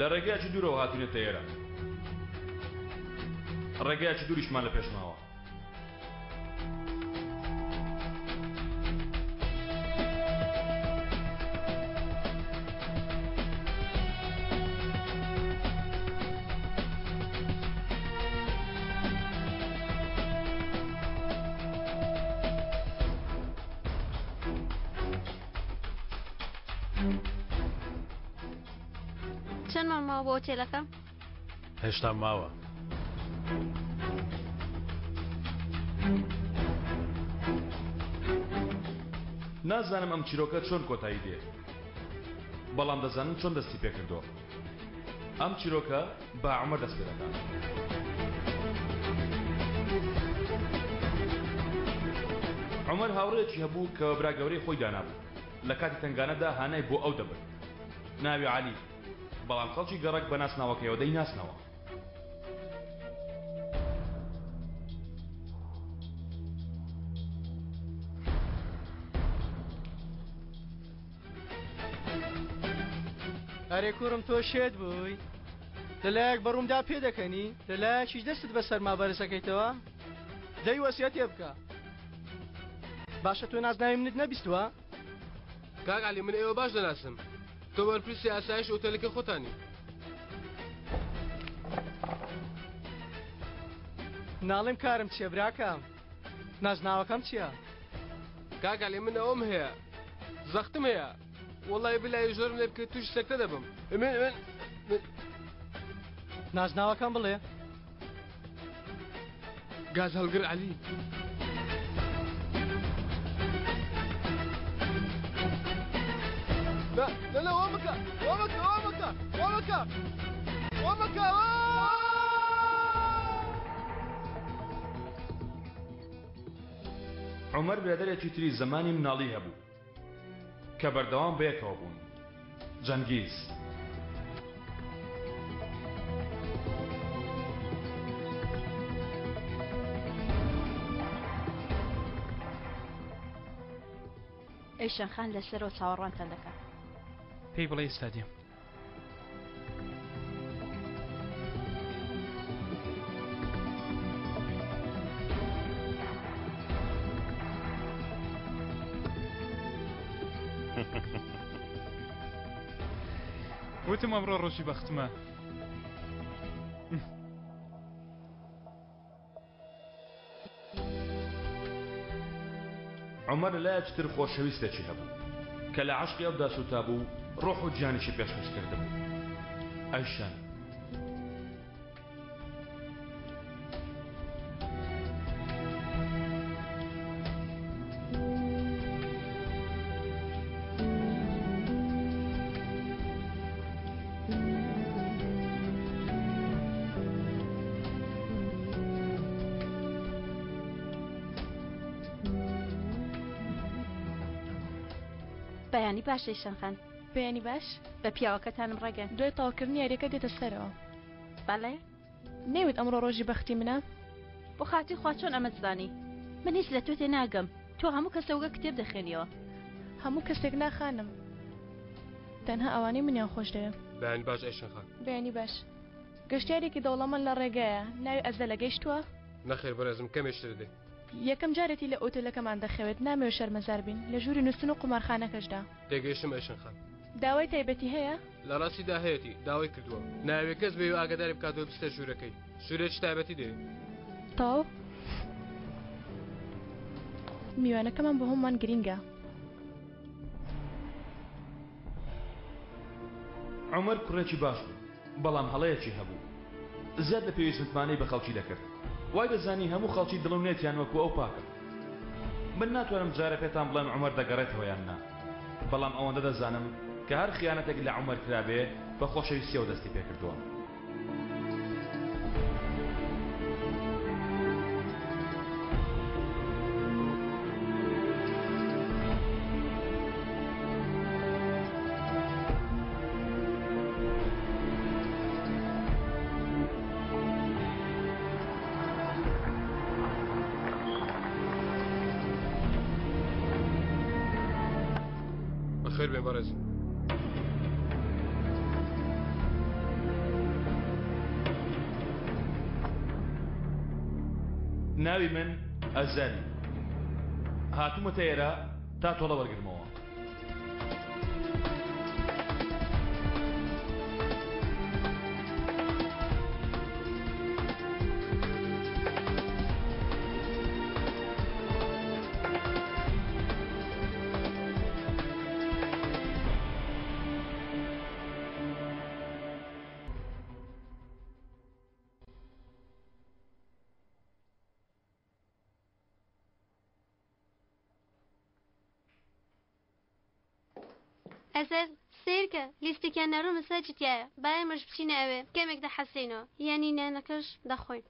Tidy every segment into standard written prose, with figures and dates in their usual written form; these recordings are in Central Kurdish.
لە ڕێگایەکی دوورەوە هاتوینەتە ئێرە. ڕێگایەکی دووریشمان لە پێش ماوە. چەندمان ماوە بۆ ئۆتێلەکە؟ هێشتا ماوە. نازانم ئەم چیرۆکە چۆن کۆتایی دێ بەڵام دەزانم چۆن دەستی پێکردووە ئەم چیرۆکە بە عومەر دەست پێ دەکات. عومەر هاوڕێیەکی هەبوو کە بە برا گەورەی خۆی دانابوو لە کاتی تەنگانەدا هانای بۆ ئەو دەبرد ناوی عەلی بەڵام خەڵکی گەڕەک بە ناسناوەکەیەوە دەیناسنەوە. ئەرێ کوڕم تۆ شێت بووی لەلایەک بەڕوومدا پێدەکەنی لەلایەکیش دەستت بە سەرما بەرزەکەیتەوە دەی وەسیەتێ بکە باشە تۆ نازناوی منت نەبیستووە کاک عەلی من ئێوە باش دەناسم تۆ بەرپرسی ئاسایش ئۆتێلەکە خۆتانی. ناڵێم کارم چیە براکەم نازناوەکەم چییە؟ کاک عەلی من ئەوەم هەیە زەختم هەیە وەڵی بلای زۆرم لێ بکەیت تووشی سەکتە دەبم من من نازناوەکەم بڵێ گاز هەڵگر عەلی. لا لا لا وامك وامك وامك وامك وامك عومەر برادەرێکی تری زەمانی مناڵی هەبوو کە بەردەوام بەیەکەوە بوون جەنگیز. ئەیشەن خان لەسەرەوە چاوەڕوانتان دەکات. پێی بڵێ ئێستا دێم. وتم ئەمڕۆ ڕۆژی بەختمە. عومەر لە لایەکی تر خۆشەویستێکی هەبوو کە لە عەشقی ئەودا سووتابوو و ڕۆح و گیانیشی پێشکەش کردبوو، ئەیشەن. بەیانی باش ئەیشەن خان. بەیانی باش. بە پیاوەکەتانم ڕێگەن. دوای تەواوکردنی یاریەکە دێتە سەرەوە. بەڵێ. نەیوت ئەمڕۆ ڕۆژی بەختی منە؟ بۆ خاتری خوا چۆن ئەمەت زانی؟ من هیچ لە تۆ تێناگەم. تۆ هەموو کەسە وەک کتێب دەخوێنیەوە. هەموو کەسێک نا خانم. تەنها ئەوانەی منیان خۆش دەوێ. بەیانی باش ئەیشەن خان. بەیانی باش. گەشتیارێکی دەوڵەمەند لە ڕێگایە، ناوی ئەزەلە، گەیشتووە؟ نەخێر بەڕێزم کەمێکی تر دێ. یەکەم جارێتی لە ئۆتێلەکەمان دەخەوێت، نامەوێ شەرمەزار بین، لە ژووری نووستن و قومارخانەکەشدا. تێگەیشتم ئەیشەن خان. داوای تایبەتی هەیە؟ لە ڕاستیدا هەیەتی، داوای کردووە. نایەوێ کەس بێی و ئاگاداری بکاتەوە بچێتە ژوورەکەی. ژوورێکی تایبەتی دەوێ. تەواو. میوانەکەمان بۆ هەموومان گرینگە. عومەر کوڕێکی باش بوو، بەڵام هەڵەیەکی هەبوو. زیاد لە پێویست متمانەی بە خەڵکی دەکرد. وای دەزانی هەموو خەڵکی دڵ و نێتیان وەکو ئەو پاکە. من ناتوانم جارێ پێتان بڵێم عومەر دەگەڕێتەوە یان نا، بەڵام ئەوەندە دەزانم کە هەر خیانەتێک لە عومەر کرابێ بە خۆشەویستیەوە دەستی پێکردووە. بەخێر بێن بەڕێز. ناوی من ئەزەل. هاتوومەتە ئێرە تا تۆڵە وەرگرمەوە. ئەزەل، سەیرکە، لیستێکیان ناردووە مەساجی تیایە، با ئێمەش بچینە ئەوێ، کەمێک دەحەسێینەوە، یانی نانەکەش دەخۆین.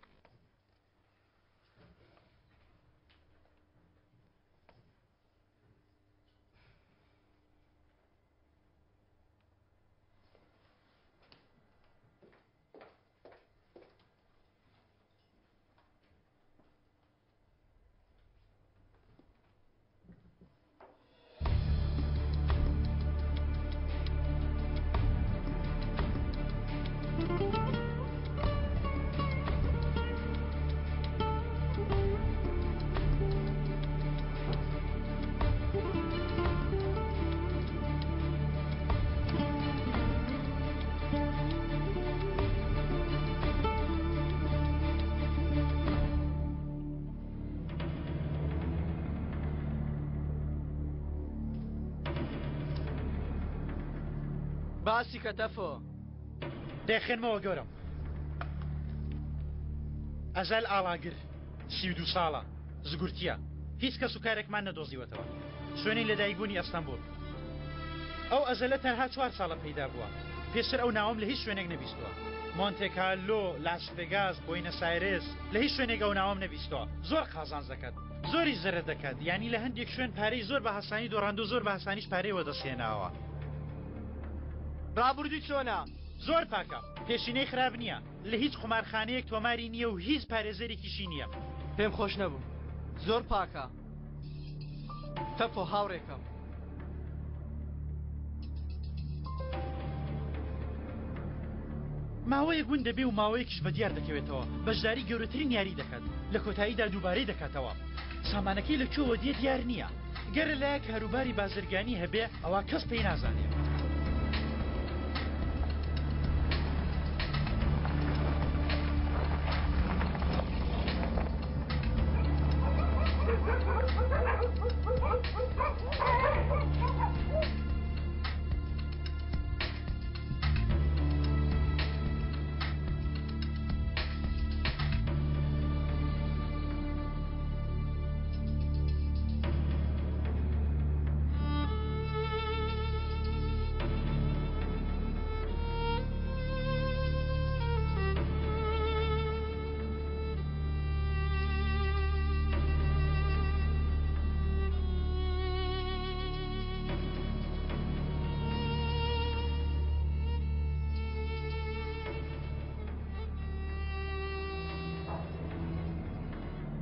باسی کە تەفۆ. دەیخوێنمەوە گەورەم. ئەزەل ئاڵاگر، 32 ساڵە، زگورتییە. هیچ کەسوکارێکمان نەدۆزیوەتەوە. شوێنی لەدایکبوونی ئەستەنبوڵ. ئەو ئەزەلە تەنها چوار ساڵە پەیدا بووە. پێشتر ئەو ناوەم لە هیچ شوێنێک نەبیستووە. مۆنتێ کارلۆ، لاس ڤێگاس، بۆینەس ئایرێس، لە هیچ شوێنێک ئەو ناوەم نەبیستووە. زۆر قازانج دەکات. زۆریش زەرەر دەکات. یانی لە هەندێک شوێن پارەی زۆر بە هاسانی دۆڕاندوو زۆر بە هاسانیش پارەی وەدەست هێناوە. ڕابوردووی چۆنە؟ زۆر پاکە. پێشینەی خراپ نییە. لە هیچ قومارخانەیەک تۆماری نییە و هیچ پارێزەرێکیشی نییە. پێم خۆش نەبوو. زۆر پاکە. تەپۆ هاوڕێکەم. ماوەیەک ون دەبێ و ماوەیەکیش بە دیار دەکەوێتەوە، بەشداری گەورەترین یاری دەکات، لە کۆتاییدا دووبارەی دەکاتەوە. سامانەکەی لە کوێوە دێ دیار نییە. گەر لەلایەک کاروباری بازرگانی هەبێ ئەوا کەس پێی نازانێ.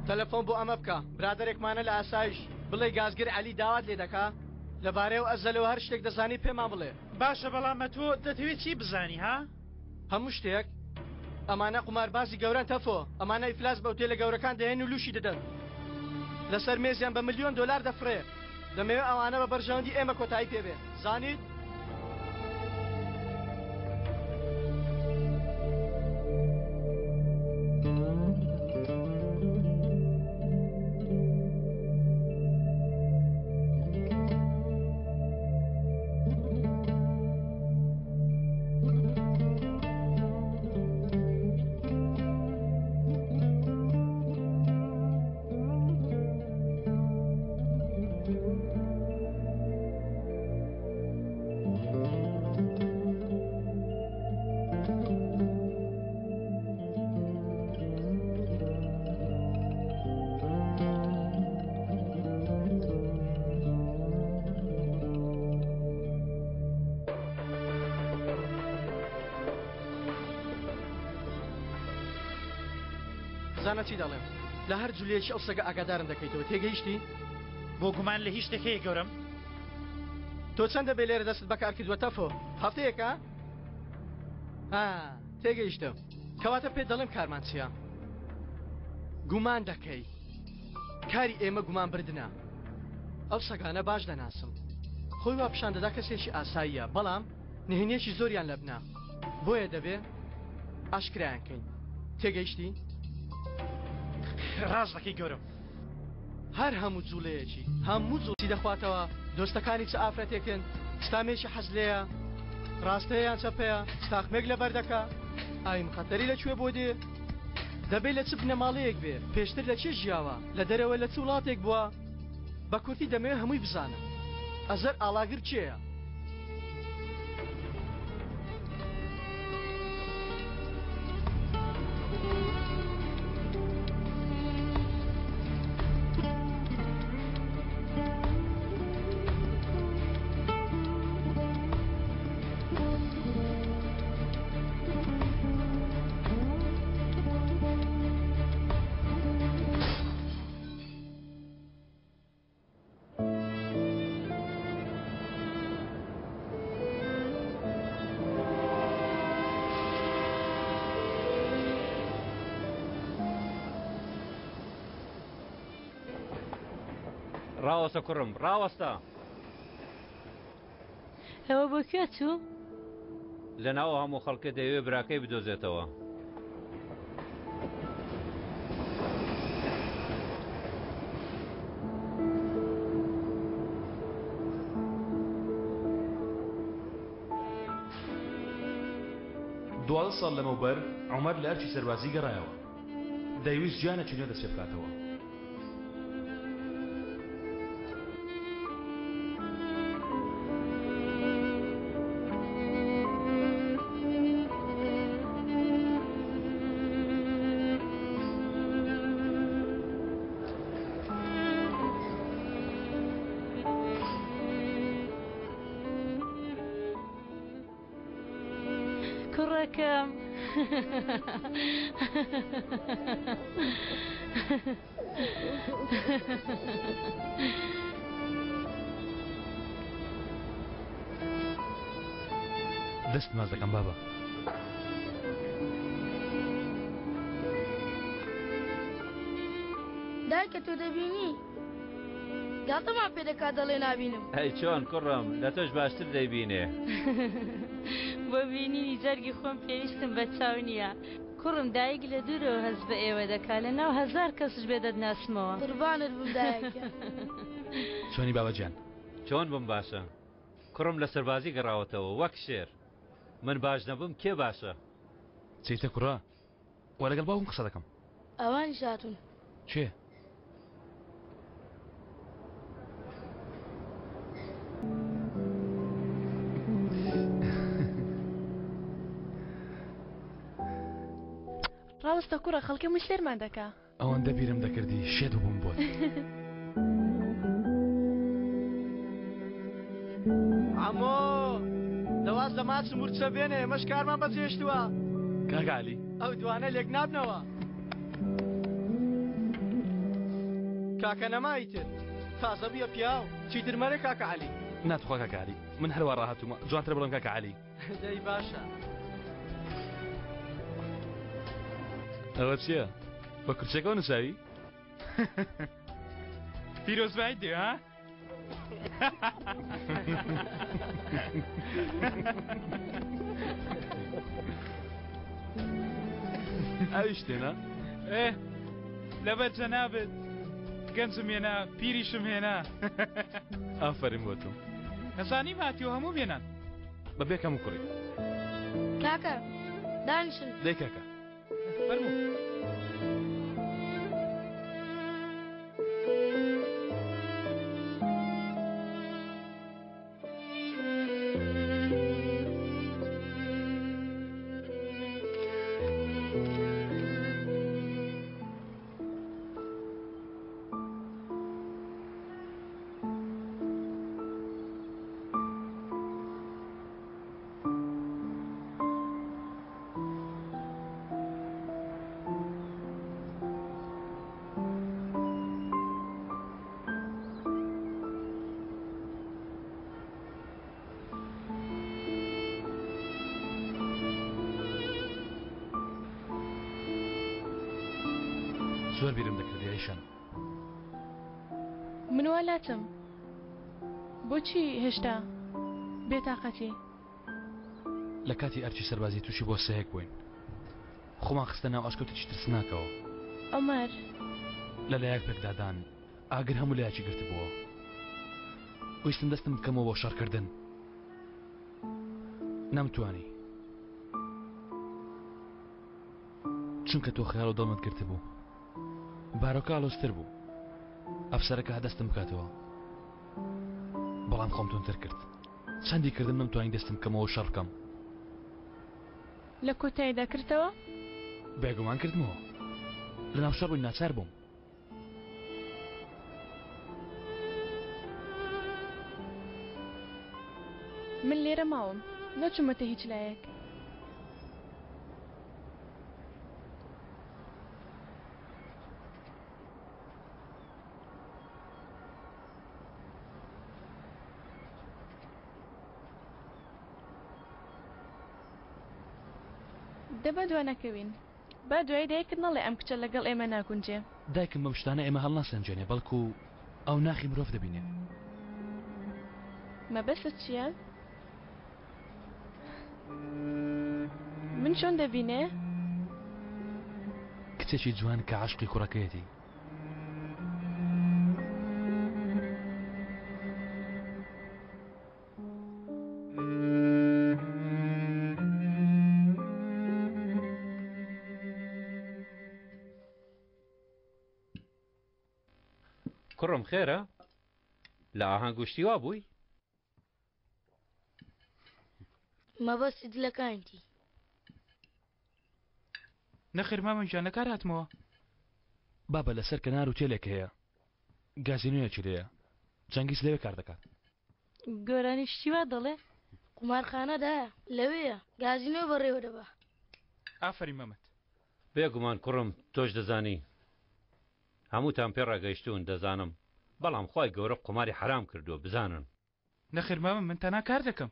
تەلەفۆن بۆ ئەمە بکە برادەرێکمانە لە ئاسایش بڵێ گازگر عەلی داوات لێ دەکا لەبارەی ئەو ئەزەلەوە هەر شتێک دەزانی پێمان بڵێ. باشە بەڵام ئەتۆ دەتەوێ چی بزانی ها؟ هەموو شتێک ئەمانە قوماربازی گەورەن تەفۆ ئەمانە ئیفلاس بە ئوتێلە گەورەکان دەهێن و لوشی دەدەن لەسەر مێزیان بە ملیۆن دۆلار دەفڕێ دەمەوێ ئەوانە بە بەرژەوەندی ئێمە کۆتایی پێ بێ زانیت؟ زانە چی دەڵێم لە هەر جولەیەکی ئەو سەگە ئاگادارم دەکەیتەوە تێگەیشتی؟ بۆ گومان لە هیچ شتێک هەیە گەورەم؟ تۆ چەندە بێ لێرە دەستت بەکار کردووە تەفۆ هەفتەیەکە؟ ها تێگەیشتم کەواتە پێت دەڵێم کارمان چییە؟ گومان دەکەی. کاری ئێمە گومان بردنە. ئەو سەگانە باش دەناسم. خۆی وا پیشان دەدا کەسێکی ئاساییە، بەڵام نهێنییەکی زۆریان لەبنە. بۆیە دەبێ ئاشکرایان کەین. تێگەیشتی؟ ڕاست دەکەی گەورەم. هەر هەموو جوڵەیەکی، هەموو جوڵی دەخواتەوە، دۆستەکانی چ ئافرەتێکن، چ تامێکی حەز لێیە، ڕاستەیە یان چەپەیە، چ تاقمێک لەبەر دەکا، ئای مقەتەری لە کوێ بۆ دێ، دەبێ لە چ بنەماڵەیەک بێ، پێشتر لە کێ ژیاوە، لە دەرەوە لە چ وڵاتێک بووە، بە کورتی دەمەوێ هەمووی بزانم. ئەزەر ئاڵاگر کێیە؟ ڕاوەستە کوڕم ڕاوەستە. ئەوە بۆ کوێ چوو؟ لەناو هەموو خەڵکە دەیەوێ براکەی بدۆزێتەوە. 12 ساڵ لەمەوبەر عومەر لە ئەرکی سەربازی گەڕایەوە. دەیویست ژیانێکی نوێ دەست پێ بکاتەوە. کوڕەکەم. دەست ماچ دەکەم بابە. دایکە تۆ دەبینی؟ گاڵتەمان پێ دەکات دەڵێ نابینم. ئەی چۆن کوڕم لە تۆش باشتر دەیبینێ. بۆ بینینی جەرگی خۆم پێویستم بە چاو نییە کوڕم دایک لە دوورەوە هەست بە ئێوە دەکا لە ناو هەزار کەسش بێ دەتناسمەوە. قوربانت بم دایە گیان. چۆنی بابە گیان؟ چۆن بم باشە کوڕم لە سەربازی گەڕاوەتەوە وەک شێر من باش نەبم کێ باشە؟ چیتە کوڕە وا لەگەڵ باوکم قسە دەکەم. ئەوانیش هاتوون. کێ؟ ڕاوەستە کوڕە خەڵکی هەمووی سەیرمان دەکا. ئەوەندە بیرم دەکردی شێت بووم بۆت. عەمۆ دە واز لە ماچ و مورچە بێنە ئێمەش کارمان بەجێهێشتووە. کاک عەلی. ئەو دوانە لێک نابنەوە. کاکە نەما ئیتر تازە بوویە پیاو چیتر مەرێ کاکە عەلی. نا توخوا کاکە عەلی من هەروا ڕاهاتوومە جوانترە بڵێم کاکە عەلی. دەی باشە. ئەوە چییە؟ بە کورسیەکەوە نووساوی؟ پیرۆزبایت دێ ها؟ ئەویش تێنا؟ ئێ لەبەر جەنابت گەنجم هێنا پیریشم هێنا. ئافەرین بۆ تۆ. ئەزانی ماتیۆ هەموو بێنان. بە بێ کەم و کوڕی. کاکە دانیشن. دەی کاکە. فەرموو. زۆر بیرم دەکردی ئەیشەن. من وا لاتم. بۆچی هێشتا بێتاقەتی؟ لە کاتی ئەرکی سەربازی تووشی بۆسەیەک بووین. خۆمان خستە ناو ئەشکەوتێکی ترسناکەوە. عومەر. لە لایەک پێکدادان ئاگر هەموو لایەکی گرتبووەوە. ویستم دەستم بکەمەوە بۆ شەڕکردن. نەمتوانی. چونکە تۆ خەیاڵ و دڵمت گرتبوو. بارۆکە ئاڵۆزتر بوو. ئەفسەرەکە دەستم بکاتەوە. بەڵام خۆم توندتر کرد. چەندی کردم نەمتوانی دەستم بکەمەوە و شەڕ بکەم. لە کۆتاییدا کردتەوە؟ بێگومان کردمەوە. لەناو شەڕ بووین ناچار بووم. من لێرە ماوم. نەچوومەتە هیچ لایەک. دە با دوا نەکەوین. با دوایی دایکت نەڵێ ئەم کچە لەگەڵ ئێمە ناگونجێ. دایکم بەم شتانە ئێمە هەڵناسەنگێنێ بەڵکو ئەو ناخی مرۆڤ دەبینێ. مەبەستت چییە؟ من چۆن دەبینێ؟ کچێکی جوان کە عەشقی کوڕەکەیەتی. کوڕم خێرە؟ لە ئاهەنگ و شتی وا بووی؟ مەبەستی جلەکانتی. نەخێر مامە گیان لە کار هاتمەوە. بابە لەسەر کەنار ئوتێلێک هەیە گازینۆیەکی لێیە جەنگیز لەوێ کار دەکات. گۆرانی شتی وا دەڵێ؟ قومارخانە دایە لەوێیە گازینۆ بەڕێوە دەبا. ئافەرین مەمەد. بێگومان کوڕم تۆش دەزانی هەمووتان پێ ڕاگەیشتوون دەزانم بەڵام خوای گەورە قوماری حەرام کردووە بزانن. نەخێر مامە من تەنها کار دەکەم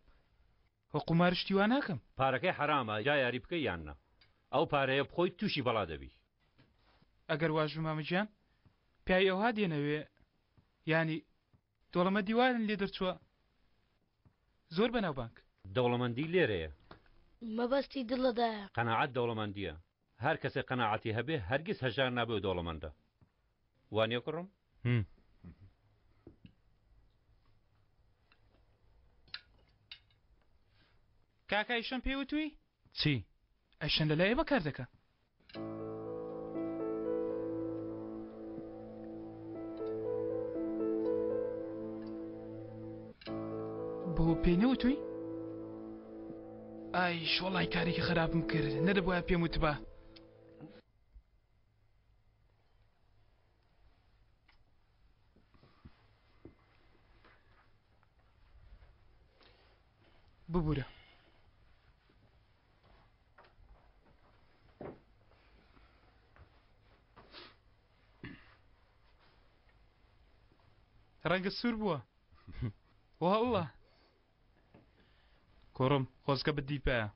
و قومار شتی وا ناکەم. پارەکەی حەرامە جا یاری بکەی یان نا ئەو پارەیە بخۆی توشی بەڵا دەبی. ئەگەر واش بی مامە گیان پیاوی ئەوها دێنەوێ یانی دۆڵەمەدی وایان لێ دەرچووە زۆر بەناوبانگ. دەوڵەمەندی لێرەیە. مەبەستی دڵە دایە. قەناعەت دەوڵەمەندیە هەر کەسێ قەناعەتی هەبێ هەرگیز هەژار نابێ و دەوڵەمەندە وانیە کوڕم؟ کاکە ئەیشەن پێی وتووی؟ چی؟ ئەیشەن لەلای ئێمە کار دەکا. بۆ پێی نەوتووی؟ ئای وەڵای کارێکی خراپم کرد نەدەبوایە پێم وتبا. ببورە. ڕەنگە سوور بووە واللە کوڕم خۆزگە بدیبایە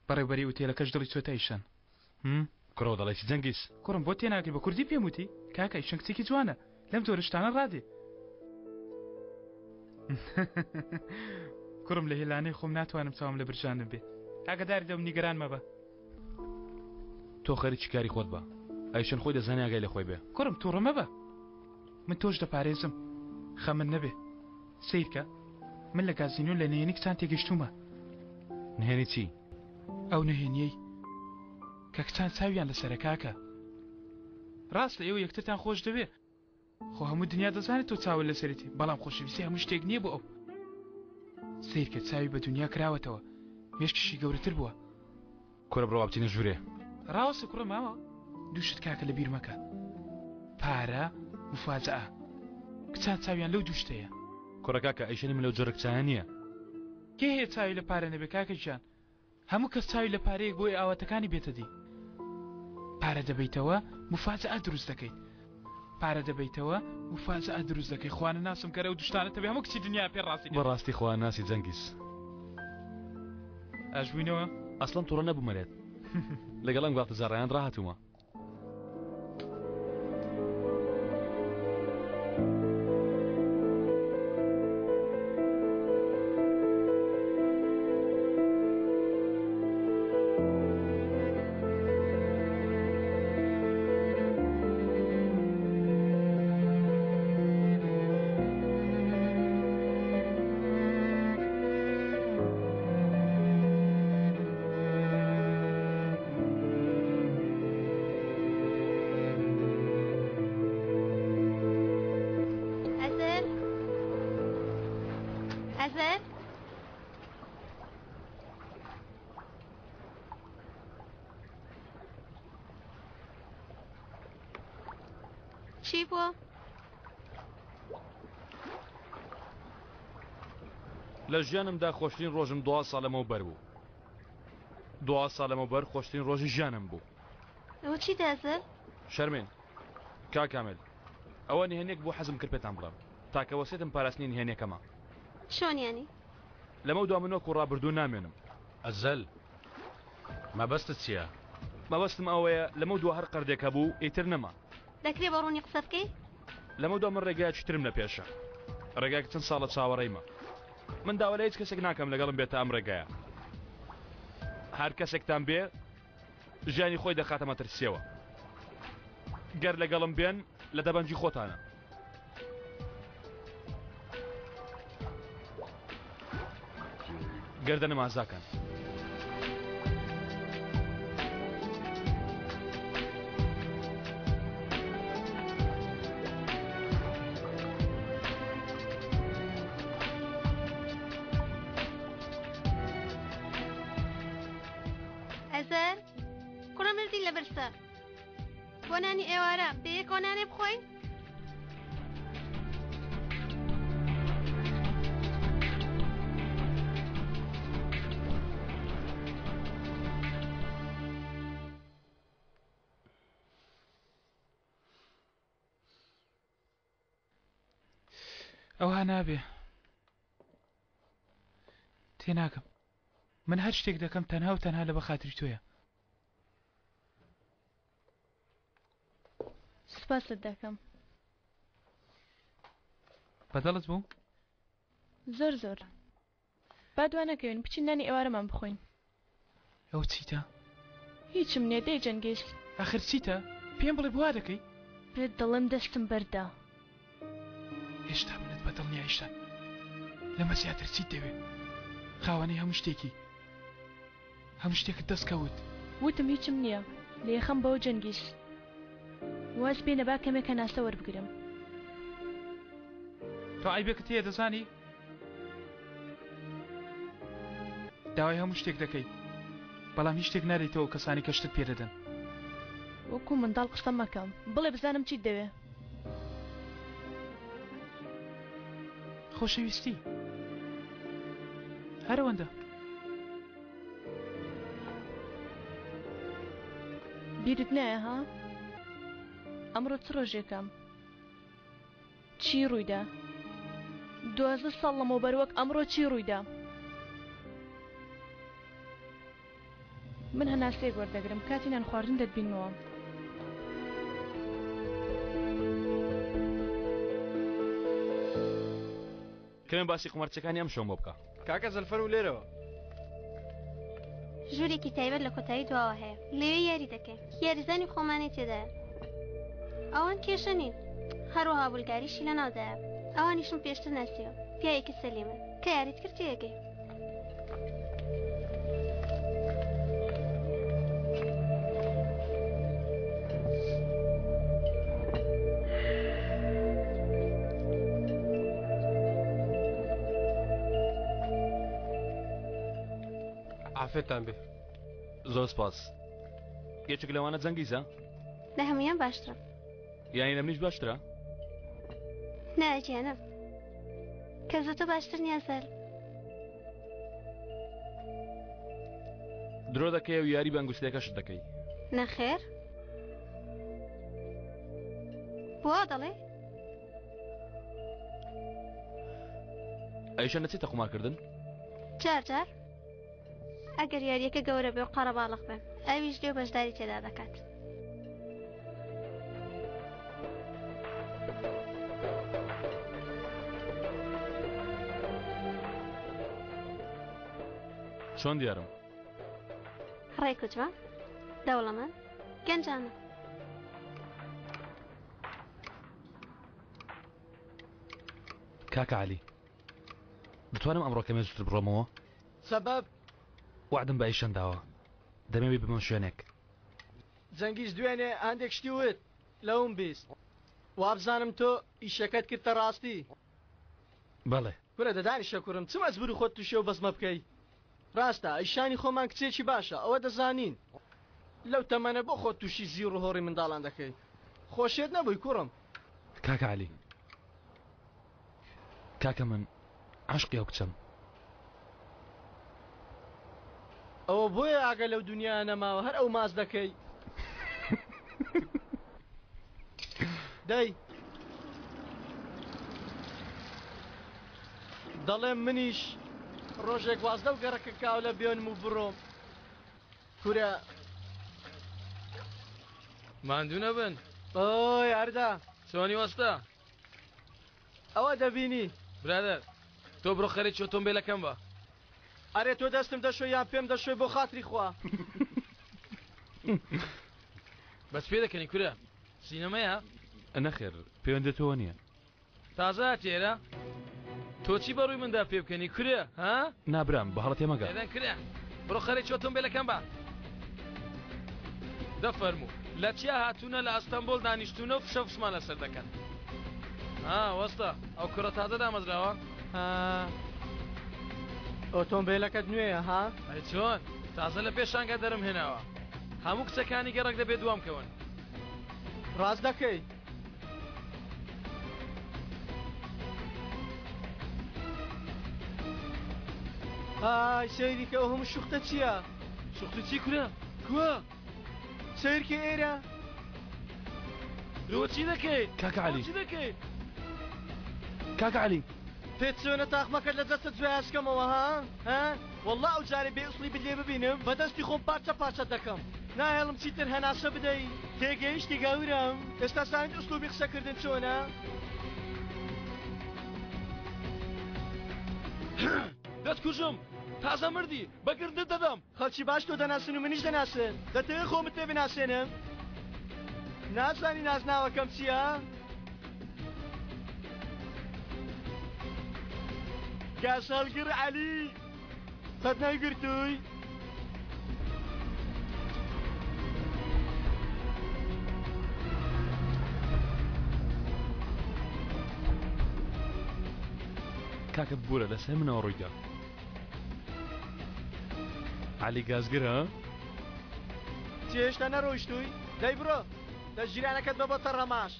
بەڕێوبەری ئوتێلەکەش دڵی چۆتە ئیشەن هم؟ کوڕۆ دەڵێی چی جەنگیز؟ کوڕم بۆ تێناگەی بە کوردی پێم وتی کاکە ئیشەن کچێکی جوانە لەم جۆرە شتانە ڕادێ کوڕم لە هێلانەی خۆم ناتوانم چاوم لە برژانم بێ ئاگاداری دەم نیگەران مەبە تۆ خەریکی کاری خۆت بە ئەیشەن خۆی دەزانێ ئاگای لە خۆی بێ کوڕم توڕە مەبە من تۆش دەپارێزم خەمت نەبێ سەیرکە من لە گازینۆ لە نهێنی کچان تێگەشتوومە. نهێنی چی؟ ئەو نهێنیەی کە کچان چاویان لەسەرە کاکە. ڕاستە ئێوە یەکترتان خۆش دەوێ خۆ هەموو دنیا دەزانێت تۆ چاوت لەسەرێتی بەڵام خۆشەویستی هەموو شتێک نییە بۆ ئەو. سەیرکە چاوی بە دنیا کراوەتەوە مێشکیشی گەورەتر بووە. کورە بڕۆ با بچینە ژوورێ. ڕاوەستە کوڕە ماوە دوو شت کاکە لە بیر مەکە پارە مفاجەئە کچان چاویان لەو دوو شتەیە. کوڕە کاکە ئەیشەنی من لەو جۆرە کچانە نییە. کێ هەیە چاوی لە پارە نەبێ کاکە گیان هەموو کەس چاوی لە پارەیەک بۆی ئاواتەکانی بێتە دی پارە دەبەیتەوە مفاجەئە دروست دەکەیت پارە دەبەیتەوە مفاجەئە دروست دەکەی خوا نەناسم کەرە ئەو دوو شتانە تەبێ هەموو کچی دنیا پێ ڕازی دەبێ. بەڕاستی خوا ناسی جەنگیز. ئاش بووینەوە؟ ئەسڵەن توڕە نەبوومە لێت لەگەڵ ئەم گاڵتەجاڕەیان ڕاهاتوومە. ئەزەل؟ چی بووە؟ لە ژیانمدا خۆشترین ڕۆژم دوا ساڵ لەمەوبەر بوو. دوا ساڵ لەمەوبەر خۆشترین ڕۆژی ژیانم بوو. ئەوە چیتە ئەزەل؟ شەرمێن کاک کامل ئەوە نهێنیەک بوو حەزم کرد پێتان بڵێم. تاکە وەسێتم پاراستنی نهێنیەکەمە. چۆن یانی؟ لەمەودوا من وەکو ڕابردوو نامێنم. ئەزەل مەبەستت چیە؟ مەبەستم ئەوەیە لەمەودوا هەر قەردێک هەبوو ئیتر نەما. دەکرێ بە ڕوونی قسە بکەی؟ لەمەودوا من ڕێگایەکی ترم لە پێشە. ڕێگایەک چەند ساڵە چاوەڕێیمە. من داوا لە هیچ کەسێک ناکەم لەگەڵم بێتە ئەم ڕێگایە. هەر کەسێکتان بێ ژیانی خۆی دەخاتە مەترسیەوە. گەر لەگەڵم بێن لە دەبەنگی خۆتانە. گەردەنم ئازاکەن. ئەزەر کوڕە مردی لە برسا بۆ نانی ئێوارە بەیەکەوە نانێ بخۆین؟ ئەوها نابێ تێناگەم من هەر شتێک دەکەم تەنها و تەنها لە بەخاتری تۆیە سوپاست دەکەم. بەدڵت بوو؟ زۆر زۆر. با دوا نەکەوین بچین نانی ئێوارەمان بخۆین. ئەوە چیتە؟ هیچم نییە دەی جەنگیز. ئاخر چیتە؟ پێم بڵێ بۆ وا دەکەی؟ پێت دەڵێم دەستم بەردە. هێشتا منت بە دڵ نییە ئایشان. لەمە زیاتر چیت دەوێ؟ خاوەنی هەموو شتێکی. هەموو شتێکت دەست کەوت. وتم هیچم نییە لە یەخەم بەوە جەنگیز. واز بێنە با کەمێک هەناسە وەربگرم. تۆ عەیبێکت هەیە دەزانی؟ داوای هەموو شتێک دەکەی بەڵام هیچ شتێک نادەیتەوە کەسانی کە شتت پێ دەدەن. وەکو منداڵ قسە مەکە بڵێ بزانم چیت دەوێ. خۆشەویستی هەر ئەوەندە. بیرت نایە ها؟ ئەمڕۆ چ ڕۆژێکە؟ چی ڕوویدا؟ 12 ساڵ لەمەوبەر وەک ئەمڕۆ چی ڕوویدا؟ من هەناسەیەک وەردەگرم کاتی نان خواردن دەتبینمەوە. کەمێ باسی قومارچیەکانی ئەم شەوم بۆ بکە. کاکە ئەزەل فەرموو لێرەوە. ژوورێکی تایبەت لە کۆتایی دواوە هەیە لەوێ یاری دەکەین یاریزانی خۆمانی تێدایە ئەوان کێشە نین هەروەها بولگاریشی لەناودایە ئەوانیشم پێشتر ناسیوە پیاوێکی سەلیمن کە یاریت کرد تێگەی عافێتان بێ زۆر سپاس یەکێک لەوانە جەنگیزە لە هەمویان باشترە یانی لە منیش باشترە نا گیانم کەس لە تۆ باشتر نییە زەل. درۆ دەکەی و یاری بە ئەنگوستیلەکەشت دەکەی. نەخێر. بۆ وا دەڵێی؟ ئەیشە نەچێتە قومارکردن؟ جار جار. ئەگەر یارییەکە گەورە بێ و قەرەباڵغ بێ، ئەویش دێ و بەشداری تێدا دەکات. چۆن دیارم؟ ڕێک و جوان، دەوڵەمەند، گەنجانە. کاکە عەلی، دەتوانم ئەمڕۆ کەمێ زووتر بڕۆمەوە؟ سەبەب؟ وەعدم بە ئەیشەن داوە، دەمەوێ ببمە شوێنێک. جەنگیز دوێنێ هەندێک شتی وت لەوم 20 وابزانم تۆ ئیشەکەت کردتە ڕاستی. بەڵێ. کورە دە دانیشە کوڕم چ مەجبوری خۆت توشی ئەو بەزمە بکەی ڕاستە ئەیشانی خۆمان کچێکی باشە ئەوە دەزانین لەو تەمەنە بۆ خۆت توشی زیڕ و هۆڕی منداڵان دەکەی خۆ شێت نەبووی کوڕم. کاکە عەلی کاکە من عاشقی ئەو کچەم. ئەوە بۆیە ئاگا لەو دونیایە نەماوە هەر ئەو ماچ دەکەی. دەی دەڵێم منیش ڕۆژێک واز لەو گەڕەکە کاولە بێنم و بڕۆم کورە ماندوو نەبن ئۆی ئەردا چۆنی وەستا ئەوە دەبینی برادەر تۆ بڕۆ خەریکی ئۆتۆمبیلەکەم بە ئەرێ تۆ دەستم دەشۆی یان پێم دەشۆی بۆ خاتری خوا. بەس پێ دەکەنی کورە سینەمەیە؟ نەخێر پەیوەندی تۆوە نییە. تازە هاتی ئێرە؟ تۆ چی بەڕووی مندا پێ بکەنی کورە ها؟ نا برام بە هەڵە تێمەگە. بێدەنگ کورە بڕۆ خەریکی ئۆتۆمبیلەکەم بە. دە فەرموو لە چیا هاتوونە لە ئەستەنبۆڵ دانیشتوونە و فشە فشمان لەسەر دەکەن. ها وەستا ئەو کوڕە تازە دامەزراوە؟ ها ئۆتۆمبێلەکەت نوێیە ها؟ ئەی چۆن تازە لە پێشانگا دەرم هێناوە هەموو کچەکانی گەڕەک دەبێ دوام کەون. ڕاست دەکەی. ئای سەیری کە ئەو هەموو شوختە چییە؟ شوختە چی کورە؟ کوە؟ سەیرکە ئێرە. لۆ چی دەکەی؟ کاکە عەلی. چی دەکەی؟ کاکە عەلی. پێت چۆنە تاقمەکەت لە جەستەت جویاسکەمەوە ها؟ ها؟ وەڵا ئەو جارەی بێ ئوسڵی بت لێ ببینم بە دەستی خۆم پارچە پارچەت دەکەم. ناهێڵم چیتر هەناسە بدەی. تێگەیشتی گەورەم؟ ئێستا زانیت ئوسلوبی قسەکردن چۆنە؟ دەتکوژم! تازە مردی، بە گردت دەدەم! خەڵکی باش تۆ دەناسن و منیش دەناسن. دەتەوێ خۆمت پێ بناسێنم؟ نازانی نازناوەکەم چییە؟ گازهەڵگر عەلی! قەت نەیگرتووی؟ کاکە ببورە لەسەر منەوە ڕوویدا. عەلی گازگر ها؟ چی هێشتا نەڕۆیشتووی؟ دەی بڕۆ لە جیرانەکەت بە بۆ تەڕەماش.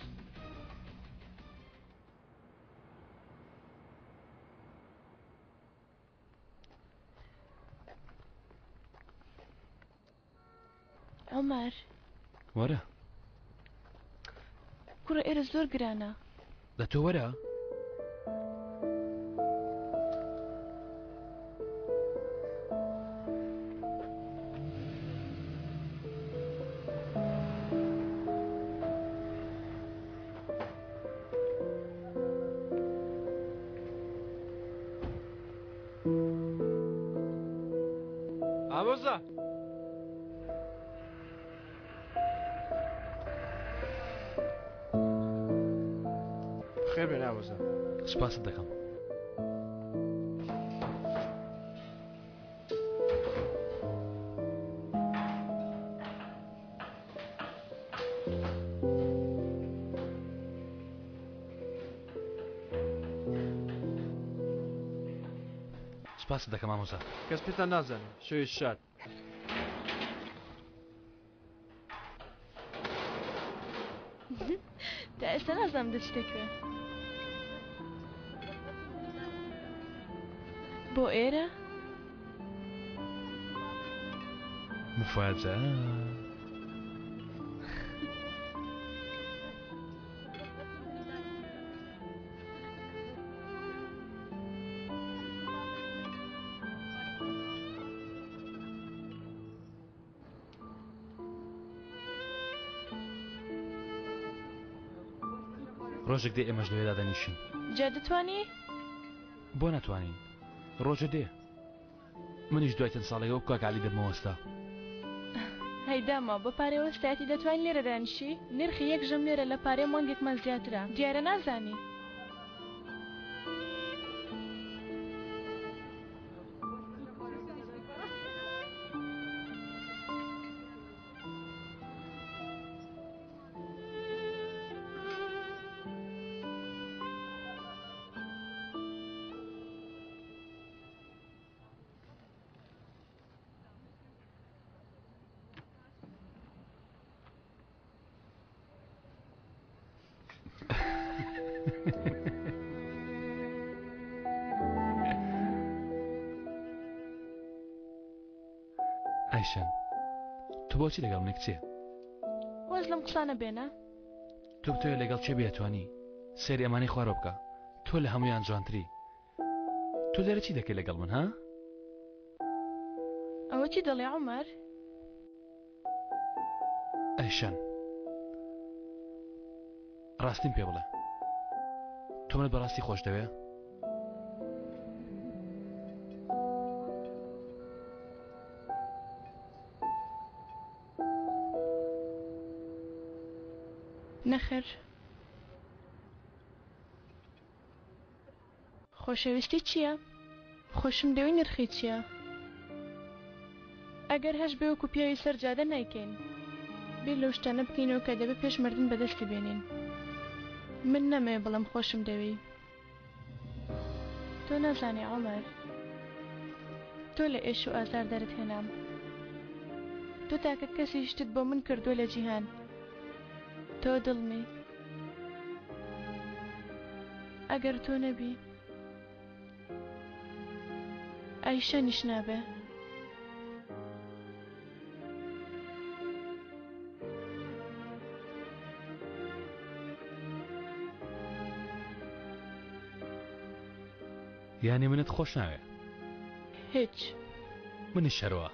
عومەر. وەرە. کوڕە ئێرە زۆر گرانە. دە تۆ وەرە. ئامۆزا خێر بێن ئامۆزا. سوپاست دەکەم. سوپاست دەکەم مامۆستا. کەس پێتان نازانێ شەوێکی شاد. تا ئێستا نازانم دەچیتە کوێ. بۆ ئێرە؟ مفاجأة. ڕۆژێک دێ ئێمەش لەوێ دادەنیشین. جا دەتوانی؟ بۆ ناتوانین؟ ڕۆژە دێ منیش دوای چەند ساڵێک وەک کاک عەلی دەبمە وەستا. هەی داماو بە پارەی وەستایەتی دەتوانی لێرە دانیشی؟ نرخی یەک ژەم لێرە لە پارەی مانگێکمان زیاترە. دیارە نازانی. ئایشەن تۆ بۆچی لەگەڵ منی کچێ؟ واز لەم قسانە بێنە. تۆ بتەوێت لەگەڵ کێ بێتوانی سەیری ئەمانەی خوارەوە بکە تۆ لە هەمویان جوانتری تۆ لێرە چی دەکەی لەگەڵ من ها؟ ئەوە چی دەڵێ عومەر؟ ئەیشەن ڕاستیم پێ بڵێ تۆ منت بەڕاستی خۆش دەوێ؟ نەخێر. خۆشەویستی چییە؟ خۆشم دەوێی نرخی چییە؟ ئەگەر هەش بێ وەکو پیاوی سەر جادە نایکەین. بیر لەو شتانە بکەینەوە کە دەبێ پێش مردن بەدەستی بێنین. من نامەوێ بڵێم خۆشم دەوێی. تۆ نازانی عومەر. تۆ لە ئێش و ئازار دەرت هێنام. تۆ تاکە کەسی شتت بۆ من کردووە لە جیهان. تۆ دڵمی. ئەگەر تۆ نەبی ئایشەنیش نابێ. یانی منت خۆش ناوێ؟ هیچ. منیش هەروا.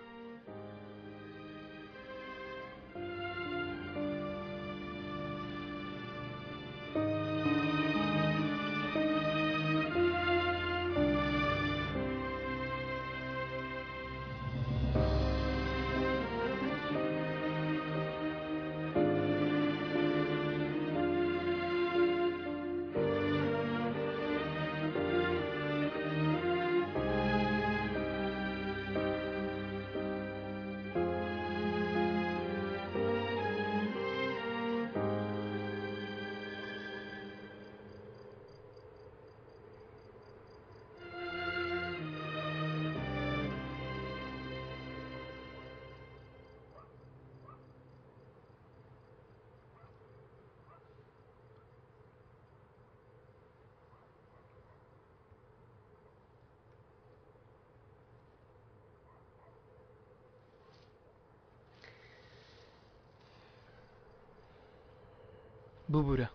ببورە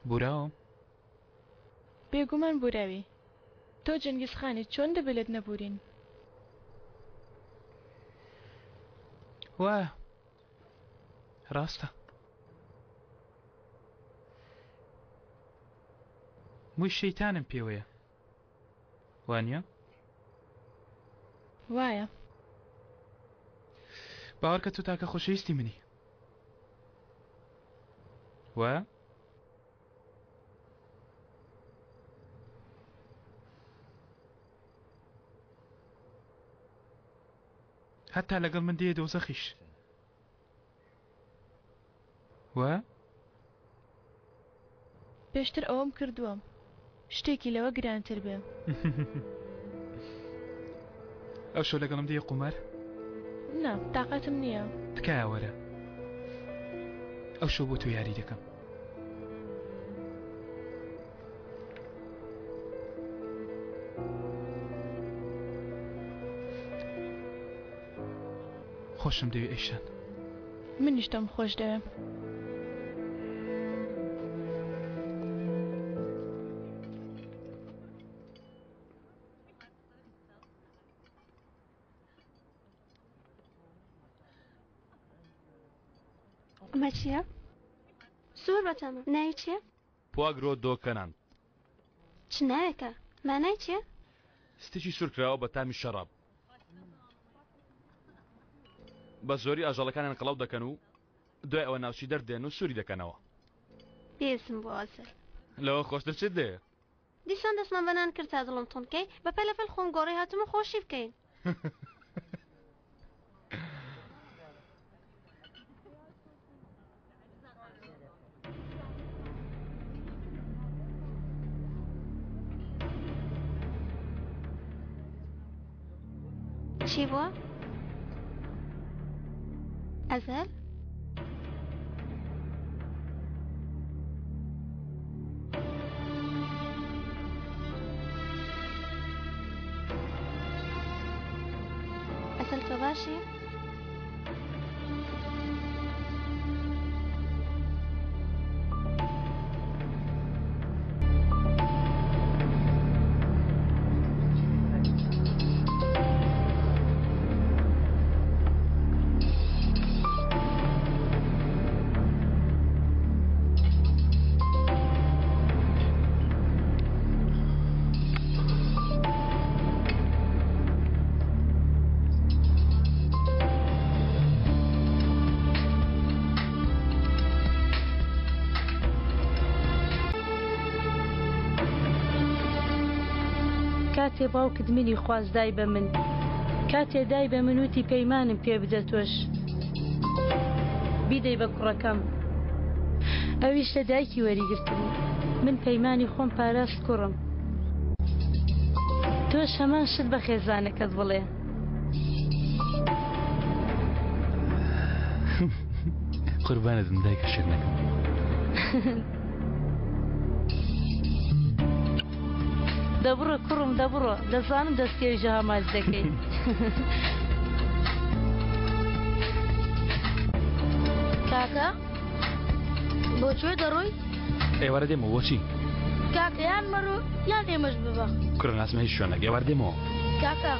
بوراوم بێگومان بوراوی تۆ جەنگیز خانی چۆن دەبێ لێت نەبورین؟ وایە ڕاستە مووی شەیتانم پێوەیە وانە؟ وایە. باوەڕکە تۆ تاکە خۆشەویستی منی وایە؟ هەتا لەگەڵ من دێیە دۆزەخیش وایە؟ پێشتر ئەوەم کردووە شتێکی لەوە گرانتر بێ. ئەوشەو لەگەڵم دێی قومار؟ نا تاقەتم نییە. تکایە وەرە ئەوشەو بۆ تۆ یاری دەکەم. خۆشم دەوێ ئەیشان. منیش تۆم خۆش دەوێ. ئەمە چییە؟ زۆر بەتامە ناوی چییە؟ پواگرۆ دۆ کەنان. چ ناوێکە؟ مانای چییە؟ ستێکی سوورکراوە بە تامی شەڕاب. بە زۆری ئاژەڵەکانیان قەڵەو دەکەن و دوای ئەوە ناوچی دەردێن و سووری دەکەنەوە. پێویستم بۆ ئەزەل. لەوە خۆشتر چت دێ؟ دیسان دەستمان بە نان کرد تا دڵم توند کەی، بە پەلەپەل خۆم گۆڕی هاتم و خۆشی بکەین. چی بووە؟ ئەزەل؟ ئەزەل تۆ باشی؟ کاتێ باوکت منی خواست دای بە من کاتێ دای بە من وتی پەیمانم پێ بدە تۆش بیدەی بە کوڕەکەم ئەویش لە دایکی وەریگرتبوو من پەیمانی خۆم پاراست کوڕم تۆش هەمان شت بە خێزانەکەت بڵێ. قوربانت بم دایکە شیرنەکەم. دەبڕۆ کوڕم دەبڕۆ دەزانم دەستکەوی ژەها ماچ دەکەی. کاکە بۆ کوێ دەڕۆی؟ ئێوارە دێمەوە بۆچی؟ کاکە یان مەڕۆ یان ئێمەش ببە. کوڕە ناچمە هیچ شوێنێک ئێوارە دێمەوە. کاکە.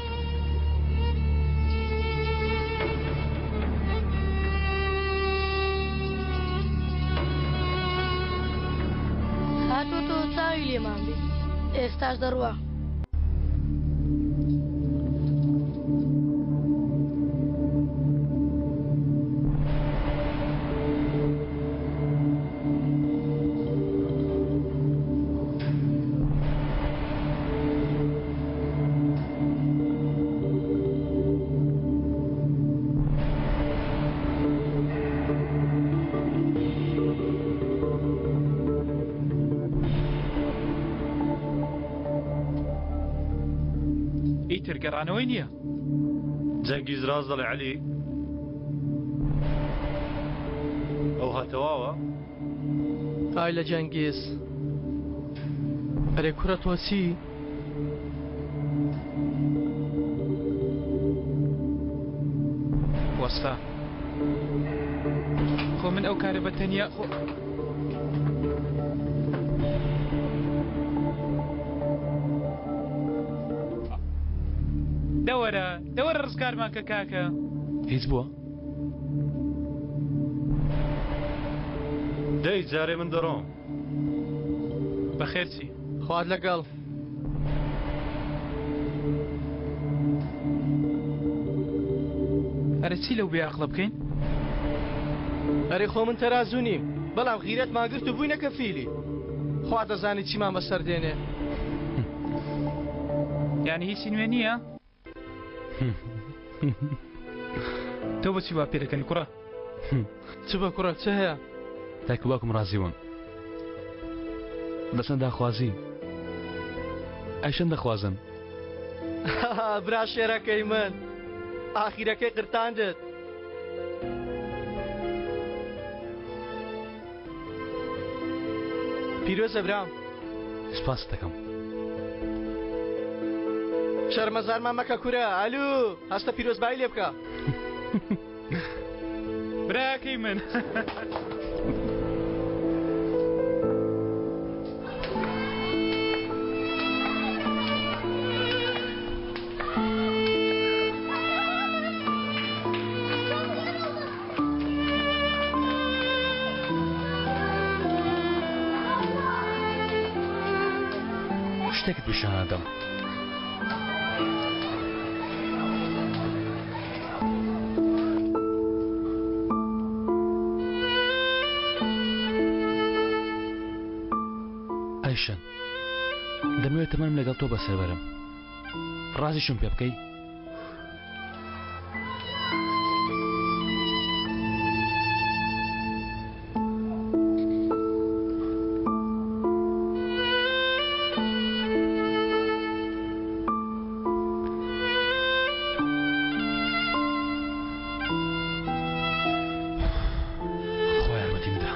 هاتووەتەوە چاوی لێمان بێ ئێستاش دەڕوا. ئیتر گەڕانەوەی نییە. جەنگیز ڕاست دەڵێ عەلی؟ ئەوها تەواوە؟ ئای لە جەنگیز ئەرێ کوڕە تۆ چی؟ وەستا خۆ من ئەو کارە بە تەنیا خۆ دەوەرە دەوەرە ڕزگارمان کە کاکە. هیچ بووە؟ دەی جارێ من دەڕۆم. بەخێر چی؟ خوات لەگەڵ. ئەرێ چی لەو بێ ئەقڵە بکەین؟ ئەرێ خۆ من تەرازوو نیم بەڵام غیرەتمان گرت و بووینە کەفیلی. خوا دەزانی چیمان بەسەر دێنێ. یانی هیچی نوێ نییە؟ تۆ بۆچی وا پێدەکەنی کوڕە؟ چ بە کوڕە چ هەیە؟ دایک و باوکم ڕازی بوون دەچنە داخوازی ئەیشەن دەخوازن. برا شێرەکەی من ئاخیرەکەی قرتاندت. پیرۆزە برام. سپاست دەکەم. شەرمەزارمان مەکە کورە ئەلو هەستە پیرۆزبایی لێ بکە. براکەی من. شتێکت پیشان ئەدەم. ئایشەن دەمەوێت تەمەنم لەگەڵ تۆ بەسەر بەرم ڕازیشم پێ بکەی؟ خوا یارمەتیم بدە.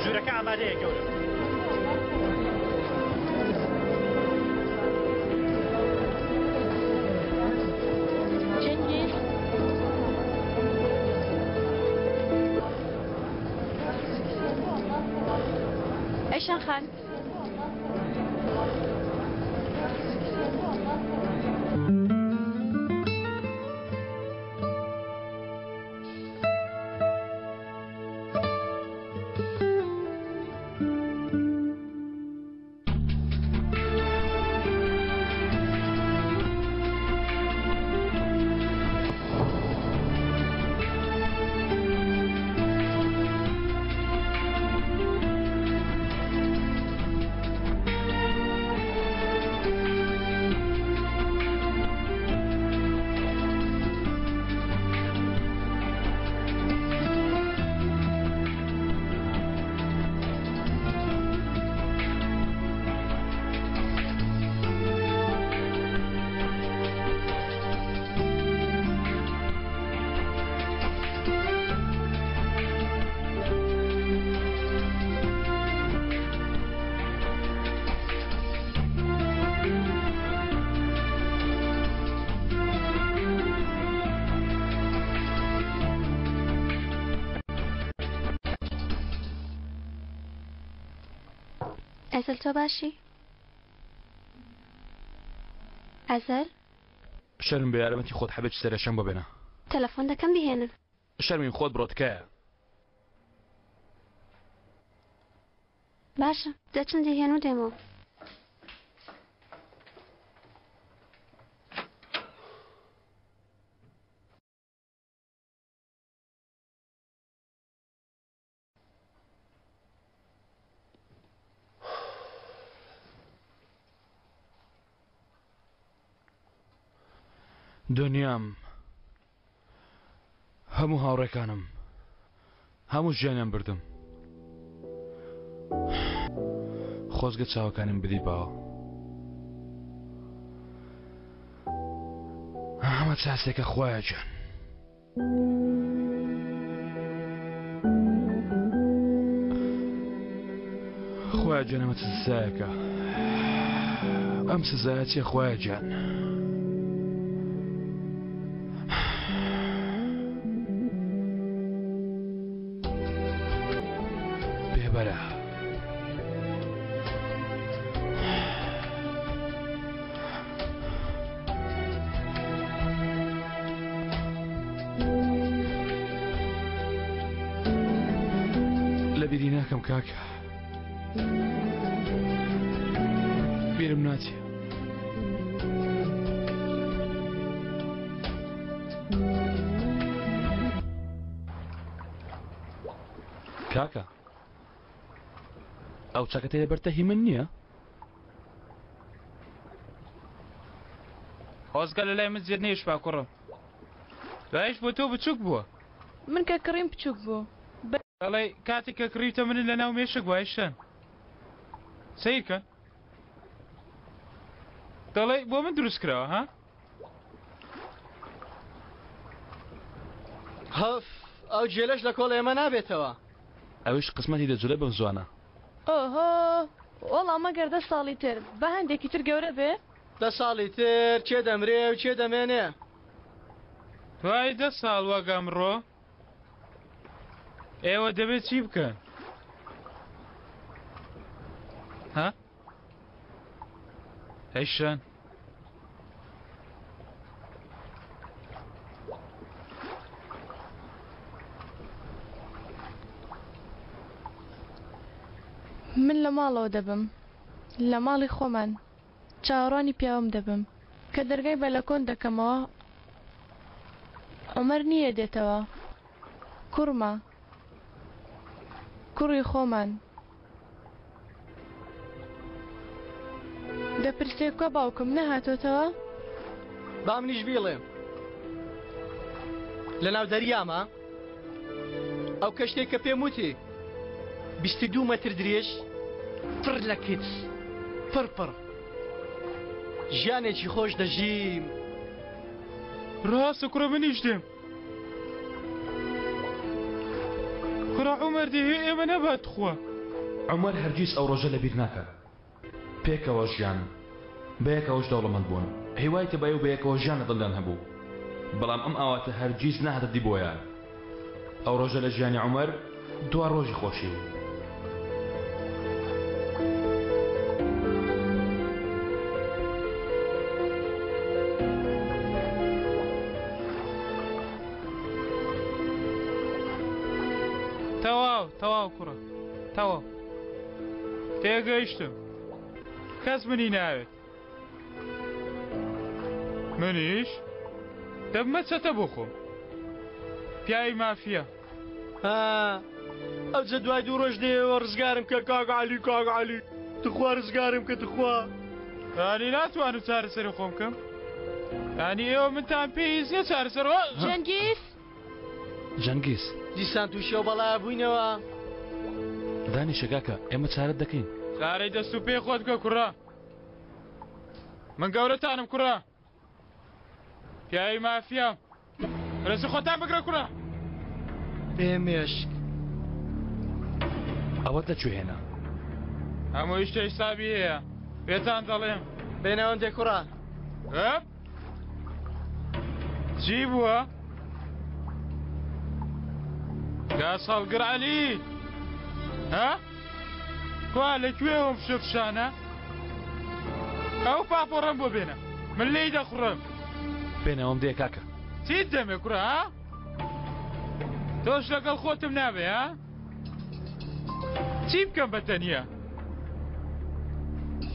ژوورەکە ئامادەیە گەورەم. چەنگیز. ئەیشان خان. ئەزەل تۆ باشی؟ ئەزەل؟ شەرم بە یارمەتی خۆت حەبێکی سەرێشەم بۆ بێنە. تەلەفۆن دەکەم بیهێنن. شەرمین خۆت بڕۆ تکایە. باشە دەچم دەیهێن و دێمەوە. دنیام هەموو هاوڕێکانم هەموو ژیانیان بردم خۆزگە چاوەکانیم بدیباوە ئەمە چاسێکە خوایە گیان خوایە گیان ئەمە چ سزایەکە ئەم سزایە چیە خوایە گیان بێبەرە لە بیری ناکەم کاکە بیرم ناچێ کاکە ئەو چەکەتەی لەبەرتە هی من نییە؟ خۆزگە لە لای من زێر نەیشبا کوڕم دوایش بۆ تۆ بچوک بووە. من کە کڕیم بچوک بوو. دەڵێی کاتێک کە کڕیوتە منت لە ناو مێشک وای شەن سەیرکەن دەڵێی بۆ من دروست کراوە ها. هەف ئەو جێلەش لە کۆڵ ئێمە نابێتەوە. ئەویش قسمەتی دەجولێ بەم زوانە. ئۆهۆ وەڵا مەگەر دە ساڵی تر با هەندێکی تر گەورە بێ. دە ساڵی تر کێ دەمرێ و کێ دەمێنێ؟ دوای دە ساڵ وەک ئەمڕۆ ئێوە دەبێت چی بکەن؟ ها؟ هەیشان من لە ماڵەوە دەبم لە ماڵی خۆمان چاوەڕوانی پیاوم دەبم کە دەرگای بەلەکۆن دەکەمەوە عومەر نییە دێتەوە کوڕمە کوڕی خۆمان دەپرسێ کوا باوکم نەهاتۆتەوە؟ با منیش بیڵێم لەناو دەریامە ئەو کەشتێک کە پێم وتی 22 مەتر درێژ پڕ لە کچ پڕ پڕ ژیانێکی خۆش دەژیم. ڕاستە کوڕە منیش دێم. کوڕە عومەر دێ هێ ئێمە نەبات تخوا. عومەر هەرگیز ئەو ڕۆژە لەبیر ناکات. پێکەوە ژیان، بەیەکەوەش دەوڵەمەند بوون. هیوای تەبایی و بەیەکەوە ژیان لە دڵیان هەبوو. بەڵام ئەم ئاواتە هەرگیز نەهاتە دی بۆیان. ئەو ڕۆژە لە ژیانی عومەر دوا ڕۆژی خۆشی بوو. تەواو تەواو کوڕە تەواو تێگەیشتم کەس منی ناوێت منیش دەبمە چەتە بۆ خۆم پیاوی مافیە ها ئەوجە دوای دوو ڕۆژ دێەوە ڕزگارم کە کاک عەلی کاک عەلی تخوا ڕزگارم کە تخوا یانی ناتوانم چارەسەری خۆم بکەم یانی ئێوە منتان پێویست نییە چارەسەر جەنگیز جەنگیز دیسان تووشی ئەو بەڵایە بووینەوە دانیشە کاکە ئێمە چارەت دەکەین چارەی دەست و پێی خۆت بکە کوڕە من گەورەتانم کوڕە پیاوی مافیام ڕێزی خۆتان بگرە کوڕە بێ مێشک ئەوەت لە کوێ هێنا؟ هەمووی شتێ حیسابی هەیە پێتان دەڵێم. بێنەوەندێ کوڕە. ئەپ چی بووە؟ گاز هەڵگر عەلی ها؟ کوا لە کوێوەم فشە فشانە؟ ئەو پاپۆڕەم بۆ بێنە من لێی دەخوڕم. بێنەوەم دێ کاکە. چیت دەمێ کوڕە ها؟ تۆش لەگەڵ خۆتم نابێ ها؟ چی بکەم بە تەنیا؟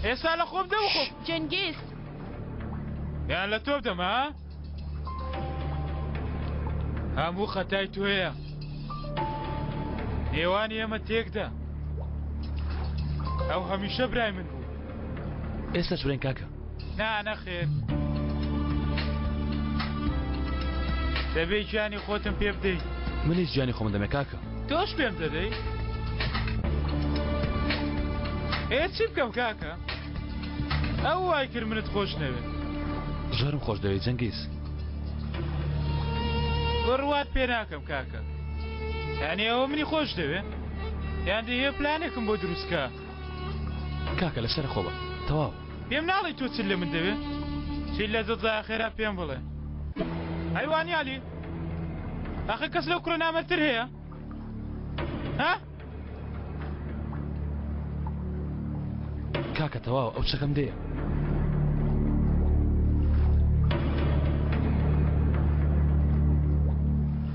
ئێستا لە خۆم دەم خۆم. جەنگیز. یان لە تۆ بدەم ها؟ هەموو خەتای تۆیە. نێوانی ئێمە تێکدا. ئەو هەمیشە برای من بوو. ئێستاش برین کاکە. نا نەخێر. دەبێ گیانی خۆتم پێ بدەیت. منیش گیانی خۆم دەمێ کاکە. تۆش پێم دەدەی؟ ئێ چی بکەم کاکە؟ ئەو وای کرد منت خۆش نەوێت. زۆرم خۆش دەوێی جەنگیز. بڕوات پێ ناکەم کاکە. یانی ئەوە منی خۆش دەوێ؟ یان دەیەوێ پلانێکم بۆ دروست کا؟ کاکە لەسەر خۆ بە تەواو. پێم ناڵێی تۆ چت لە من دەوێ؟ چیت لە دڵدایە خێرا پێم بڵێ. ئەی وانیە عەلی؟ ئاخر کەس لەو کوڕە نامەردتر هەیە؟ ها؟ کاکە تەواو ئەو چەکەم دێ.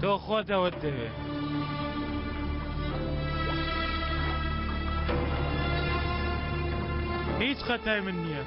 تۆ خۆت ئەوەت دەوێ. هیچ خەتای من نییە.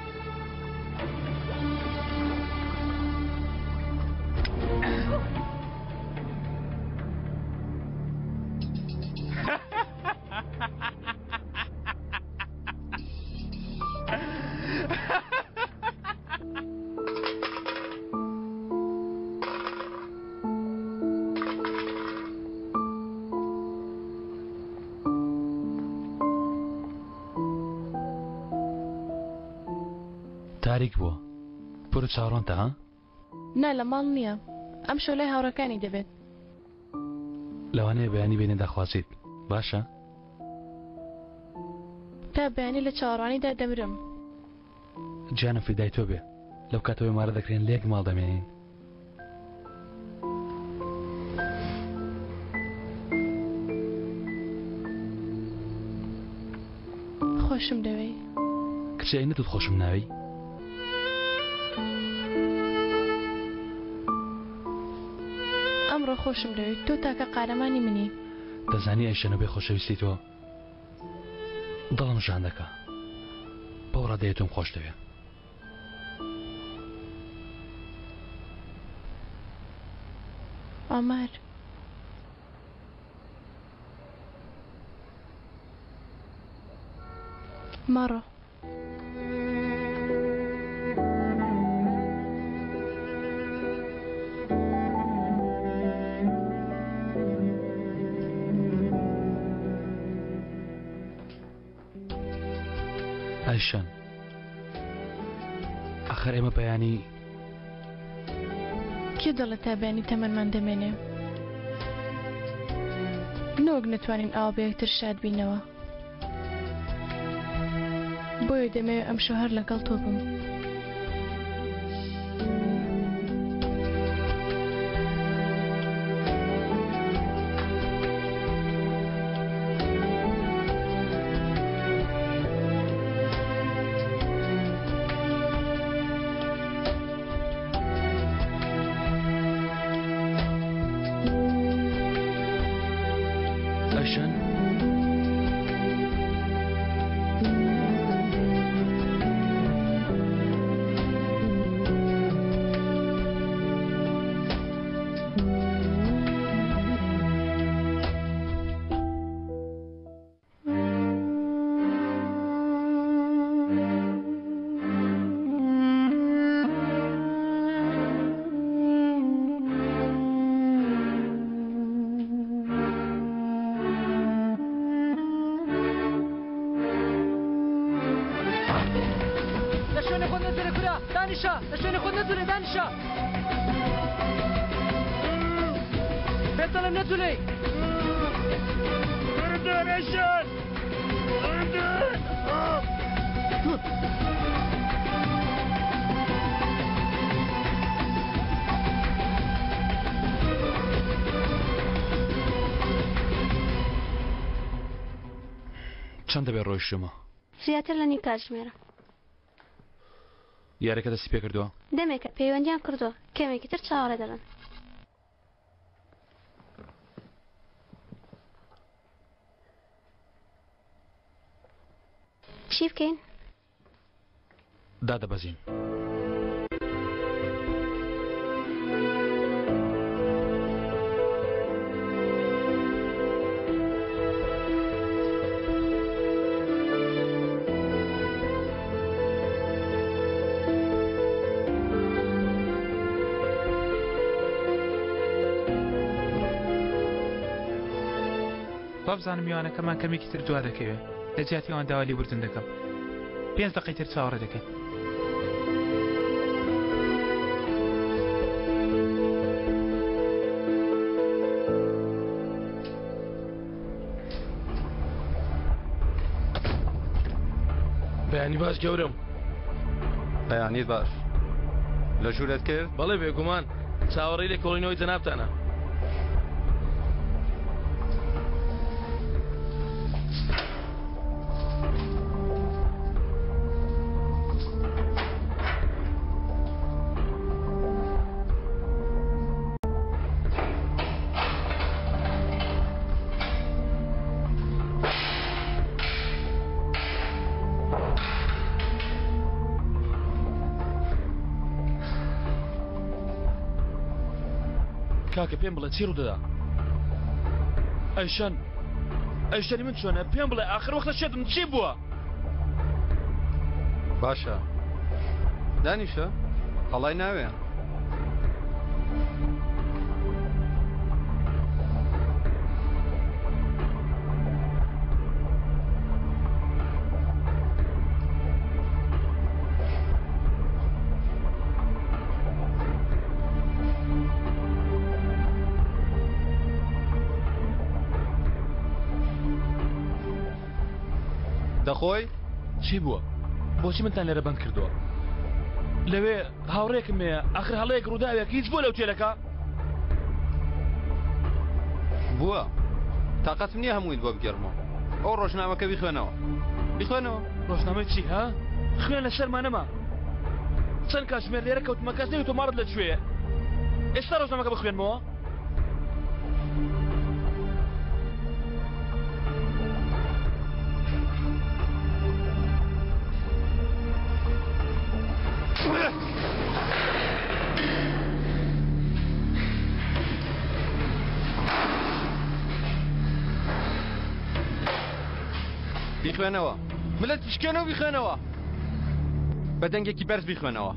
تاریک بووە پورە چاوەڕوانتە ها؟ نا لە ماڵ نییە ئەمشەو لای هاوڕێکانی دەبێت. لەوانەیە بەیانی بێنە داخوازیت باشە؟ تا بەیانی لە چاوەڕوانیدا دەمرم. گیانم فیدای تۆ بێ لەو کاتەوەی مارە دەکرێن لە یەک ماڵ دەمێنین. خۆشم دەوێی. کچێ ئەی نەتوت خۆشم ناوێی؟ ئەمڕۆ خۆشم دەوێی تۆ تاکە قارەمانی منی. دەزانی ئەی شەنۆ بێ خۆشەویستی تۆ دڵم ژان دەکا بەو ڕادەیە تۆم خۆش دەوێ. عومەر. مەڕۆ. ئایشان ئەخەر ئێمە بەیانی کێ دەڵێ تا بەیانی تەمەنمان دەمێنێ نەوەک نەتوانین ئاوا بە یەکتر شاد بینەوە. بۆیە دەمەوێ ئەمشەو هەر لەگەڵ تۆ بم. ئەشەن لە شوێنی خۆت نەجوولێ کورە دانیشە لە شوێنی خۆت نەجوولێ دانیشە پێت دەڵێم نەجوولێی چەند دەبێت ڕۆیشتمە؟ زیاتر لە نیو کاتژمێرە. یاریەکە دەستی پێکردووە؟ دەمێکە پەیوەندیان کردووە، کەمێکی تر چاوەڕێ دەبن. چی بکەین؟ دادەبەزین. وابزانم میوانەکەمان کەمێکی تر دوا دەکەوێ لە جیاتی ئەوان داوا لێبوردن دەکەم پێنج دەقەی تر چاوەڕێ دەکەین. بەیانی باش گەورەم. بەیانیت باش. لە ژوورت کرد؟ بەڵێ بێگومان. چاوەڕێی لێکۆڵینەوەی جەنابتانە. کاکە پێم بڵێ چی ڕوودەدا ئەیشەن ئەیشەنی من چۆنە پێم بڵێ ئاخر وەختە شێتم چی بووە باشە دانیشە هەڵای ناوێ. دەخۆی؟ چی بووە؟ بۆچی منتان لێرە بەند کردووە؟ لەوێ هاوڕێکم هەیە ئاخر هەڵەیەک ڕووداوێک هیچ بووە لە ئوتێلەکە؟ بووە تاقەتم نییە هەموویت بۆ بگێڕمەوە ئەو ڕۆژنامەکە بیخوێنەوە بیخوێنەوە ڕۆژنامەی چی ها؟ خوێن لە سەرما نەما چەند کاتژمێر لێرە کەوتمە کەس نەیوتووە ماڵت لە کوێیە ئێستا ڕۆژنامەکە بخوێنمەوە؟ بیخوێنەوە ملت بشکێنە و بیخوێنەوە بە دەنگێکی بەرز بیخوێنەوە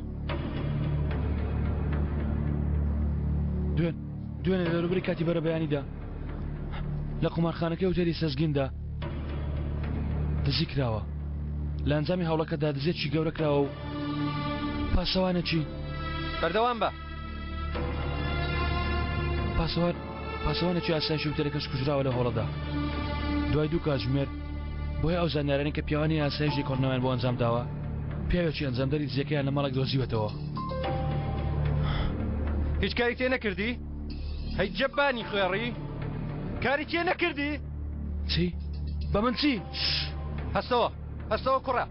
دوێن دوێنێ دەوروبەری کاتی بەرەبەیانیدا لە قومارخانەکەی هوتێلی سەزگیندا دزی کراوە لە ئەنجامی هەوڵەکەدا دزێکی گەورە کراوە و پاسەوانێکی بەردەوام بە پاسەوان پاسەوانێکی ئاسایشی هوتێلەکەش کوژراوە لە هۆڵەدا دوای دوو کاتژمێر بۆیە ئەو زانیارانەی کە پیاوانی ئاسایش لێکۆڵینەوەیان بۆ ئەنجام داوە، پیاوێکی ئەنجامدەری دزیەکەیان لە ماڵێک دۆزیوەتەوە. هیچ کاری تێ نەکردی؟ هەی جەبانی خوێڕی کاری تێ نەکردی؟ چی؟ بە من چی؟ هەستەوە هەستەوە کوڕە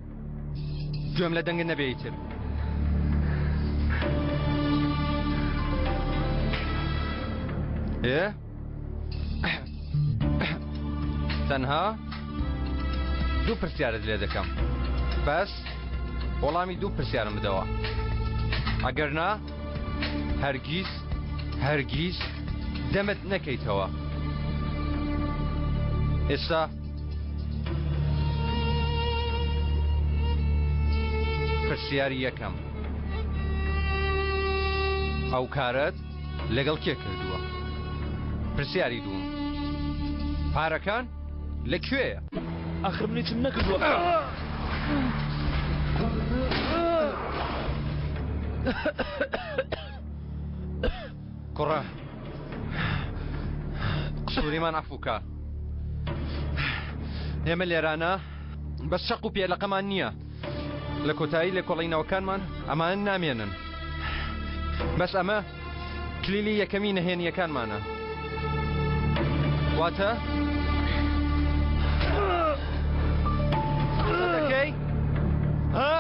گوێم لە دەنگت نەبێ ئیتر. ئێ؟ تەنها دوو پرسیارت لێ دەکەم بەس وەڵامی دوو پرسیارم بدەوە ئەگەر نا هەرگیز هەرگیز دەمت نەکەیتەوە ئێستا پرسیاری یەکەم ئەو کارەت لەگەڵ کێ کردووە؟ پرسیاری دووم پارەکان لە کوێیە؟ ئاخر من هیچم نەکردووە. کوڕە قسووریمان عەفوو کە. ئێمە لێرانە بەس چەق و پێلەقەمان نییە. لە کۆتایی لێکۆڵینەوەکانمان ئەمانە نامێنن. بەس ئەمە کلیلی یەکەمی نەهێنیەکانمانە. واتە دەکەی؟ ها؟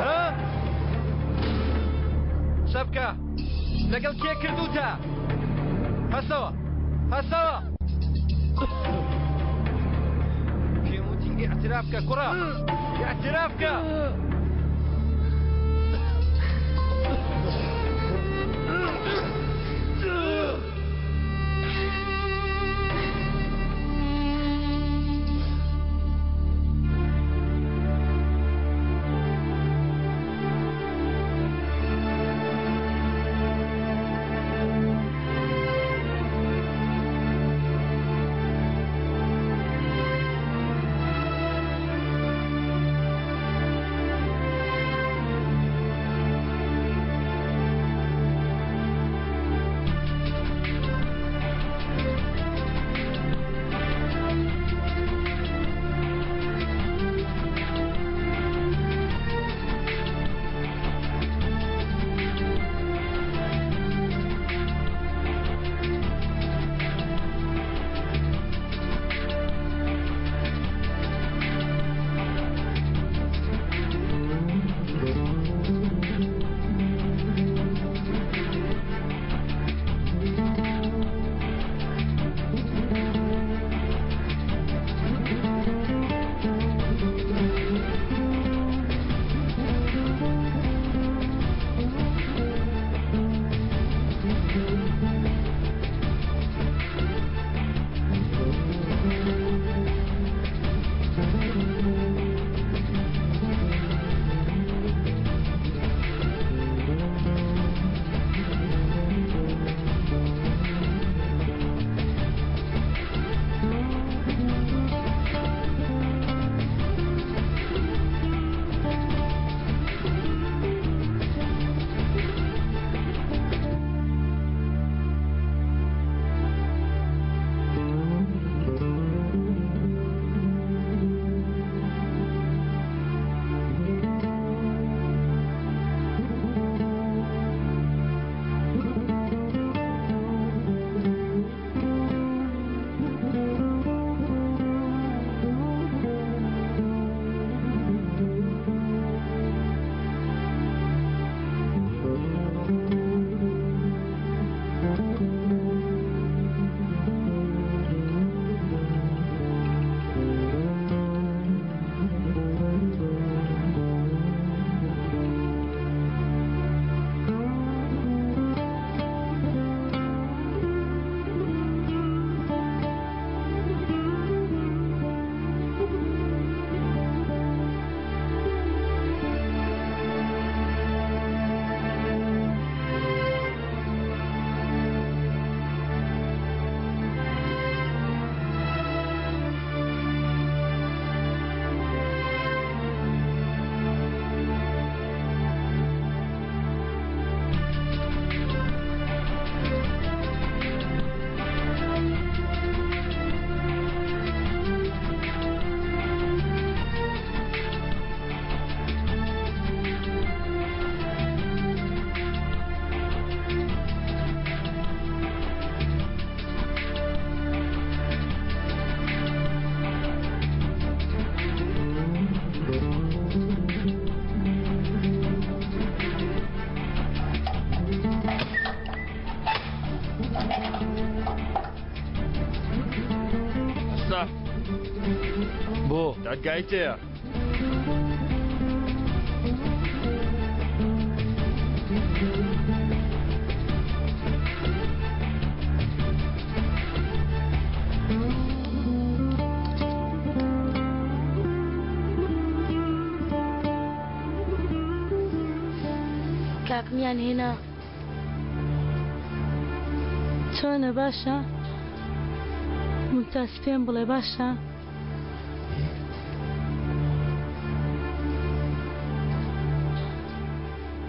ها؟ قسە بکە لەگەڵ کێ کردوتە؟ هەستەوە هەستەوە پێم وتی ئیعتراف کە کوڕە ئیعتراف کە دادگایی تێیە. کاکمیان هێنا. چۆنە باشە؟ ممتاز پێم بڵێ باشە؟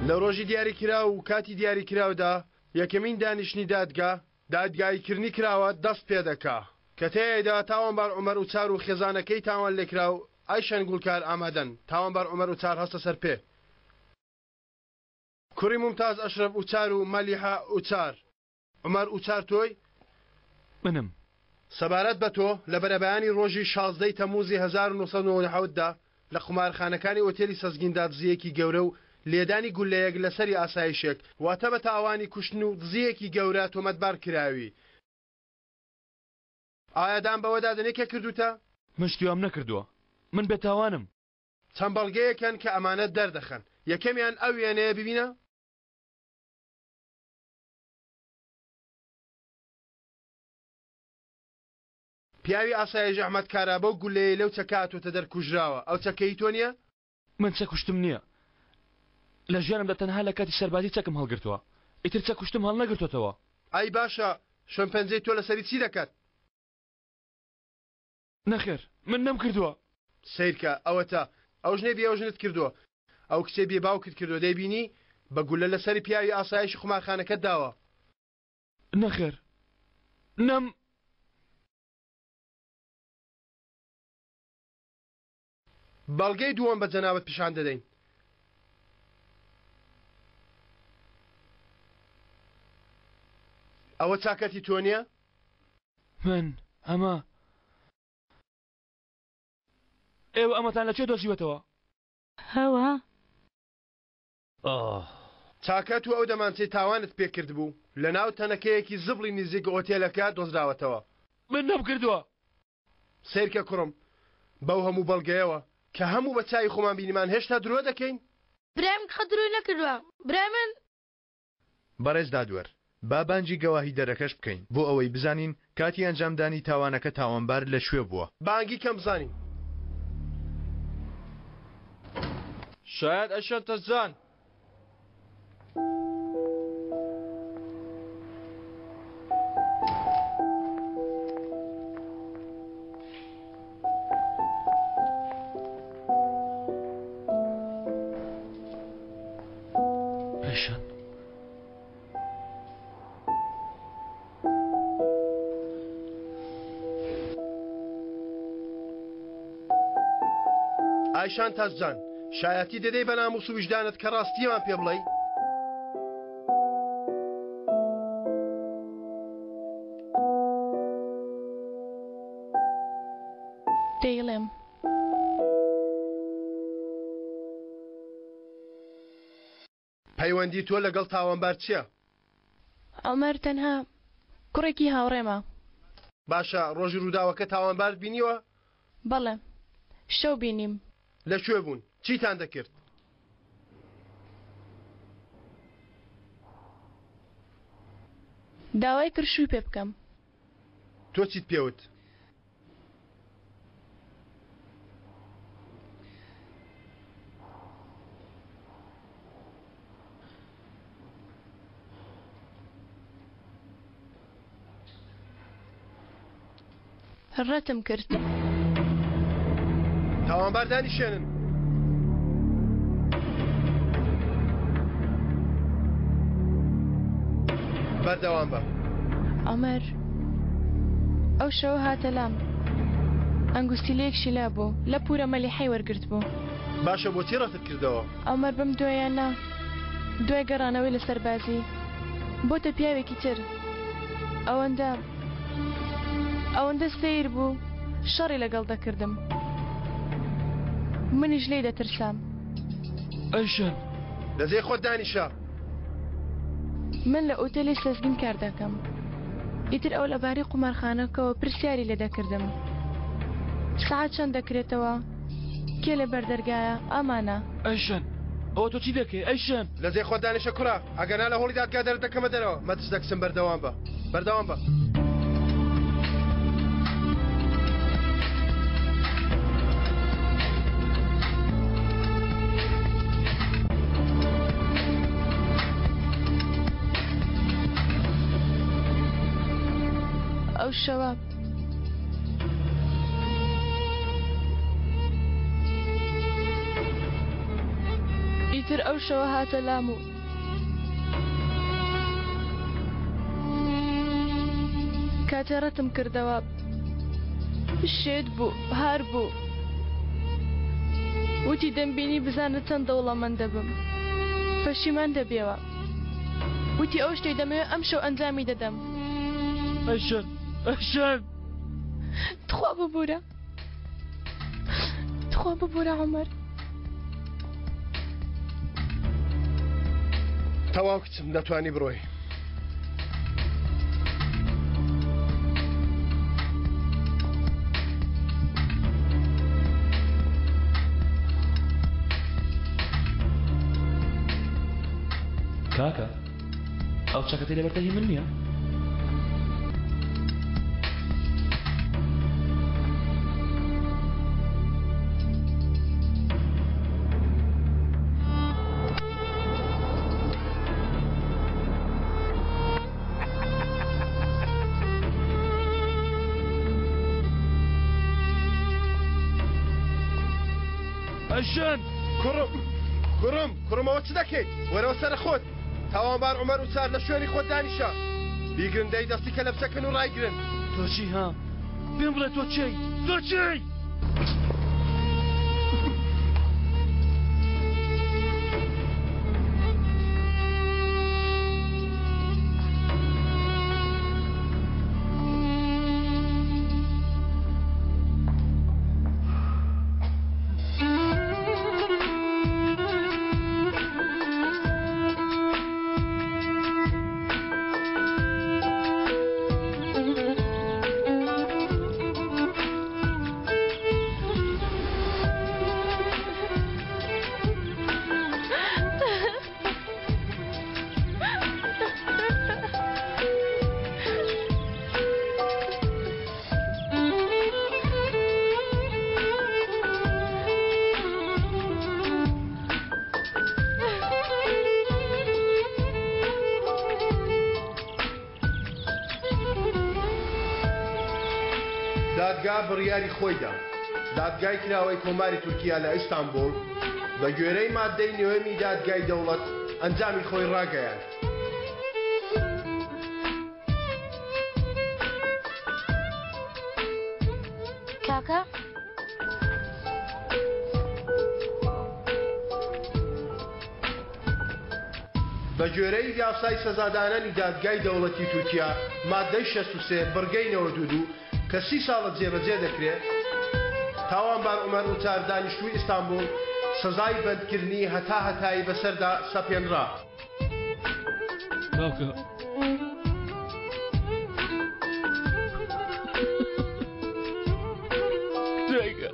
لە ڕۆژی دیاریکراو و کاتی دیاریکراودا یەکەمین دانیشتنی دادگا، دادگاییکردنی کراوە دەست پێدەکا، کە تێیایدا تاوانبار عومەر ئوچار و خێزانەکەی تاوانلێکراو ئایشەن گوڵکار ئامادەن، تاوانبار عومەر ئوچار هەستە سەر پێ. کوڕی مومتاز ئەشرەف ئوچار و مەلیحە ئوچار. عومەر ئوچار تۆی؟ منم. سەبارەت بە تۆ، لە بەرەبەیانی ڕۆژی 16 ی تەمموزی 1997 دا لە قومارخانەکانی ئۆتێلی سەزگیندا دزییەکی گەورە و لێدانی گوللەیەک لە سەری ئاسایشێک، واتە بە تاوانی کوشتن و دزییەکی گەورە تۆمەتبار کراوی. ئایا دان بەوەدا دەنێی کە کردووتە؟ من شتی وام نەکردووە. من بێتاوانم. چەند بەڵگەیەک هەن کە ئەمانە دەردەخەن. یەکەمیان ئەو وێنەیە ببینە. پیاوی ئاسایش ئەحمەد کارا بەو گوللەیەی لەو چەکە هاتووەتە دەر کوژراوە. ئەو چەکە هی تۆ نییە؟ من چەک کوشتم نییە. لە ژیانمدا تەنها لە کاتی سەربازی چەکم هەڵگرتووە. ئیتر چەک کوشتم هەڵنەگرتۆتەوە. ئەی باشە شوێنپەنجەی تۆ لەسەری چی دەکات؟ نەخێر من نەمکردووە. سەیرکە ئەوەتا ئەو ژنەی بێوەژنت کردووە ئەو کچەی بێ باوکت کردووە دەیبینی بە گوللە لەسەری پیاوی ئاسایشی قومارخانەکەت داوە. نەخێر نەم. بەڵگەی دووەم بە جەنابت پیشان دەدەین. ئەوە چاکەتی تۆ نییە؟ من ئەمە ئێوە ئەمەتان لە کوێ دۆزیوەتەوە؟ هەوە. ئاه. چاکەت و ئەو دەمانچەی تاوانت پێ کردبوو لەناو تەنەکەیەکی زبڵی نزیک ئۆتێلەکە دۆزراوەتەوە. من نەمکردووە. سەیرکە کوڕم، بەو هەموو بەڵگەیەوە کە هەموو بە چاوی خۆمان بینیمان هێشتا درۆ دەکەین؟ برای من قەت درۆی نەکردووە برای من. بەڕێز دادوەر، با بانگی گەواهیدەرەکەش بکەین بۆ ئەوەی بزانین کاتی ئەنجامدانی تاوانەکە تاوانبار لە کوێ بووە. بانگی کەم بزانین. شایەد ئەشەن تەزجان. ئەیشان. ئایشان تاسجان، شایەتی دەدەی بە ناموس و ویژدانت کە ڕاستیمان پێ بڵێی؟ دەیڵێم. پەیوەندی تۆ لەگەڵ تاوانبار چیە؟ عومەر تەنها کوڕێکی هاوڕێمە. باشە ڕۆژی ڕووداوەکە تاوانبارت بینیوە؟ بەڵێ شەو بینیم. لە کوێ بوون؟ چیتان دەکرد؟ داوای کرد شووی پێ بکەم. تۆ چیت پێ وت؟ ڕەتم کرد. تاوانبار دانیشێنن. بەردەوام بە. عومەر ئەو شەوە هاتە لام ئەنگوستیلەیەکشی لابوو لە پورە مەلیحەی وەرگرتبوو. باشە بۆچی ڕەتت کردەوە؟ عومەر بەم دوایانە دوای گەڕانەوەی لە سەربازی بۆتە پیاوێکی تر ئەوەندە ئەوەندە سەیر بوو شەڕی لەگەڵ دەکردم منیش لێی دەترسام. ئەیشان. لە جێی خۆت دانیشە. من لە ئوتێلی سەزگین کار دەکەم. ئیتر ئەو لەبارەی قومارخانەکەوە پرسیاری لێ دەکردم. سەعات چەند دەکرێتەوە؟ کێ لە بەر دەرگایە؟ ئامانە. ئەیشەن ئەوە تۆ چی دەکەی ئەیشەن؟ لە جێی خۆت دانیشە کوڕە ئەگەرنا لە هۆڵی دادگا دەرت دەکەمە دەرەوە مەترسە کچم بەردەوام بە بەردەوام بە. ئەو شەوە ئیتر ئەو شەوە هاتە لام و کاتێ ڕەتم کردەوە شێت بوو هار بوو وتی دەمبینی بزانە چەند دەوڵەمەند دەبم پەشیمان دەبیەوە وتی ئەو شتەی دەمەوێت ئەم شەو ئەنجامی دەدەم ئەیشەن ئەیشەن تخوا ببورە تخوا ببورە عومەر. تەواو کچم دەتوانی بڕۆی. کاکە ئەو چەکەتەی لەبەرتە هی من نییە؟ ئەژەن کوڕم کوڕم کوڕم ئەوە چ دەکەیت وەرەوە سەرە خۆت تاوانبار عومەر ئوچار لە شوێنی خۆت دانیشە. بیگرن دەی دەستی کەلەپچەکەن و ڕایگرن. تۆ چی ها؟ پێم بڵێ تۆ کێی؟ تۆ کێی؟ دادگا بڕیاری خۆی دا. دادگای کراوەی کۆماری تورکیا لە ئیستانبوڵ بە گوێرەی ماددەی نۆیەمی دادگای دەوڵەت ئەنجامی خۆی ڕاگەیاند. کاکە؟ بە گوێرەی یاسای سەزادانانی دادگای دەوڵەتی تورکیا ماددەی 63 بڕگەی 92 کە سی ساڵە جێبەجێ دەکرێت، تاوانبار عومەر ئوچار دانیشتووی ئیستانبوڵ سزای بەندکردنی هەتا هەتایی بەسەردا سەپێنرا. باوکە. دایکە.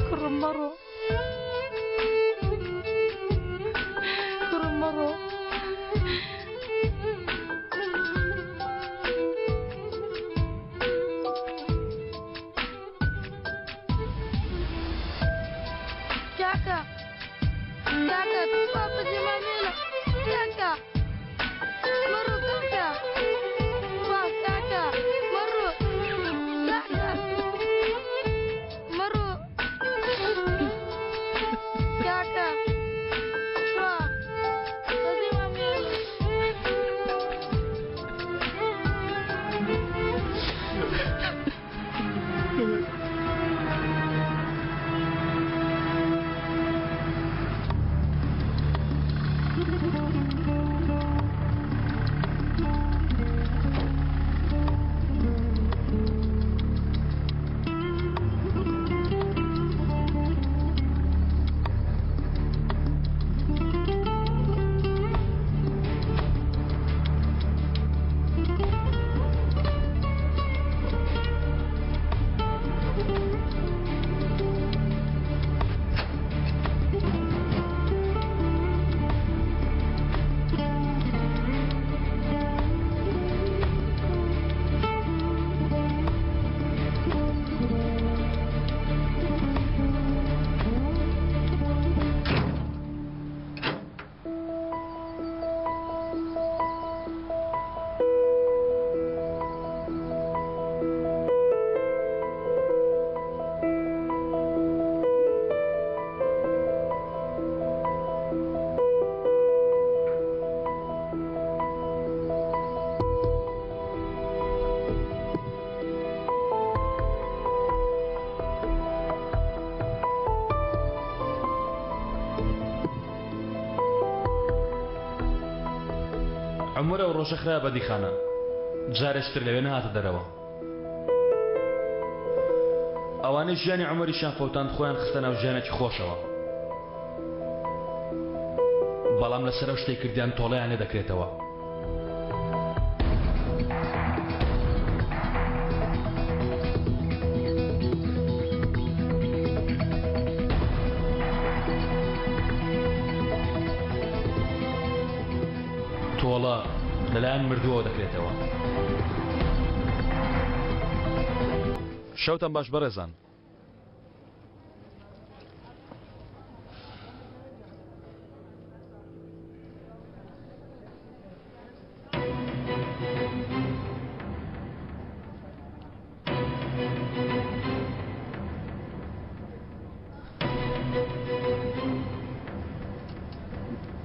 کوڕم مەڕۆ کوڕم مەڕۆ کاکە کاکە تخوا بەجێمان مێڵە کاکە مەڕۆ کاکە تخوا کاکە مەڕۆ کاکە مەڕۆ کاکە تخوا بەجێمان مێڵە عومەر ئەو ڕۆژە خرایە بەندیخانە. جارێکی تر لەوێ نەهاتە دەرەوە. ئەوانەی ژیانی عومەریشیان فەوتاند خۆیان خستە ناو ژیانێکی خۆشەوە. بەڵام لەسەر ئەو شتەی کردیان تۆڵەیان لێ دەکرێتەوە. تۆڵە لەلایەن مردووەوە دەکرێتەوە. شەوتان باش بەڕێزان.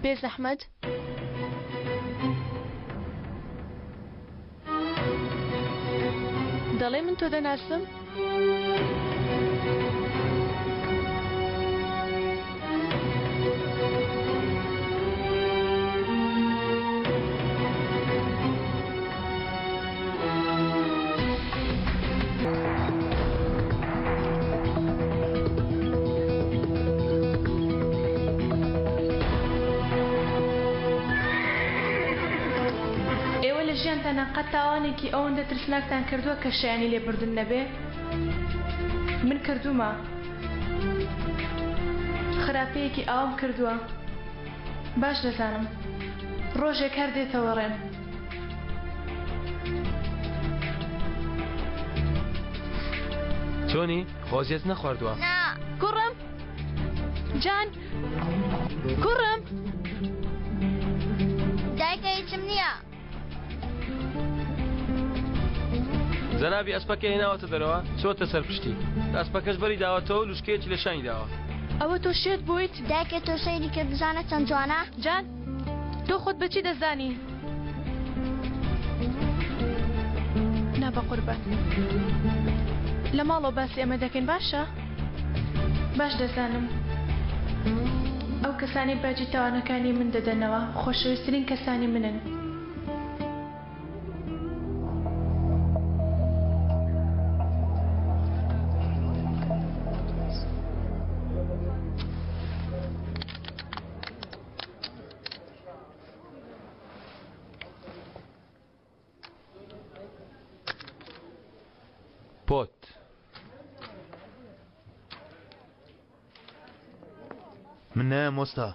بێزەحمەت. دەڵێ من تۆ دەناسم؟ ئێوە لە ژیانتانا قەت تاوانێکی ئەوەندە ترسناکتان کردووە کە شایانی لێبوردن نەبێ؟ من کردوومە. خراپەیەکی ئاوام کردووە. باش دەزانم ڕۆژێک هەر دێتەوە ڕێم. چۆنی؟ خۆزیەت نەخواردووە؟ نا. کوڕم جان کوڕم. دایکە هیچم نییە. جەنابی ئەسپەکەی هێناوەتە دەرەوە چۆتە سەر پشتی ئەسپەکەش بەری داوەتەوە و لوشکەیەکی لە شانی داوە. ئەوە تۆ شێت بوویت؟ دایکە تۆ سەیری کە بزانە چەند جوانە. جان تۆ خۆت بە چی دەزانی؟ نا بەقوربان لە ماڵەوە باسی ئەمە دەکەین باشە؟ باش دەزانم ئەو کەسانەی باجی تاوانەکانی من دەدەنەوە خۆشەویسترین کەسانی منن. پۆت. من نایەم وەستا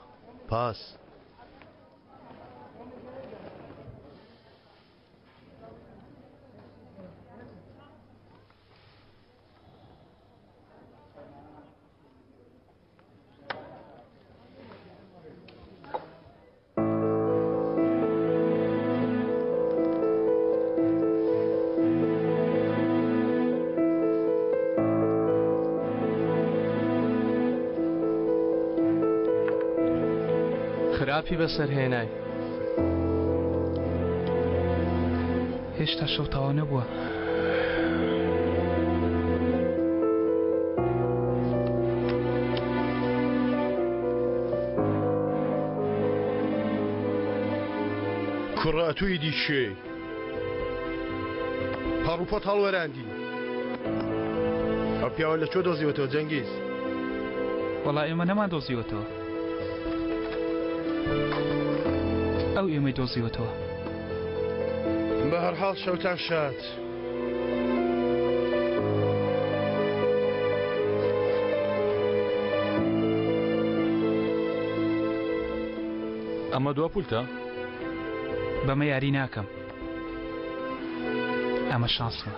پاس. خراپی بەسەر هێنای. هێشتا شەو تەواو نەبووە. کوڕە ئەتوو ئیدی کێی؟ پەڕوپۆت هەڵوەراندی. ئەو پیاوە لە کوێ دۆزیوەتەوە جەنگیز؟ وەڵا ئێمە نەمان دۆزیوەتەوە. ئەو ئێمەی دۆزیوەتەوە. بەهەرحاڵ شەوتان شاد. ئەمە دوا پولتە؟ بەمە یاری ناکەم. ئەمە شانسمە.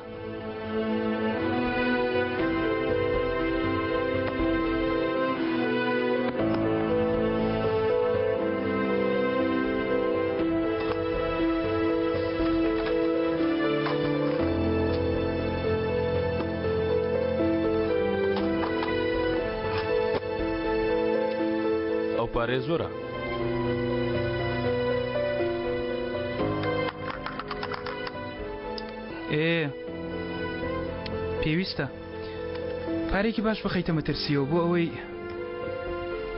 ئەو پارەیە زۆرە. ئێ پێویستە پارێکی باش بخەیتە مەترسیەوە بۆ ئەوەی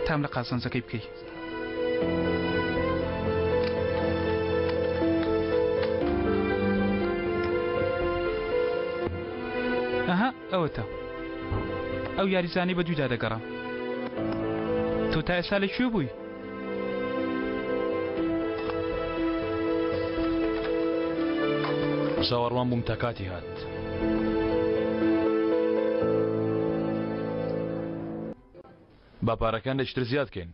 تام لە قازانجەکەی بکەی. ئەوەتە ئەو یاریزانەی بە دوودا دەگەڕام. تۆ تا ئێستا لە کوێ بووی؟ چاوەڕوان بووم تا کاتی هات. با پارەکان لە شتر زیاد کەین.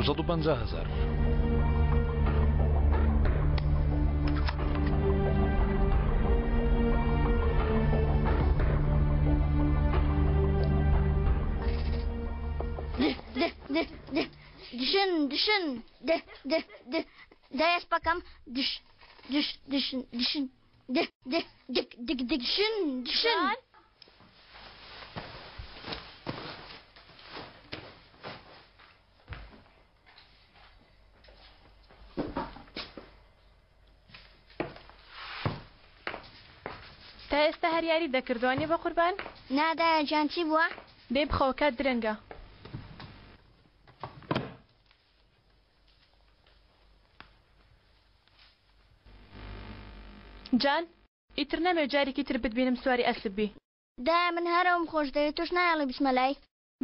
250 هەزار. Düşün, düşün. De, de, de. Dayas bakam. Düş, düş, düşün, düşün. De, de, dik, dik, dik. Düşün, düşün. تا ئێستا هەر یاری دەکرد وانیە بەقوربان؟ نا دایە گیان چی بووە؟ دەی بخەوە کات درەنگە. جان ئیتر نامەوێ جارێکی تر بتبینم سواری ئەسپ بی. دایە من هەر ئەوم خۆش دەوێ تۆش نایەڵی بچمە لای.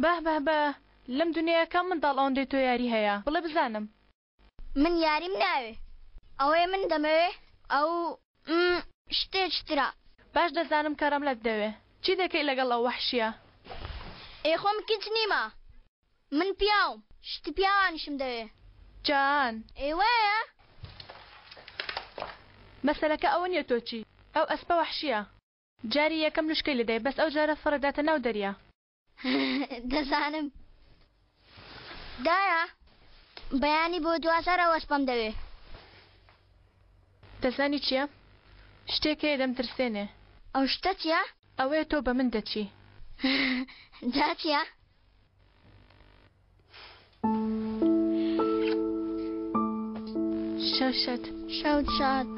بەه بەه بەه لەم دونیایە کام منداڵ ئەوەندەی تۆ یاری هەیە بڵێ بزانم. من یاریم ناوێ ئەوەی من دەمەوێ ئەو م شتێکی ترە. باش دەزانم کە ڕەملەت دەوێ. چی دەکەی لەگەڵ ئەو وەحشیە؟ ئێ خۆ من کچ نیمە من پیاوم شتی پیاوانیشم دەوێ. جان. ئێ وایە؟ مەسەلەکە ئەوە نیە تۆ چی ئەو ئەسپە وەحشیە. جاری یەکەم لوشکەی لێدای بەس ئەو جارە فڕێداتە ناو دەریا. دەزانم دایە بەیانی بۆ دواجار ئەو ئەسپەم دەوێ. دەزانی چیە؟ شتێک هەیە دەمترسێنێ. ئەو شتە چیە؟ ئەوەیە تۆ بە من دەچی. جا چیە؟ شەو شاد. شەوت شاد.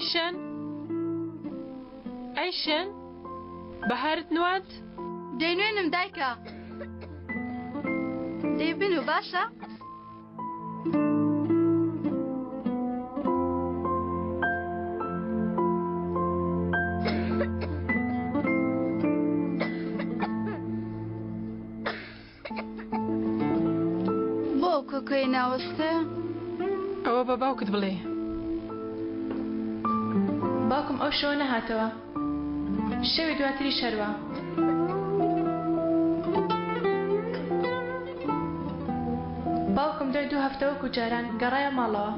ئەیشن ئەیشن بەهارت نواند؟ دەینوێنم دایکە. دەی بنوو باشە؟ بۆ ئەو کۆکەی ناوەستێ؟ ئەوە بە باوکت بڵێ. باوکم ئەو شەوە نەهاتەوە. شەوی دواتریش هەروا. باوکم دوای دوو هەفتە وەکو جاران گەڕایە ماڵەوە.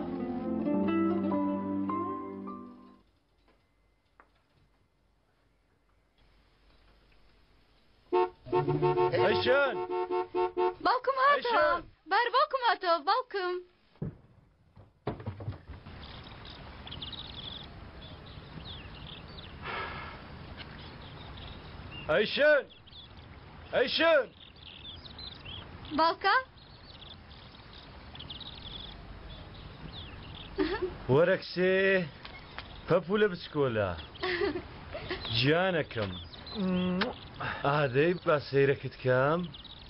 ئەیشان! باوکم هاتەوە! بار باوکم هاتەوە باوکم! ئەیشن! ئەیشن! باوکە؟ وەرە کچێ پەپوولە بچکۆلە گیانەکەم ئادەی با سەیرەکت کەم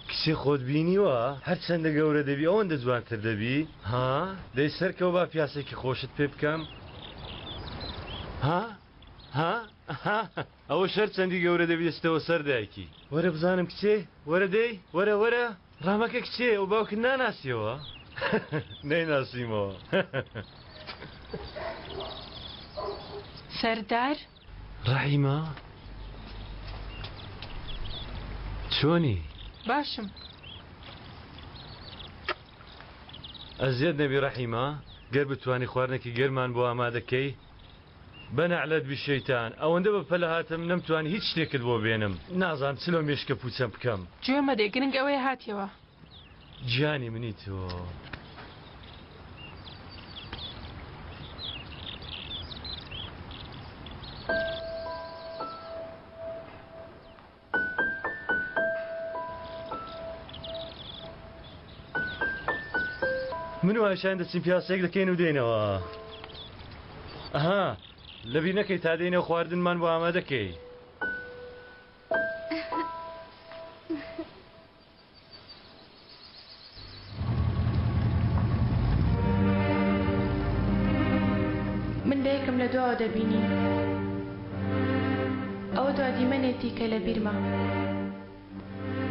کچێ خۆت بینیوە هەرچەندە گەورە دەبی ئەوەندە جوانتر دەبی ها دەی سەرکەوە با پیاسێکی خۆشت پێ بکەم ها ها ها ئەوە شەر چەندی گەورە دەبی دەچتەوە سەر دایکی وەرە بزانم کچێ وەرە دەی وەرە وەرە ڕامەکە کچێ ئەو باوکت ناناسیەوە نەیناسیمەوە. سەردار؟ ڕەحیمە چۆنی؟ باشم. ئەزیەت نەبی ڕەحیمە. گەر بتوانی خواردنێکی گەرمان بۆ ئامادە کەی بە نەعلەت بی شەیتان ئەوەندە بە پەلە هاتم نەمتوانی هیچ شتێکت بۆ بێنم نازانم چ لەو مێشکە پوچەم بکەم. گوێ مەدەی گرنگ ئەوەیە هاتیەوە. گیانی منی تۆ. من و ئایشان دەچین پیاسەیەک دەکەین و دێینەوە. ئەها لەبیر نەکەی تا دێینەوە خواردنمان بۆ ئامادەکەی. من دایکم لە دواوە دەبینی. ئەوە دوا دیمەنێتی کە لە بیرمە.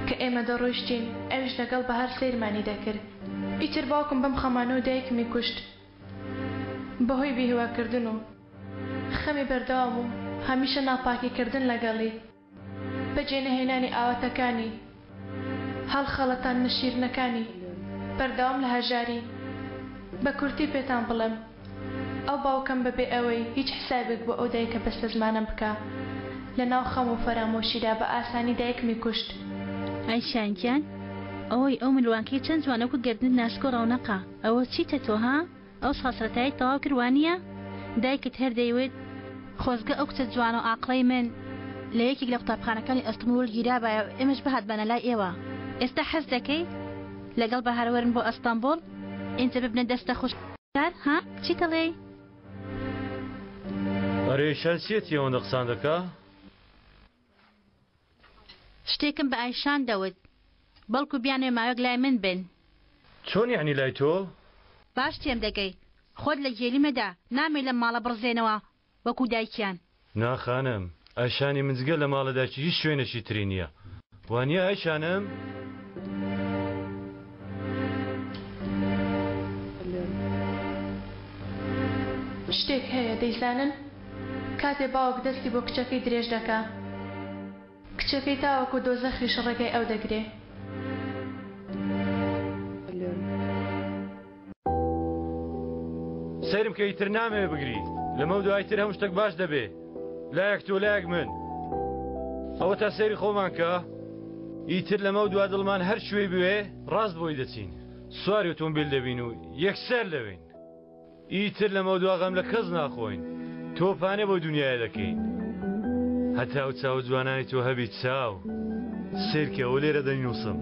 کە ئێمە دەڕۆیشتین ئەویش لەگەڵ بەهار سەیرمانی دەکرد. ئیتر باوکم بەم خەمانەوە دایکمی کوشت. بەهۆی بێهیواکردن و خەمی بەردەوام و هەمیشە ناپاکیکردن لەگەڵی. بەجێنەهێنانی ئاواتەکانی، هەڵخەڵەتاندنە شیرنەکانی، بەردەوام لە هەژاری. بە کورتی پێتان بڵێم، ئەو باوکەم بەبێ ئەوەی هیچ حسابێک بۆ ئەو دایکە بەستەزمانەم بکا، لە ناو خەم و فەرامۆشیدا بە ئاسانی دایکمی کوشت. ئایشان گیان ئۆی ئەو ملوانکەی چەند جوانە وەکو گەردنت ناسک و ڕەونەقە ئەوە چیتە تۆ ها؟ ئەو سەرەتاییت تەواو کرد وانیە؟ دایکت هەر دەیوت، خۆزگە ئەو کچە جوانە و ئاقڵەی من لە یەکێک لە قوتابخانەکانی ئەستەنبوڵ گیرابایە و ئێمەش بهاتبانە لای ئێوە. ئێستا حەز دەکەی لەگەڵ بەهار وەرن بۆ ئەستەنبوڵ ئینجا ببنە دەستە خوشکار ها؟ چیت ئەڵێی؟ ئەرێ ئیشان چیەتی ئەوەندە قسان دەکا؟ شتێکم بە ئایشان دەوت بەڵکو بیانەوێ ماوەیەک لای من بن. چۆن یەعنی لای تۆ؟ باش تێم دەگەی خۆت لە گێلی مەدە نامەوێ لەم ماڵە بڕزێنەوە وەکو دایکیان. نا خانم ئایشانی من جگە لە ماڵە دایکی هیچ شوێنێکی تری نیە وانیە ئایشانم؟ شتێک هەیە دەیزانن؟ کاتێ باوک دەستی بۆ کچەکەی درێژ دەکا کچەکەی تاوەکو دۆزەخیش ڕێگای ئەو دەگرێ. سەیرم کە ئیتر نامەوێ بگری لەمەو دوای تر هەموو شتێک باش دەبێ لایەک تۆ لایەک من ئەوە تا سەیری خۆمان کە ئیتر لەمەو دوا دڵمان هەر کوێی بوێ ڕاست بۆی دەچین سواری ئۆتۆمبیل دەبین و یەکسەر لەوێین ئیتر لەمەودوا غەم لە کەس ناخۆین تۆپانێ بۆ دونیایە دەکەین هەتا ئەو چاوە جوانانی تۆ هەبی چاو سەیرکە ئەوە لێرە دەینووسم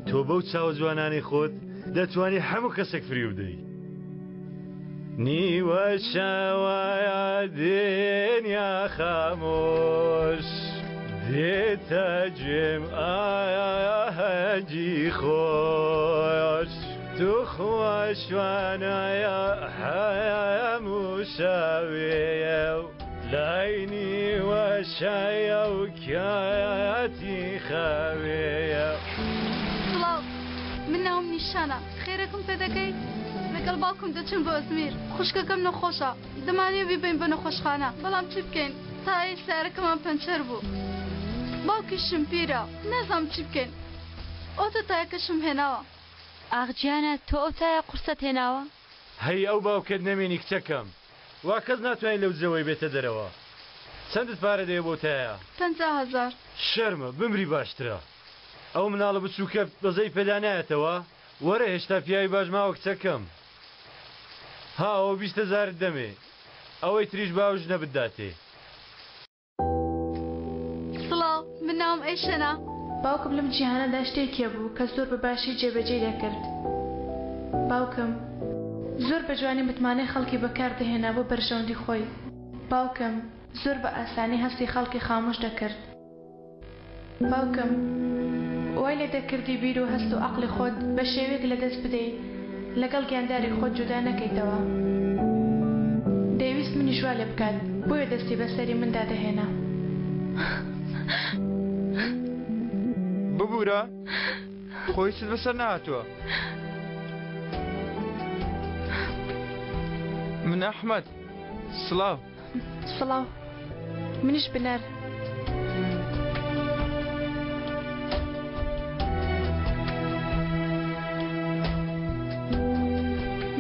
تۆ بەو چاوە جوانانەی خۆت دەتوانی هەموو کەسێک فریو بدەی نیوە شەوە دنیا خامۆش دێتە گوێم ئاهەنگی خۆش توخوا شوانایە هەموو شەوێیە و لای نیوە شایە و کاتی خەوێیە. سڵاو من ناوم نیشانە خێرێکم پێ دەکەی؟ لەگەڵ باوکم دەچم بۆ ئەزمیر خوشکەکەم نەخۆشە دەمانەوێ بیبەین بۆ نەخۆشخانە بەڵام چی بکەین تایەی سەیارەکەمان پەنچەر بوو باوکیشم پیرە نازانم چی بکەین ئۆتۆ تایەکەشم هێناوە. ئاخ گیانە تۆ ئەو تایە قورسەت هێناوە؟ هەی ئەو باوکەت نەمێنی کچەکەم وا کەس ناتوانی لەو جەوەی بێتە دەرەوە چەندت پارە دەوێ بۆ تایە؟ 50 هەزار. شەرمە بمری باشترە ئەو مناڵە بچوکە بەزەی پێدا نایەتەوە وەرە هێشتا پیاوی باش ماوە کچەکەم ها ئەوە 20 هەزارت دەمێ ئەوەی تریش با ئەو ژنە بتداتێ. سڵاو، من ناوم ئەیشەنە. باوکم لەم جیهانەدا شتێک هەبوو کە زۆر بە باشی جێبەجێی دەکرد. باوکم زۆر بە جوانی متمانەی خەڵکی بەکار دەهێنا بۆ بەرژەوەندی خۆی. باوکم زۆر بە ئاسانی هەستی خەڵکی خامۆش دەکرد. باوکم وای لێ دەکردی بیر و هەست و عەقڵی خۆت بە شێوەیەک لە دەست بدەی لەگەڵ گیانداری خۆت جودا نەکەیتەوە. دەیویست منیش وا لێ بکات بۆیە دەستی بە سەری مندا دەهێنا. ببورە خۆ هیچت بەسەر نەهاتووە. من ئەحمەد. سڵاو. سڵاو منیش بنار.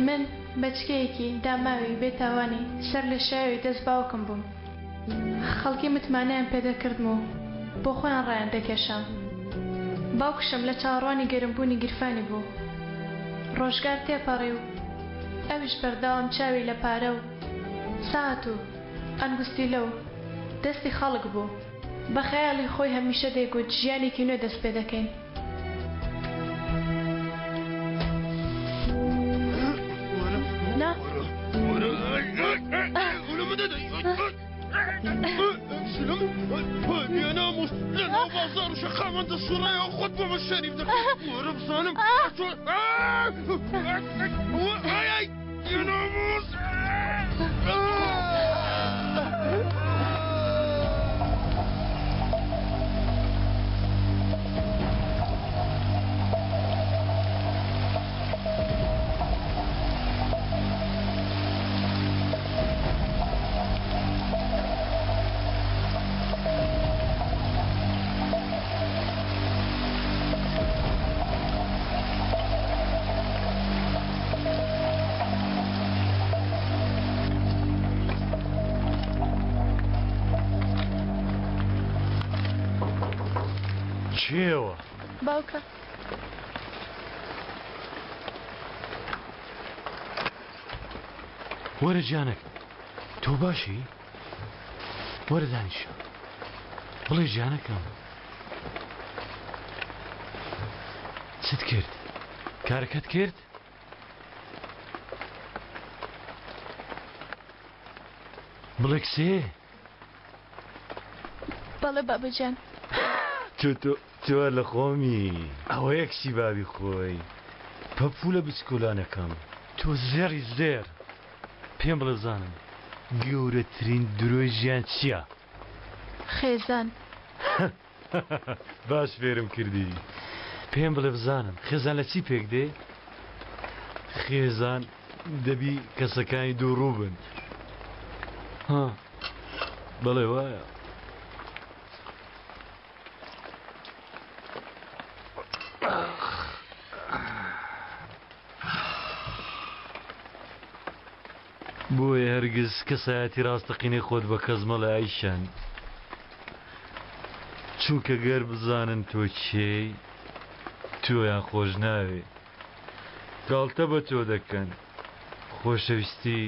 من. بەچکەیەکی داماوی بێتاوانی سەر لێشاوی دەست باوکم بووم. خەڵکی متمانەیان پێدەکردم و بۆ خۆیان ڕایان دەکێشام. باوکشم لە چاوەڕوانی گەرمبوونی گیرفانی بوو. ڕۆژگار تێپەڕی و ئەویش بەردەوام چاوی لە پارە و سات و ئەنگوستیلە و دەستی خەڵک بوو. بە خەیاڵی خۆی هەمیشە دەیگوت ژیانێکی نوێ دەست پێ دەکەین. نا. کێوە؟ باوکە. وەرە گیانەک تۆ باشی؟ وەرە دانیشە بڵێ گیانەکەم چت کرد؟ کارەکەت کرد؟ بڵێ کچێ بەڵێ بابەجان. تۆ تۆ تۆ لە خۆمی ئەوەیە کچی بابی خۆی پەپوولە بچکۆلانەکەم تۆ زێڕی زێر پێم بڵێ بزانم گەورەترین درۆی ژیان چییە؟ خێزان. باش فێرم کردی. پێم بڵێ بزانم خێزان لە چی پێک دێ؟ خێزان دەبی کەسەکانی دووڕوو بن. ها بەڵێ وایە. بۆیە هەرگیز کەسایەتی ڕاستەقینەی خۆت بە کەس مەڵێ ئایشان چونکە گەر بزانن تۆ کێی تۆیان خۆش ناوێ گاڵتە بە تۆ دەکەن خۆشەویستی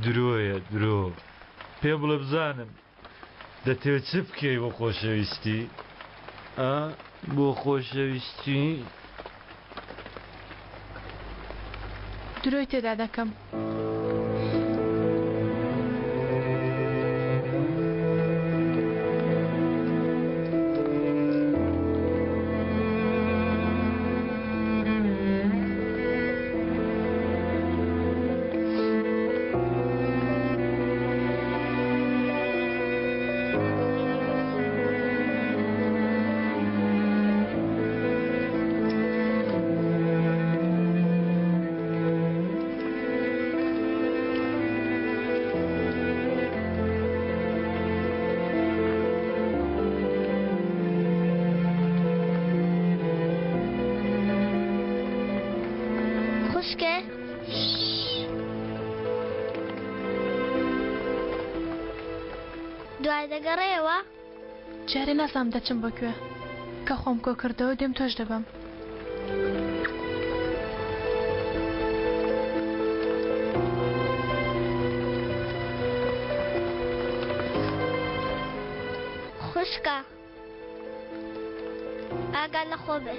درۆیە درۆ پێم بڵێ بزانم دەتەوێت چ بکەی بۆ خۆشەویستی ئا بۆ خۆشەویستی؟ درۆی تێدا دەکەم. خوشکێ دوای دەگەڕێیەوە؟ جارێ نازانم دەچم بۆ کوێ. کە خۆم کۆ کردەوە دێم تۆش دەبەم. خوشکە ئاگا لە خۆ بێ.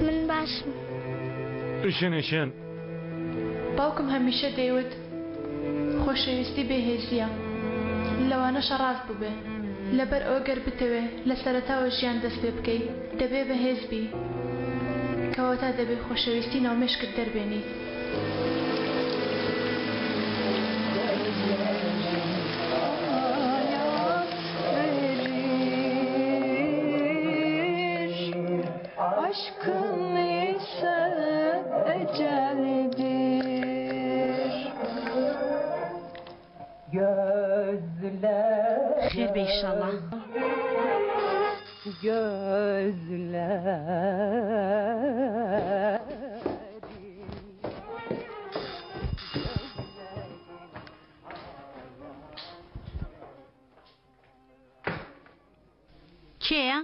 من باشم. ئیشێن ئیشێن. باوکم هەمیشە دەیوت خۆشەویستی بێ هێزییە. لەوانەشە ڕاست بووبێ. لەبەر ئەوە گەر بتەوێ لە سەرەتاوە ژیان دەست پێ بکەی دەبێ بەهێز بی. کەواتە دەبێ خۆشەویستی ناو مێشکت دەربێنی. بەخێر بێ ئیشەڵا. کێیە؟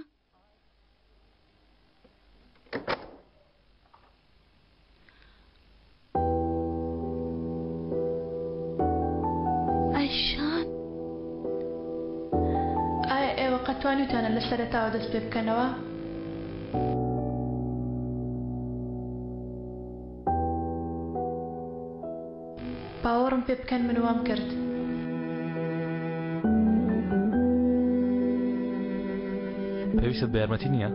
ئایشان ئایا ئێوە قەت توانیوتانە لە سەرەتاوە دەست پێ بکەنەوە؟ باوەڕم پێ بکەن من وام کرد. پێویستت بە یارمەتی نییە؟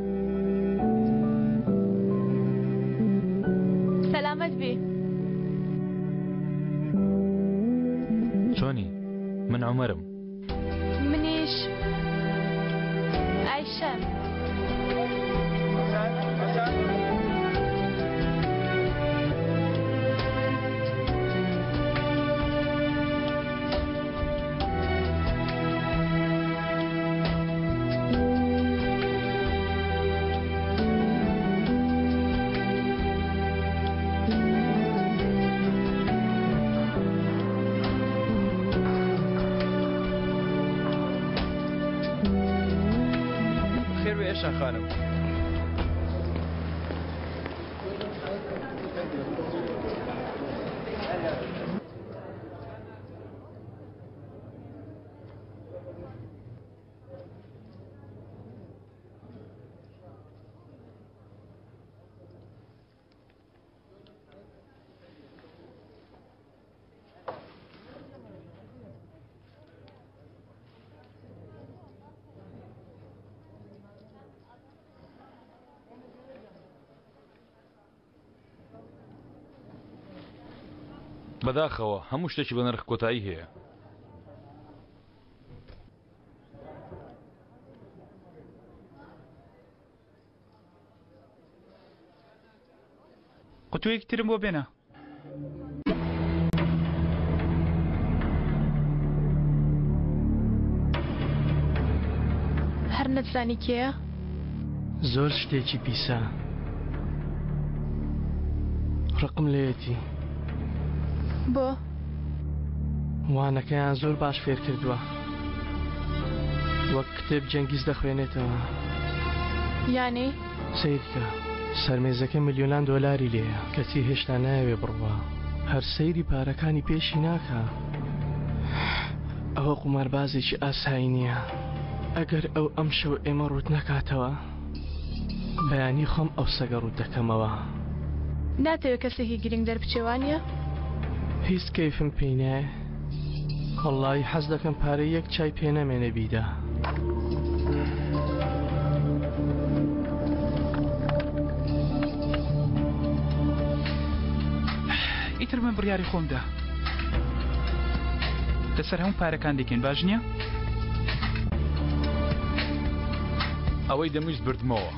سەلامەت بی. چۆنی؟ من عومەرم. منیش ئایشەم. خێر بێ ئێشا خانم. بەداخەوە هەموو شتێکی بە نرخ کۆتایی هەیە. قوتوویەکی ترم بۆ بێنە. هەر نەتزانی کێیە؟ زۆر شتێکی پیسە. ڕقم لێیەتی. بۆ؟ وانەکەیان زۆر باش فێر کردووە. وەک کتێب جەنگیز دەخوێنێتەوە. یانی؟ سەیرکە، سەرمێزەکە ملیۆنان دۆلاری لێیە، کەچی هێشتا نایەوێ بڕوا. هەر سەیری پارەکانی پێشی ناکا. ئەوە قوماربازێکی ئاسایی نییە. ئەگەر ئەو ئەمشەو ئێمە ڕووت نەکاتەوە، بەیانی خۆم ئەو سەگە ڕووت دەکەمەوە. ناتەوێ کەسێکی گرنگ دەربچێ وانییە؟ هیچ کەیفم پێی نایە. وەڵڵاهی حەز دەکەم پارەی یەک چای پێ نەمێنێ بیدا. ئیتر من بڕیاری خۆم دا. لەسەر هەموو پارەکان دەکەین باش نییە؟ ئەوەی دەمویست بردمەوە.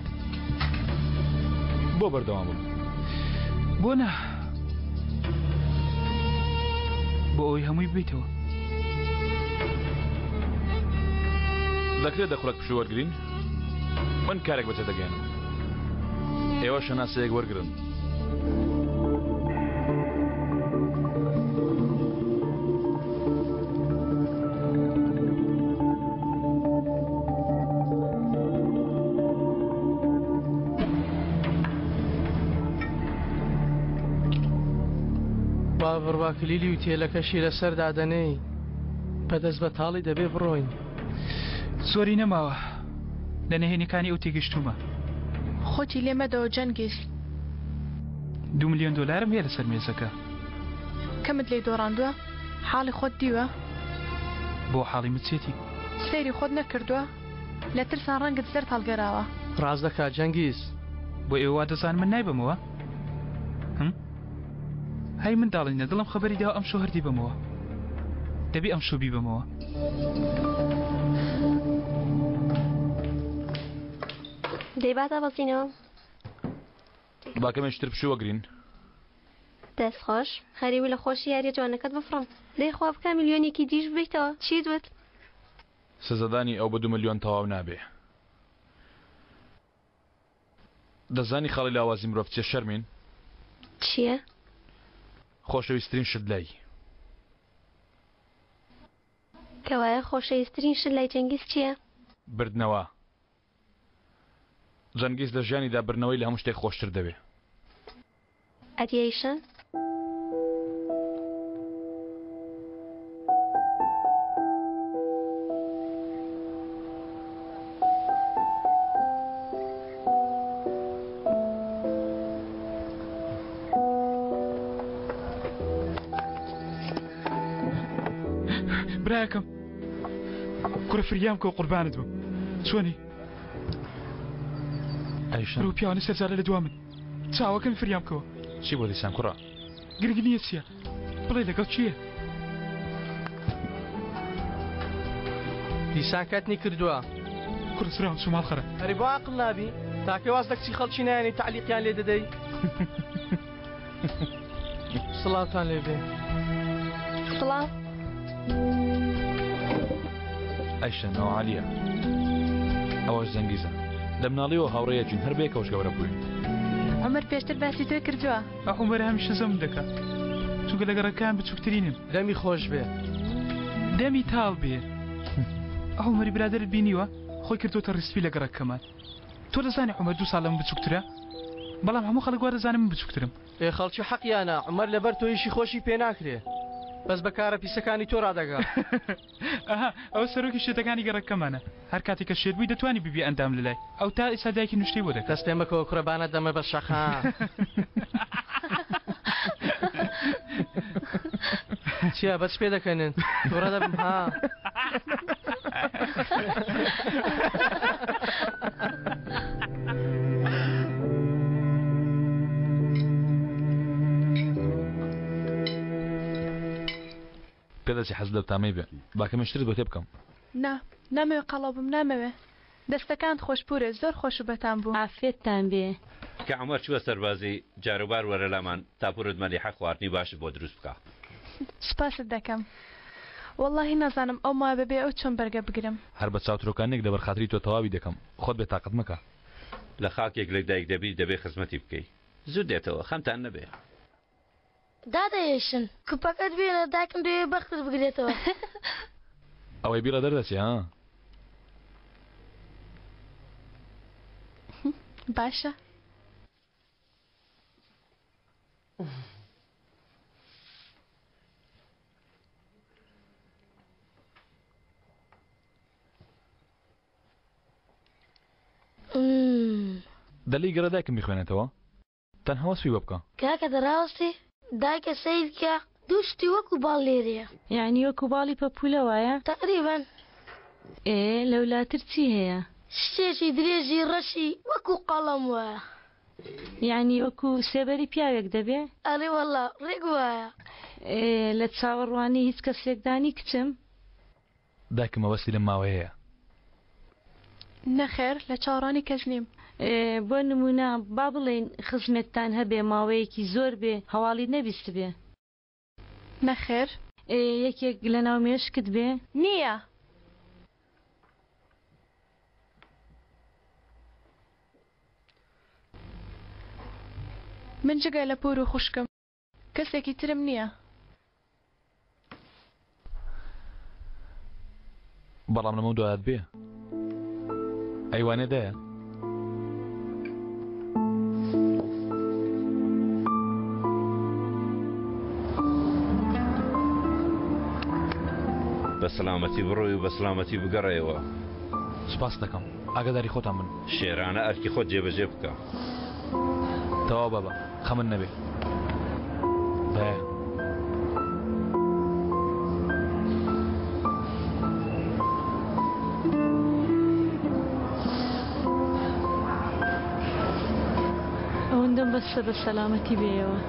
بۆ بەردەوام بم؟ بۆ نا؟ بۆ ئەوەی هەمووی ببیتەوە. دەکرێت دە خولەک پشوو وەرگرین؟ من کارێک بەجێ دەگەیەنم. ئێوە شەناسەیەک وەرگرن. با بڕوا کلیلی وتێلەکەشی لەسەر دادەنێی بە دەست بەتاڵی دەبێ بڕۆین. زۆری نەماوە لە نهێنیەکانی ئەو تێگەشتوومە. خۆتی لێ مەدەوە جەنگیز. دوو ملیۆن دۆلارم هەیە لەسەر مێزەکە. کەمت لێی دۆڕاندووە؟ حاڵی خۆت دیوە؟ بۆ حاڵی من چێتی؟ سەیری خۆت نەکردووە؟ لە ترسان ڕەنگت زەرد هەڵگەراوە. ڕاست دەکا جەنگیز. بۆ ئێوە وا دەزانن من نایبەمەوە؟ هم؟ هەی منداڵینە دڵم خەبەری داوە ئەمشەو هەر دیبەمەوە. دەبی ئەمشەو بیبەمەوە. دەی با دابەزینەوە. با کەمێکی تر پشوو وەگرین. دەست خۆش خەریبوو لە خۆشی یاریە جوانەکەت بفڕم. دەی خوا بکا ملیۆنێکی دیش ببەیتەوە. چیت وت؟ سزادانی ئەو بە دوو ملیۆن تەواو نابێ. دەزانی خاڵی لاوازی مرۆڤ چیە شەرمین؟ چیە؟ خۆشەویسترین شت لای. کەوایە خۆشەویسترین شت لای جەنگیز چیە؟ بردنەوە. جەنگیز لە ژیانیدا بردنەوەی لە هەموو شتێک خۆشتر دەوێ. ئەدی ئەیشان؟ براکەم کوڕە فریام کە قوربانت بم چۆنی ئەیشان برو پیاوانی سەرجارە لە دوا من چاوەکەم فریام کەوە. چی بۆ دیسان کوڕە؟ گرنگ نییە چییە بڵێ لەگەڵ کێیە؟ دیسان کەتنی کردووە. کوڕە سراوم چوو ماڵ خەرە. ئەرێ بۆ عاقڵ نابی؟ تاکەی واز لە کچی خەڵکی نایەنی تەعلیقیان لێ دەدەی؟ سڵاوتان لێ بێ. سڵاو. ئەیشە ناو عالیە ئەوەش زەنگیزە لە مناڵیەوە هاوڕێیەکین هەر بەیەکەوەش گەورە بووین. عومەر پێشتر باسی تۆی کردووە. عومەر هەمیشە زەمم دەکا چونکە لە گەڕەکەیان بچووکترینم. دەمی خۆش بێ. دەمی تاڵ بێ. عومەری برادەرت بینیوە خۆی کردووەتە ڕیسپی لە گەڕەکەمان. تۆ دەزانی عومەر دوو ساڵ لە من بچووکترە بەڵام هەموو خەڵک وا دەزانن من بچووکترم. ئێ خەڵکی حەقیانە عومەر لەبەر تۆ ئیشی خۆشی پێ ناکرێ بەس بە کارە پیسەکانی تۆ ڕادەگا. ئەها ئەوە سەرۆکی شێتەکانی گەڕەکەمانە هەر کاتێک کە شێت بووی دەتوانی ببیە ئەندام لەلای ئەو تا ئێستا دایکی نوشتەی بۆ دەکات. دەست پێ مەکەوە کوڕە با نەتدەمە بەر شەقا. چیە بەچ پێ دەکەنن توڕە دەبم ها. پێدەچێ حەزت لەو تامەی بێ. با کەمێ شترت بۆ تێ بکەم. نا نامەوێ قەڵەو بم نامەوێ. دەستەکانت خۆش پورێ زۆر خۆش و بەتام بوو. عافیەتتان بێ. کە عومەر چووە سەربازی، جاروبار وەرە لامان تا پورت مەلیحە خواردنی باشت بۆ دروست بکا. سوپاست دەکەم. وەڵاهی نازانم ئەو ماوە بەبێ ئەو چۆن بەرگە بگرم. هەر بە چاوترۆکانێک لەبەر خاتری تۆ تەواوی دەکەم، خۆت بێ تاقەت مەکە. لە خاکێک لە دایک دەبی دەبێ خزمەتی بکەی. زوو دێتەوە، خەمتان نەبێ. دادە ئێشن کوپەکەت بێنە دایکم دەیەوێ بەختت بگرێتەوە. ئەوەی بیڵێ دەردەچێ ها. باشە. دەلی گەڕێ دایکم بیخوێنێتەوە. تەنها وەسفی بۆ بکە. کاکە دەڕاوەستی دایکە سەیر کە دوو شتی وەکو باڵ لێرەیە. یەعنی وەکو باڵی پەپولە وایە؟ تەقریبەن. ئێ لەولاتر چی هەیە؟ شتێکی درێژی ڕەشی وەکو قەڵەم وایە. یەعنی وەکو سێبەری پیاوێک دەبێ؟ ئەرێ وەڵا ڕێک وایە. ئێ لە چاوەڕوانی هیچ کەسێکدا نی کچم؟ دایکم مەبەستی لەم ماوەیەیە. نەخێر لە چاوەڕوانی کەس نیم. بۆ نموونە با بڵێین خزمێکتان هەبێ ماوەیەکی زۆر بێ هەواڵی نەبیستبێ. نەخێر. یەکێک لەناو مێشکت بێ؟ نییە. من جگە لە پوور و خوشکم کەسێکی ترم نییە. بەڵام لەمە دوات بێ ئەیوانێ دایە بە سەلامەتی بڕۆی و بە سەلامەتی بگەڕێیەوە. سوپاست دەکەم. ئاگاداری خۆتان بن. شێرانە ئەرکی خۆت جێبەجێ بکە. تەواو بابە خەمت نەبێ. دایە. ئەوەندەم بەسە بە سەلامەتی بێیەوە.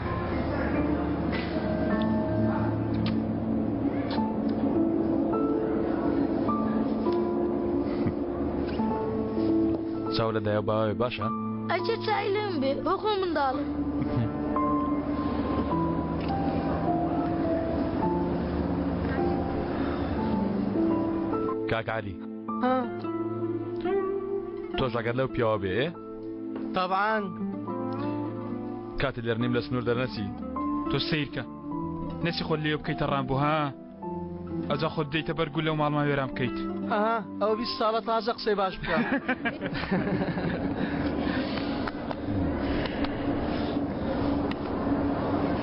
چاو لە دایە و باوەێ باشە؟ ئەچێ چاوی لێم بێ بۆ خۆم منداڵم. کاک عەلی تۆش ئەگەر لەو پیاوە بێ ئێ؟ تەبعەن. کاتێ لێرنیم لە سنوور دەرنەچی. تۆ سەیرکە نەچی خۆت لێ بکەیتە ڕامبۆ ها ئەجا خۆت بدەیتە بەر گولە و ماڵمان وێران بکەیت. ئەها ئەوە 20 ساڵە تازە قسەی باش بکە.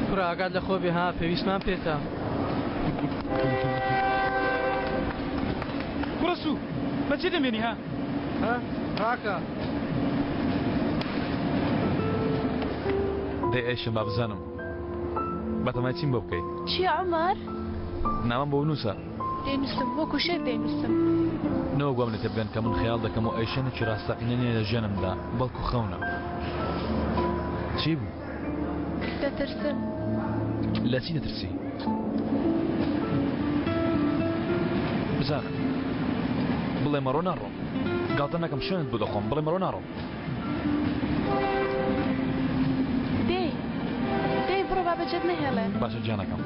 کوڕە ئاگات لە خۆ بێ ها پێویستمان پێتە. کوڕە سوو بەجێ دەمێنی ها؟ ها ڕاکە. دەی ئەیشم با بزانم بەتەمای چیم بۆ بکەی؟ چییە عومەر؟ نامەم بۆ بنووسە. دەینووسم وەکو شێت دەینووسم. نەوەک وام لێ تێبگەن کە من خەیاڵ دەکەم و ئەیشەنێکی ڕاستەقینە نییە لە ژیانمدا بەڵکو خەونە. چی بوو؟ دەترسم. لە چی دەترسی؟ بزانە. بڵێ مەڕۆ ناڕۆم. گاڵتە نەکەم شوێنت بۆ دەخۆم بڵێ مەڕۆ ناڕۆم. دەی دەی بڕۆ با بەجێت نەهێڵێ. باشە گیانەکەم.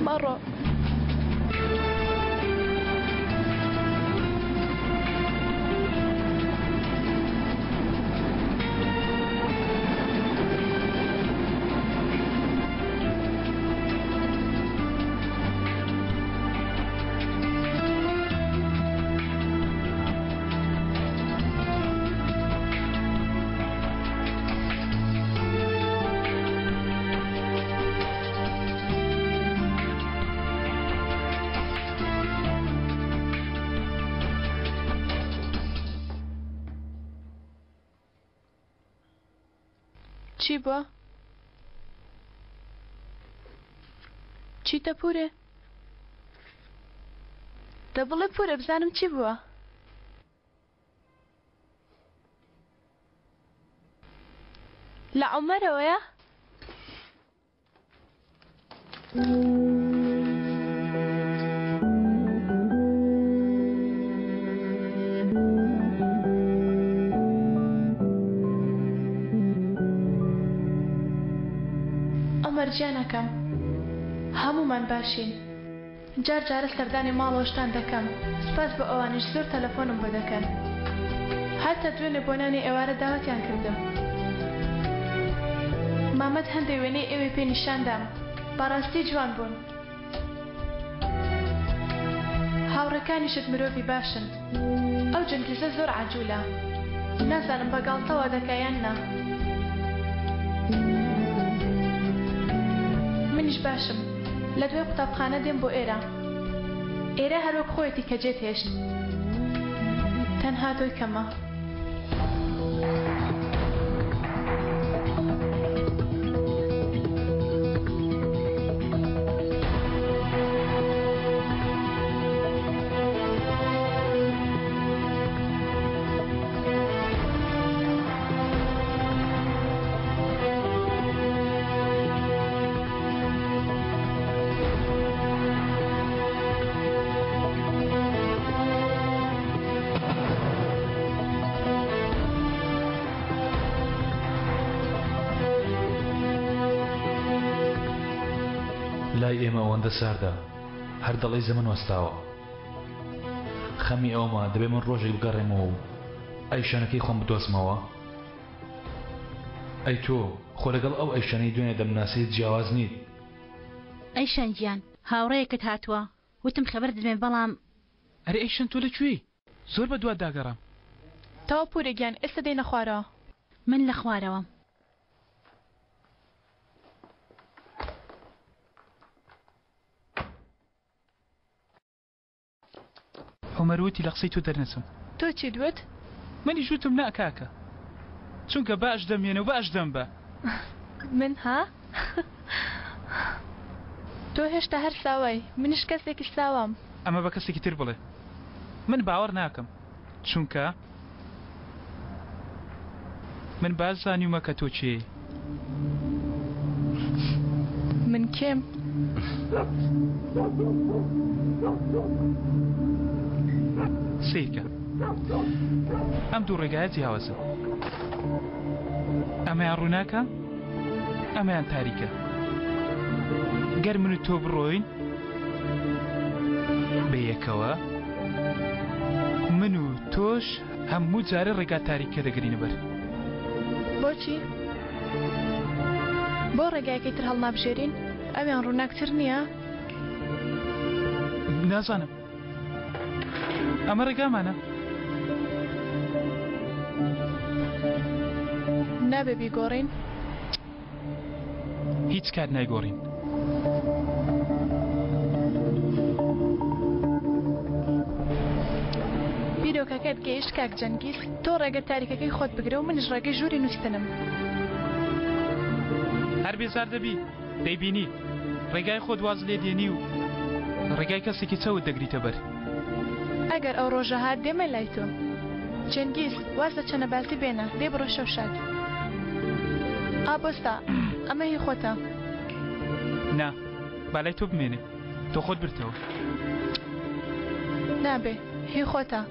مەڕۆ. چی بووە؟ چیتە پورێ؟ دە بڵێ پورە بزانم چی بووە؟ لە عومەرەوەیە؟ عومەر گیانەکەم هەموومان باشین. جار جارە سەردانی ماڵەوەشتان دەکەم سوپاس بۆ ئەوانیش زۆر تەلەفۆنم بۆ دەکەن هەتا دوێنێ بۆ نانی ئێوارە داوەتیان کردم مامەد هەندێ وێنەی ئێوەی پێ نیشان دام بەڕاستی جوان بوون هاوڕێکانیشت مرۆڤی باشن ئەو جەنگیزە زۆر عەجولە نازانم بە گاڵتەوە دەکا یان نا منیش باشم لە دوای قوتابخانە دێم بۆ ئێرە ئێرە هەر وەک خۆیەتی کە جێت هێشت تەنها تۆی کەمە. لای ئێمە ئەوەندە ساردە هەر دەڵێی زەمەن وەستاوە. خەمی ئەوەمە دەبێ من ڕۆژێک بگەڕێمەوە و ئەیشانەکەی خۆم بدۆزمەوە. ئەی تۆ خۆ لەگەڵ ئەو ئەیشانەی دوێنێ دەمناسیت جیاواز نیت. ئەیشان گیان هاوڕێیەکت هاتووە وتم خەبەر دەدەمێ بەڵام. ئەرێ ئەیشان تۆ لە کوێی؟ زۆر بە دواتدا گەڕام. تەواو پورە گیان ئێستا دێینە خوارەوە. من لە خوارەوەم. عومەر وتی لە قسەی تۆ دەرنەچم. تۆ چیت وت؟ منیش وتم نا کاکە. چونکە باش دەمهێنە و باش دەمبە. من ها؟ تۆ هێشتا هەر ساوای، منیش کەسێکی ساوام. ئەمە بە کەسێکی تر بڵێ. من باوەڕ ناکەم. چونکە من باش زانیومە کە تۆ کێی. من کێم؟ سەیرکە ئەم دوو ڕێگایە جیاوازن ئەمەیان ڕووناکە ئەمەیان تاریکە گەر من و تۆ بڕۆین بەیەکەوە من و تۆش هەموو جارێ ڕێگا تاریکە دەگرینە بەر. بۆچی؟ بۆ ڕێگایەکەی تر هەڵنابژێرین؟ ئەویان ڕووناکتر نییە؟ نازانم. ئەمە ڕێگامانە. نابێ بیگۆڕین؟ هیچ کات نایگۆڕین. بیرۆکەکەت گەیشت کاک جەنگیز، تۆ ڕێگە تاریکەکەی خۆت بگرە و منیش ڕێگەی ژووری نووستنم. هەر بێزار دەبی، دەیبینی، ڕێگای خۆت واز لێ دێنی و ڕێگای کەسێکی چەوت دەگریتە بەر. ئەگەر ئەو ڕۆژە هات دێمە لای تۆ. جەنگیز، واز لە چەنەبازی بێنە، دەی بڕۆ شەو شاد. ئا بۆستا، ئەمە هی خۆتە. نا، با لای تۆ بمێنێ، تۆ خۆت بردتەوە. نابێ، هی خۆتە.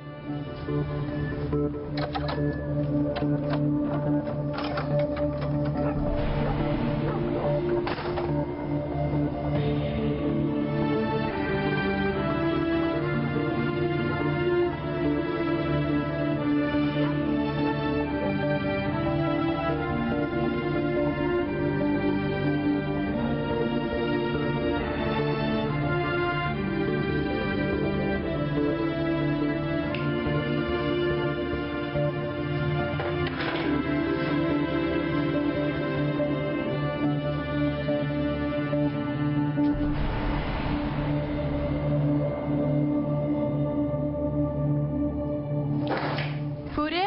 پورێ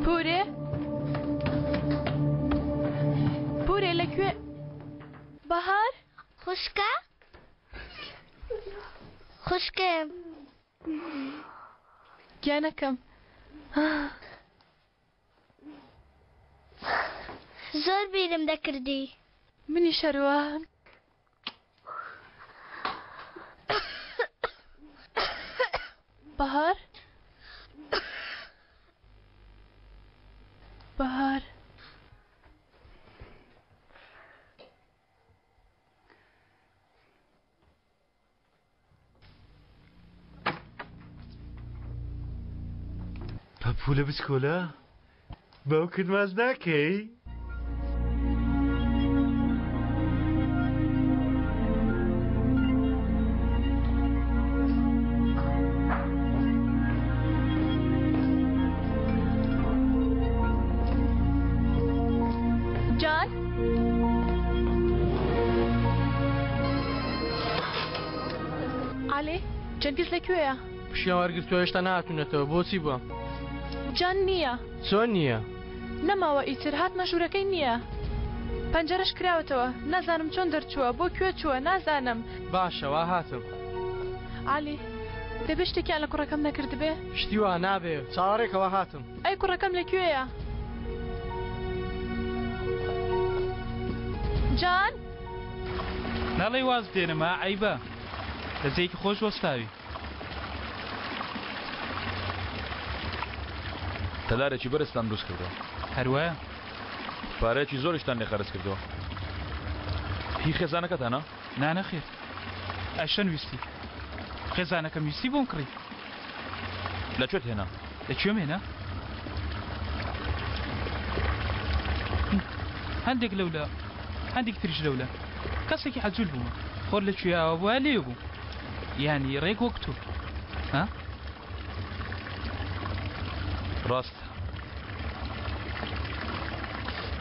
پورێ پورێ لەکوێ بەهار خوشکە خوشکم گیانەکەم زۆر بیرم دەکردی. منیش هەروا. بەهار بەهار. پەپوولە بچکۆلە باوکت ماچ ناکەی؟ جان عەلی جەنگیز لەکوێیە؟ پشیان وەرگرتووە هێشتا نەهاتوونەتەوە بۆچی بووە؟ جان نییە. چۆن نییە؟ نەماوە ئیتر هاتمە ژوورەکەی نییە پەنجەرەش کراوەتەوە نازانم چۆن دەرچووە بۆ کوێ چووە نازانم. باشە وا هاتم. عەلی دەبێ شتێکیان لە کوڕەکەم نەکردبێ؟ شتی وا نابێ چاوەڕێکە وا هاتم. ئەی کوڕەکەم لە کوێیە؟ جان؟ ناڵێی واز دێنم ها عەیبە لە جێیەکی خۆش وەستاوی. تەلارێکی بەرزتان دروست کردووە. هەر وایە. پارەیەکی زۆریشتان لێ خەرج کردووە. هی خێزانەکەتانە؟ نا نەخێر. ئەشەن ویستی. خێزانەکەم ویستی بۆم کڕی. لە کوێت هێنا؟ لە کوێم هێنا؟ هەندێک لەولا هەندێک تریش لەولا. کەسێکی عەجول بوومە. خۆر لە کوێ ئاوا بوایە لێوێ بووم. یانی ڕێک وەک تۆ. ها؟ ڕاستە.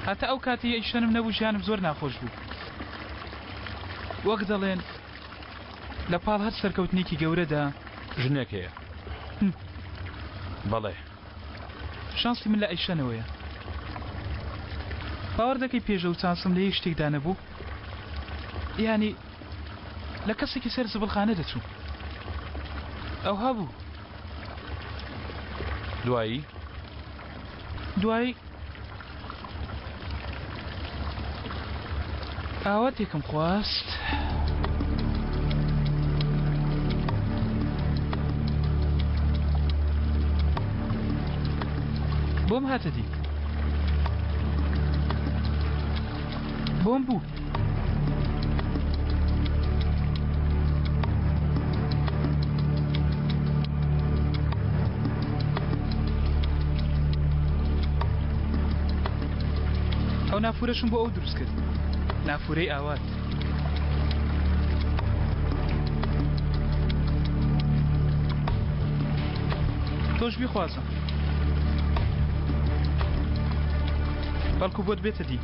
هەتا ئەو کاتەی ئەیشەنم نەبوو ژیانم زۆر ناخۆش بوو. وەک دەڵێن لە پاڵ هەر سەرکەوتنێکی گەورەدا. ژنێک هەیە. بەڵێ. شانسی من لە ئەیشەنەوەیە. باوەڕ دەکەی پێش ئەو چانسم لە هیچ شتێکدا نەبوو؟ یانی لە کەسێکی سەر زبڵخانە دەچوو. ئەوها بوو. دوایی؟ دوایی. ئاواتێکم خواست. بۆم هاتە دی. بۆم بوو. ئەو نافورەشم بۆ ئەو دروست کرد نافورەی ئاوات. تۆش بیخوازە بەڵکو بۆت بێتە دی.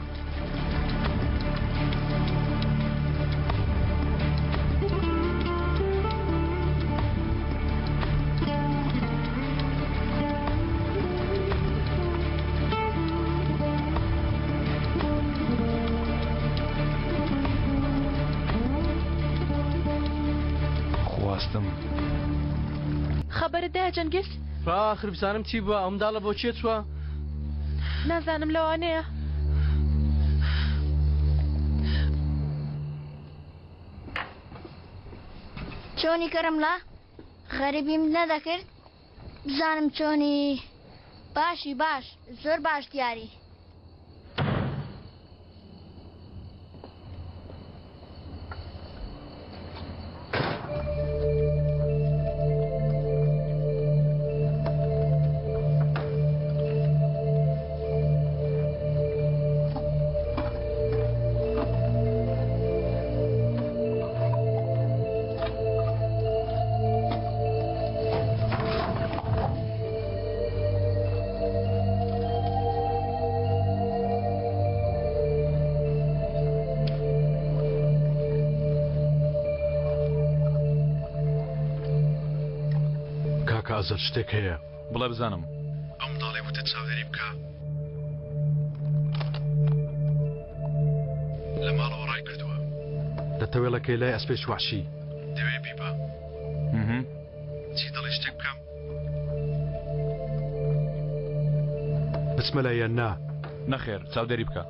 خواستم. خەبەرت دایە جەنگیز؟ ئاخر بزانم چی بووە ئەو منداڵە بۆ کێ چووە؟ نازانم لەوانەیە. چۆنی کەرم لا غەریبیم نەدەکرد بزانم چۆنی باشی باش زۆر باش دیاری. کاکە ئازاد شتێک هەیە. بڵێ بزانم. ئەو منداڵەی وتت چاودێری بکە لە ماڵەوە ڕای کردووە. لە تەوێڵەکەی لای ئەسپێکی وەحشی. دەوێ بیبا. چی دەڵێی شتێک بکەم؟ بچمە لای یان نا؟ نەخێر چاودێری بکە.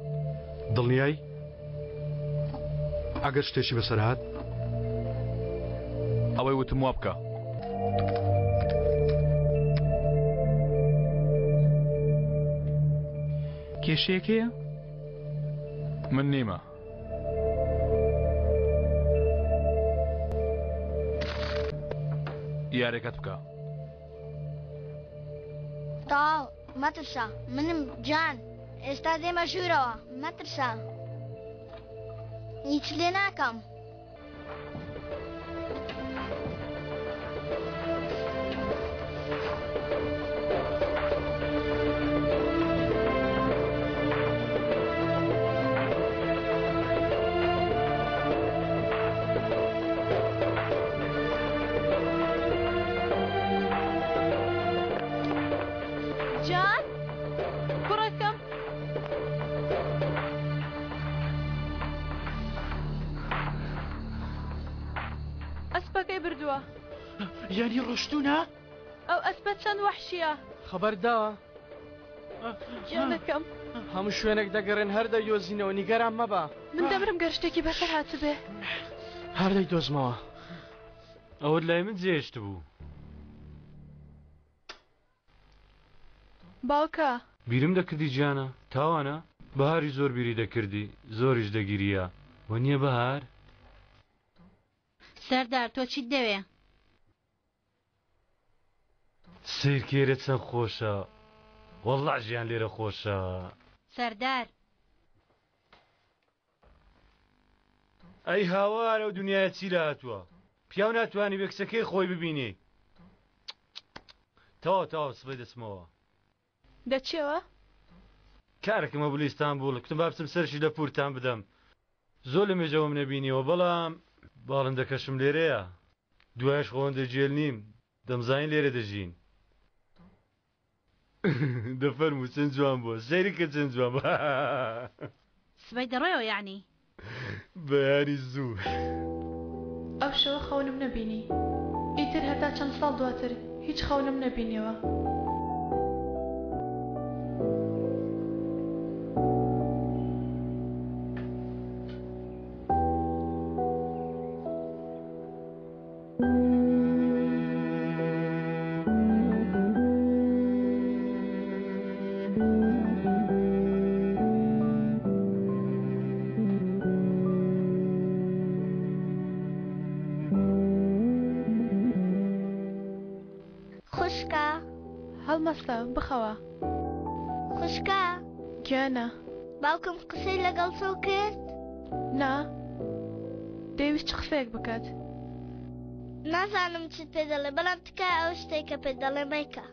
دڵنیای؟ ئەگەر شتێکی بەسەر هات؟ ئەوەی وتم وا بکە. کێشەیەک هەیە؟ من نیمە. یارێکەت بکە. تەواو مەترسە منم جان ئێستا دێمە ژوورەوە مەترسە هیچ لێ ناکەم. جان کوڕەکەم ئەسپەکەی بردووە. یانی ڕۆشتوونە؟ ئەو ئەسپە چەند وەحشییە. خەبەرداوە. گیانەکەم. هەموو شوێنێک دەگەڕێن هەر دەیدۆزینەوە نیگەران مەبە. من دەمرم گەر شتێکی بەسەر هاتبێ. هەر دەیدۆزمەوە. ئەوەت لای من جێهێشتبوو. باوکە. بیرم دەکردی گیانە تاوانە؟ بەهاری زۆر بیری دەکردی زۆریش دەگریا وەنیە بەهار؟ سەردار تۆ چیت دەوێ؟ سەیر کێرە چەند خۆشە وەڵا ژیان لێرە خۆشە. سەردار. ئەی هاوار ئەو دنیایە چی لەهاتووە پیاو ناتوانانی بێ کچەکەی خۆی ببینێ تەواو تەواو سبەی دەچمەوە. دەچیەوە؟ کارێکم هەبوو لە ئیستانبوڵ کوتم با بچم سەرشی لە پوورتان بدەم زۆر لە مێژەوەم نەبینیوە بەڵام باڵندەکەشم لێرەیە دوایش خۆ هەندێ گێل نیم دەمزانی لێرە دەژین دەفەرموو چەند جوان بووە سەیری کە چەند جوان بووە سبەی دەڕۆیەوە یەعنی؟ بەیانی زوو. ئەو شەوە خەونم نەبینی. ئیتر هەتا چەند ساڵ دواتر هیچ خەونم نەبینیەوە. خوشکە. هەڵمەستە بخەوە. خوشکە. گیانە. باوکم قسەی لەگەڵ تۆ کرد؟ نا. دەیویست چ قسەیەک بکات؟ نازانم چیت پێ دەڵێ بەڵام تکایە ئەو شتەی کە پێت دەڵێ مەیکە.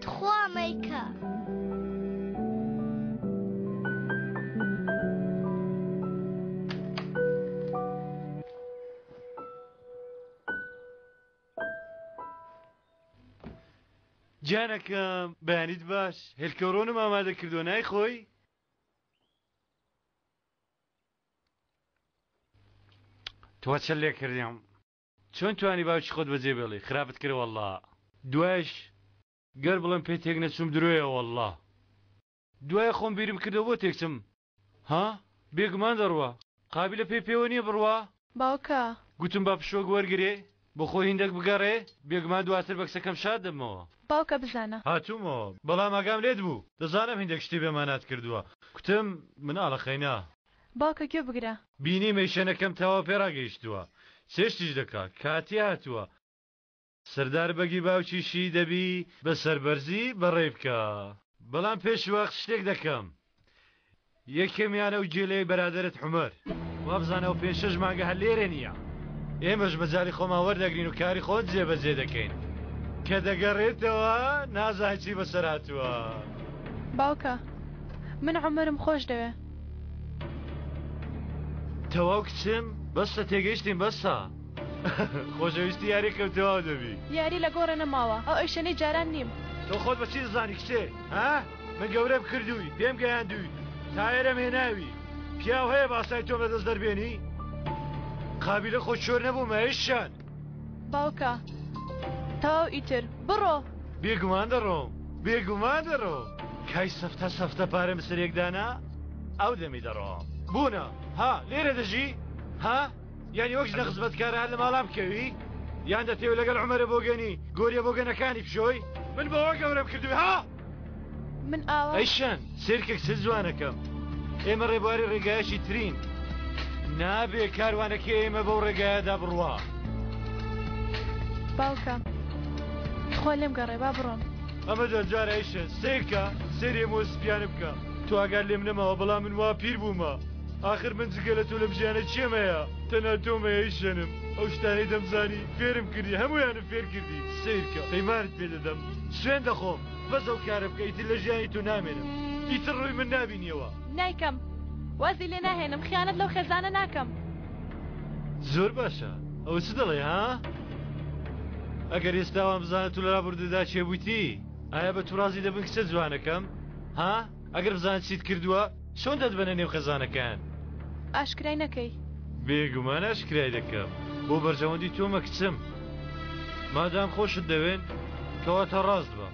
تخوا مەیکە. گیانەکەم بەیانیت باش هێلکەڕۆنم ئامادە کردووە نایخۆی؟ تۆ چە لێ کردیم چۆن توانی باوکی خۆت بەجێ بێڵی خراپت کرد واللە دوایش گەر بڵێم پێ تێک نەچووم درۆیە واللە دوای خۆم بیرم کردەوە بۆ تێکچم ها بێگومان دەڕوا قابیلە پێی پێوە نییە بڕوا باوکە. گوتم با پشووەک وەرگرێ بۆ خۆی هیندەک بگەڕێ بێگومان دواتر بە کچەکەم شاد دەبمەوە. باوکە بزانە. هاتوومەوە بەڵام ئاگام لێت بوو دەزانم هیندەک شتی بێ مانات کردووە کوتم مناڵە خەینا. باوکە گوێ بگرە. بینیم ئەیشەنەکەم تەواو پێ ڕاگەیشتووە چێشتیش دەکا کاتی هاتووە سەردار بەگی باوکیشی دەبی بە سەربەرزی بەڕێی بکا. بەڵام پێش وەخت شتێک دەکەم. یەکەمیان ئەو گێلەی بەرادەرت عومەر. وابزانە ئەو پێنج شەش مانگە هەر لێرە نییە. ئێمەش مەجالی خۆمان وەردەگرین و کاری خۆت جێبەجێ دەکەین. کە دەگەڕێتەوە نازانین چی بەسەر هاتووە. باوکە من عومەرم خۆش دەوێ. تەواو کچم بەسە تێگەیشتین بەسە. خۆشەویستی یاریەکەم تەواو دەبی. یاری لە گۆڕێ نەماوە ئەو ئەیشەنەی جاران نیم. تۆ خۆت بە چی دەزانی کچێ ها؟ من گەورەم کردووی پێم گەیاندووی تا ئێرەم هێناوی پیاو هەیە باسای تۆم لەدەست دەربێنی؟ قابیلە خۆ چۆر نەبوومە ئەیشان. باوکە تەواو ئیتر بڕۆ. بێگومان دەڕۆم بێگومان دەڕۆم کای سەفتە سەفتە پارەم سەرێک دانا ئەو دەمی دەڕۆم بوونە ها لێرە دەژی ها؟ یانی وەک ژنە خزمەتکارە هەر لە ماڵان بکەوی؟ یان دەتەوێ لەگەڵ عومەرە بۆگەنی گۆریە بۆگەنەکانی بشۆی؟ من بەوە گەورەم کردووی ها؟ من ئاوا. ئەی شەن سەیرکە کچە جوانەکەم ئێمە ڕێبواری ڕێگایەکی ترین نابێ کاروانەکەی ئێمە بەو ڕێگایەدا بڕوا. باوکە تخوا لێم گەڕێ با بڕۆم. ئەمە دواجار ئەی شەن سەیرکە سەیری ئەم سپیانە بکە تۆ ئاگات لێم نەماوە بەڵام من وا پیر بوومە. ئاخر من جگە لە تۆ لەم ژیانە کێم هەیە؟ تەنها تۆم هەیە ئەی شەنم. ئەو شتانەی دەمزانی فێرم کردی، هەموویانم فێر کردی. سەیرکە، پەیمانت پێ دەدەم، سوێند دەخۆم، بەس ئەو کارە بکە، ئیتر لە ژیانی تۆ نامێنم. ئیتر ڕووی من نابینیەوە. نایکەم. وازی لێ ناهێنم. خیانەت لەو خێزانە ناکەم. زۆر باشە. ئەوە چ دەڵێی، ها؟ ئەگەر ئێستا وام بزانن تۆ لە ڕابردوودا کێ بوویتی، ئایا بە تۆ ڕازی دەبن کچە جوانەکەم؟ ها؟ ئەگەر بزانن چیت کردووە، چۆن دەتبەنە نێو خێزانەکەیان؟ ئاشکرای نەکەی. بێگومان ئاشکرای دەکەم. بۆ بەرژەوەندی تۆمە کچم. مادام خۆشت دەوێن، کەواتە ڕاست بە.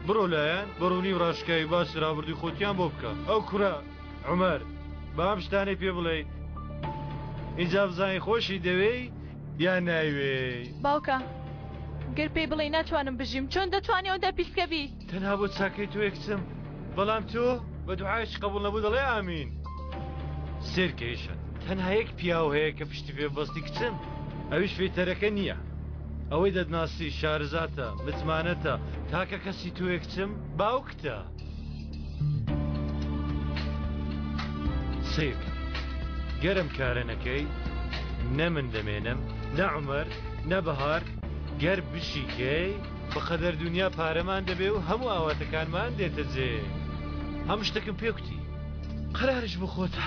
بڕۆ لایان، بە ڕوونی و ڕاشکاوی باسی ڕابردووی خۆتیان بۆ بکە. ئەو کوڕە، عومەر، با ئەم شتانەی پێ بڵێی، ئینجا بزانین خۆشی دەوێی یان نایوێی. باوکە، گەر پێی بڵێی ناتوانم بژیم، چۆن دەتوانی ئەوەندە پیسکە بی؟ تەنها بۆ چاکەی تۆیە کچم. بەڵام تۆ بە دوعایەکی قبوڵ نەبوو دەڵێ ئامین. سەیرکە ئیشەن تەنها یەک پیاو هەیە کە پشتی پێ ببەستی کچم ئەویش فیتەرەکە نییە ئەوەی دەتناسی شارەزاتە متمانەتە تاکە کەسی تۆیە کچم باوکتە. سەیرکە گەر ئەم کارە نەکەی نە من دەمێنم نە عومەر نە بەهار گەر بشیکەی بەقەدەر دونیا پارەمان دەبێ و هەموو ئاواتەکانمان دێتە جێ. هەموو شتەکم پێ کوتی. قەراریش بۆ خۆتە.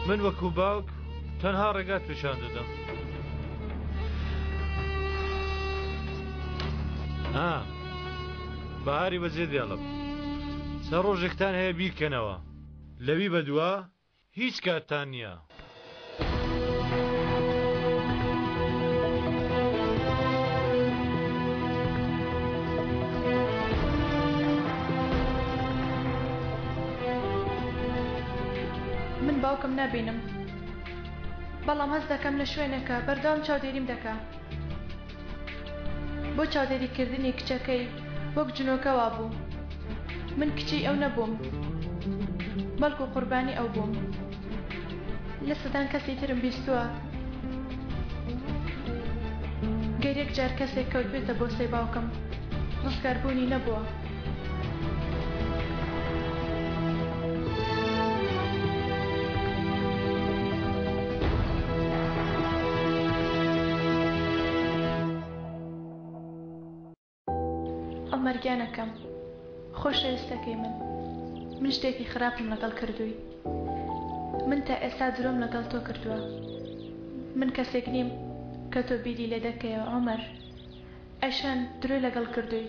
من وەکوو باوک تەنها ڕێگات پیشان دەدەم. ها بەهاری بەجێ دێڵم. چەند ڕۆژێکتان هەیە بیرکەنەوە. لەوی بەدوا هیچ کاتتان نییە. من باوکم نابینم. بەڵام هەست دەکەم لە شوێنێکە بەردەوام چاودێریم دەکا. بۆ چاودێریکردنی کچەکەی وەک جنۆکە وابوو. من کچی ئەو نەبووم، بەڵکو قوربانی ئەو بووم. لە سەدان کەسی ترم بیستووە گەر یەک جار کەسێک کەوتبێتە بۆسەی باوکم ڕزگاربوونی نەبووە. عومەر گیانەکەم خۆشەویستەکەی من من شتێکی خراپم لەگەڵ کردووی من تا ئێستا درۆم لەگەڵ تۆ کردووە من کەسێک نیم کە تۆ بیری لێ دەکەیەوە عومەر ئەیشان درۆی لەگەڵ کردووی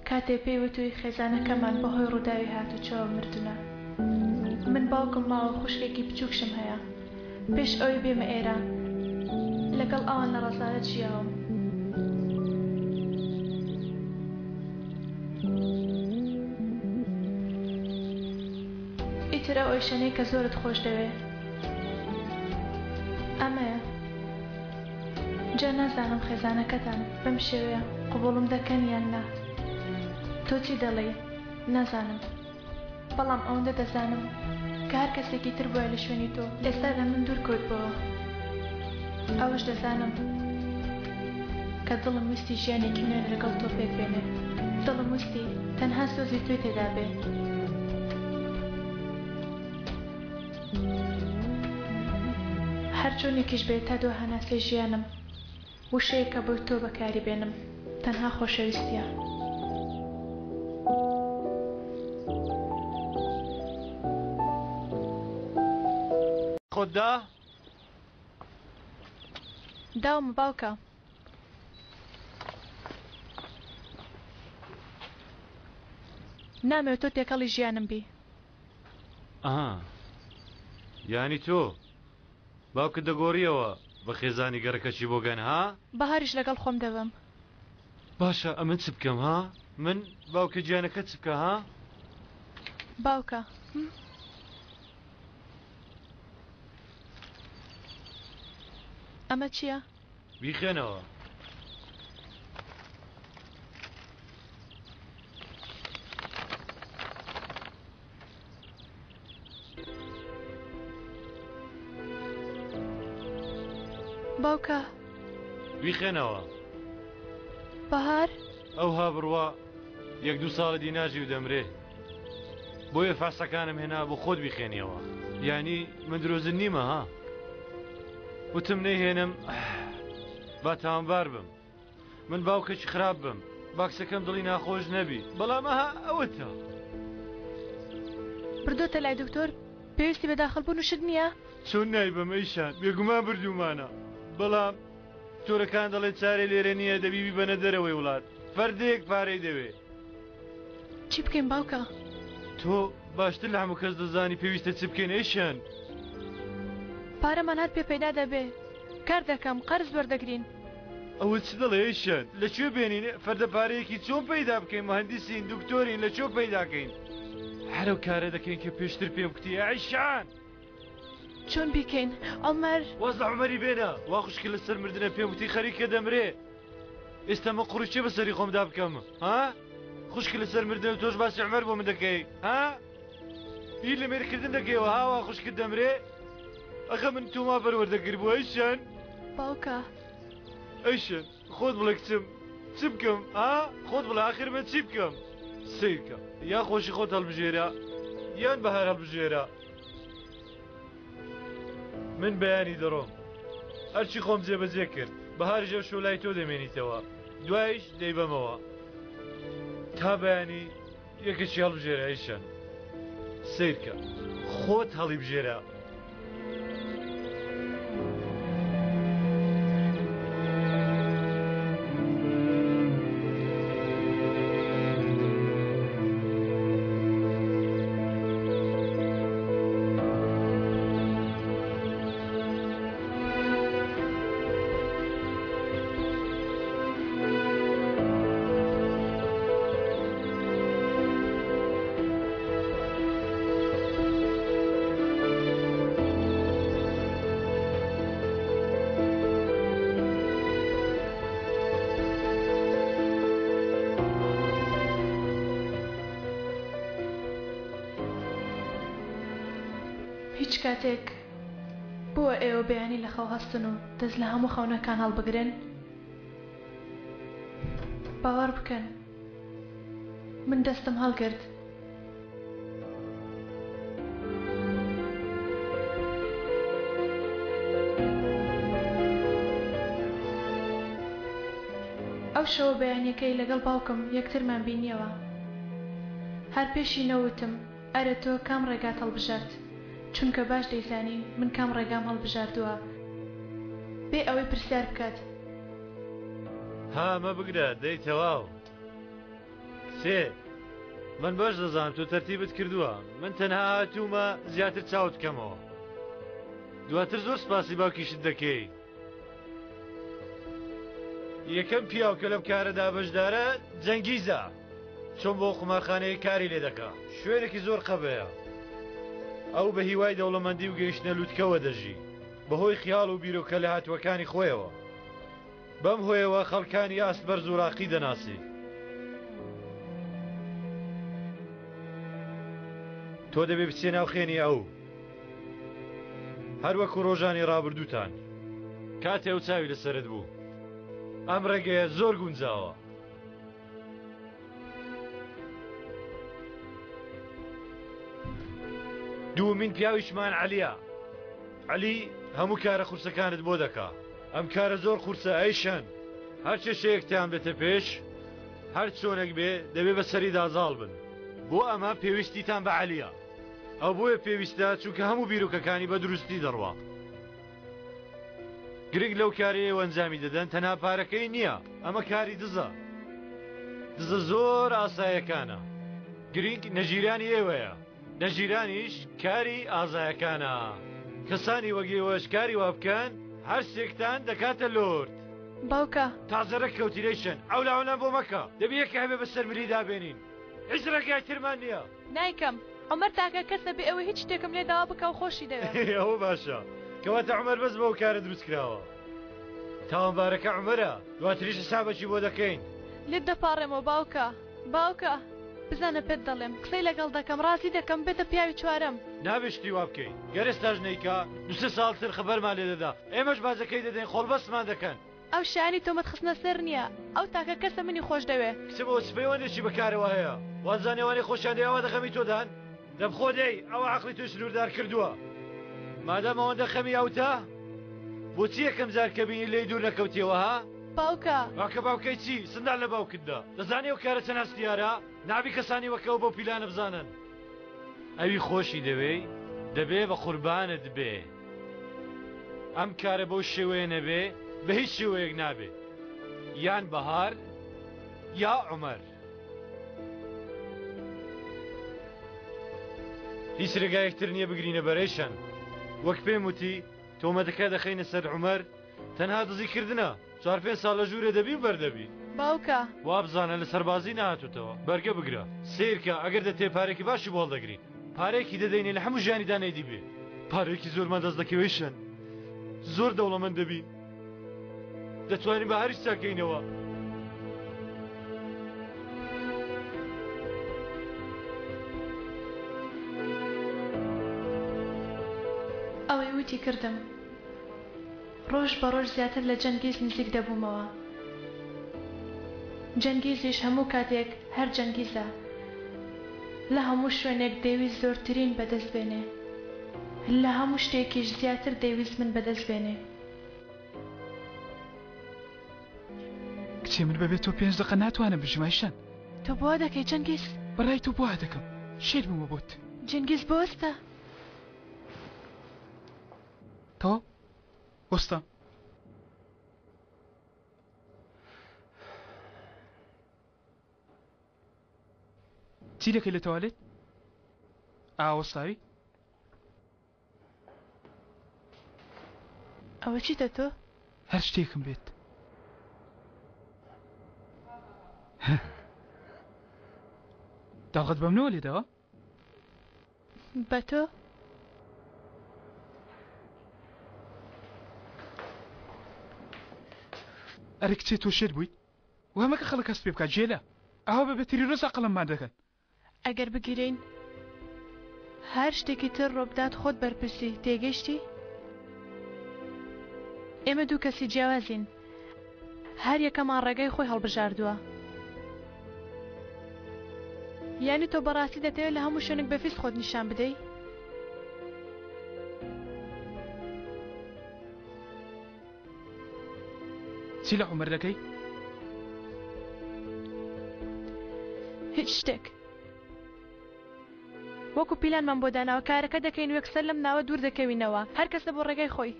کاتێ پێی وتووی خێزانەکەمان بەهۆی ڕووداوی هاتوچۆوە مردنە. من باوکم ماوە خوشکێکی بچووکشم هەیە. پێش ئەوەی بێمە ئێرە لەگەڵ ئەوان لە ڕەزالەت ژیاوم. ئیتر ئەو ئەیشەنەی کە زۆرت خۆش دەوێ ئەمەیە. جا نازانم خێزانەکەتان بەم شێوەیە قبوڵم دەکەن یان نا تۆ چی دەڵێی نازانم بەڵام ئەوەندە دەزانم کە هەر کەسێکی تر بوایە لە شوێنی تۆ ئێستا لە من دوور کەوتبۆوە ئەوەش دەزانم کە دڵم ویستی ژیانێکی نوێ لەگەڵ تۆ پێک بێنێ دڵم ویستی تەنها سۆزی تۆی تێدا بێ. هەرچۆنێکیش بێت تا دوا هەناسەی ژیانم وشەیەکە بۆ تۆ بەکاری بێنم تەنها خۆشەویستیە. خۆت دا؟ داومە باوکە. نامەوێت تۆ تێکەڵی ژیانم بی. ئەها یانی تۆ باوکت دەگۆڕیەوە بە خێزانی گەڕەکەکی بۆگەن ها؟ بەهاریش لەگەڵ خۆم دەبەم. باشە ئەمن چ بکەم ها؟ من باوکە گیانەکەت چ بکە ها؟ باوکە ئەمە چییە؟ بیخوێنەوە. باوکە. بیخوێنەوە. بەهار. ئەوها بڕوا یەک دوو ساڵی دی ناژی و دەمرێ بۆیە فاسەکانم هێنا بۆ خۆت بیخێنیەوە یانی من درۆزن نیمە ها وتم نەیهێنم با تاوانبار بم من باوکێکی خراپ بم باکسەکەم دڵی ناخۆش نەبی بەڵام ئەها ئەوەتە. بردۆتە لای دکتۆر پێویستی بە داخل بوون و شت نییە؟ چۆن نایبەم ئەیشان بێگومان بردوومانە بەڵام دکتۆرەکان دەڵێن چارەی لێرە نییە دەبی بیبەنە دەرەوەی وڵات فەردێک پارەی دەوێ. چی بکەین باوکە؟ تۆ باشتر لە هەموو کەس دەزانی پێویستە چ بکەین ئەیشان. پارەمان هەر پێ پەیدا دەبێ کار دەکەم قەرز وەردەگرین. ئەوە چ دەڵێی ئەیشان؟ لە کوێ بێنین فەردە پارەیەکی چۆن پەیدا بکەین موهەندیسین دکتۆرین لە کوێ پەیدا کەین؟ هەر ئەو کارە دەکەین کە پێشتر پێم کوتی ئەیشان. چۆن بیکەین عومەر؟ واز لە عومەری بێنە وا خوشکت لەسەر مردنە پێم وتی خەریکە دەمرێ ئێستا من قوڕی چێ بەسەری خۆمدا بکەم ها خوشکت لەسەر مردنە و تۆش باسی عومەر بۆ من دەکەی ها بیر لە مێرکردن دەکەیەوە ها وا خوشکت دەمرێ ئەخە من تۆما پەروەردە کردبوو ئەیشان باوکە ئەیشان خۆت بڵێ کچم چ بکەم ها خۆت بڵێ ئاخر من چی بکەم سەیرکە یا خۆشی خۆت هەڵبژێرە یان بەهار هەڵبژێرە من بەیانی دەڕۆم هەرچی خۆم جێبەجێ کرد بەهاریش ئەو شەو لای تۆ دەمێنیتەوە دوایش دەیبەمەوە تا بەیانی یەکێکی هەڵبژێرە ئەیشان سەیرکە خۆت هەڵیبژێرە. هیچ کاتێک بووە ئێوە بەیانی لە خەو هەستن و دەست لە هەموو خەونەکان هەڵبگرن؟ باوەڕ بکەن من دەستم هەڵگرت. ئەو شەوە بەیانیەکەی لەگەڵ باوکم یەکترمان بینیەوە. هەر پێشی نەوتم ئەرێ تۆ کام ڕێگات هەڵبژارد؟ چونکە باش دەیزانی من کام ڕێگام هەڵبژاردووە. بێ ئەوەی پرسیار بکات. ها ئەمە بگرە دەی تەواو. کچێ من باش دەزانم تۆ تەرتیبت کردووە من تەنها هاتوومە زیاتر چاوت کەمەوە دواتر زۆر سپاسی باوکیشت دەکەی یەکەم پیاو کە لەم کارەدا بەشدارە جەنگیزە چۆن بۆ قومارخانەیە کاری لێ دەکا شوێنێکی زۆر قەبەیە ئەو بە هیوای دەوڵەمەندی و گەیشتنە لوتکەوە دەژی بەهۆی خیاڵ و بیرۆکە لە هاتووەکانی خۆیەوە بەم هۆیەوە خەڵکانی ئاست بەرز و ڕاقی دەناسی. تۆ دەبێ بچیە ناو خێنی ئەو. هەر وەکو ڕۆژانی ڕابردووتان. کاتێ ئەو چاوی لەسەرت بوو. ئەم ڕێگەیە زۆر گونجاوە. دووەمین پیاویشمان عەلیە. عەلی هەموو کارە قورسەکانت بۆ دەکا. ئەم کارە زۆر قورسە ئەیشەن. هەر کێشەیەکتان بێتە پێش، هەر چۆنێک بێ دەبێ بە سەریدا زاڵ بن. بۆ ئەمە پێویستیتان بە عەلیە. ئەو بۆیە پێویستە چونکە هەموو بیرۆکەکانی بە دروستی دەڕوا. گرنگ لەو کارەی ئێوە ئەنجامی دەدەن تەنها پارەکەی نییە، ئەمە کاری دزە. دزە زۆر ئاسایەکانە. گرنگ نەگیرانی ئێوەیە. نەگیرانیش کاری ئازایەکانە. کەسانی وەک ئێوەش کاری وا بکەن هەر شتێکتان دەکاتە لۆرد. باوکە. تازە ڕێک کەوتی رەیشن عەولاوەلام بۆ مەکە دەبی یەکێ هەبێ بەسەر ملی دابێنین هیچ ڕێگای ترمان نییە. نایکەم عومەر تاکە کەسە بێ ئەوەی هیچ شتێکم لێ داوا بکا و خۆشی دەوێم. ئەوە باشە کەواتە عومەر بەس بەو کارە دروست کراوە. تاوانبارەکە عومەرە دواتریش حسابەکی بۆ دەکەین. لێت دەپاڕێمەوە باوکە. باوکە بزانە پێت دەڵێم قسەی لەگەڵ دەکەم ڕازی دەکەم بێتە پیاوی چوارەم. نابێ شتی وا بکەی گەر ئێستاش نەیکا دوسێ ساڵ تر خەبەرمان لێ دەدا ئێمەش باجەکەی دەدەین قۆڵبەستمان دەکەن. ئەو شایەنی تۆمەت خستنە سەر نییە ئەو تاکە کەسە منی خۆش دەوێ. کچم ئەوە چ پەیوەندێکی بە کارەوە هەیە وازانێ ئەوانەی خۆشیان دەوێ ئەوا دە خەمی تۆدان دەبخۆ دەی ئەوە عەقڵی تۆی سنووردار کردووە مادام ئەوەندە خەمی ئەوتە بۆچی یەکەم جار کە بینی لێی دوور نەکەوتیەوە ها؟ باوکە. باوکە باوکەی چی؟ سندان لە باوکت دا. دەزانی ئەو کارە چەند هەستیارە؟ نابی کەسانی وەک ئەو بەو پیلانە بزانن. ئەوی خۆشی دەوێی دەبێ بە قوربانت بێ. ئەم کارە بەو شێوەیە نەبێ بە هیچ شێوەیەک نابێ. یان بەهار یا عومەر. هیچ رێگایەک تر نییە بگرینە بەرەیشان. وەک پێم وتی تۆمەتەکە دەخەینە سەر عومەر تەنها دزی کردنە چوار پێنج ساڵ لە ژوورێ دەبی و بەردەبی. باوکە. وابزانە لە سەربازی نەهاتووتەوە بەرگە بگرە سەیرکە ئەگەر دەتێ پارێکی باشی بۆ هەڵدەگرین پارەیەکی دەدەینێ لە هەموو ژیانیدا نەیدیبێ پارەیەکی زۆرمان دەست دەکەوێ شەن زۆر دەوڵەمەند دەبین دەتوانین بە هەریش چاکەینەوە. ئەوەی وتی کردم. ڕۆژ بە ڕۆژ زیاتر لە جەنگیز نزیک دەبوومەوە. جەنگیزیش هەموو کاتێک هەر جەنگیزە. لە هەموو شوێنێک دەیویست زۆرترین بەدەست بێنێ. لە هەموو شتێکیش زیاتر دەیویست من بەدەست بێنێ. کچێ من بەبێ تۆ پێنج دەقە ناتوانم بژیم ئایشان. تۆ بۆ وا دەکەی جەنگیز؟ بەڕای تۆ بۆ وا دەکەم؟ شێت بوومە بۆت. جەنگیز بوەستە. تەواو وەستام. چی دەکەی لە تەوالێت؟ ئا وەستاوی؟ ئەوە چیتە تۆ؟ هەر شتێکم بێت. داڵغەت بەمنەوە لێداوە؟ بە تۆ؟ ئەرێ کچێ تۆ شێت بوویت؟ وا مەکە خەڵک هەست پێ بکات جێلە ئاوا بە بێ تریرۆس ئەقڵممان دەکەن. ئەگەر بگیرێین. هەر شتێکی تر ڕووبدات خۆت بەرپرسی، تێگەیشتی؟ ئێمە دوو کەسی جیاوازین، هەر یەکەمان ڕێگای خۆی هەڵبژاردووە. یانی تۆ بەڕاستی دەتەوێت لە هەموو شوێنێک بە فیز خۆت نیشان بدەی؟ چی لە عومەر دەکەی؟ هیچ شتێک. وەکو پیلانمان بۆ داناوە کارەکە دەکەین و یەکسەر لەم ناوە دوور دەکەوینەوە هەر کەسە بۆ ڕێگای خۆی.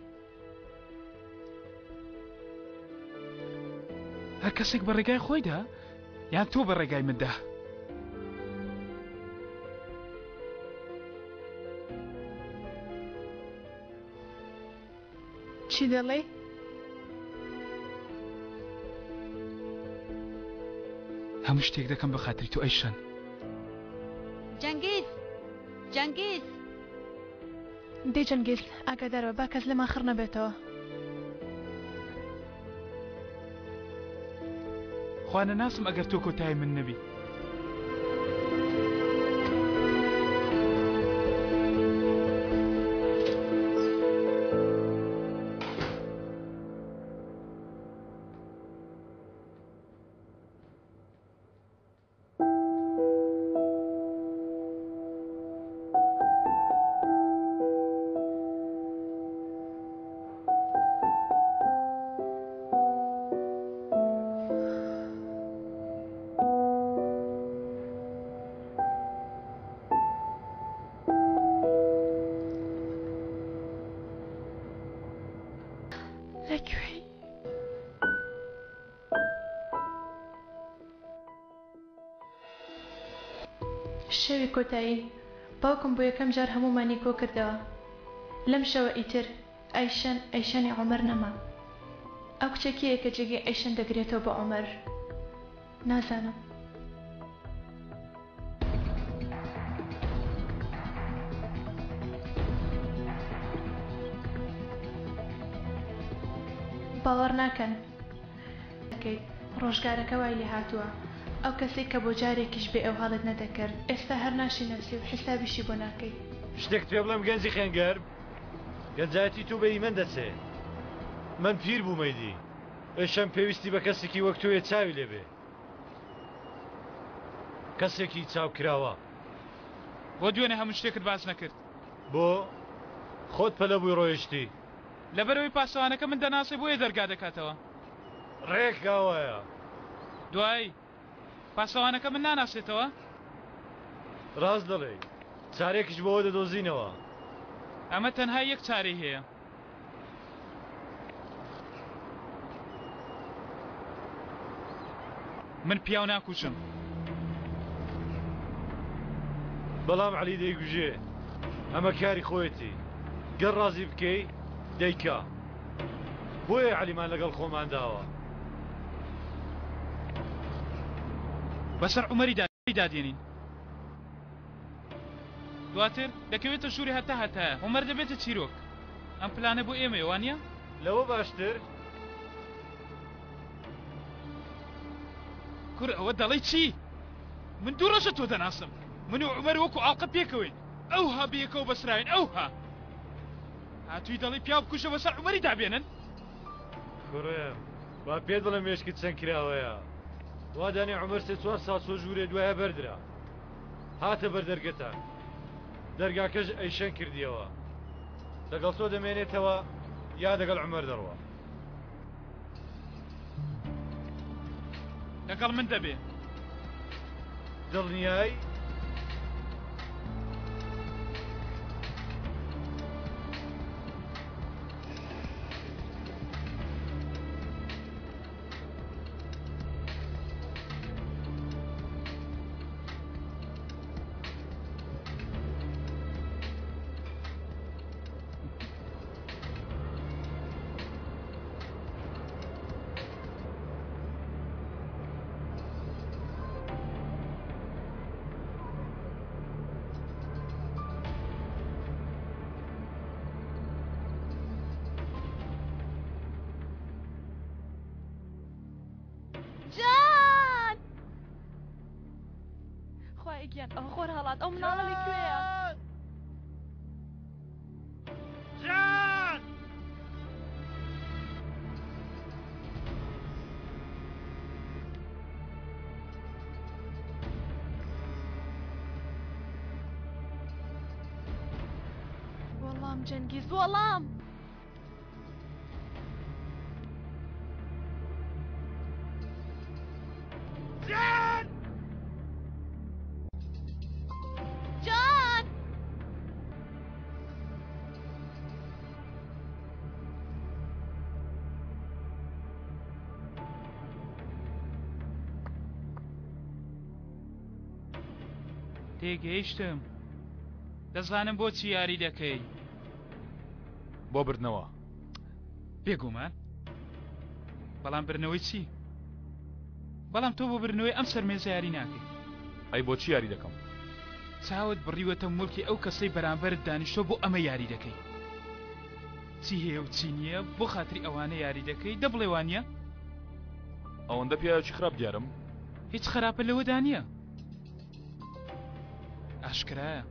هەر کەسێک بە ڕێگای خۆیدا یان تۆ بە ڕێگای مندا؟ چی دەڵێی؟ هەموو شتێک دەکەم بە خاتری تۆ ئەیشەن. جەنگیز! جەنگیز! دەی جەنگیز ئاگاداربە با کەس لێمان خڕ نەبێتەوە. خوا نەناسم ئەگەر تۆ کۆتایی من نەبی. لەکوێی؟ شەوی کۆتایی باوکم بۆ یەکەم جار هەموومانی کۆکردەوە لەم شەوە ئیتر ئەیشەن ئەیشەنی عومەر نەما ئەو کچە کێیە کە جێگەی ئەیشەن دەگرێتەوە بۆ عومەر نازانم. باوەڕ ناکەن دەکەیت ڕۆژگارەکە وای لێهاتووە ئەو کەسەی کە بۆ جارێکیش بێ ئەو هەڵت نەدەکرد ئێستا هەر ناشیناسی و حیسابیشی بۆ ناکەی. شتێکت پێ بڵێم گەنجی خوێنگەرم گەنجایەتی تۆ بە هی من دەچێ من پیر بووم ئەیدی ئەیشەم پێویستی بە کەسێکی وەک تۆیە چاوی لێ بێ کەسێکی چاوکراوە. بۆ دوێنێ هەموو شتێکت باس نەکرد؟ بۆ خۆت پەلە بووی ڕۆیشتی. لەبەرئەوەی پاسەوانەکە من دەناسێ بۆیە دەرگا دەکاتەوە. ڕێک ئاوایە. دوایی پاسەوانەکە من ناناسێتەوە؟ ڕاست دەڵێی. چارەیەکیش بۆ ئەوە دەدۆزینەوە. ئەمە تەنها یەک چارەی هەیە. من پیاو ناکوژم. بەڵام عەلی دەیگوژێ. ئەمە کاری خۆیەتی. گەر ڕازی بکەی دەیکا. بۆیە عەلیمان لەگەڵ خۆمان داوە. بەسەر عومەریدا دادێنین. دواتر دەکەوێتە ژووری هەتا هەتایە. عومەر دەبێتە چیرۆک. ئەم پلانە بۆ ئێمەیە، وانییە؟ لەوە باشتر. کورە ئەوە دەڵێی چی؟ من دوو ڕۆژە تۆ دەناسم. من و عومەر وەکو ئاڵقە پێکەوەین. ئەوها بەیەکەوە بەسراوین ئەوها. هاتووی دەڵێی پیاو بکوژە بەسەر عومەری دابێنن؟ کوڕم با پێت بڵێم مێشکت چەند کراوەیە. وا دانێ عومەر سێ چوار ساڵ چووە ژوورێ دوایە بەردرا. هاتە بەر دەرگەتان. دەرگاکەش ئەیشەن کردیەوە. لەگەڵ تۆ دەمێنێتەوە یا دەگەڵ عومەر دەڕوا؟ لەگەڵ من دەبێ. دڵنیای؟ جان خوایە گیان ئەوە خۆر هەڵات ئەو مناڵە لەکوێیە؟ جەنگیز وەڵام. جان! جان! تێگەیشتم دەزانم بۆچی یاری دەکەی. بۆ بردنەوە. بێگومان بەڵام بردنەوەی چی؟ بەڵام تۆ بۆ بردنەوەی ئەم سەرمێزە یاری ناکەی. ئەی بۆچی یاری دەکەم؟ چاوت بڕیوەتە موڵکی ئەو کەسەی بەرامبەرت دانیشتوە بۆ ئەمە یاری دەکەی. چی هەیە و چی نییە بۆ خاتری ئەوانە یاری دەکەی دە بڵێ وانییە؟ ئەوەندە پیاوێکی خراپ دیارم؟ هیچ خراپە لەوەدا نییە. ئاشکرایە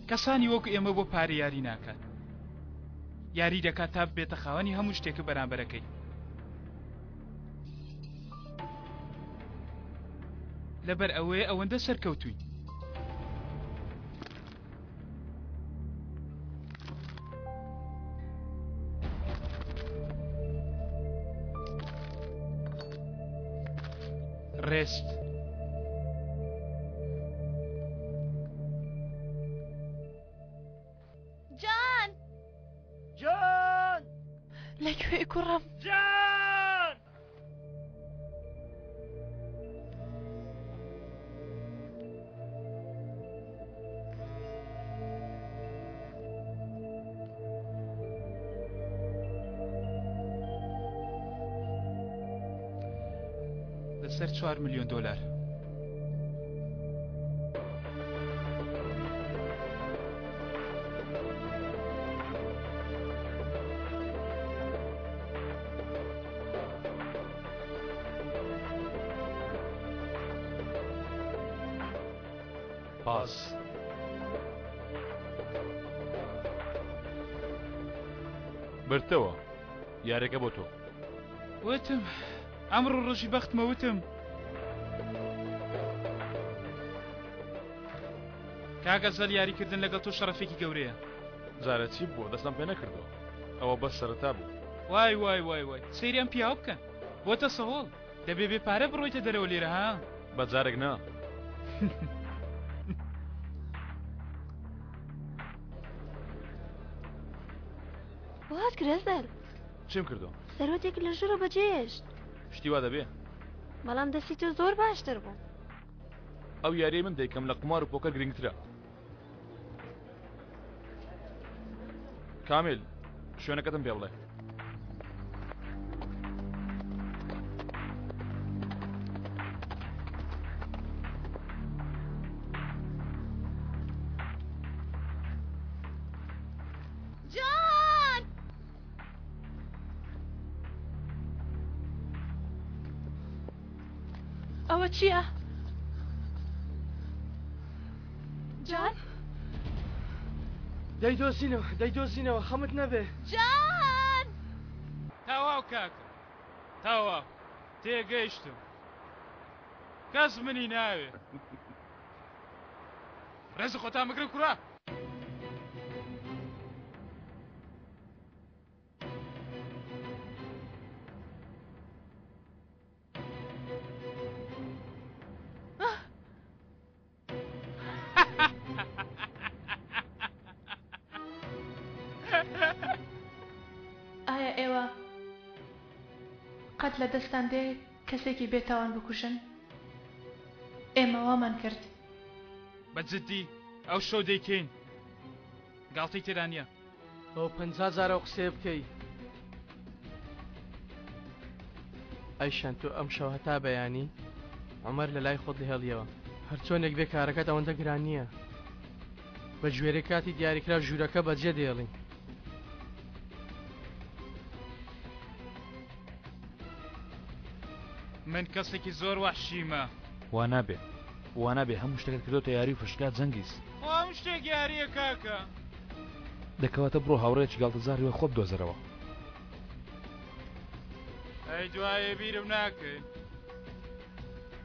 کەسانی وەکو ئێمە بۆ پارە یاری ناکات یاری دەکات تا ببێتە خاوەنی هەموو شتێکە بەرامبەرەکەی لەبەر ئەوەیە ئەوەندە سەرکەوتوین ڕێست. جان! جان! لەکوێی کوڕم؟ جان! لەسەر چوار ملیۆن دۆلار. پاس. بردتەوە یاریەکە بۆ تۆ. وتم ئەمڕۆ ڕۆژی بەختمە وتم. کاک ئەزەل یاریکردن لەگەڵ تۆ شەڕەفێکی گەورەیە. جارێ چی بووە دەستم پێ نەکردووە ئەوە بەس سەرەتا بوو. وای وای وای وای سەیری ئەم پیاوە بکەن بۆتە سەهۆڵ دەبێ بێ پارە بڕۆیتە دەرەوە لێرە ها. بە جارێک نا. وات کرد ئەزەل؟ چیم کردووە؟ سەرۆتێک لە ژوورە بەجێهێشت. شتی وا دەبێ؟ بەڵام دەستی تۆ زۆر باشتر بوو. ئەو یاریەی من دەیکەم لە قومار و پۆکەر گرنگترە. کامیل شوێنەکەتم پێ بڵێ. جان! ئەوە چییە؟ جان؟ دەیدۆزینەوە دەیدۆزینەوە خەمت نەبێ. جان! تەواو کاکە تەواو تێگەیشتم کەس منی ناوێ ڕێزی خۆتان بگرن کوڕە. ئایا ئێوە قەت لە دەستتان دێ کەسێکی بێتاوان بکوژن؟ ئێمە وامان کرد. بە جدی ئەو شەو دەیکەین گاڵتەی تێدا نییە. ئەوە 50 جار ئەو قسەیە بکەی. ئەیشان تۆ ئەمشەو هەتا بەیانی عومەر لە لای خۆت دەهێڵیەوە. هەرچۆنێک بێ کارەکەت ئەوەندە گران نییە. بە گوێرەی کاتی دیاریکراو ژوورەکە بەجێ دێڵین. من کەسێکی زۆر وەحشیمە. وا نابێ وا نابێ هەموو شتەکەت کردۆتە یاری و فشکا جەنگیز. خۆ هەموو شتێک یاریە کاکە. دە کەواتە بڕۆ هاوڕێیەکی گاڵتەجاڕی وەک خۆت بدۆزەرەوە. ئەی دوایێ بیرم ناکەی.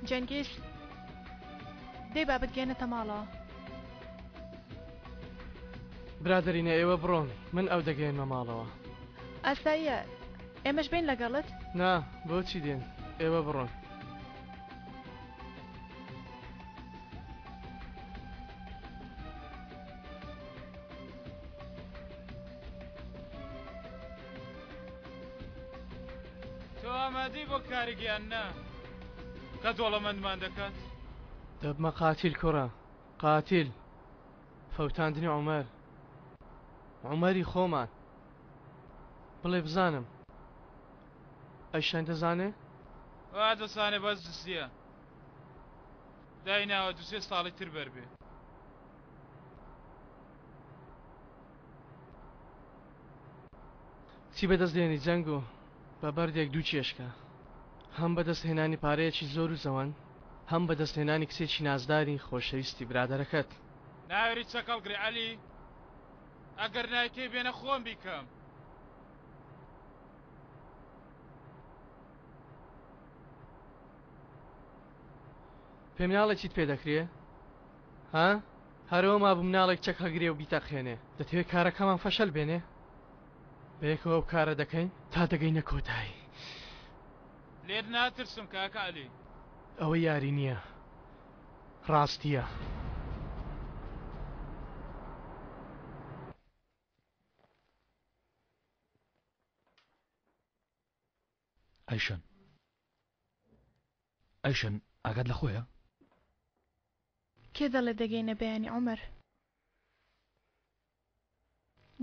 جەنگیز دەی با بتگەیەنێتە ماڵەوە. برادەرینە ئێوە بڕۆن من ئەو دەگەیەنمە ماڵەوە. ئاساییە ئێمەش بێین لەگەڵت؟ نا بۆچی دێن ئێوە بڕۆن. تۆ ئامادەی بۆ کارێک یان نا کە دۆڵەمەندمان دەکات؟ دەبمە قاتیل کوڕە قاتیل فەوتاندنی عومەر عومەری خۆمان بڵێ بزانم ئەیشان دەزانێ؟ وا دەزانێ بەس دزییە دایناوە دوسێ ساڵی تر بەر بێ. چی بەدەست دێنی جەنگۆ؟ بە بەردێک دوو چێشکە هەم بەدەست هێنانی پارەیەکی زۆر و زەوەند هەم بەدەست هێنانی کچێکی نازداری خۆشەویستی برادەرەکەت. ناوێری چەک هەڵگری عەلی ئەگەر نایکەی بێنە خۆم بیکەم. پێم ناڵێ چیت پێ دەکرێ ها؟ هەرەوە مابوو مناڵێک چەک هەگرێ و بیتەقێنێ دەتەوێ کارەکەمان فەشەل بێنێ؟ بەیەکەوە ئەو کارە دەکەین تا دەگەینە کۆتایی. لێت ناترسم کاکە عەلی. ئەوە یاری نییە ڕاستییە. ئەیشەن ئەیشەن ئاگات لە خۆیە؟ کێ دەڵێ دەگەینە بەیانی عومەر؟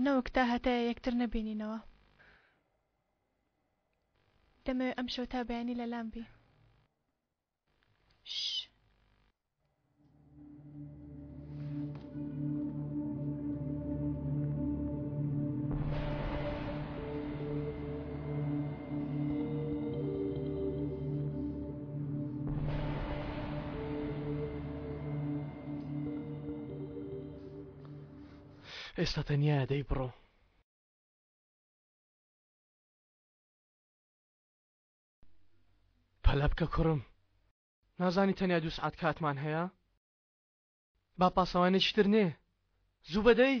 نەوەک تا هەتایە یەکتر نەبینینەوە. دەمەوێ ئەمشەو تا بەیانی لەلام بی. ش. ئێستا تەنیایە دەی بڕۆ. پەلە بکە کوڕم نازانی تەنیا دوو سعات کاتمان هەیە با پاسەوانێکی تر نێ زوو بەدەی.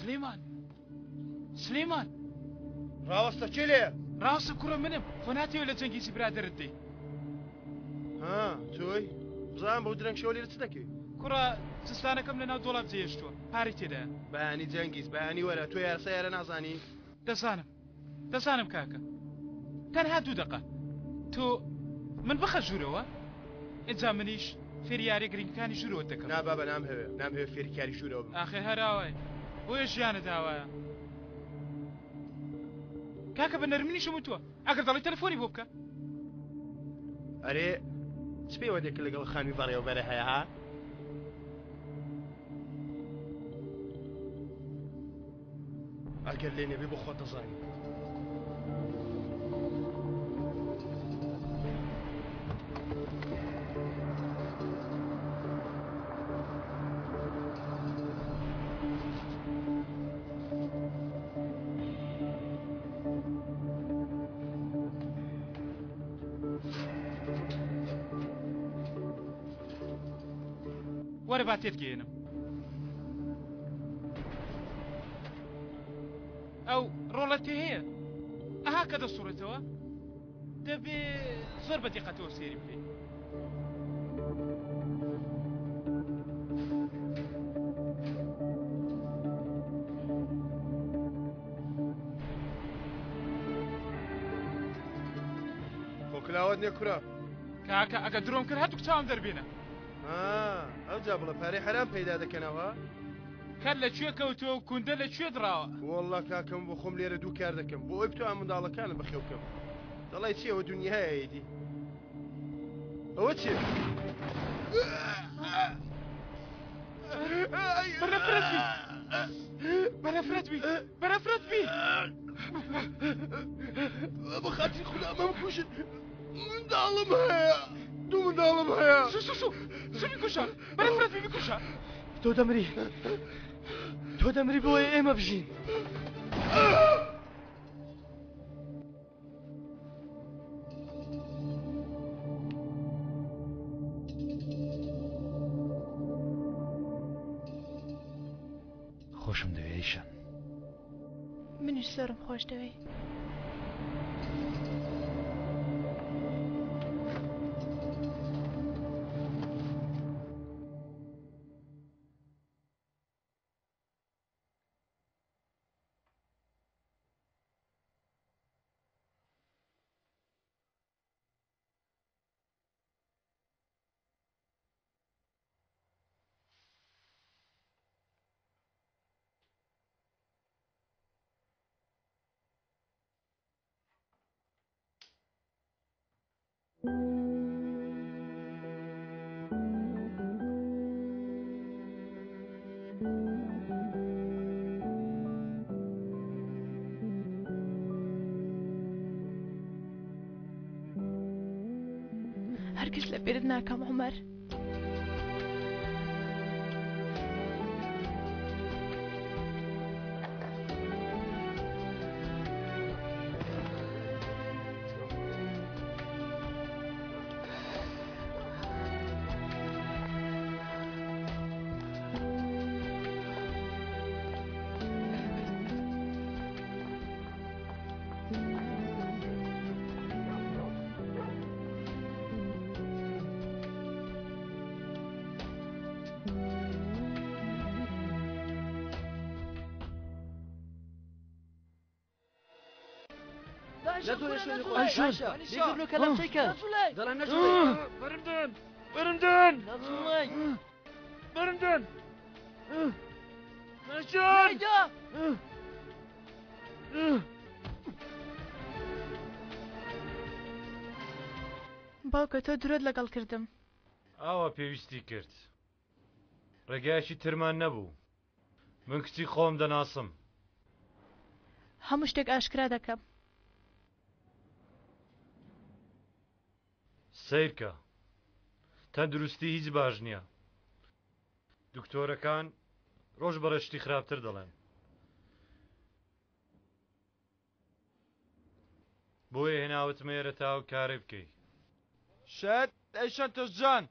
سلیمان سلیمان ڕاوەستە کێ لێیە؟ ڕاستە کوڕە منم خۆ ناتەوێت لە جەنگیزی برادەرت دێی ها تۆی بزانم بەو درەنگ شەوە لێرە چ دەکەی؟ کوڕە جزدانەکەم لەناو دۆڵاب جێهێشتووە پارەی تێدایە. بەیانی جەنگیز بەیانی وەرە تۆ یارسا یارە نازانی؟ دەزانم دەزانم کاکە تەنها دوو دەقە تۆ من بخە ژوورەوە ئینجا منیش فێری یاریە گرنگەکانی ژوورەوەت دەکەم. نا بابە نامهەوێ نامهەوێ فێری کاری ژوورەوە بم. ئاخر هەر ئاوای بۆیە ژیانت ئاوایە. کاکە بە نەرمنیشم وتووە ئەگەر دەڵێی تەلەفۆنی بۆ بکە. ئەرێ چ پەیوەندێکت لەگەڵ خانمی بەڕێوەبەرە هەیە ها؟ ئەگەر لێ نەبێ بۆ خۆت دەزانی. وەرە با تێت گەیەنم ئەو ڕۆڵە تێ هەیە ئەها کە دەسوڕێتەوە دەبێ زۆر بە دیقەتەوە سێری بکەیت. خۆ کلاوت نیە کورە. کاکە ئەگە درۆم کرد هەردووک چاوم دەربێنە. ها ئەوجا بڵێ پارەی حەرام پەیدا دەکەنەوە؟ کەر لە کوێ کەوتووە و کوندە لە کوێ دڕاوە؟ وەڵڵا کاکە من بۆ خۆم لێرە دوو کار دەکەم بۆ ئەوەی بتوانم منداڵەکانم بەخێو بکەم. دەڵێی چی ئەوە دونیایە ئیدی. ئەوە چیە؟ بەنەفرەت بی بەنەفرەت بی بەنەفرەت بی بە خاتری خودا مەمکوژن منداڵم هەیە دوو منداڵم هەیە شو شو شو شو بیکوژە بەنەفرەت بی بیکوژە تۆ دەمری تۆ دەمری بۆیە ئێمە بژین. خۆشم دەوێ ئەیشان. منیش زۆرم خۆش دەوێی. هەرگیز لە بیرت ناکەم عومەر. باوکە تۆ درۆت لەگەڵ کردم. ئاوا پێویستی کرد. ڕێگایەکی ترمان نەبوو. من کچی خۆم دەناسم. هەموو شتێک ئاشکرا دەکەم. سەیرکە تەندروستی هیچ باش نییە. دکتۆرەکان ڕۆژ بە ڕێژ شتی خراپتر دەڵێن. بۆیە هێناوتمە ئێرە تا ئەو کارەی بکەی. شەت ئەیشان تۆزجان.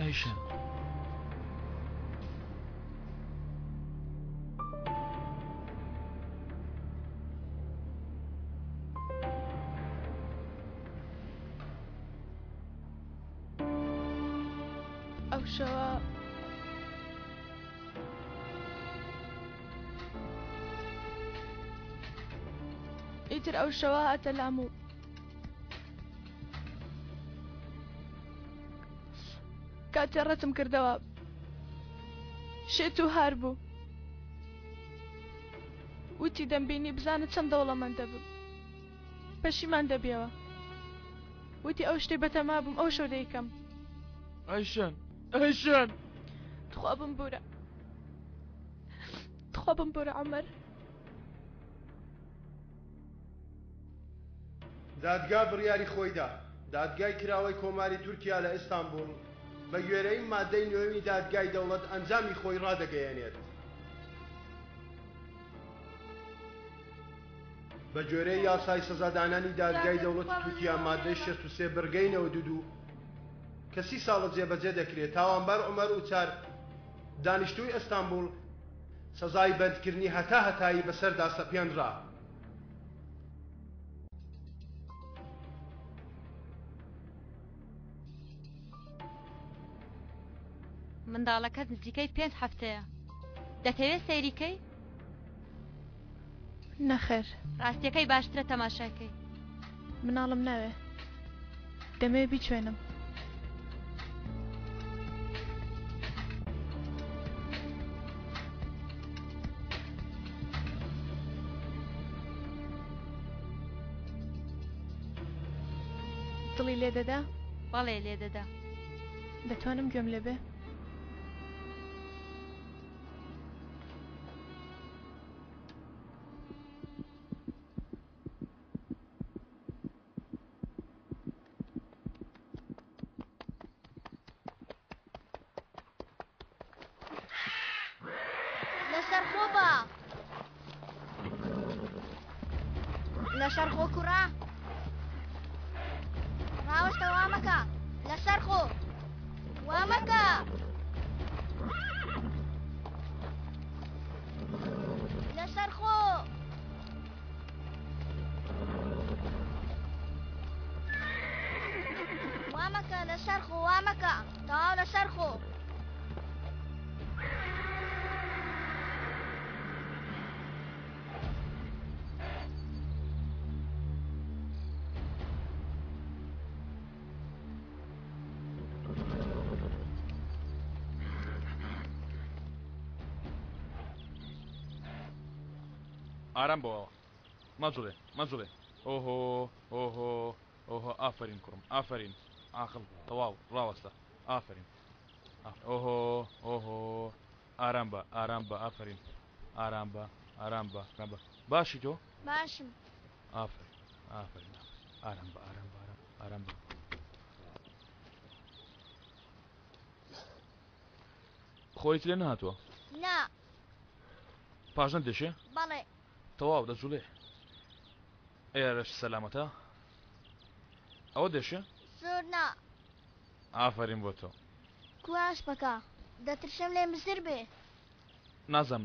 ئەیشان. ئەو شەوە ئیتر ئەو شەوە هاتە لام و کاتێ ڕەتم کردەوە شێت و هار بوو وتی دەمبینی بزانە چەند دەوڵەمەند دەبم پەشیمان دەبیەوە وتی ئەو شتەی بەتەما بووم ئەو شەو دەیکەم ئایشان ئایشان تخوا بمبورە تخوا بمبورە عومەر. دادگا بڕیاری خۆی دا. دادگای کراوەی کۆماری تورکیا لە ئیستانبوڵ بە گوێرەی مادەی نۆیەمی دادگای دەوڵەت ئەنجامی خۆی ڕادەگەیەنێت. بە گوێرەی یاسای سزادانانی دادگای دەوڵەتی تورکیا مادەی 63 بڕگەی 92 کە سی ساڵە جێبەجێ دەکرێت، تاوانبار عومەر ئوچار دانیشتووی ئەستانبوڵ. سزای بەندکردنی هەتا هەتایی بەسەردا سەپێنرا. منداڵەکەت نزیکەی پێنج هەفتەیە دەتەوێت سەیری کەی؟ نەخێر. ڕاستیەکەی باشترە تەماشای کەی. مناڵم ناوێ دەمەوێ بیچوێنم. دڵی لێ دەدا؟ بەڵێ لێ دەدا. دەتوانم گوێم لێ بێ؟ لەسەر خۆ بە لەسەر خۆ کوڕە ڕاوەستە وا مەکە لەسەر خۆ وا مەکە لەسەر خۆ وا مەکە لەسەر خۆ وا مەکە تەواو لەسەر خۆ ئارام بۆەوە مەجڵێ مەجڵێ ئۆهۆ ئۆهۆ ئۆهۆ ئافرین کوڕم ئافرین عاقڵ تەواو ڕاوەستە ئافرین ئۆهۆ ئۆهۆ ئارام بە ئارام بە ئافرین ئارام بە ئارام بە ئارام بە باشی تۆ باشم ئافرین ئافرین ئارام بە ئارام بە ئارام ئارام بە خۆیت لێ نهاتووە نا پاژنە دێشێ بەڵێ تەواو دەجوڵێ ئێرەش سەلامەتە ئەوە دێشێ زۆر نا ئافەرین بۆ تۆ. کوا ئەسپەکە؟ دەترسم لێم بزر بێ. نازانم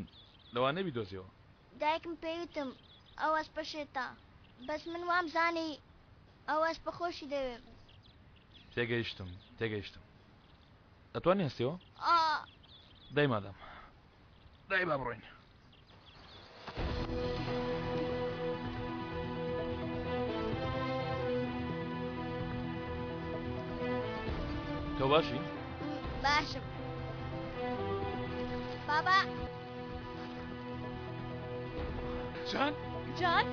لەوانەیە بیدۆزیەوە. دایکم پێی وتم ئەو ئەسپە شێتە بەس من وام زانی ئەو ئەسپە خۆشی دەوێم. تێگەیشتم تێگەیشتم دەتوانی هەستیەوە؟ ئا. دەی مادام دای با بڕۆین. تۆ باشی؟ باشم بابا جان جان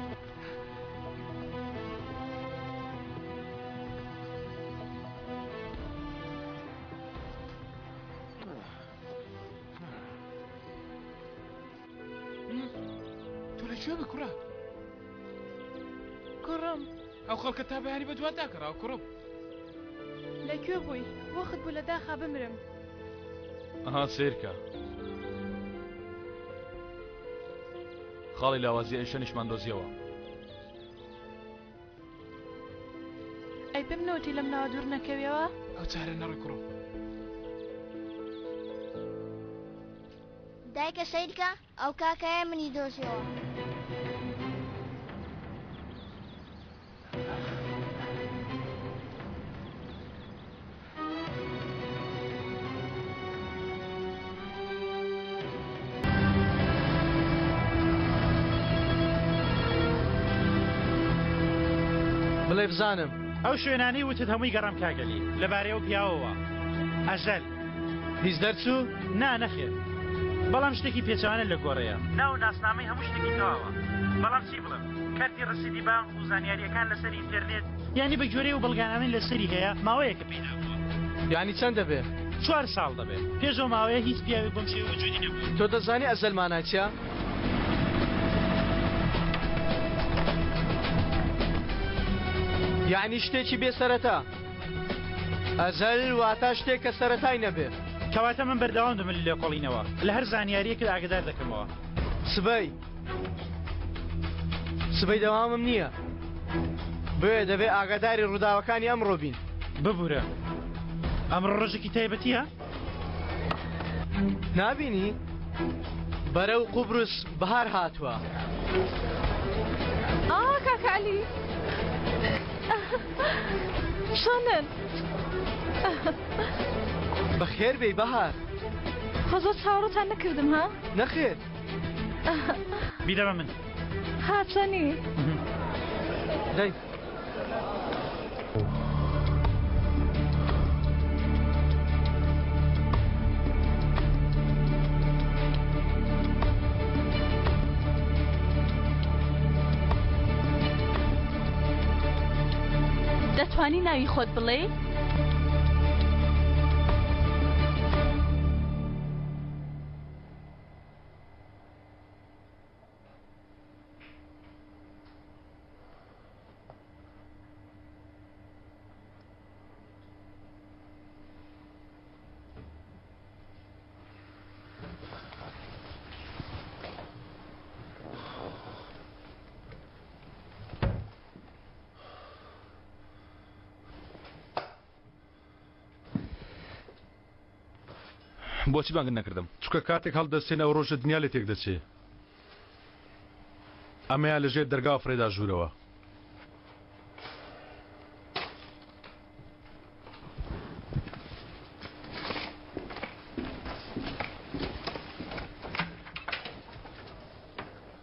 تۆ لە کوێ بووی کوڕە؟ کوڕم ئەو خەڵکە تا بەیانی بە دوات داگەڕاوە کوڕم. لە کوێ بووی؟ وەخت بوو لە داخا بمرم. ئەها سەیرکە خاڵی لاوازی ئەیشەنیشمان دۆزیەوە. ئەی پێم نەوتی لەم ناوە دوور نەکەویەوە؟ ئەو چارە نەڕۆی کوڕم. دایکە سەیرکە ئەو کاکەیە منی دۆزیەوە. بڵێ بزانم. ئەو شوێنانەی وتت هەمووی گەڕام کاک عەلی لەبارەی ئەو پیاوەوە ئەزەل. هیچ دەرچوو؟ نا نەخێر بەڵام شتێکی پێچەوانە لە گۆڕێیە. ناو و ناسنامەی هەموو شتێکی تەواوە بەڵام چی بڵێم کارتی ڕەسیدی بانق و زانیارییەکان لەسەر ئینتێرنێت یانی بە گوێرەی ئەو بەڵگانانەی لەسەری هەیە ماوەیەکە پەیدا بووە. یانی چەند دەبێ؟ چوار ساڵ دەبێ. پێش ئەو ماوەیە هیچ پیاوێک بەم شێوە وجودی نەبووە. تۆ دەزانی ئەزەل مانای چیە؟ یانی شتێکی بێ سەرەتا. ئەزەل واتا شتێک کە سەرەتای نەبێ. کەواتە من بەردەوام دەبم لە لێکۆڵینەوە. لە هەر زانیارییەکت ئاگەدار دەکەمەوە. سبەی سبەی دەوامم نییە. بۆیە دەبێ ئاگاداری ڕووداوەکانی ئەمڕۆ بین. ببورە ئەمڕۆ ڕۆژێکی تایبەتییە؟ نابینی؟ بەرەو قوبرس بەهار هاتووە. ئا کاکە عەلی چۆنن؟ بەخێر بێی بەهار. خۆ زۆر چاوەڕووتان نەکردم ها؟ نەخێر. بیدە بە من. ها چۆنی؟ دەی. دەتوانی ناوی خۆت بڵێی؟ بۆچی بانگت نەکردم؟ چونکە کاتێک هەڵدەستێن ئەو ڕۆژە دنیا لێ تێک دەچێ. ئەمەیان لە ژێر دەرگاوە فڕێدا ژوورەوە.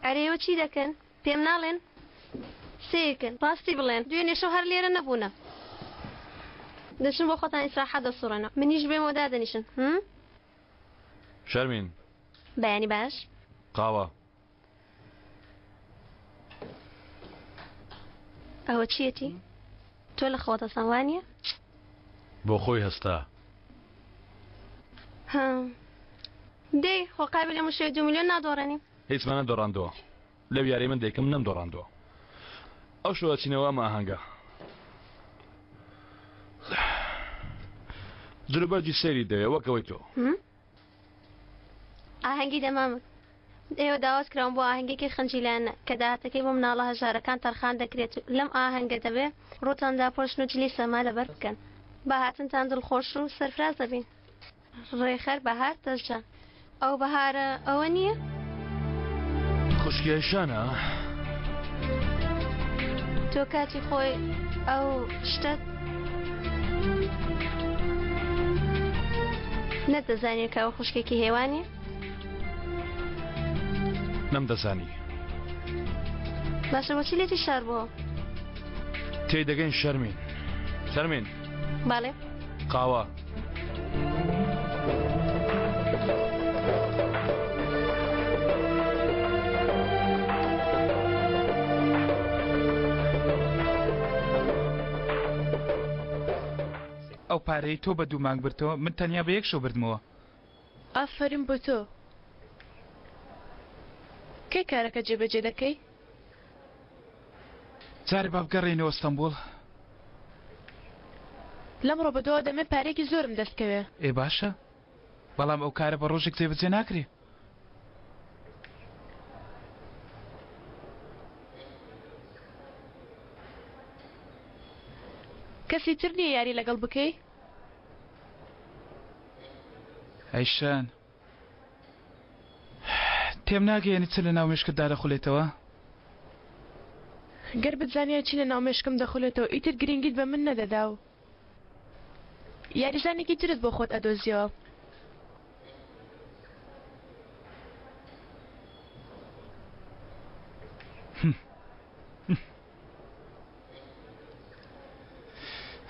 ئەرێ ئێوە چی دەکەن؟ پێم ناڵێن؟ سەیرکەن، ڕاستی بڵێن، دوێنێ شەو هەر لێرە نەبوونە. دەچن بۆ خۆتان ئیسراحەت دەسوڕێنەوە، منیش بێمەوە دادەنیشن، هم؟ شەرمین. بەیانی باش. قاوە. ئەوە چیەتی؟ تۆ لە خەوەتەسان وانیە؟ بۆ خۆی هەستا. ها. دەی خۆ قابل ئەم شێ دو میلیۆن نادۆڕێنی. هیچمان نەدۆڕاندووە. لەو یاری من دەیکەم نەمدۆڕاندووە. ئەو شەوە چینەوە ئەم ئاهەنگە. جلوبەرگی سەیری دەوێ وەک ئەوەی تۆ. ئاهەنگی دەمامک. ئێوە داوەت کراون بۆ ئاهەنگێکی خنجیلانە کە داهاتەکەی بۆ مناڵە هەژارەکان تەرخان دەکرێت و لەم ئاهەنگە دەبێ ڕووتان داپۆشن و جلی سەما لەبەر بکەن. بە هاتنتان دڵخۆش و سەرفراز دەبین. ڕێکخەر بەهار تەشجان. ئەو بەهارە ئەوە نییە؟ خوشکی ئەیشانە؟ تۆ کاتی خۆی ئەو شتەت نەتدەزانی کە ئەو خوشکێکی هێوانی؟ نەمدەزانی. باشە بۆچی لێتی شار بۆ؟ تێی دەگەین شەرمین. شەرمین. بەڵێ. قاوە. ئەو پارەی تۆ بە دوو مانگ بردتەوە من تەنیا بە یەک شەو بردمەوە. ئافەرین بۆ تۆ. کەی کارەکە جێبەجێ دەکەی؟ جارێ با بگەڕێینەوە ئەستەنبوڵ. لەمڕۆ بەدواوە دەمەوێ پارەیەکی زۆرم دەست کەوێ. ئێ باشە بەڵام ئەو کارە بە ڕۆژێک جێبەجێ ناکرێ. کەسی تر نییە یاری لەگەڵ بکەی؟ ئەیشان تێم ناگەیەنی چ لە ناو مێشکتدا دەخولێتەوە؟ گەر بتزانیایە چی لە ناو مێشکم دەخولێتەوە ئیتر گرینگیت بە من نەدەدا و یاریزانێکی ترت بۆ خۆت ئەدۆزیەوە.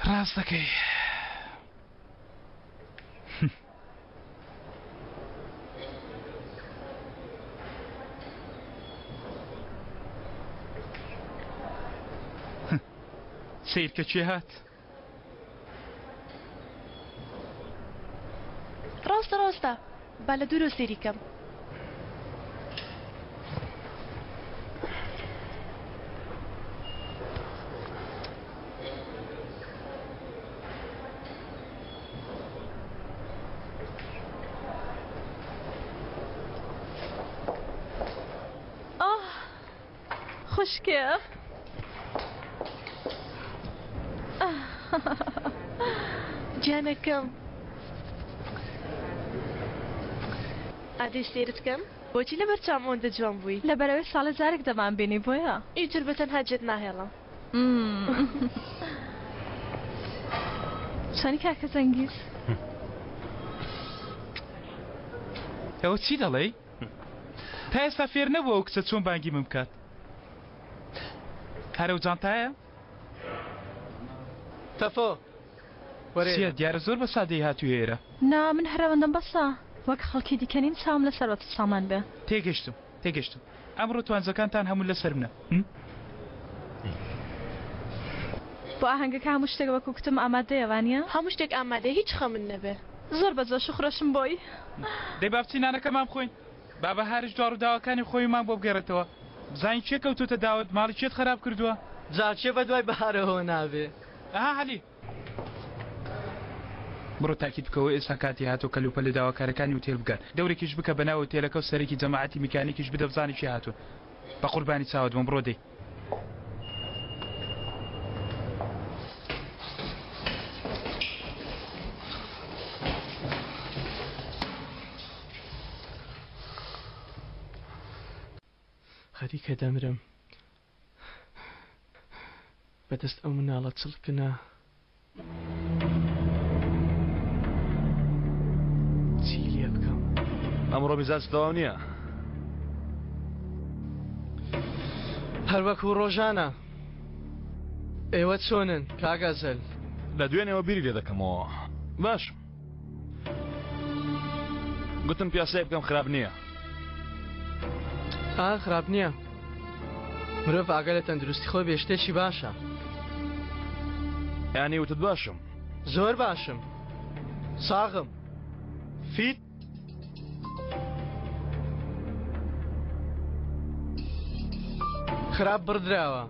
ڕاست دەکەی. سەیرکە کێ هات. ڕاستە ڕاستە با لە دوورەوە سەیری کەم. ئاه خوشکێ. گیانەکەم. ئادەی سەیرت کەم. بۆچی لەبەر چاوم ئەوەندە جوان بووی؟ لەبەرئەوەی ساڵێ جارێک دەمانبینی بۆیە. ئیتر بە تەنها جێت ناهێڵم. چۆنی کاکە جەنگیز؟ ئەوە چی دەڵێی؟ تا ئێستا فێر نەبووە ئەو کچە چۆن بانگی من بکات. هەر ئەو جانتایە؟ تەفۆ وەرە چییە دیارە زۆر بە سادەیی هاتوویە ئێرە. نا من هەر ئەوەندەم بەسە. وەک خەڵکی دیکە نیم چاوم لە سەروەت و سامان بێ. تێگەشتم تێگەشتم. ئەمڕۆ توانجەکانتان هەموو لەسەر منە. بۆ ئاهەنگەکە هەموو شتێک وەکو کوتم ئامادەیە وانیە؟ هەموو شتێک ئامادەیە هیچ خەمت نەبێ. زۆر بە جۆش و خرۆشم بۆی. دەی با بچین نانەکەمان بخۆین. با بەهاریش دوا ڕووداوەکانی خۆیمان بۆ بگێڕێتەوە. بزانین کێ کەوتۆتە داوت، ماڵی کێت خەراپ کردووە. جا کێ بە دوای بەهارەوە نابێ؟ ئەها عەلی. بڕۆ تاکید بکەوە ئێستا کاتی هاتووە کەلوپەلە داواکارەکانی ئوتێل بگەن. دەورێکیش بکە بە ناو ئوتێلەکە و سەرێکی جەماعەتی میکانیکیش بدە بزانە کێ هاتوون. بە قوربانی چاوت بم بڕۆ دەی. خەریکە دەمرم بەدەست ئەو مناڵە چڵکنە. چی لێ بکەم؟ ئەمڕۆ میزاجت تەواو نییە؟ هەر وەکو ڕۆژانە. ئێوە چۆنن کاک ئەزەل؟ لە دوێنێوە بیری لێ دەکەمەوە. باشم. گوتم پیاسەیەک بکەم خراپ نییە. ئا خراپ نییە. مرۆڤ ئاگا لە تەندروستی خۆی بێ شتێکی باشە. یانی وتت باشم؟ زۆر باشم. ساغم. فیت. خراپ بڕدراوە.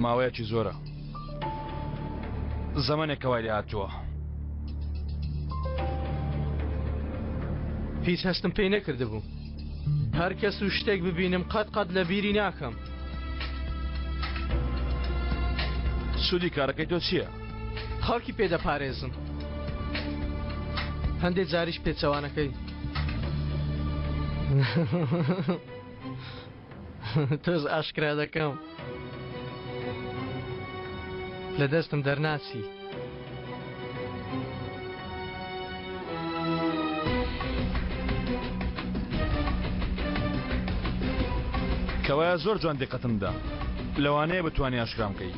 ماوەیەکی زۆرە زەمەنێکە وای لێ هاتووە. هیچ هەستم پێی نەکردبوو. هەر کەس و شتێک ببینم قەت قەت لە بیری ناکەم. سوودی کارەکەی تۆ چییە؟ خەڵکی پێ دەپارێزم. هەندێ جاریش پێچەوانەکەی. تۆز ئاشکرا دەکەم. لە دەستم دەرناچی. کەوایە زۆر جوان دیقەتم دا. لەوانەیە بتوانی ئاشکرام کەی.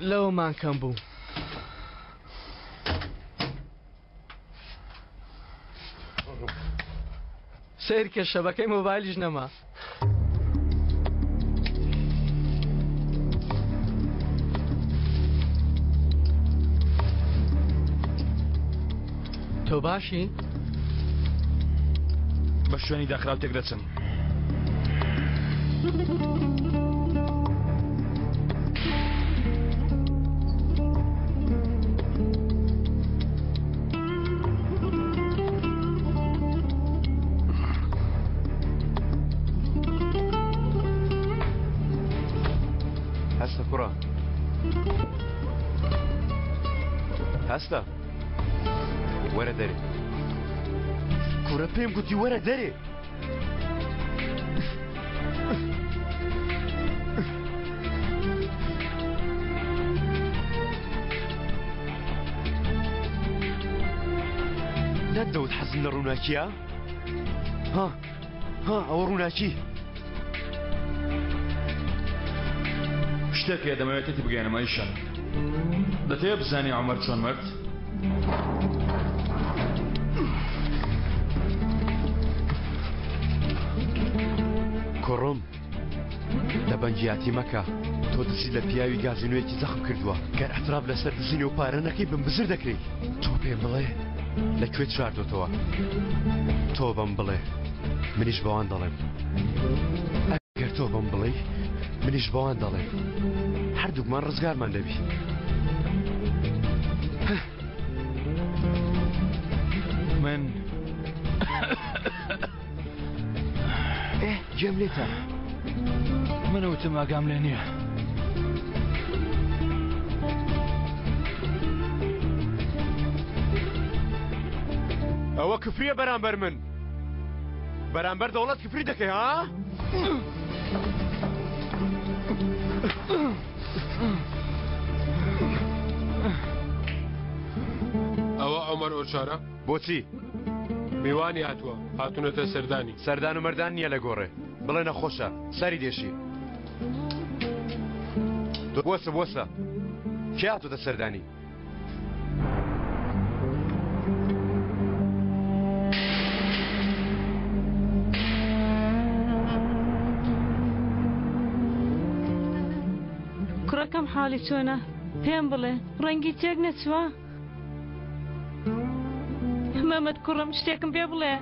لەوەمان کەم بوو. سەیرکە شەبەکەی مۆبایلیش نەما. تۆ باشی؟ بە شوێنی داخراو تێک دەچم. هەستە کوڕە هەستە وەرە دەرێ کوڕە پێم گوتی وەرە دەرێ نەتدەوت حەزم لە ڕووناکییە؟ ها ها ئەوە ڕووناکی. شتێک هەیە دەمەوێت تێتی بگەیەنم ئەیشەن. دەتەوێت بزانی عومەر چۆن مرد؟ کوڕم دەبەنگیاتی مەکە تۆ دزی لە پیاوی گازینۆیەکی زەخم کردووە گەر اعتراف لەسەر دزینی و پارە نەکەی بم بزر دەکرێی تۆ پێم بڵێ لە کوێت شاردۆتەوە تۆ بەم بڵێ منیش بەوان دەڵێم ئەگەر تۆ بەم بڵێی منیش بەوان دەڵێم هەردووکمان ڕزگارمان دەبی. من ئێ گوێم لێتە. من وتم ئاگام لێ نییە. ئەوە کفریە بەرامبەر من بەرامبەر دەوڵەت کفری دەکەی ها؟ ئەوە عومەر ئۆچارە؟ بۆچی؟ میوانی هاتووە هاتوونەتە سەردانی. سەردان و مەردان نییە لە گۆڕێ بڵێ نەخۆشە سەری دێشی. بوەسە بوەسە کێ هاتووتە سەردانی؟ کوڕەکەم حاڵی چۆنە؟ پێم بڵێ ڕەنگی تێک نەچووە؟ مەمەد کوڕم شتێکم پێ بڵێ.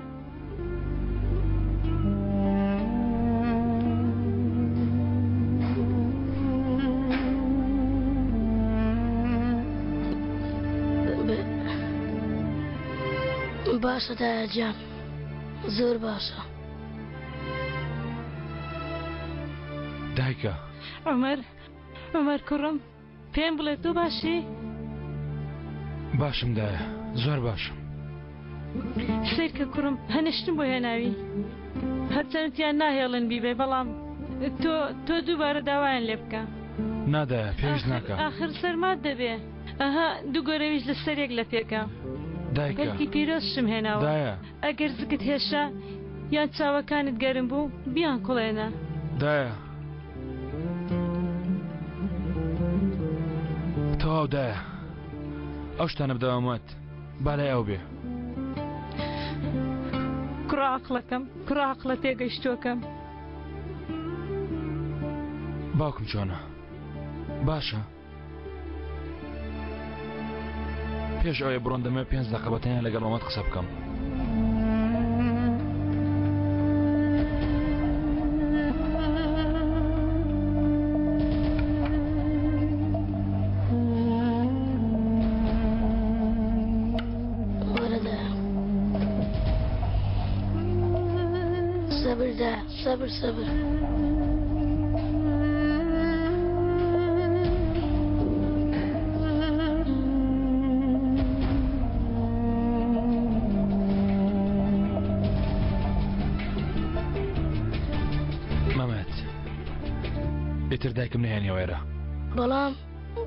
باشە دایە گیان زۆر باشە. دایکە. عومەر عومەر کوڕم. پێم بڵێ تۆ باشی؟ باشم دایە زۆر باشم. سەیرکە کوڕم هەنشتم بۆ هێناوی هەرچەند تیان ناهێڵن بیبەی بەڵام تۆ تۆ دووبارە داوایان لێ بکە. نا دایە پێویست ناکا. ئاخر سەرمات دەبێ ئەها دوو گۆرەویش لە سەر یەک لە پێکە. دایکە. بەلکی پیرۆزشم هێناوە. دایە. ئەگەر زگت هێشا یان چاوەکانت گەرم بوو بیانکوڵێنە. دایە. تەواو دایە ئەو شتانە بدەوە مەت با لای ئەو بێ. کوڕە عەقڵەکەم کوڕە عەقڵە تێگەیشتووەکەم. باوکم چۆنە باشە؟ پێش ئەوەی بڕۆن دەمەوێت پێنج دەقە بە تەنیا لەگەڵ مەمەد قسە بکەم. وەرە دایە. سەبر دایە سەبر سەبر. مەمەد ئیتر دایکم نەهێنیەوە ئێرە. بەڵام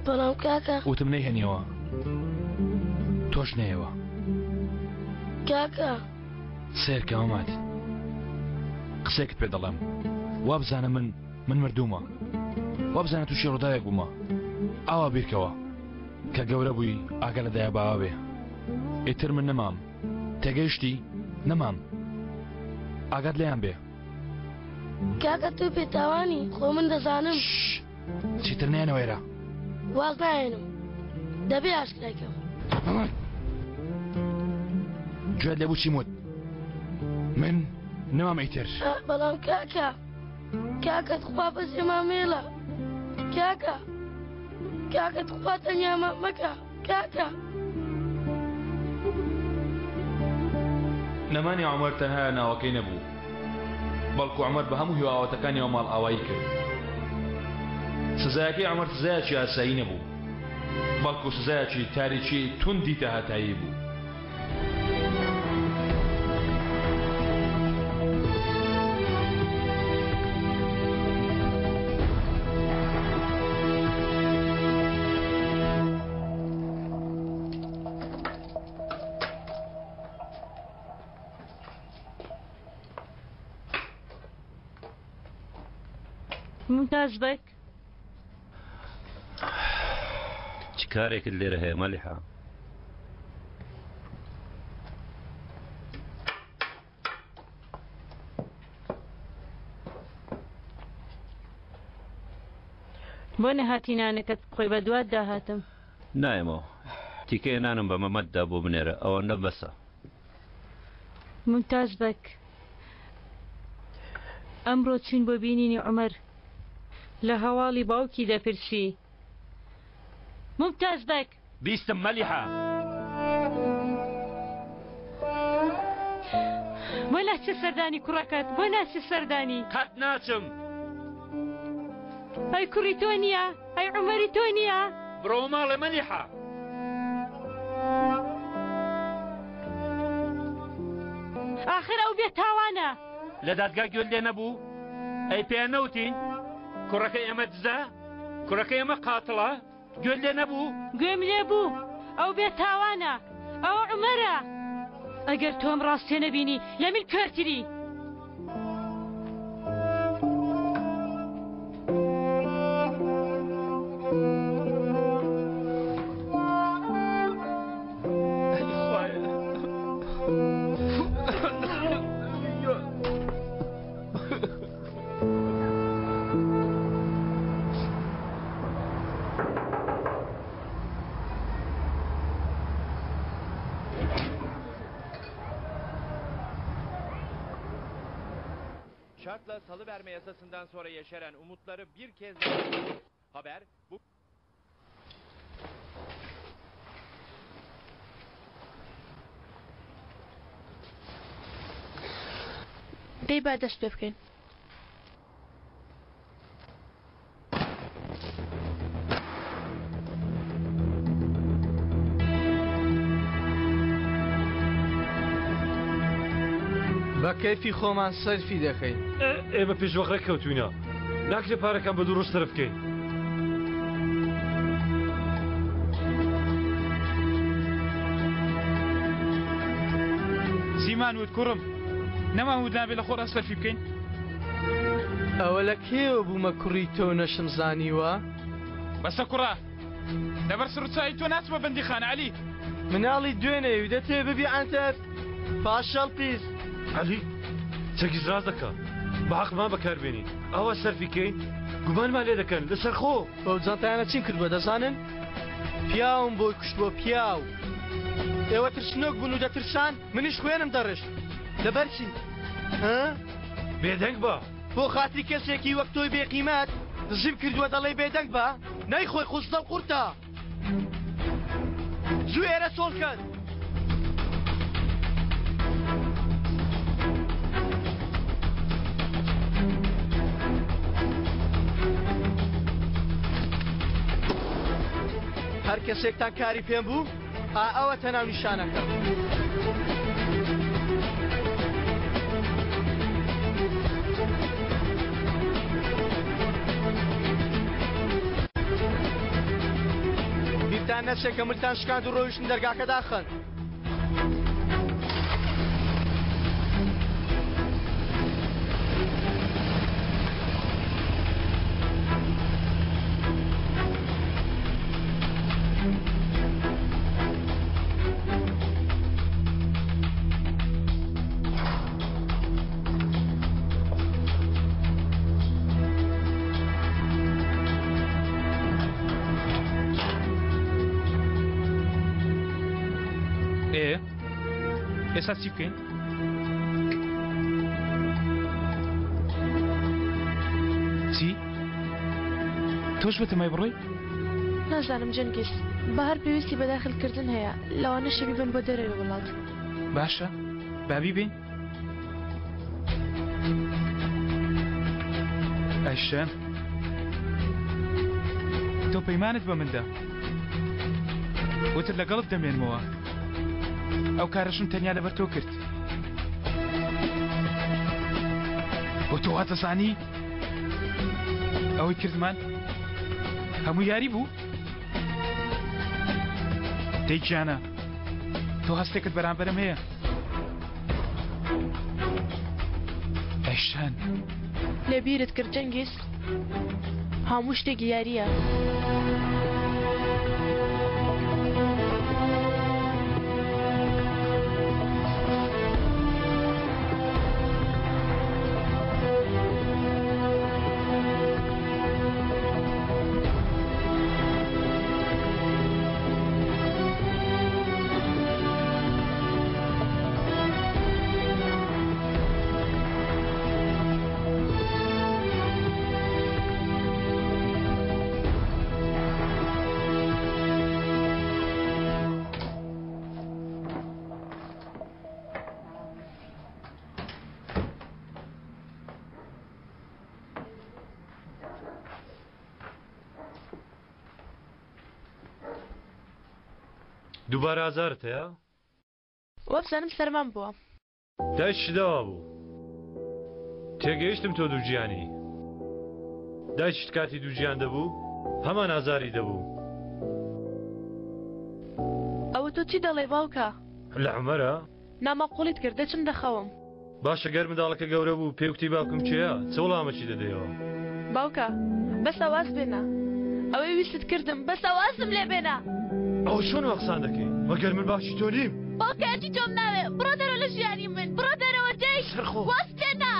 بەڵام کاکە. وتم نەیهێنیەوە تۆش نەیەوە. کاکە. سەیرکە مەمەد قسەیەکت پێ دەڵێم وابزانە من من مردوومە وابزانە تووشی ڕووداوێک بوومە ئاوا بیرکەوە کە گەورە بووی ئاگا لە دایە باوە بێ ئیتر من نەمام تێگەیشتی نەمام ئاگات لێیان بێ کاکە تۆ بێتاوانی خۆ من دەزانم چیتر نێنەوە ئێرە واز ناهێنم دەبێ ئاشکرای کەم. گوێت لێ بوو چیم وت من نەمام ئیتر. بەڵام کاکە کاکە تخوا بەجێمان مێڵە کاکە کاکە تخوا تەنیامان مەکە کاکە. نەمانی عومەر تەنها ناوەکەی نەبوو بەڵکو عومەر بە هەموو هیوا ئاواتەکانیەوە ماڵئاوایی کرد. سزایەکەی عومەر سزایەکی ئاسایی نەبوو، بەڵکو سزایەکی تاریکی توندی تاهەتایی بوو. مومتاز بەگ. چ کارێکت لێرە هەیە مەلیحە؟ بۆ نەهاتی نانەکەت بخۆی بەدوات داهاتم. نایەمەوە. تیکەیە نانم بە مەمەد دا بۆ بنێرە ئەوەندە بەسە. مومتاز بەگ ئەمڕۆ چوین بۆ بینینی عومەر لە هەواڵی باوکی دەپرسی. مومتاز بەگ. بیستم مەلیحە. بۆ ناچی سەردانی کوڕەکەت؟ بۆ ناچی سەردانی؟ قەت ناچم. ئەی کوڕی تۆ نییە؟ ئەی عومەری تۆ نییە؟ بڕۆوە ماڵێ مەلیحە. ئاخر ئەو بێ تاوانە. لە دادگا گوێت لێ نەبوو؟ ئەی پێیان نەوتین کوڕەکەی ئێمە دزە؟ کوڕەکەی ئێمە قاتڵە؟ گوێت لێ نەبوو؟ گوێم لێ بوو، ئەو بێ تاوانە، ئەوە عومەرە. ئەگەر تۆم ڕاستێ نەبینی لە من کوێرتری. Şartla salıverme yasasından sonra yeşeren umutları bir kez daha... Haber bu... دەی با دەست پێ بکەین. بە کەیفی خۆمان سەرفی دەکەین. ئێمە پێش وەخت ڕێککەوتوینە ناکرێ پارەکان بە دوو ڕۆژ سەرف بکەین. چیمان وت کوڕم؟ نەمان وت نابێ لە خۆڕا سەرفی بکەین؟ ئەوە لە کێوە بوومە کوڕی تۆ نەشم زانیوە؟ بەسە کوڕە لەبەر سڕچایی تۆ ناچمە بەندیخانە عەلی. مناڵی دوێنێ و دەتەوێ ببی عەنتەر پاشەڵ پیس. عەلی چەکیش ڕاست دەکا بە حەقمان بەکاربێنین ئاوا سەرفی کەین گومانمان لێ دەکەن لەسەر خۆ. بەو جانتایانە چیم کردووە دەزانن؟ پیاوم بۆی کوشتووە پیاو. ئێوە ترسنۆک بوون و دەترسان منیش خوێنم دەڕشت لەبەر چی؟ ها؟ بێدەنگ بە. بۆ خاتری کەسێکی وەک تۆی بێقیمەت دزیم کردووە دەڵێی بێدەنگ بە؟ نەیخۆی خوزدەڵ قورتە. زوو ئێرە چۆڵ کەن. هەر کەسێکتان کاری پێم بوو ئا ئەوەتە ناونیشانەکەم. بیرتان نەچێ کە ملتان شکاند و ڕۆیشتن دەرگاکە داخەن. ئێ ئێستا چی بکەین؟ چی؟ تۆش بەتەمای بڕۆی؟ نازانم جەنگیز، بەهار پێویستی بە داخلکردن هەیە، لەوانەشە بیبەن بۆ دەرەوەی وڵات. باشە با بیبەین. ئایشەن تۆ پەیمانت بە من دا وتت لەگەڵت دەمێنمەوە ئەو کارەشم تەنیا لەبەر تۆ کرد بۆ تۆ وا دەزانی ئەوەی کردمان هەموو یاری بوو دەی گیانە تۆ هەستێکت بەرامبەرم هەیە ئەیشان لەبیرت کرد جەنگیز هەموو شتێک یارییە. دووبارە ئازارت هەیە؟ وابزانم سەرمام بووە. دایکیشت داوا بوو. تێگەیشتم تۆ دووگیانی. دایکیشت کاتی دووگیان دەبوو هەمان ئازاری دەبوو. ئەوە تۆ چی دەڵێی باوکە؟ لە عومەرە؟ ناماقوڵیت کرد دەچم دەخەوم. باشە گەر منداڵەکە گەورە بوو پێی وتی باوکم کێیە چ وەڵامەکی دەدەیەوە؟ باوکە بەسە واز بێنە ئەوەی ویستت کردم بەسە وازم لێ بێنە. ئەوە چۆن وا قسان دەکەی مەگەر من باوکی تۆ نیم؟ باوکە ئەچی تۆم ناوێ بڕۆ دەرەوە لە ژیانی من بڕۆ دەرەوە دەی واز بێنە.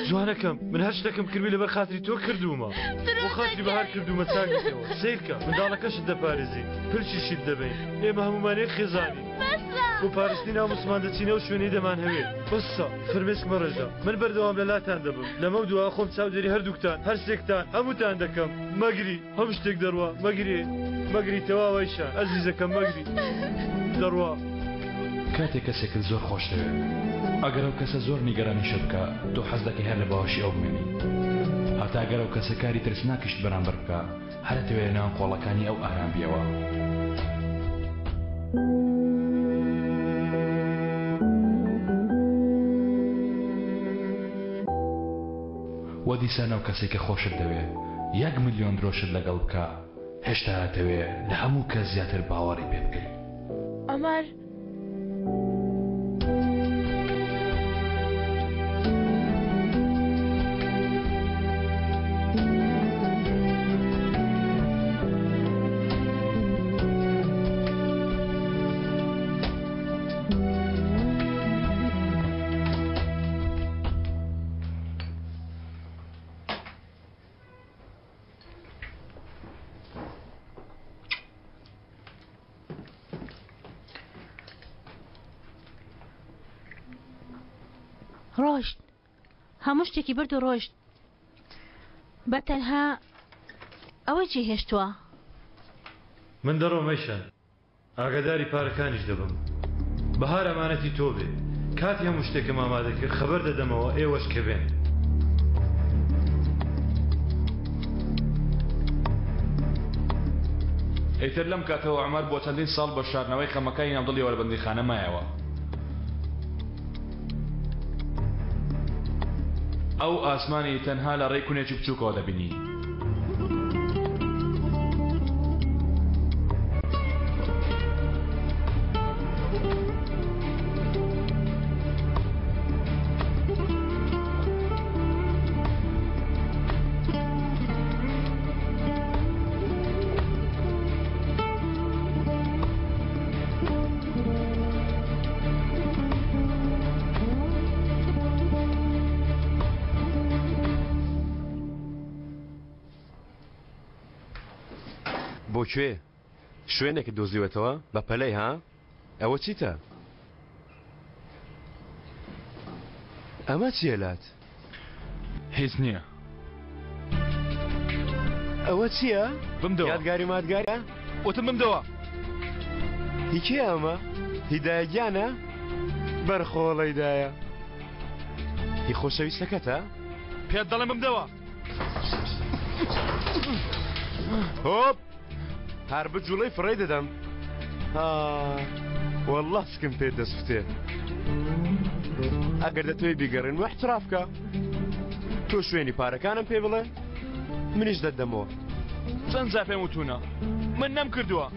جوانەکەم من هەر شتێکم کردبی لەبەر خاتری تۆ کردوومە بۆ خاتری بەهار کردوومە چاک بیتەوە سەیرکە منداڵەکەشت دەپارێزین پلچیشیت دەبەین ئێمە هەموومان یەک خێزانین. بۆ پارستنی ناموسمان دەچینە ئەو شوێنەی دەمانهەوێ. بەسە، فرمێسک مەڕێژە. من بەردەوام لە لاتان دەبم. لەمەو دوا خۆم چاودێری هەردووکتان، هەرسێکتان، هەمووتان دەکەم. مەگری، هەموو شتێک دەڕوا. مەگری، مەگری تەواو ئەیشان، ئەزیزەکەم مەگری. دەڕوا. کاتێک کەسێکت زۆر خۆش دەوێ، ئەگەر ئەو کەسە زۆر نیگەرانیشت بکا، تۆ حەز دەکەی هەر لە باوەشی ئەو بمێنی. هەتا گەر ئەو کەسە کاری ترسناکیشت بەرامبەر بکا، هەر ئەتەوێ لە ناو قۆڵەکانی ئەو ئارام بیەوە. وە دیسان ئەو کەسەی کە خۆشت دەوێ یەک ملیۆن درۆشت لەگەڵ بکا هێشتا ئەتەوێ لە هەموو کەس زیاتر باوەڕی پێ بکەی. عومەر. ڕۆشت هەموو شتێکی برد و ڕۆشت بە تەنها ئەوەی جێهێشتووە. من دەڕۆم ئەیشان ئاگاداری پارەکانیش دەبم بەهار ئەمانەتی تۆ بێ کاتی هەموو شتێکم ئامادە کرد خەبەر دەدەمەوە ئێوەش کە بێن. ئیتر لەم کاتەوە عومەر بۆ چەندین ساڵ بە شاردنەوەی خەمەکانی ناو دڵیەوە لە بەندیخانە مایەوە. ئەو ئاسمانی تەنها لە ڕێی کونێکی بچووکەوە دەبینی. بۆ کوێ؟ شوێنێکت دۆزیوەتەوە؟ بە پەلەی ها؟ ئەوە چیتە؟ ئەمە چییە لات؟ هیچ نییە. ئەوە چییە؟ بمدەوە. یادگاری مادگارە؟ وتم بمدەوە. هی کێیە ئەمە؟ هی دایە گیانە؟ بەرخۆڵەی دایە. هی خۆشەویستەکەتە؟ پێت دەڵێم بمدەوە. هۆپ هەر بجوڵەی فڕێی دەدەم ها والله سکم پێ دەسوتێ ئەگەر دەتەوێت بیگەڕێن و احتراف کە تۆ شوێنی پارەکانم پێ بڵێ منیش دەتدەمەوە چەند جار پێم وتونە من نەمکردووە.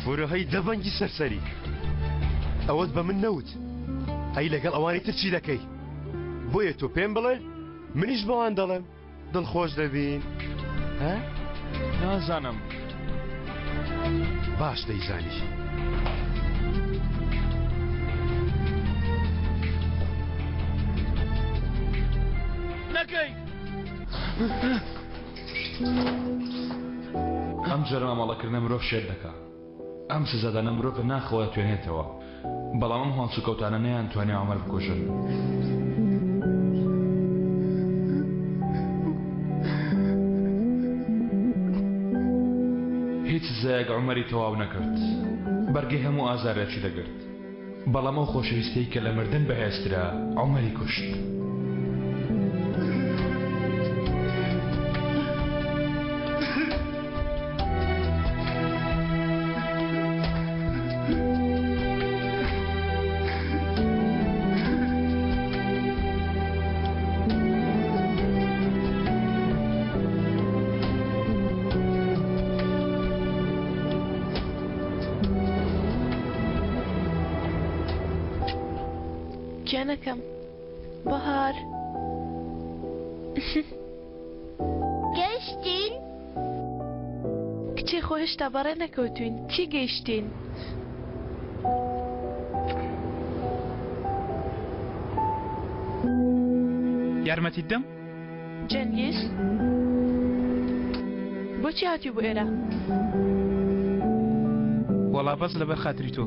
فرۆهەی دەبەنگی سەرسەری ئەوەت بە من نەوت ئەی لەگەڵ ئەوانی تر چی دەکەی بۆیە تۆ پێم بڵێ منیش بەوان دەڵێم دڵخۆش دەبین ها؟ نازانم باش دەیزانی. نەکەی ئەم جۆرە مامەڵەکردنە مرۆڤ شێت دەکا ئەم سزادانە مرۆڤ لە ناخەوە دەتوێنێتەوە بەڵام ئەم هەڵسوکەوتانە نەیانتوانی عومەر بکوژن. هیچ سزایەک عومەری تەواو نەکرد بەرگەی هەموو ئازارێکی دەگرت بەڵام ئەو خۆشەویستیەی کە لە مردن بەهێزترە عومەری کوشت. گیانەکەم بەهار. گەیشتین؟ کچێ خۆ هێشتا بەڕێ نەکەوتوین چی گەیشتین؟ یارمەتیت دەم؟ جەنگیز بۆچی هاتی بۆ ئێرە؟ وەڵا بەس لەبەر خاتری تۆ.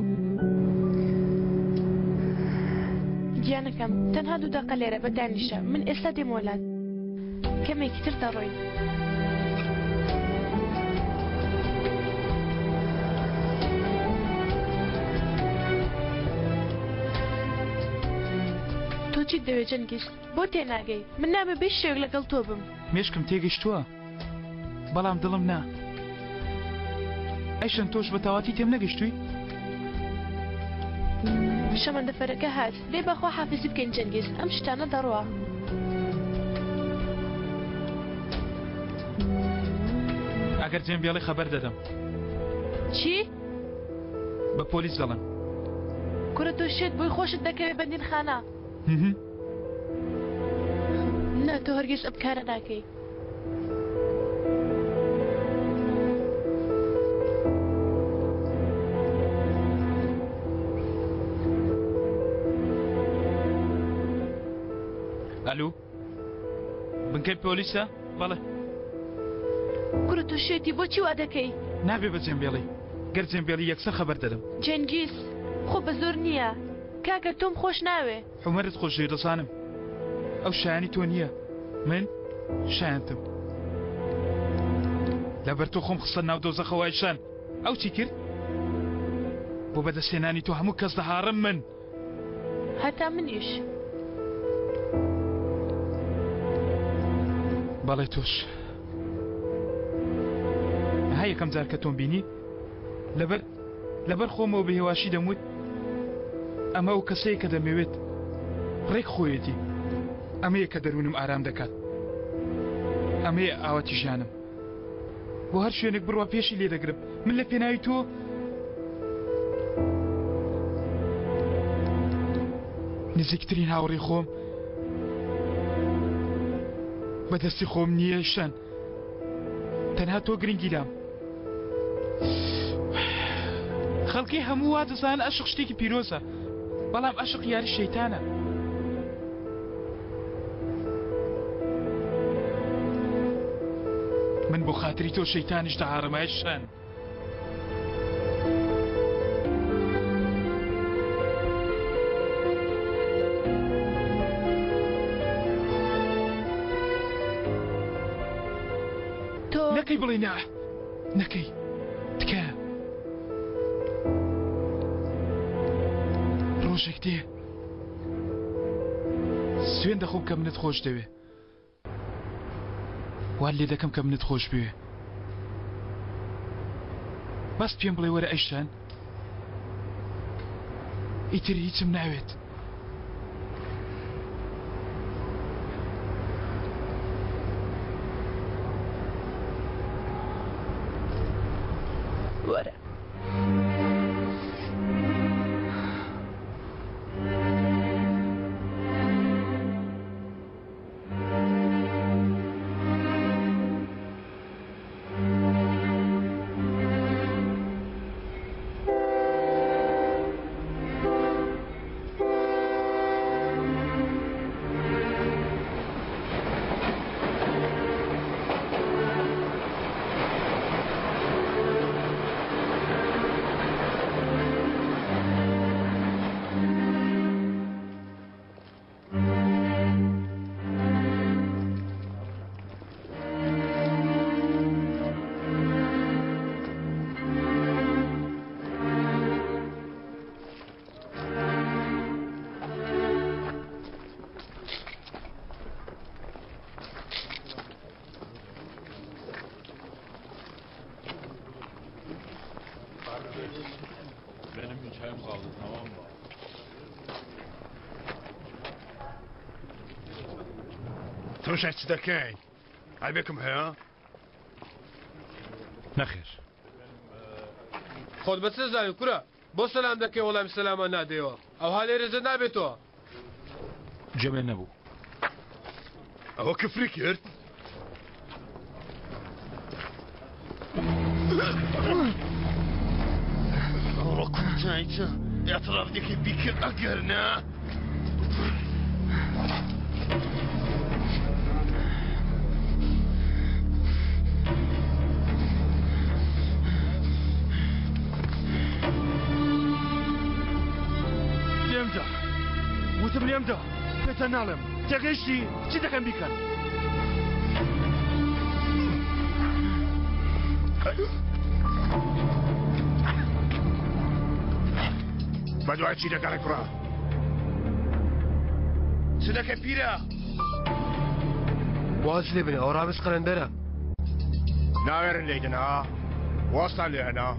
گیانەکەم تەنها دوو دەقە لێرە بە دانیشە من ئێستا دێمەوە لات کەمێکی تر دەڕۆین. تۆ چیت دەوێت جەنگیز؟ بۆ تێناگەی من نامەوێ بە هیچ شێوەیەک لەگەڵ تۆ بم. مێشکم تێگەشتووە بەڵام دڵم نا. ئەیشەن تۆش بە تەواتی تێم نەگەشتووی؟ شەمەندەفەرەکە هات دەی با خوا حافیزی بکەین جەنگیز ئەم شتانە دەڕوا. ئەگەر جێم بێڵی خەبەر دەدەم. چی؟ بە پۆلیس دەڵێم. کورە تۆ شێت بووی خۆشت دەکەوێ بەندینخانە. نا تۆ هەرگیز ئەم کارە ناکەی. ئەلو بنکەی پۆلیسە؟ بەڵێ. کورە تۆ شێتی بۆچی وا دەکەی؟ نابێ بەجێم بێڵی گەر جێم بێڵی یەکسەر خەبەر دەدەم. جەنگیز خۆ بە زۆر نییە. کاکە تۆم خۆش ناوێ. عومەرت خۆشدەوێ دەزانم ئەو شایانی تۆ نییە من شایەنتم لەبەر تۆ خۆم خستە ناو دۆزەخەوە ئایشان ئەو چی کرد بۆ بەدەستهێنانی تۆ هەموو کەس دەهاڕم من هەتا منیش بەڵێ تۆش ها یەکەم جار کە تۆم بینی لەبەر لەبەر خۆمەوە بە هێواشی دەموت ئەمە ئەو کەسەیە کە دەمەوێت ڕێک خۆیەتی ئەمەیە کە دەروونم ئارام دەکات ئەمەیە ئاواتی ژیانم بۆ هەر شوێنێک بڕوا پێشی لێ دەگرم من لە پێناوی تۆ نزیکترین هاوڕێی خۆم بەدەستی خۆم نییە شەن تەنها تۆ گرنگی لام خەڵکی هەموو وا دەزانن ئەشق شتێکی پیرۆزە بەڵام ئەشق یاری شەیتانە. من بۆ خاتری تۆ شەیتانیش دەهاڕم ئای شەن. تۆ نەکەی بڵێ نا نەکەی تکایە ڕۆژێک دێ سوێن دەخۆم کە منت خۆش دەوێ وات لێ دەکەم کە منت خۆش بوێ بەس پێم بڵێ وەرە ئەیشان ئیتر هیچم ناوێت. وەرە. Benim bir çayım kaldı tamam mı? تەمەشای چ دەکەی؟ عەیبێکم هەیە؟ نەخێر. خۆت بە چ دەزانی کورە؟ بۆ سەلام دەکەی وەڵامی سەلامان نادەیەوە؟ ئەوها لێرە جە نابێتەوە. گوێم لێ نەبوو. ئەوە کفری کرد؟ ئەوڕۆ کوتایتە اعتراف دەکەی بیکرد ئەگەر نا لێمدا وتم لێمدا پێتە ناڵێم تێگەیشتی چی دەکەن بیکەن بەدوای چی دەگەڕێ کوڕە چ دەکەی پیرە واز لێ بنە ئەو ڕامیز قەلەندەرە ناوێرن لێی دەنا وازتان لێ هەنا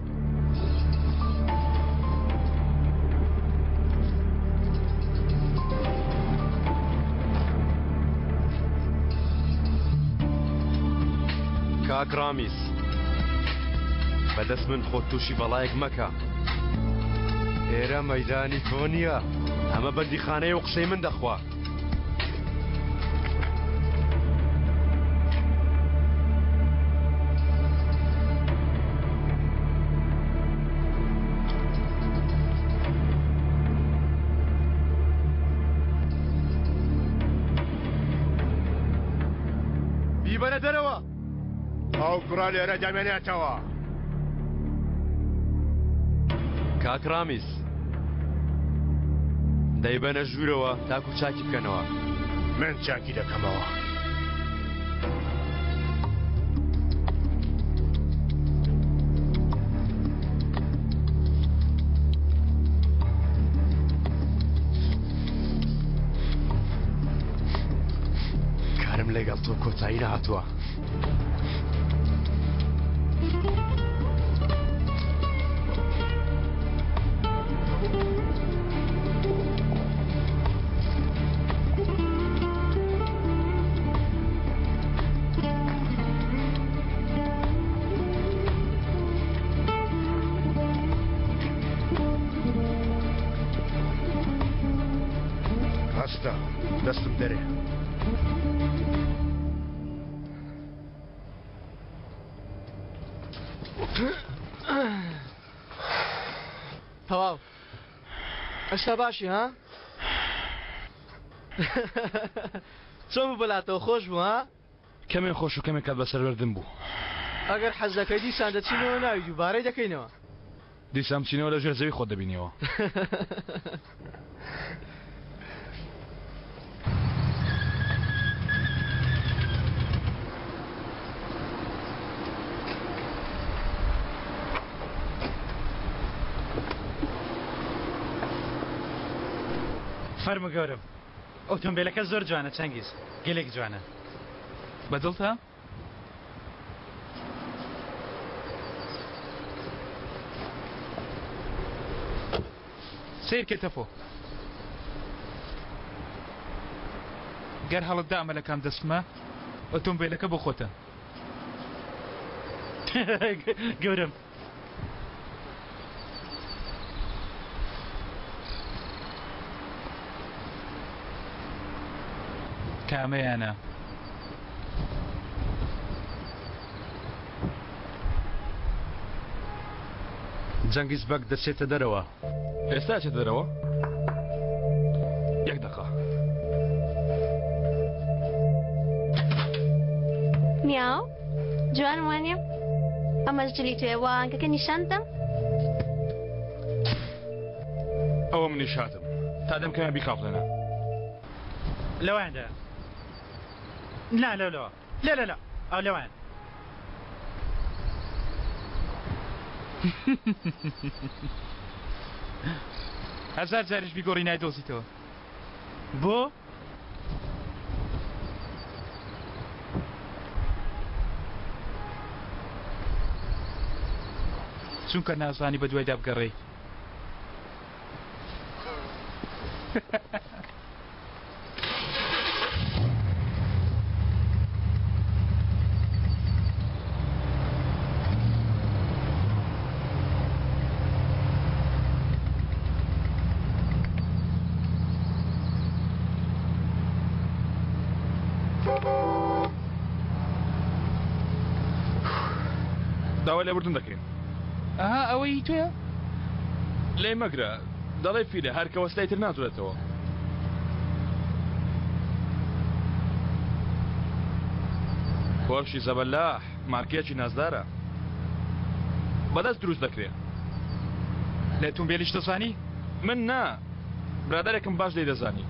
کاک ڕامیز بەدەست من خۆت تووشی بەڵایەک مەکە ئێرە مەدانی تۆ نییە ئەمە بەندیخانەیە و قسەی من دەخوا بیبەنە دەرەوە ئەو کوڕە لێرە دەمێنێتەوە. کاک ڕامیز دەیبەنە ژوورەوە تاکو چاکی بکەنەوە. من چاکی دەکەمەوە. کارم لەگەڵ تۆ کۆتایی نەهاتووە. هەستە دەستم دەرێ. تەواو ئەشتا باشی ها چۆن بوو بەلاتەوە خۆش بوو ها کەمێ خۆش و کەمێک کات بەسەربردن بوو ئەگەر حەز دەکەی دیسان دەچینەوە ناوی دووبارەی دەکەینەوە دیسان بچینەوە لە ژێر زەوی خۆت دەبینیەوە. فەرموو گەورەم. ئۆتۆمبێلەکە زۆر جوانە چەنگیز، گەلێک جوانە. بەدڵتە؟ سەیرکە تەفۆ گەر هەڵتدا ئەمە لە کام دەستمە ئۆتۆمبیلەکە بۆ خۆتە گەورەم کامەیانە؟ جەنگیز بەگ دەچێتە دەرەوە. ئێستا ئەچێتە دەرەوە؟ یەک دەقە. میاو جوانم وانیە؟ ئەمەش جلی تۆیە وانگەکە نیشان بدەم؟ ئەوە منیش هاتم تا دەم کەمە بیخافڵێنە. لەواندا نا لەو لەوە لا لا لا ئەو لەوان. هەزار جاریش بیگۆڕی نایدۆزیتەوە. بۆ؟ چونکە نازانی بەدوایدا بگەڕێی. داوای لێبوردن دەکەین. ئەها ئەوە هی تۆیە؟ لێی مەگرە دەڵێ فیلە هەر کە وەستا ئیتر ناجوڵێتەوە. پۆرشی زەبەلاح مارکەیەکی نازدارە. بەدەست دروست دەکرێ. لە ئۆتۆمبێلیش دەزانی؟ من نا، برادەرێکم باش لێی دەزانی.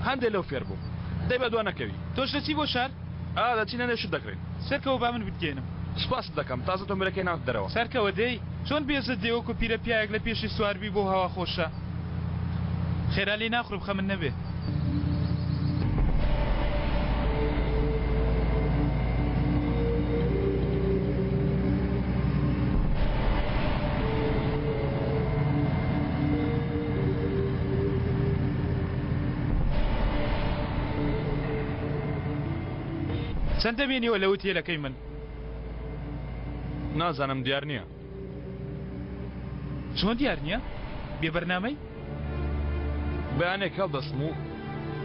هەندێ لەو فێر بووم. دەی بە دوا نەکەوی. تۆش دەچی بۆ شار؟ ئا دەچین هەندێ شت دەکڕین. سەرکەوە با من بتگەیەنم. سوپاست دەکەم، تازە تۆمبێلەکەی هێناوەتە دەرەوە. سەرکەوە دەی، چۆن بێزت دێ وەکو پیرە پیاوێک لە پێشی سوار بی بەو هەوا خۆشە. خێرا لێی ناخورم خەمت نەبێ. چەند دەمێنیەوە لە ئوتێلەکەی من؟ نازانم دیار نییە. چۆن دیار نییە؟ بێ بەرنامەی؟ بەیانێک هەڵدەستم و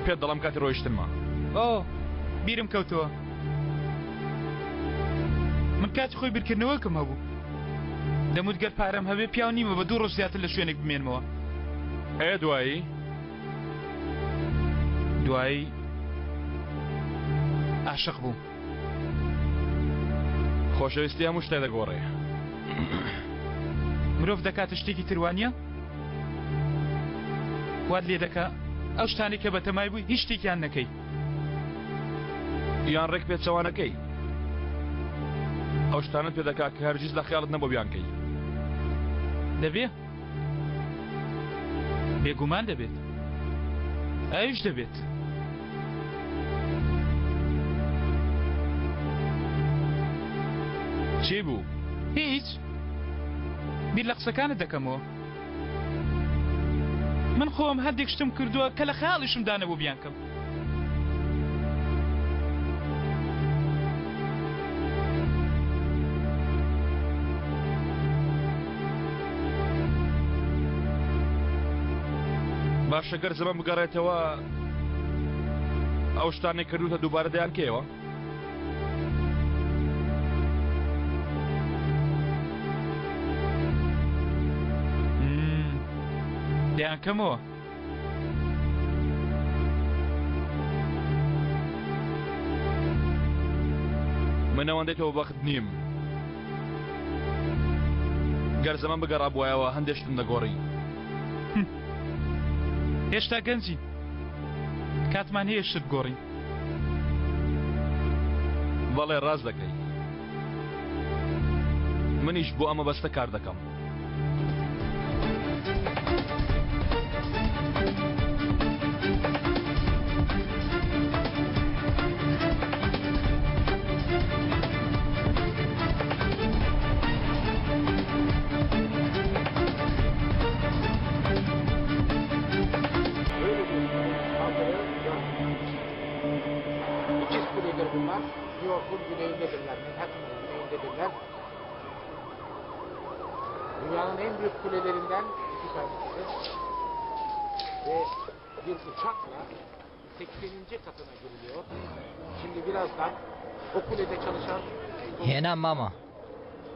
پێت دەڵێم کاتی ڕۆیشتنمە. ئۆ بیرم کەوتەوە. من کاتی خۆی بیرکردنەوەکم هەبوو. دەموت گەر پارەم هەبێ پیاو نیمە بە دوو ڕۆژ زیاتر لە شوێنێک بمێنمەوە. ئێ دوایی؟ دوایی ئاشق بووم. خۆشەویستی هەموو شتێک دەگۆڕێ. مرۆڤ دەکاتە شتێکی تر وانییە؟ وات لێ دەکا ئەو شتانەی کە بەتەمای بووی هیچ شتێکیان نەکەی. یان ڕێک پێچەوانەکەی. ئەو شتانەت پێ دەکا کە هەرگیز لە خەیاڵت نەبوو بیانکەی. دەبێ؟ بێگومان دەبێت. ئەویش دەبێت. چی بوو؟ هیچ. بیر لە قسەکانت دەکەمەوە. من خۆم هەندێک شتم کردووە کە لە خەیاڵیشمدا نەبوو بیانکەم. باشە گەر زەمەن بگەڕێتەوە ئەو شتانەی کردوتە دووبارە دەیانکەیەوە؟ دەیانکەمەوە. من ئەوەندەی تۆ بەخت نیم. گەر زەمەن بگەڕابوایەوە هەندێ شتم دەگۆڕی. هێشتا گەنجین. کاتمان هەیە شت بگۆڕین. بەڵێ ڕاست دەکەی. منیش بۆ ئەمە بەستە کار دەکەم. İkiz kuledir bunlar. New York'un güneyindedirler. Manhattan'ın güneyindedirler. Dünyanın en büyük kulelerinden iki tanesidir. Ve bir uçakla 80. katına giriliyor. Şimdi birazdan o kulede çalışan هێنام مامە.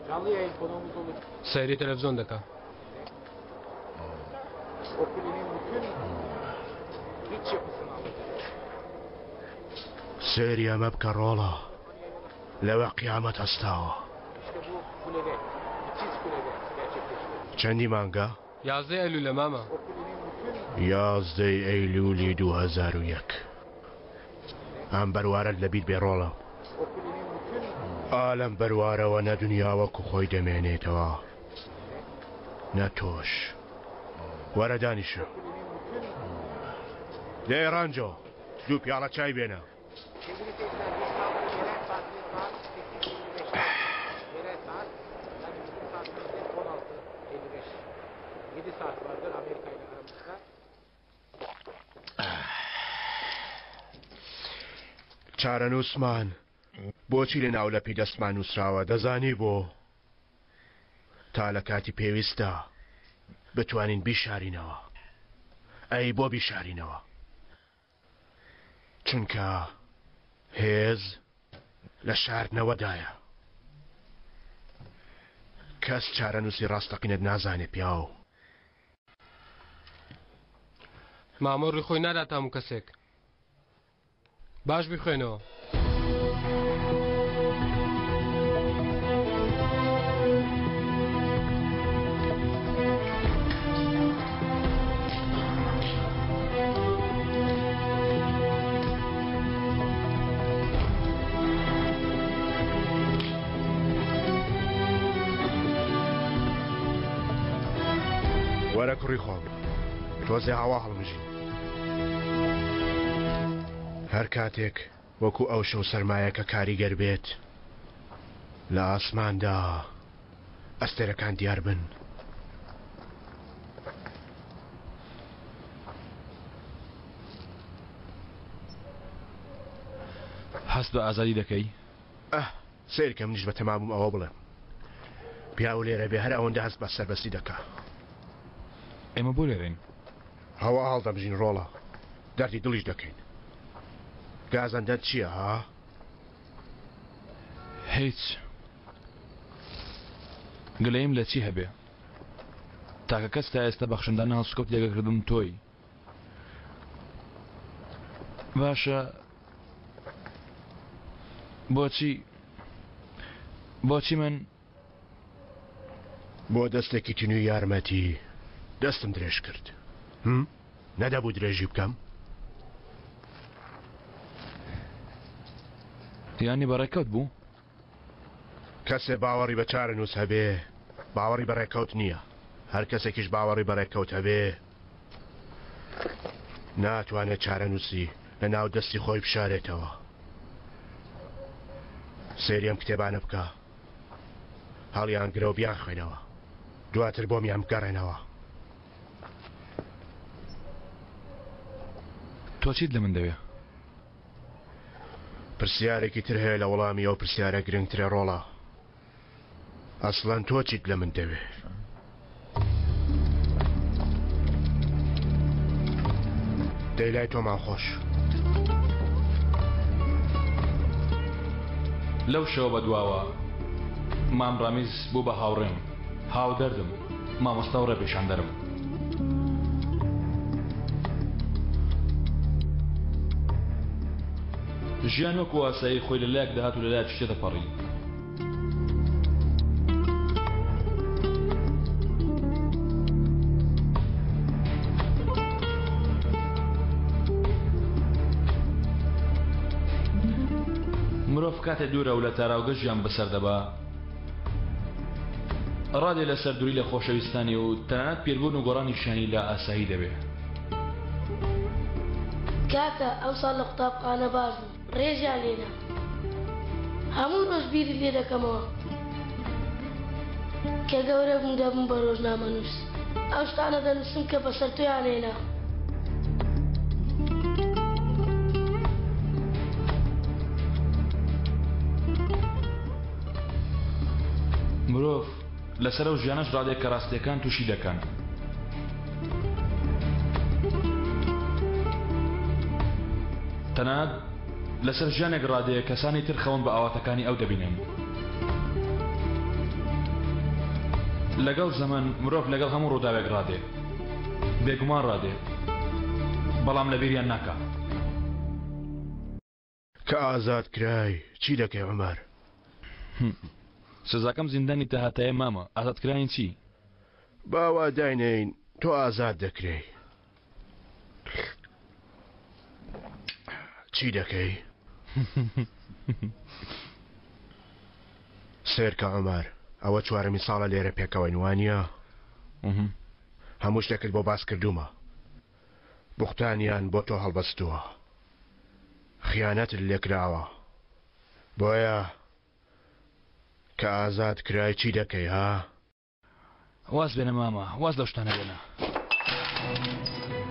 canlı yayın konuğumuz olacak. سەیری تەلەفزیۆن دەکا. O kulenin bütün iç yapısını anlatacak. سەیری ئەمە بکە ڕۆڵە لەوە قیامەت هەستاوە. İşte bu kulede, ikiz kulede gerçekleşti. چەندی مانگە؟ یازدەی ئەیلولە مامە. یازدەی ئەیلولی 2001. ئەم بەروارەت لەبیر بێ ڕۆڵە. ئا لەم بەروارەوە نە دنیا وەکو خۆی دەمێنێتەوە نە تۆش. وەرە دانیشە. دەی ڕەنجۆ دوو پیاڵە چای بێنە. Sevgili seyirciler İstanbul yerel saatinde saat 8.55'te. Yerel saat yani bizim saatimizde 16.55. 7 saat vardır Amerika ile aramızda. چارەنووسمان بۆچی لە ناولەپی دەستمان نووسراوە دەزانی بۆ؟ تا لە کاتی پێویستدا بتوانین بیشارینەوە. ئەی بۆ بیشارینەوە؟ چونکە هێز لە شاردنەوەدایە. کەس چارەنووسی ڕاستەقینەت نازانێ پیاو. مامۆ ڕووی خۆی ناداتە هەموو کەسێک. باش بیخوێنەوە. وەرە کوڕی خۆم تۆزێ هەوا هەڵمژین. هەر کاتێک وەکو ئەو شەو سەرمایەکە کاریگەر بێت لە ئاسماندا ئەستێرەکان دیار بن. هەست بە ئازادی دەکەی؟ ئەه سەیرکە منیش بەتەما بووم ئەوە بڵێم. پیاو لێرە بێ هەر ئەوەندە هەست بە سەربەستی دەکا. ئێمە بۆ لێرەین؟ هەوا هەڵدەمژین ڕۆڵە، دەردی دڵیش دەکەین. گازەندەت چییە ها؟ هیچ. گلەییم لە چی هەبێ؟ تاکە کەس تا ئێستا بەخشندانە هەڵسوکەوتی لەگەڵ کردم تۆی. باشە بۆچی بۆچی من بۆ دەستێکی تینوی یارمەتی دەستم درێژ کرد نەدەبوو درێژی بکەم یانی بەڕێکەوت بوو کەسێ باوەڕی بە چارەنووس هەبێ باوەڕی بە ڕێکەوت نییە هەر کەسێکیش باوەڕی بە ڕێکەوت هەبێ ناتوانێت چارەنووسی لە ناو دەستی خۆی بشارێتەوە سەیری ئەم کتێبانە بکە هەڵیان گرە و بیان خوێنەوە دواتر بۆمیان بگەڕێنەوە تۆ چیت لە من دەوێ؟ پرسیارێکی تر هەیە لە وەڵامی ئەو پرسیارە گرنگترە ڕۆڵە ئەسڵەن تۆ چیت لە من دەوێ؟ دەی لای تۆمان خۆش. لەو شەوە بەدواوە مام ڕامیز بوو بە هاوڕێم، هاودەردم، مامۆستا و ڕێپێشاندەرم. ژیان وەکو ئاسایی خۆی لە لایەک دەهات و لە لایەکیش تێدەپەڕی. مرۆڤ کاتێ دوورە و لە تاراوگە ژیان بەسەر دەبا، ڕادێ لەسەر دووری لە خۆشەویستانی و تەنانەت پیربوون و گۆڕانیشیانی لا ئاسایی دەبێ. کاکە ئەمساڵ لە قوتابخانە باش بووم ڕێزیان لێنام هەموو ڕۆژ بیرت لێ دەکەمەوە کە گەورە بووم دەبم بە ڕۆژنامەنووس ئەو شتانە دەنووسم کە بەسەر تۆیان هێنا. مرۆڤ لەسەر ئەو ژیانەش ڕادێ کە ڕاستیەکان تووشی دەکەن. تەنانەت لەسەر ژیانێک ڕادێ کەسانی تر خەون بە ئاواتەکانی ئەو دەبینن. لەگەڵ زەمەن مرۆڤ لەگەڵ هەموو ڕووداوێک ڕادێ. بێگومان ڕادێ. بەڵام لەبیریان ناکا. کە ئازاد کرای چی دەکەی عومەر؟ سزاکەم زیندانی تاهەتایە مامە، ئازادکرانی چی؟ با وا داینێین تۆ ئازاد دەکرێی چی دەکەی؟ سەیرکە عومەر ئەوە چوارەمین ساڵە لێرە پێکەوەین وانییە؟ هەموو شتێکت بۆ باس کردوومە بوختانیان بۆ تۆ هەڵبەستووە خیانەتت لێکراوە بۆیە کە ئازاد کرای چی دەکەی ها؟ واز بێنە مامە واز لەو شتانە بێنە.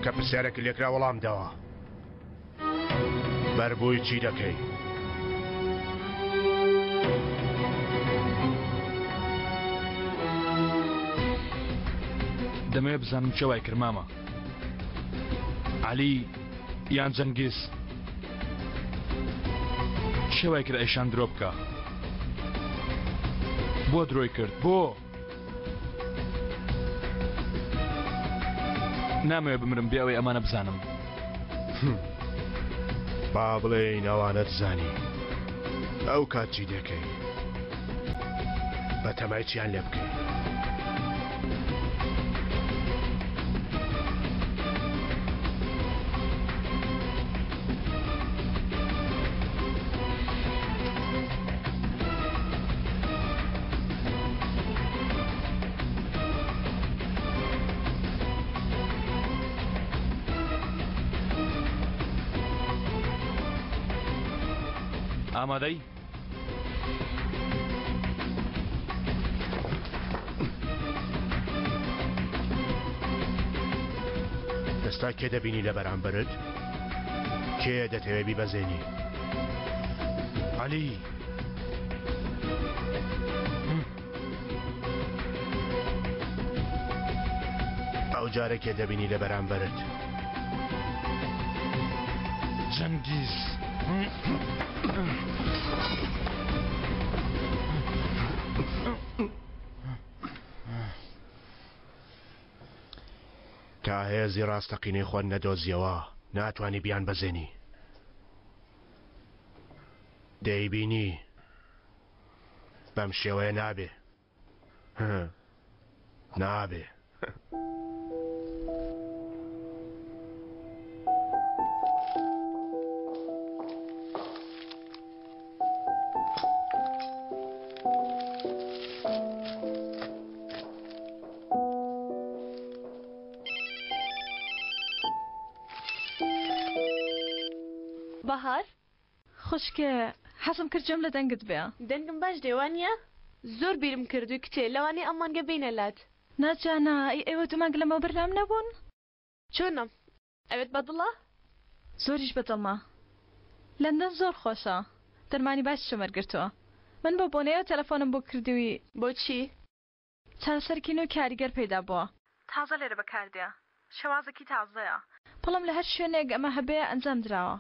کە پرسیارێکت لێکرا وەڵام دەوە. بەربووی چی دەکەی؟ دەمەوێت بزانم کێ وای کرد مامە عەلی یان جەنگیز کێ وای کرد ئەیشان درۆ بکا بۆ درۆی کرد بۆ؟ نامەوێ بمرم بێ ئەوەی ئەمانە بزانم. با بڵێین ئەوانەت زانی ئەو کات چی دەکەی؟ بەتەمای چیان لێ بکەی؟ ئامادەی؟ ئێستا کێ دەبینی لە بەرامبەرت؟ کێ دەتەوێ بیبەزێنی؟ عەلی! ئەو جارە کێ دەبینی لە بەرامبەرت؟ جەنگیز. تا هێزی ڕاستەقینەی خۆت نەدۆزیەوە ناتوانی بیانبەزێنی. دەیبینی بەم شێوەیە نابێ. نابێ. بەهار؟ خوشکێ حەزم کرد گوێم لە دەنگت بێ. دەنگم باش دێ وانیە؟ زۆر بیرم کردووی کچێ لەوانەیە ئەم مانگە بێینە لات. نا جانا ئەی ئێوە دوو مانگ لەمەوبەر لام نەبوون؟ چۆنم؟ ئەوێت بە دڵە؟ زۆریش بە دڵمە. لەندەن زۆر خۆشە. دەرمانی باشیشم وەرگرتووە. من بەو بۆنەیەوە تەلەفۆنم بۆ کردووی. بۆچی؟ چارەسەرێکی نوێی کاریگەر پەیدا بووە. تازە لێرە بەکاردێ. شێوازێکی تازەیە. بەڵام لە هەر شوێنێک ئەمە هەبێ ئەنجام دراوە.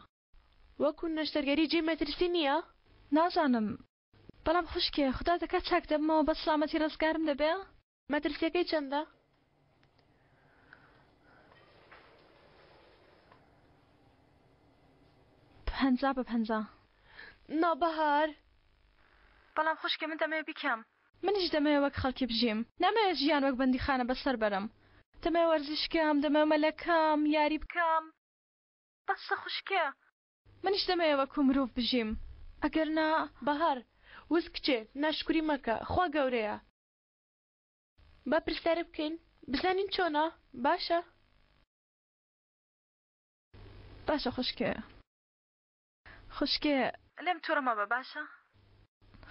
وەکو نەشتەرگەری جێی مەترسی نییە؟ نازانم. بەڵام خوشکێ خودا دەکا چاک دەبمەوە بە سڵامەتی ڕزگارم دەبێ؟ مەترسیەکەی چەندە؟ 50 بە 50. نا بەهار. بەڵام خوشکێ من دەمەوێ بیکەم. منیش دەمەوێ وەک خەڵکی بژیم. نامەوێ ژیان وەک بەندیخانە بەسەر بەرم. دەمەوێ وەرزش کەم، دەمەوێ مەلە کەم، یاری بکەم. بەسە خوشکێ. منیش دەمەوێ وەکو مرۆڤ بژیم. ئەگەر نا. بەهار، وس کچێ، ناشکوری مەکە، خوا گەورەیە. با پرسیارێ بکەین بزانین چۆنە باشە. باشە خوشکێ خوشکێ لێم توڕە مەبە باشە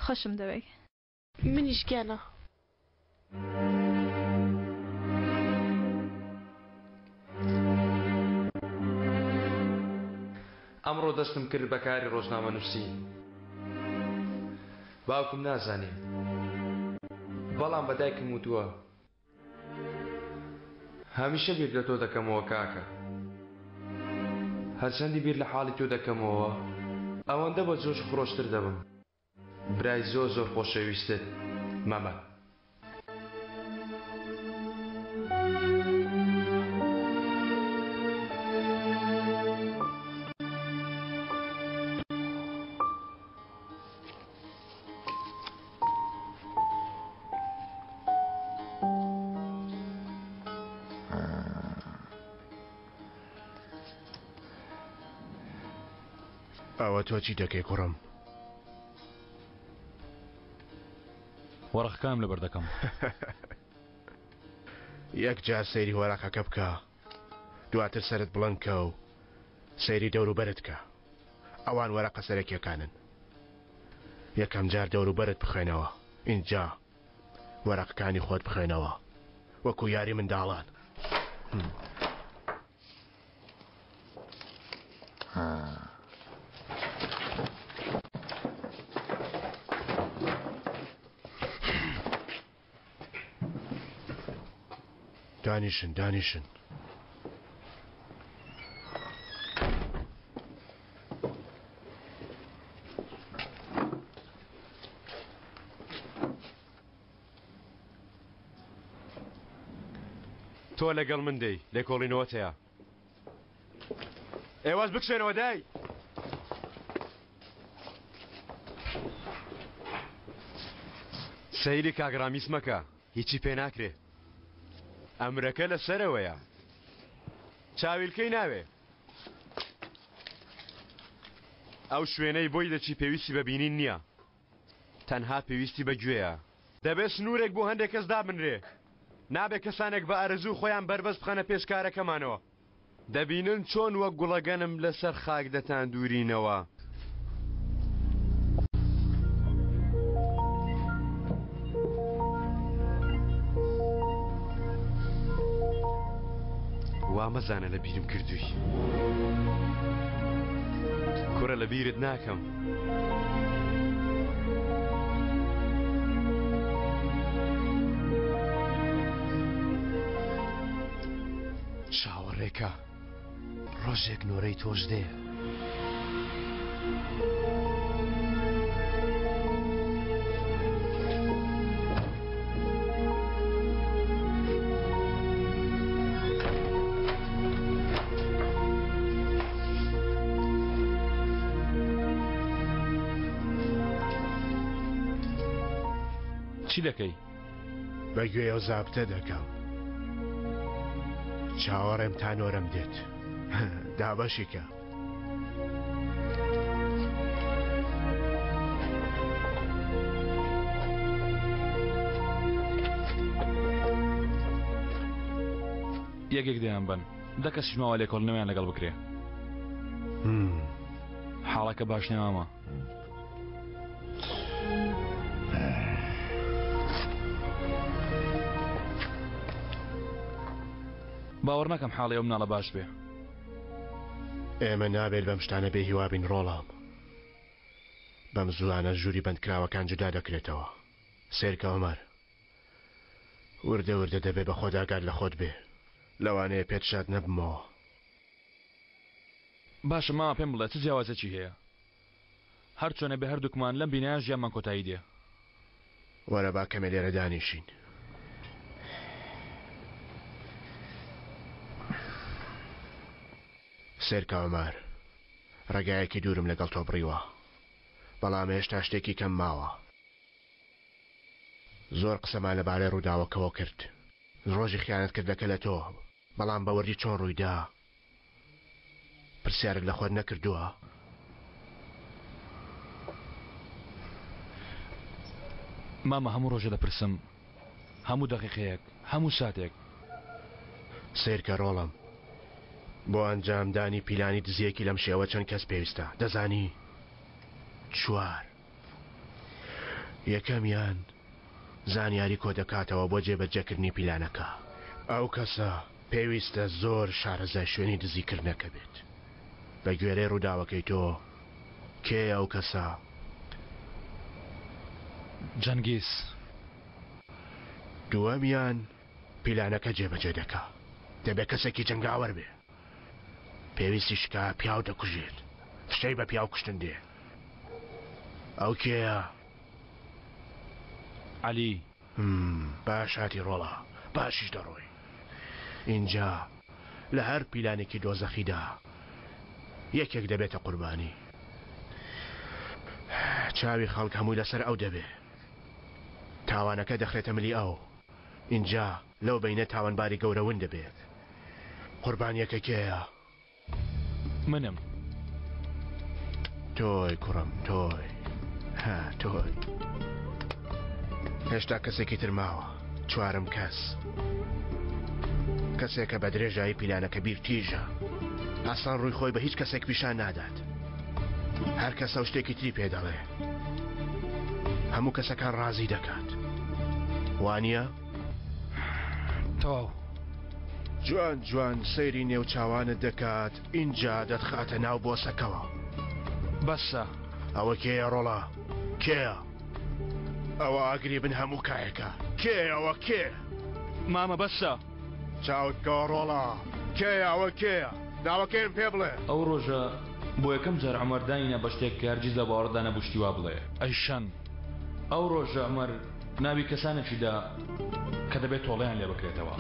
خۆشم دەوێی. منیش گیانە. ئەمڕۆ دەستم کرد بە کاری ڕۆژنامەنووسی. باوکم نازانێ بەڵام بە دایکم وتووە هەمیشە بیر لە تۆ دەکەمەوە کاکە هەرچەندی بیر لە حاڵی تۆ دەکەمەوە ئەوەندە بە جۆش خرۆشتر دەبم برای زۆر زۆر خۆشەویستت مەمەد. ئەوە تۆ چی دەکەی کوڕم؟ وەرەقەکانم لەبەر دەکەم. یەک جار سەیری وەرەقەکە بکە دواتر سەرت بڵند کە و سەیری دەوروبەرت کە. ئەوان وەرەقە سەرەکیەکانن. یەکەم جار دەوروبەرت بخوێنەوە ئینجا وەرەقەکانی خۆت بخوێنەوە وەکو یاری منداڵان. دانیشن دانیشن. تۆ لەگەڵ من دێی، لێکۆڵینەوەت هەیە. ئێوەش بکشێنەوە دای. سەیری کاک ڕامیس مەکە، هیچی پێ ناکرێ. ئەمرەکە لە سەرەوەیە. چاویلکەی ناوێ. ئەو شوێنەی بۆی دەچی پێویستی بە بینین نییە. تەنها پێویستی بە گوێیە. دەبێ سنوورێک بۆ هەندێک کەس دابنرێ. نابێ کەسانێک بە ئارەزووی خۆیان بەربەست بخەنە پێش کارەکەمانەوە. دەبینن چۆن وەک گوڵەگەنم لەسەر خاک دەتاندوورینەوە. وا مەزانە لە بیرم کردووی. کوڕە لە بیرت ناکەم. چاوەڕێکە ڕۆژێک نۆرەی تۆش دێ. چی دەکەی؟ بە گوێی ئەو زابتە دەکەم. چاوەڕێم تا نۆرەم دێت. دابەشی کە. یەک یەک دەیان بەن دە کەسیش ماوە لێکۆڵینەوەیان لەگەڵ بکرێ حاڵەکە باش نییە مامە. باوەڕ ناکەم حاڵی ئەو مناڵە باش بێ. ئێمە نابێت بەم شتانە بێ هیوا بین ڕۆڵە. بەم زووانە ژووری بەندکراوەکان جودا دەکرێتەوە. سەیرکە عومەر. وردە وردە دەبێ بە خۆت ئاگات لە خۆت بێ. لەوانەیە پێت شاد نەبمەوە. باشە مامە پێم بڵێ چ جیاوازیەکی هەیە؟ هەر چۆنێ بێ هەردووکمان لەم بینایە ژیانمان کۆتایی دێ. وەرە با کەمێ لێرە دانیشین. سەیرکە عومەر، ڕێگایەکی دوورم لەگەڵ تۆ بڕیوە، بەڵام هێشتا شتێکی کەم ماوە. زۆر قسەمان لەبارەی ڕووداوەکەوە کرد. ڕۆژی خیانەتکردنەکە لە تۆ، بەڵام بە وردی چۆن ڕوویدا؟ پرسیارت لە خۆت نەکردووە؟ مامە هەموو ڕۆژێ دەپرسم، هەموو دەقیقەیەک، هەموو ساتێک. سەیرکە ڕۆڵەم، بۆ ئەنجامدانی پیلانی دزییەکی لەم شێوە چەند کەس پێویستە، دەزانی؟ چوار. یەکەمیان زانیاری کۆدەکاتەوە بۆ جێبەجێکردنی پیلانەکە. ئەو کەسە پێویستە زۆر شارەزای شوێنی دزیکردنەکە بێت. بە گوێرەی ڕووداوەکەی تۆ، کێیە ئەو کەسە؟ جەنگیز. دووەمیان پیلانەکە جێبەجێ دەکا. دەبێ کەسێکی جەنگاوەر بێ. پێویستیش کە پیاو دەکوژێت. فشەی بە پیاو کوشتن دێ. ئەو کێیە؟ عەلی. باش هاتی ڕۆڵە، باشیش دەڕۆی. ئینجا لە هەر پیلانێکی دۆزەخیدا یەکێک دەبێتە قوربانی. چاوی خەڵک هەمووی لەسەر ئەو دەبێ. تاوانەکە دەخرێتە ملی ئەو. ئینجا لەو بەینە تاوانباری گەورە ون دەبێت. قوربانییەکە کێیە؟ منم. تۆی کوڕم تۆی. ها تۆی. هێشتا کەسێکی تر ماوە. چوارەم کەس. کەسێکە بە درێژایی پیلانەکە بیر تیژە. ئاسان ڕووی خۆی بە هیچ کەسێک پیشان نادات. هەر کەسە و شتێکی تری پێ دەڵێ. هەموو کەسەکان ڕازی دەکات. وانییە؟ تەواو. جوان جوان سەیری نێو چاوانت دەکات ئینجا دەتخاتە ناو بۆسەکەوە. بەسە. ئەوە کێیە ڕۆڵە؟ کێیە؟ ئەوە ئاگری بن هەموو کایەکە. کێیە ئەوە کێ؟ مامە بەسە. چاوت بکەوە ڕۆڵە. کێیە ئەوە کێیە؟ ناوەکەیم پێ بڵێ. ئەو ڕۆژە بۆ یەکەم جار عومەر دانی نا بە شتێک کە هەرگیز لە باوەڕدا نەبوو شتی وا بڵێ. ئەیشەن. ئەو ڕۆژە عومەر ناوی کەسانێکی دا کە دەبێت تۆڵەیان لێ بکرێتەوە.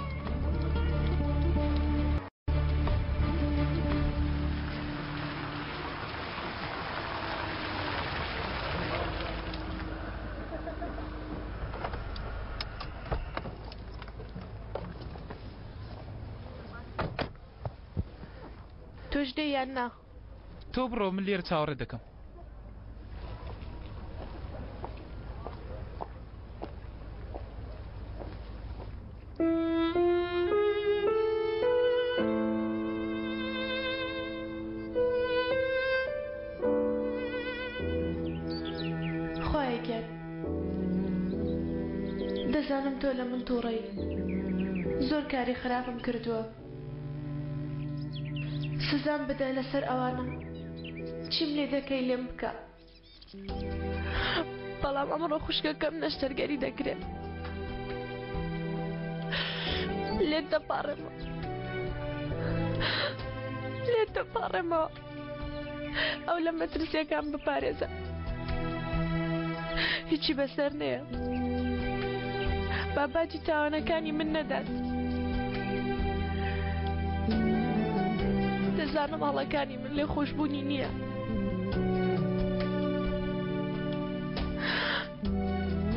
تۆش دێی یان نا؟ تۆ بڕۆ من لێرە چاوەڕێت دەکەم. خوایە گیان دەزانم تۆ لە من توڕەی زۆر کاری خراپم کردووە سزام بدە لەسەر ئەوانە چیم لێ دەکەی لێم بکە بەڵام ئەمڕۆ خوشکەکەم نەشتەرگەری دەکرێت لێت دەپاڕێمەوە لێت دەپاڕێمەوە ئەو لە مەترسیەکان بپارێزە هیچی بەسەر نەیە با باجی تاوانەکانی من نەدات دەزانم هەڵەکانی من لێ خۆشببوونی نییە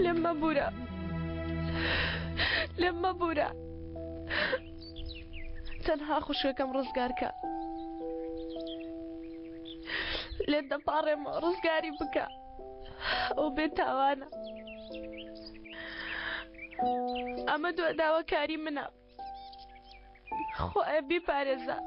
لێم مەبورە لێم مەبورە تەنها خوشکەکەم ڕزگارکە لێت دەپاڕێمەوە ڕزگاری بکە ئەو بێ تاوانە ئەمە دو داواکاری منە خوایە بیپارێزە.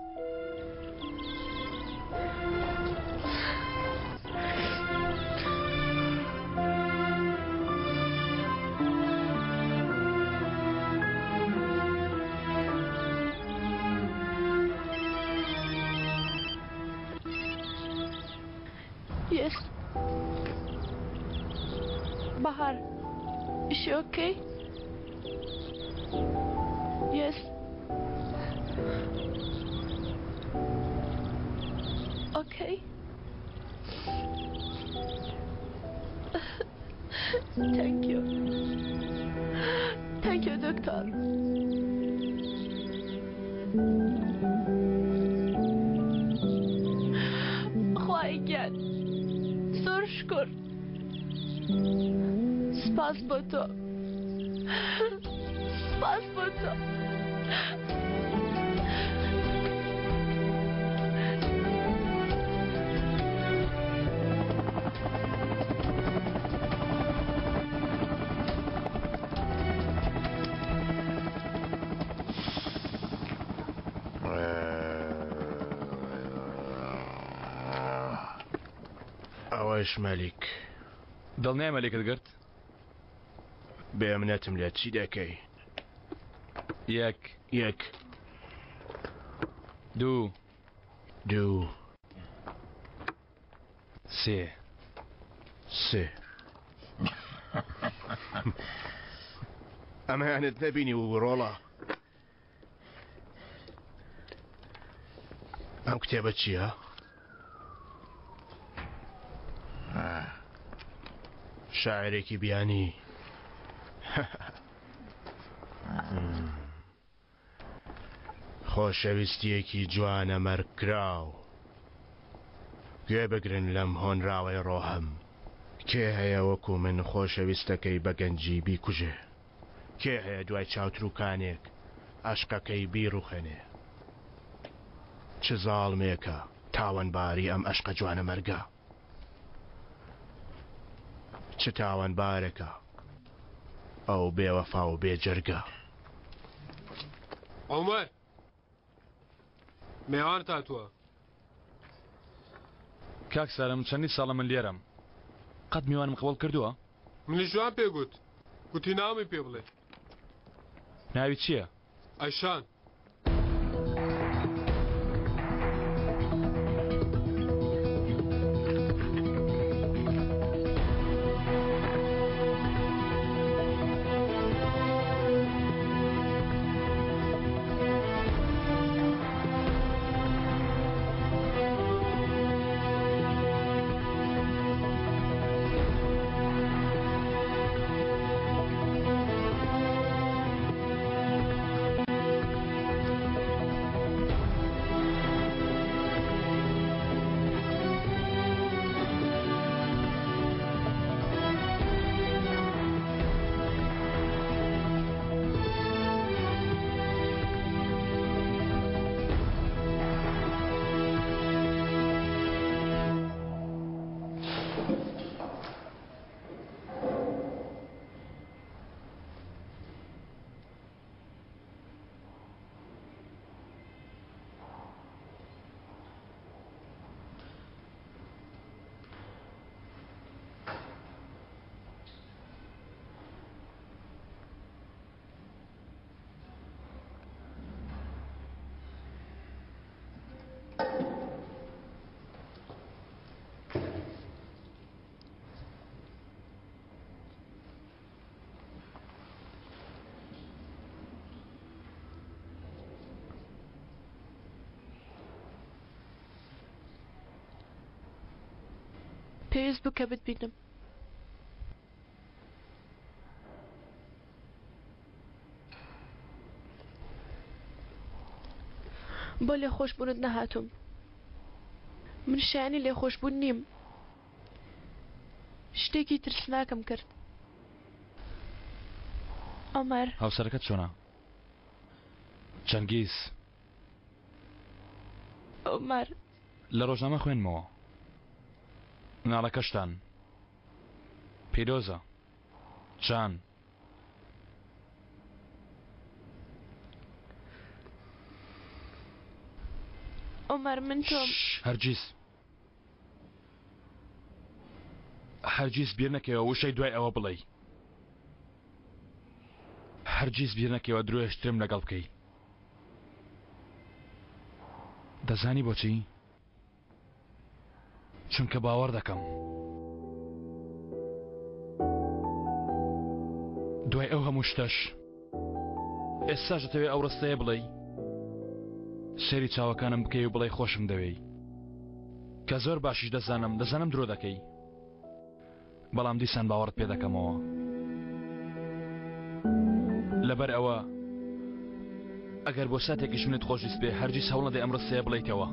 Yes. Bahar, is she okay? Yes. Okay. Thank you. Thank you, doctor. خوای گیان زۆر شکر سپاس بۆ تۆ سپاس بۆ تۆ. ئەوەش مەلیک. دڵنیای مەلیکت گرت؟ بێ منەتم لێت چی دەکەی؟ یەک. یەک. دوو. دوو. سێ. سێ. ئەمەیانت نەبینی و ڕۆڵە. ئەم کتێبە چییە؟ شاعرێکی بیانی. خۆشەویستییەکی جوانە مەرگکراو. گوێ بگرن لەم هۆنراوەی ڕۆحم. کێ هەیە وەکو من خۆشەویستەکەی بە گەنجی بیکوژێ؟ کێ هەیە دوای چاوتروکانێک ئەشقەکەی بیڕوخێنێ؟ چ زاڵمێکە تاوانباری ئەم ئەشقە جوانەمەرگە؟ چ تاوانبارێکە ئەو بێوەفا و بێ جەرگە؟ عومەر مێوانت هاتووە. کاک سالم چەندین ساڵە من لێرەم قەت میوانم قبوڵ کردووە؟ منیش جوان پێ گوت گوتی ناومی پێ بڵێ. ناوی چییە؟ ئەیشان. پێویست بوو کە بتبینم. بۆ لێخۆشبوونت نەهاتووم. من شایەنی لێخۆشبوون نیم. شتێکی ترسناکم کرد. عومەر. هاوسەرەکەت چۆنە؟ چەنگیز. عومەر. لە ڕۆژنامە خوێندمەوە. مناڵەکەشتان. پیرۆزە. جان. عومەر من تۆم. هەرگیز. هەرگیز بیر نەکەیەوە وشەی دوای ئەوە بڵێی. هەرگیز بیر نەکەیەوە درۆیەشترم لەگەڵ بکەی. دەزانی بۆچی؟ چونکە باوەڕ دەکەم. دوای ئەو هەموو شتەش ئێستاش دەتەوێ ئەو ڕستەیە بڵێی؟ سەیری چاوەکانم بکەی و بڵێی خۆشم دەوێی. کە زۆر باشیش دەزانم دەزانم درۆ دەکەی. بەڵام دیسان باوەڕت پێ دەکەمەوە. لەبەر ئەوە ئەگەر بۆ ساتێکیش منت خۆشویست بێ هەرگیز هەوڵ نەدەی ئەم ڕستەیە بڵێیتەوە.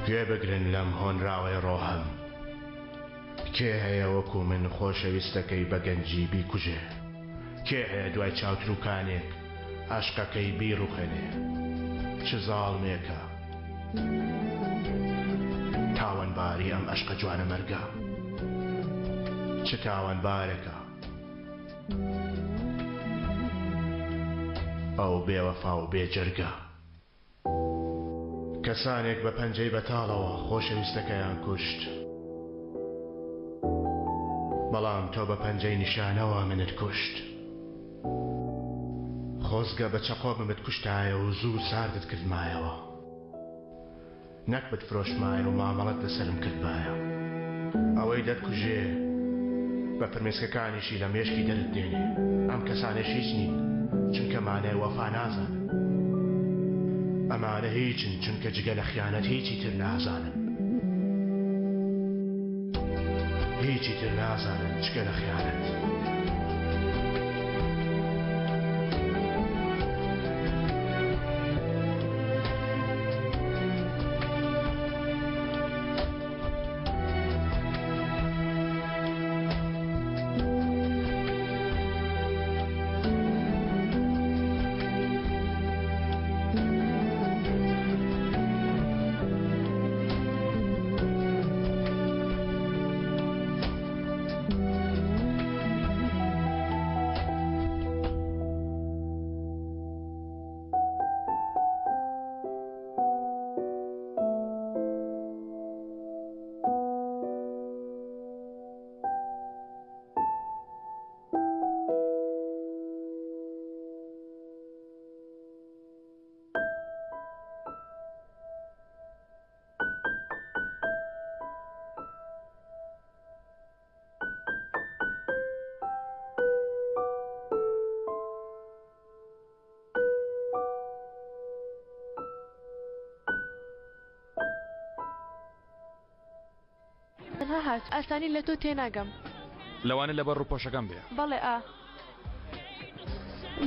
گوێ بگرن لەم هۆنراوەی ڕۆحم. کێ هەیە وەکو من خۆشەویستەکەی بە گەنجی بیکوژێ؟ کێ هەیە دوای چاوتروکانێک ئەشقەکەی بیڕوخێنێ؟ چ زاڵمێکە تاوانباری ئەم ئەشقە جوانەمەرگە؟ چ تاوانبارێکە ئەو بێوەفا و بێ جەرگە؟ کەسانێک بە پەنجەی بەتاڵەوە خۆشەویستەکەیان کوشت، بەڵام تۆ بە پەنجەی نیشانەوە منت کوشت. خۆزگە بە چەقۆ بمتکوشتایە و زوو ساردت کردمایەوە. نەک بتفرۆشمایە و مامەڵەت لەسەرم کردبایە. ئەوەی دەتکوژێ بە فرمێسکەکانیشی لە مێشکی دەرت دێنێ. ئەم کەسانەش هیچ نین، چونکە مانای وەفا نازانن. ئەمانە هیچن، چونکە جگە لە خیانەت هیچی تر نازانن. هیچی تر نازانن جگە لە خیانەت. تەنها هات ئاسانی لە تۆ تێناگەم. لەوانەیە لەبەر ڕووپۆشەکەم بێ. بەڵێ ئا.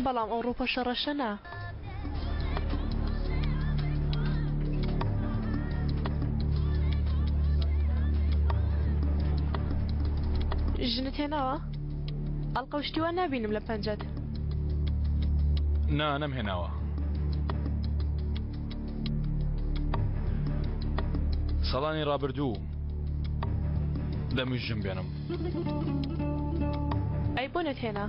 بەڵام ئەو ڕووپۆشە ڕەشە نا. ژنت هێناوە؟ ئەڵقە و شتی وا نابینم لە پەنجەت. نا نەمهێناوە. ساڵانی ڕابردوو دەمویست ژن بێنم. ئەی بۆ نەتهێنا؟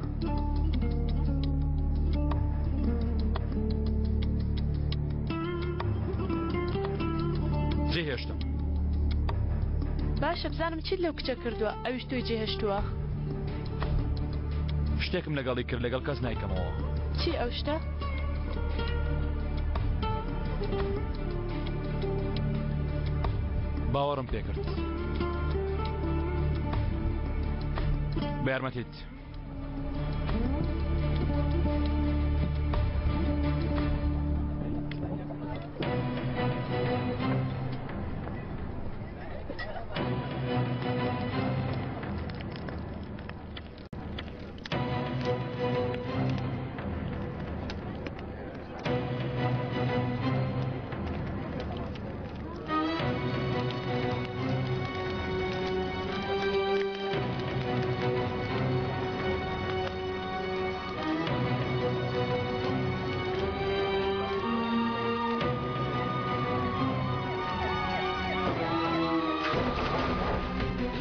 جێهێشتم. باشە بزانم چیت لەو کچە کردووە ئەویش تۆی جێهێشتووە؟ شتێکم لەگەڵی کرد لەگەڵ کەس نایکەمەوە. چی ئەو شتە؟ باوەڕم پێکرد. بە یارمەتیت.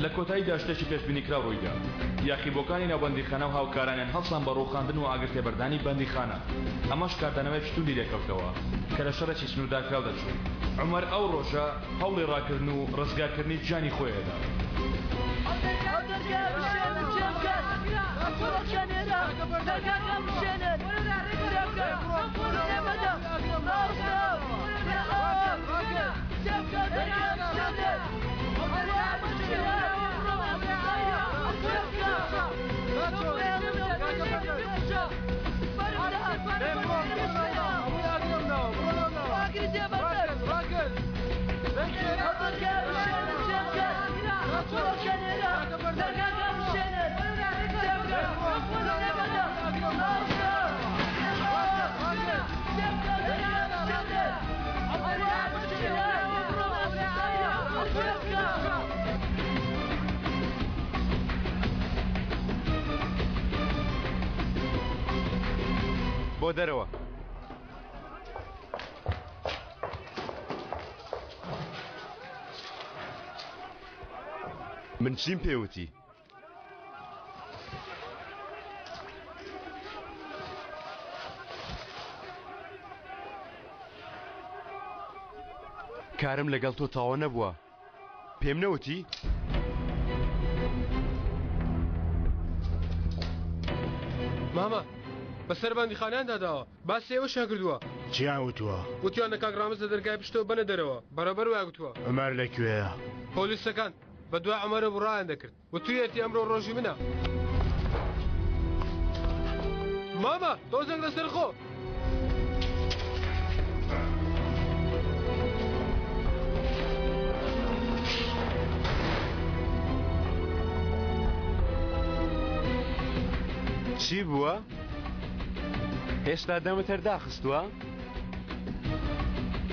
لە کۆتاییدا شتێکی پێشبینیکراو ڕوویدا. یاخیبووەکانی ناو بەندیخانە و هاوکارانیان هەڵسان بە ڕووخاندن و ئاگرتێبەردانی بەندیخانە. ئەمەش کاردانەوەیەکی توندی لێکەوتەوە کە لە شەڕێکی سنووردارکراو دەچوو. عومەر ئەو ڕۆژە هەوڵی ڕاکردن و ڕزگارکردنی گیانی خۆی ئەدا. بۆ دەرەوە. من چیم پێوتی؟ کارم لەگەڵ تۆ تەواو نەبووە پێم نەوتی؟ مامە بەسەر بەندیخانەیان داداوە باسی ئێوەشیان کردووە. چیان وتووە؟ وتیان کاک ڕامز لە دەرگای پشتەوە بەنە دەرەوە بەڕێوبەر وای گوتووە. عومەر لە کوێیە؟ پۆلیسەکان بەدوای عومەرەوە بوو ڕایان دەکرد. وتویەتی ئەمڕۆ ڕۆژی منە. مامە تۆزێک لەسەر خۆ. چی بووە؟ هێشتا دەمت هەر داخستووە؟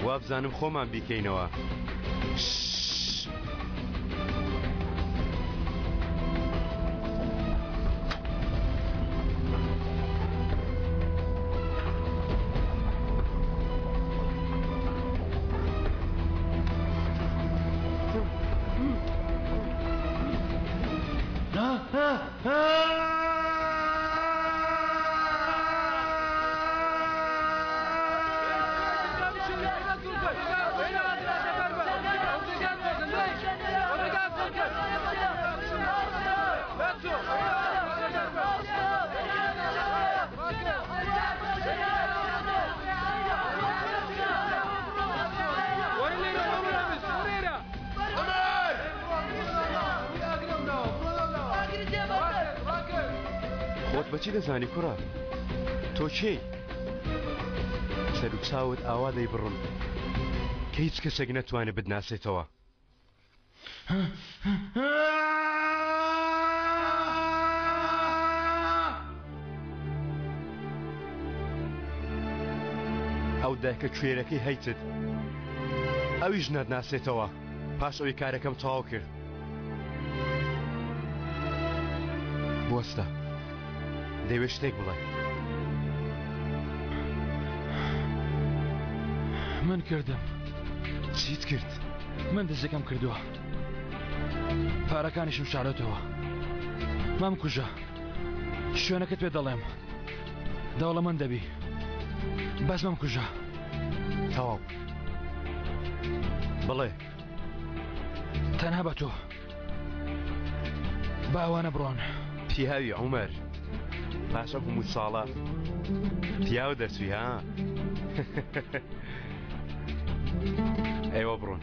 وابزانم خۆمان بیکەینەوە. خۆت بەچی دەزانی کوڕە تۆ کێی سەر و چاوت ئاوا دەیبڕم کە هیچ کەسێک نەتوانێت بتناسێتەوە. ئەو دایکە کوێرەکەی هەیتت ئەویش ناتناسێتەوە پاش ئەوی کارەکەم تەواو کرد. بوەستە دەیەوێت شتێک بڵێ. من کردم. چیت کرد؟ من دزەکەم کردووە. پارەکانیشم شارۆتەوە. مەمکوژە. شوێنەکەت پێ دەڵێم. دەوڵەمەند دەبی. بەس مەمکوژە. تەواو. بڵێ. تەنها بە تۆ. با ئەوانە بڕۆن. پیاوی عومەر پاش ئەم هەموو ساڵە پیاو دەرچووی ها؟ ئێوە بڕۆن.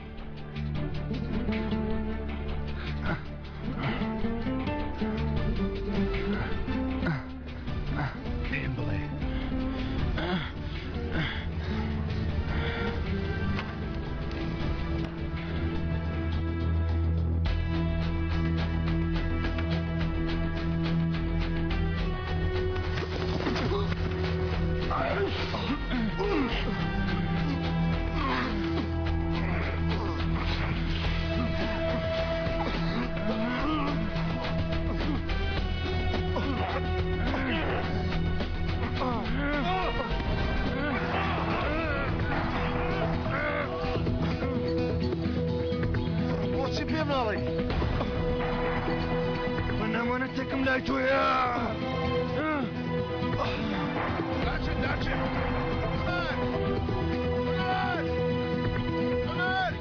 دەڵێی؟ من ئەمانەتێکم لای تۆیە. داچن داچن. عومەر! عومەر! عومەر!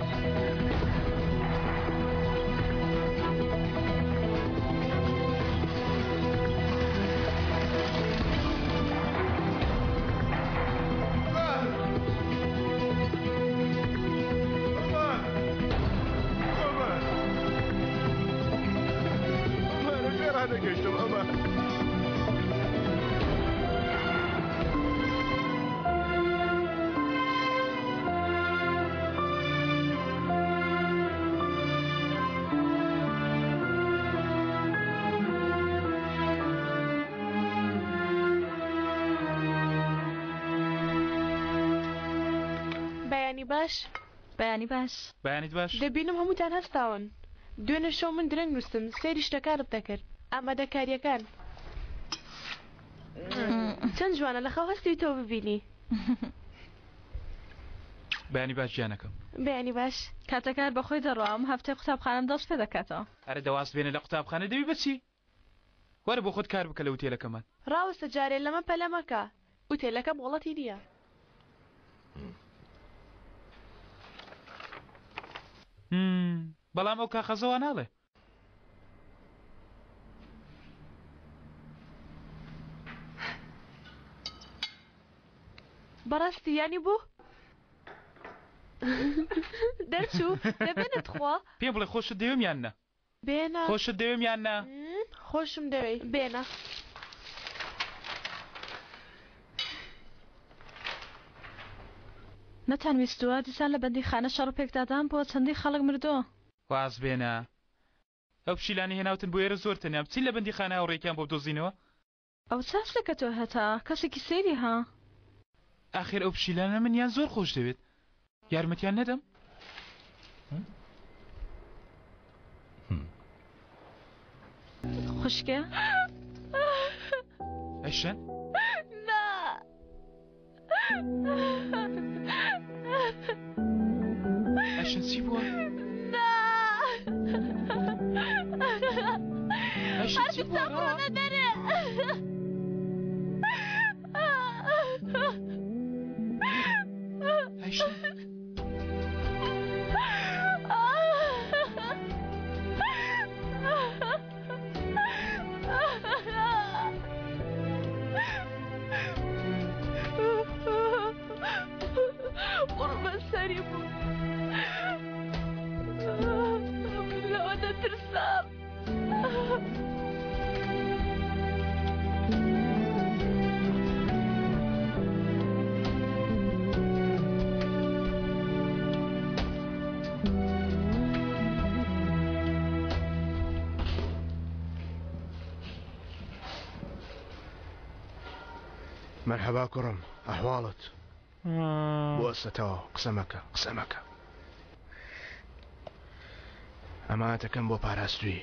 بەیانی باش. بەیانی باش. بەیانیت باش. دەبینم هەمووتان هەستاون. دوێنێ شەو من درەنگ نووستم سەیری شتەکانت دەکرد. ئامادەکارییەکان. چەند جوانە لە خەو هەستی تۆ ببینی. بەیانی باش گیانەکەم. بەیانی باش. کاتەکە هەر بەخۆی دەڕوا ئەم هەفتەی قوتابخانەم دەست پێ دەکاتەوە. ئەرێ دە واز بێنە لە قوتابخانە دەبی بە چی؟ وەرە بۆ خۆت کار بکە لە ئوتێلەکەمان. ڕاوەستە جارێ لەمە پەلە مەکە ئوتێلەکە مۆڵەتی نییە. بەڵام ئەو کاخەزە وا ناڵێ. بەڕاستی یانی بۆ؟ دەرچوو دەبێنە تخوا. پێم بڵێ خۆشت دەوێم یان نا؟ بێنە. خۆشت دەوێم یان نا؟ خۆشم دەوێی بێنە. نەتان ویستووە دیسان لە بەندیخانە شەڕ و پێکدادان بووە چەندین خەڵک مردووە. واز بێنە ئەو پشیلانەی هێناوتن بۆ ئێرە زۆر تەنیان بچین لە بەندیخانە هاوڕێیەکیان بۆ بدۆزینەوە. ئەوە چ هەستێکە تۆ هەتە کەسێکی سەیری ها. ئاخر ئەو پشیلانە منیان زۆر خۆش دەوێت یارمەتیان نەدەم؟ خوشکێ ئەیشەن نا ئەیشەن چی بووە؟ نا ئەیشەن چی بووە؟ هەردووکتان بڕۆنە دەرێ ئەیشەن قوڕبەسەری بوو من لەوە دەترسام. مەرحەبا کوڕم ئەحواڵت بوەستە تەواو قسە مەکە قسە مەکە ئەمانەتەکەم بۆ پاراستووی.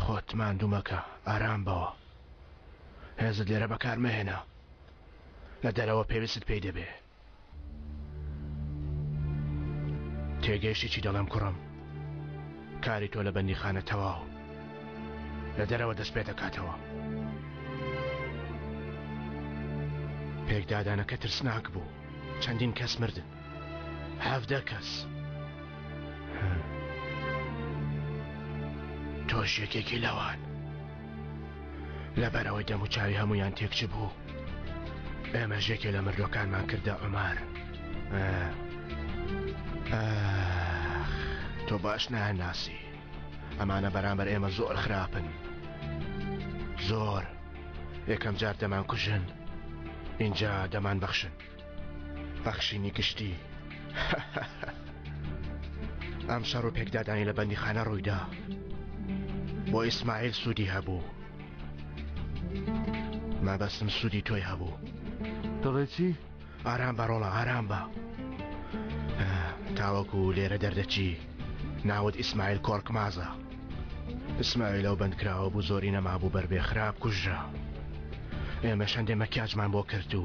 خۆت ماندوو مەکە ئارام بەوە هێزت لێرە بەکار مەهێنە لە دەرەوە پێویستت پێی دەبێ. تێگەیشتی چی دەڵێم کوڕم؟ کاری تۆ لە بەندیخانە تەواو لە دەرەوە دەست پێ دەکاتەوە. پێکدادانەکە ترسناک بوو چەندین کەس مردن 17 کەس تۆش یەکێکی لەوان لەبەرئەوەی دەموچاوی هەموویان تێکچبوو ئێمەش یەکێ لە مردووەکانمان کردە عومار ئاخ تۆ باش نایانناسی ئەمانە بەرامبەر ئێمە زۆر خراپن زۆر یەکەم جار دەمان کوژن اینجا دەمان بەخشن بەخشینی گشتی ئەم شەڕ و پێکدادانی لە بەندیخانە ڕوویدا بۆ ئیسماعیل سوودی هەبوو مەبەستم سوودی تۆی هەبوو دەڵێ چی؟ ئارام بە ڕۆڵە ئارام بە تاوەکو لێرە دەردەچی ناوت ئیسماعیل کۆرکمازە ئیسماعیل ئەو بەندکراوە بوو زۆری نەمابوو بەربێ خراپ کوژرا ئێمەش هەندێ مەکیاجمان بۆ کرد و.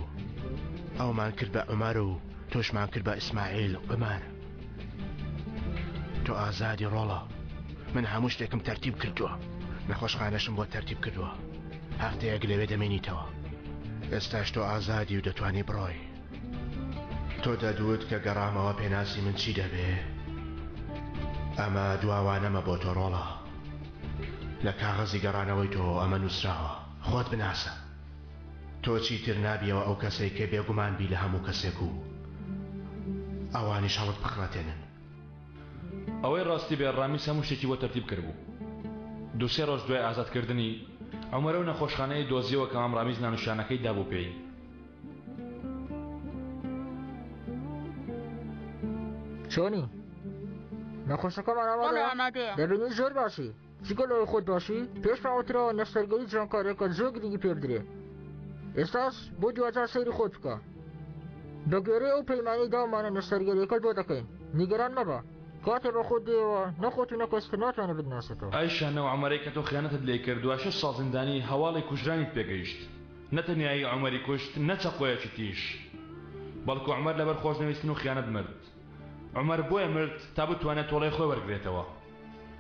ئەومان کرد بە عومەر و تۆشمان کرد بە ئیسماعیل عومەر. تۆ ئازادی ڕۆڵە. من هەموو شتێکم تەرتیب کردووە. نەخۆشخانەشم بۆ تەرتیب کردووە. هەفتەیەک لەوێ دەمێنیتەوە. ئێستاش تۆ ئازادی و دەتوانی بڕۆی. تۆ دەدوت کە گەڕامەوە پێناسی من چی دەبێ؟ ئەمە دواوانەمە بۆ تۆ ڕۆڵە. لە کاغەزی گەڕانەوەی تۆ ئەمە نووسراوە. خۆت بناسە. تۆ چیتر نابیەوە ئەو کەسەی کە بێگومان بی لە هەموو کەسێک و ئەوانیش هەڵت بخڵەتێنن. ئەوەی ڕاستی بێ ڕامیس هەموو شتێکی بۆ تەرتیب کردبوو. دوو سێ ڕۆژ دوای ئازادکردنی، عومەر ئەو نەخۆشخانەیەی دۆزیەوە کە مام ڕامیس ناونیشانەکەی دابوو پێی. چۆنی؟ نەخۆشەکەمان بەڵێ ئامادەیە. دەبینی زۆر باشی. جگە لەوەی خۆت باشی، پێش پاوەترەوە نەشتەرگەری جوانکاریەکە زۆر گرنگی پێ بدرێ. ئێستاش بۆ دواجار سەیری خۆت بکە. بە گوێرەی ئەو پەیمانەی داومانە نەشتەرگەریەکەت بۆ دەکەین. نیگەران مەبە. کاتێ بە خۆت دێیەوە نە خۆت و نە کەس تر ناتوانێ بتناسێتەوە. ئەی شانە و عومەرەی کە تۆ خیانەتت لێ کرد دوای شەش ساڵ زیندانی هەواڵی کوژرانیت پێ گەیشت. نە تەنیایی عومەری کوشت نە چەقۆیەکی تیژ. بەڵکو عومەر لەبەر خۆشنەویستن و خیانەت مرد. عومەر بۆیە مرد تا بتوانێت تۆڵەی خۆی وەرگرێتەوە.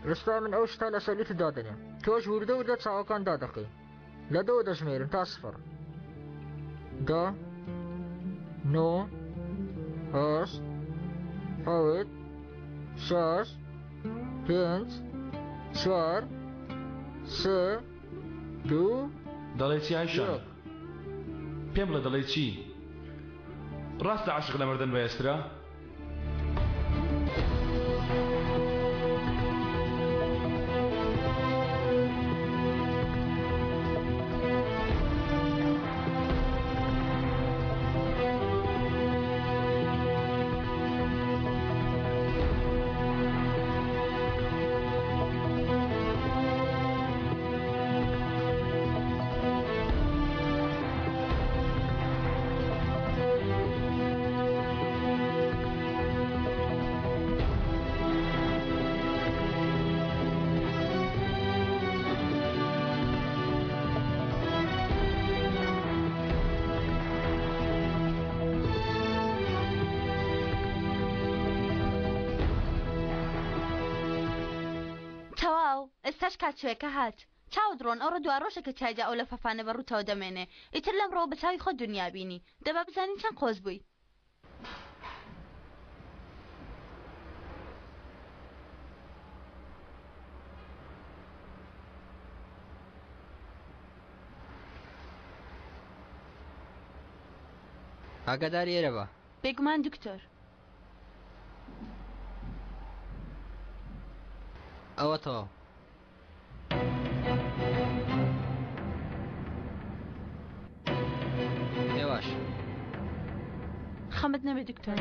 ئێستا من ئەو شتە لەسەر لوتت دادەنێم تۆش وردە وردە چاوەکان دادەخەی لە دەوە دەژمێرم تا سفر دە نۆ هەشت حەوت شەش پێنج چوار سێ دوو دەڵێ چی ئایشە یەک. پێم بڵێ دەڵێی چی ڕاستە عەشق لە مردن بەهێزترە؟ تەواو ئێستاش کاتشوێکە هات چاوت ڕۆن ئەوڕۆ دوا ڕۆژە کە تیایدا ئەو لەفەفانە بە ڕووتەوە دەمێنێ ئیتر لەمڕۆوە بە چاوی خۆت دونیا بینی دەبا بزانین چەند قۆز بووی. ئاگاداری ئێرە بە. بێگومان دکتۆر. ئەوە تەواو. هێواش. خەمت نەبێ دکتۆر.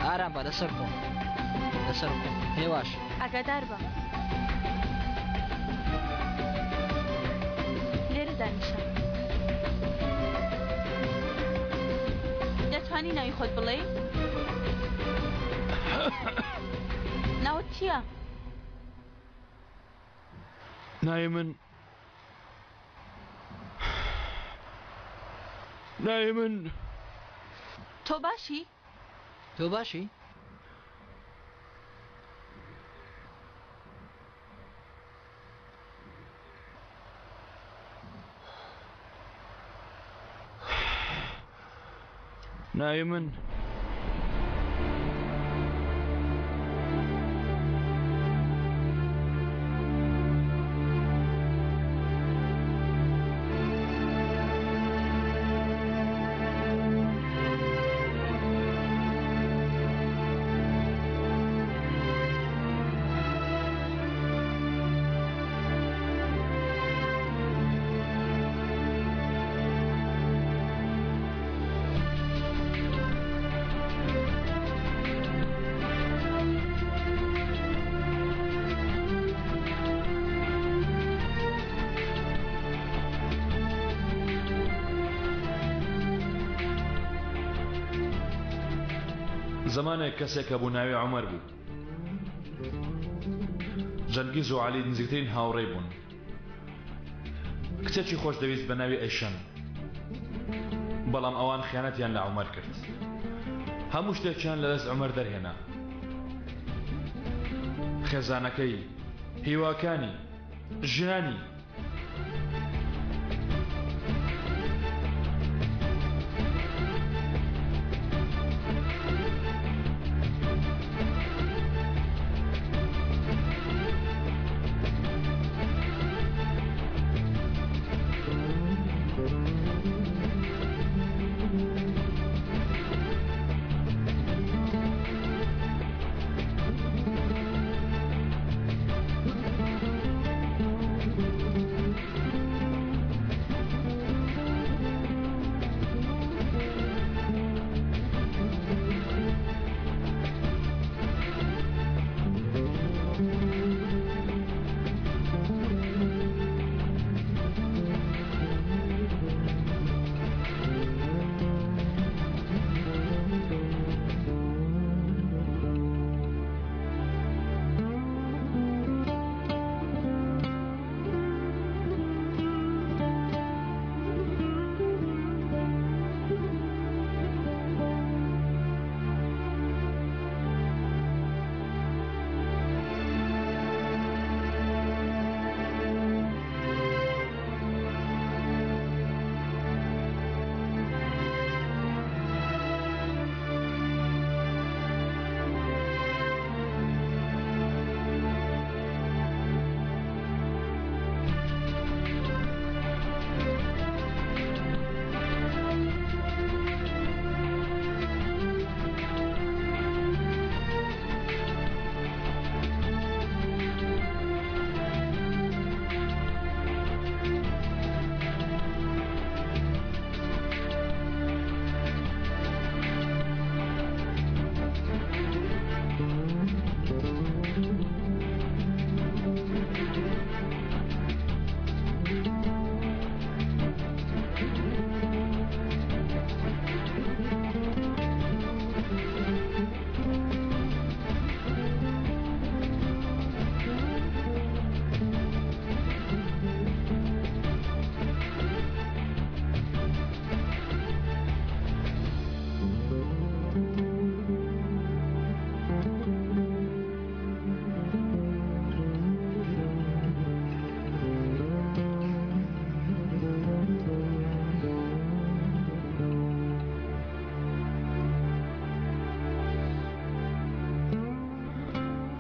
ئارام بە لەسەر خۆ لەسەر خۆ هێواش ئاگادار بە لێرە دانیشە دەتوانی ناوی خۆت بڵێی؟ ناوت چییە؟ ناوی من ناوی من تۆ باشی؟ تۆ باشی؟ ناوی من زمانێک کەسێک هەبوو ناوی عومەر بوو. جەنگیز و عەلی نزیکترین هاوڕێی بوون. کچێکی خۆش دەویست بە ناوی ئەیشەن. بەڵام ئەوان خیانەتیان لە عومەر کرد. هەموو شتێکیان لە دەست عومەر دەرهێنا. خێزانەکەی، هیواکانی، ژیانی.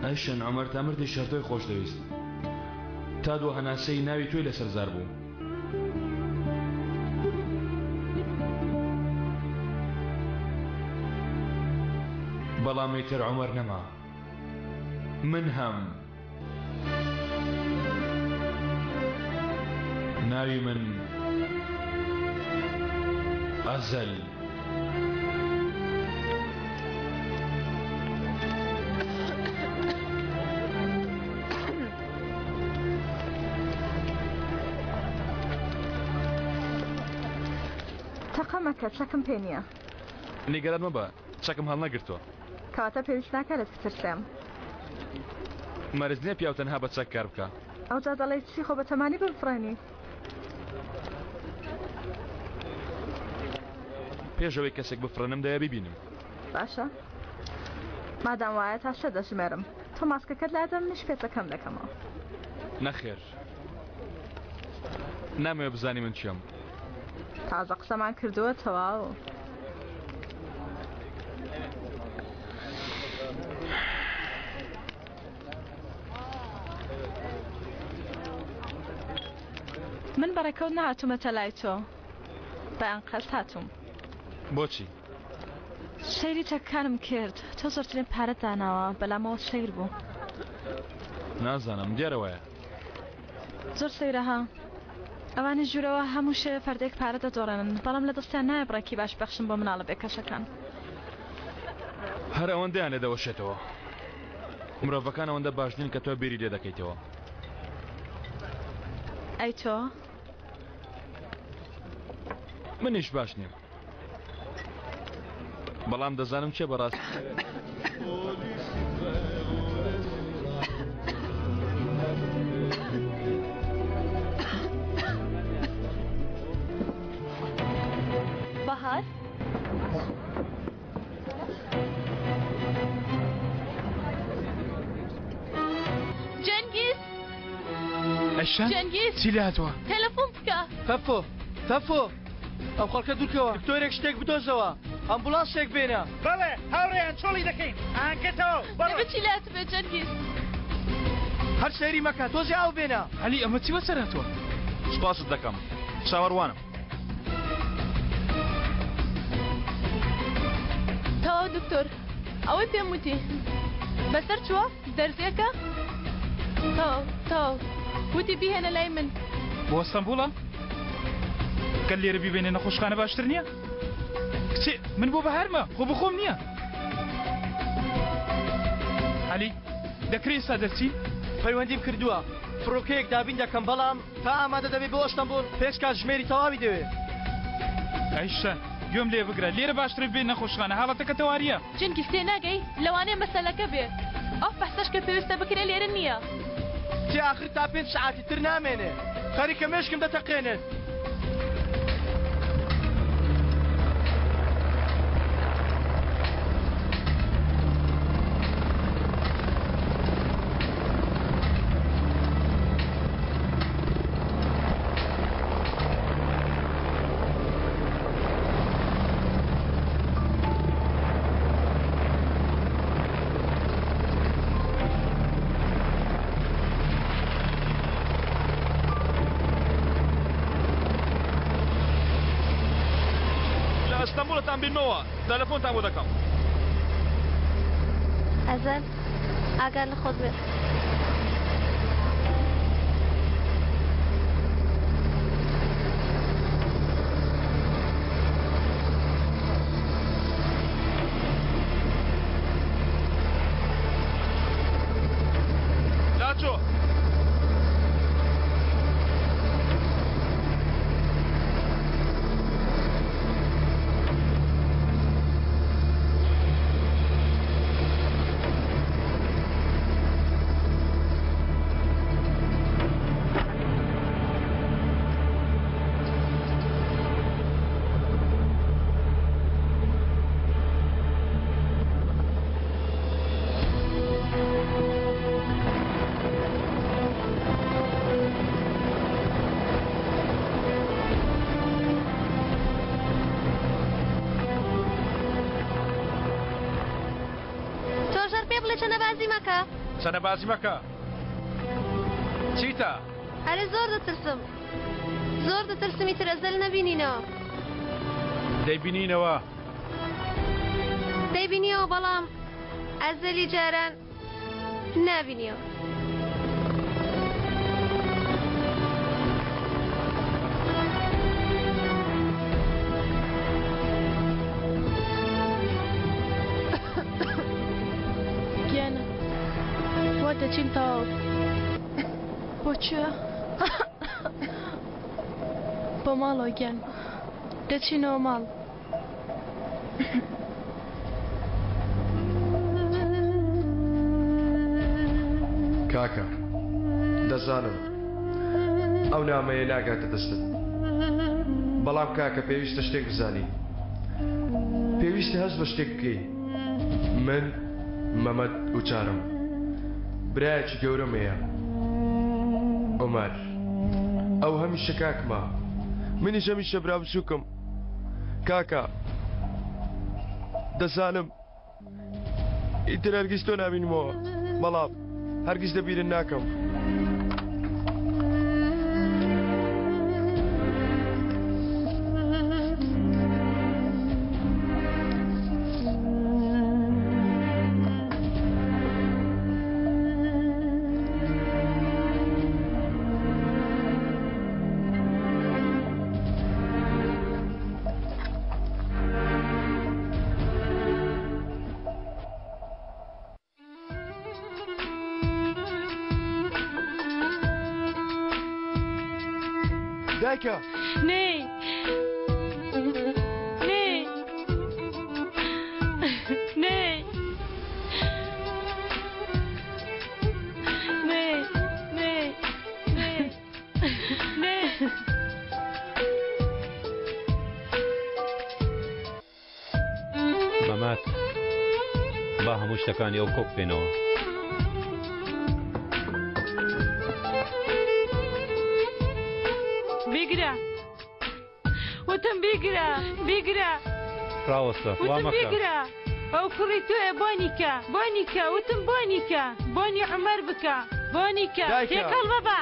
ئەیشەن عومەر تا مردیش هەر تۆی خۆش دەویست تا دوا هەناسەی ناوی تۆی لەسەر زار بوو. بەڵام ئیتر عومەر نەما من هەم. ناوی من ئەزەل. تەقە مەکە چەکم پێ نییە. نیگەران مەبە چەکم هەڵنەگرتووە. کەواتە پێویست ناکا لێت بترسێم. مەرج نییە پیاو تەنها بە چەک کار بکا. ئەوجا دەڵێی چی خۆ بەتەمانی بمفڕێنی. پێش ئەوەی کەسێک بفڕێنم دەیە بیبینم. باشە مادام وایە تا سێ دەژمێرم تۆ ماسکەکەت لادە منیش پێچەکەم دەکەمەوە. نەخێر نامەوێ بزانی من کێم. تازە قسەمان کردووە تەواو. من بە ڕێکەوت نەهاتوومەتە لای تۆ. بە ئەنقەست هاتووم. بۆچی؟ سەیری چەکەکانم کرد. تۆ زۆرترین پارەت داناوە. بەلامەوە سەیر بوو. نازانم، دیارە وایە. زۆر سەیرە ها. ئەوانی ژوورەوە هەموو شەوێ فەردێک پارە دەدۆڕێنن، بەڵام لە دەستیان نایە بڕێکی باش ببەخشن بۆ مناڵە بێکەسەکان. هەر ئەوەندەیان لێ دەوەشێتەوە. مرۆڤەکان ئەوەندە باش نین کە تۆ بیری لێ دەکەیتەوە. ئەی تۆ؟ منیش باش نیم. بەڵام دەزانم کێ بەڕاستی بەهار؟ جەنگیز ئەشە جەنگیز چی لێ هاتووە؟ تەلەفۆن بکە فەفۆ فەفۆ ئەو خەڵکە دوورکەوە دکتۆرێک شتێک بدۆزەوە ئەمبولانسێک بێنە بەڵێ هاوڕێیان چۆڵی دەکەین ئاهەنگکە تەواو بەڕۆ دەبێ چی لاتبێ جەنگیز هەر سەیری مەکە تۆزێ ئاو بێنە عەلی ئەمە چی بەسەر هاتووە؟ سوپاست دەکەم چاوەڕوانم. تەواو دکتۆر ئەوەی پێم وتی بەسەر چووە دەرزیەکە تەواو تەواو وتی بیهێنە لای من بۆ ئەستەنبوڵە؟ کە لێرە بیبێنێ نەخۆشخانە باشتر نییە؟ کچێ من بۆ بەهارمە خۆ بخۆم نییە عەلی دەکرێ ئێستا دەرچین؟ پەیوەندیم کردووە فڕۆکەیەک دابین دەکەم بەڵام تا ئامادە دەبێ بۆ ئەستەنبوڵ پێنج کاتژمێری تەواوی دەوێ. ئایشە گوێم لێ بگرە لێرە باشترە بێ نەخۆشخانە حاڵەتەکە تەواریە. جنگیز تێناگەی لەوانەیە مەسەلەکە بێ ئەو فەحسەش کە پێویستە بکرێ لێرە نییە. کچێ ئاخر تا پێنج سەعاتی تر نامێنێ خەریکە مێشکم دەتەقێنێت. لە ئەستەنبوڵتان بینمەوە تەلەفۆنتان بۆ دەکەم. ئەزەل ئاگات لە خۆت بێت. لاچۆ. تۆش هەر پێ بڵێ چەنەبازی مەکە. چەنەبازی مەکە چیتە؟ ئەرێ زۆر دەترسم زۆر دەترسم ئیتر ئەزەل نەبینینەوە. دەیبینینەوە. دەیبینیەوە بەڵام ئەزەلی جاران نابینیەوە. گیانە وا دەچین تەواو بۆ کوێ؟ بۆ ماڵەوە گیان دەچینەوە ماڵ. کاکە دەزانم ئەو نامەیە ناگاتە دەستت بەڵام کاکە پێویستە شتێک بزانی پێویستە هەست بە شتێک بکەی من مەمەد ئوچارم برایەکی گەورەم هەیە عومەر ئەو هەمیشە کاکمە منیش هەمیشە برا بچووکم کاکە دەزانم ئیتر هەرگیز تۆ نابینمەوە بەڵام هەرگیز لەبیرت ناکەم. دایکە نێ نێ نێ نێ نێ نێ نێ مەمات با هەموو شتەکانی ئەو کۆ بکەینەوە. بیگرە وتم بیگرە بیگرە ڕاوەستە وا وتم مەکە. بیگرە ئەو کوڕی تۆیە بۆنی کە بۆنی کە وتم بۆنی کە بۆنی عومەر بکە بۆنی کە دایکە. تێکەڵ مەبە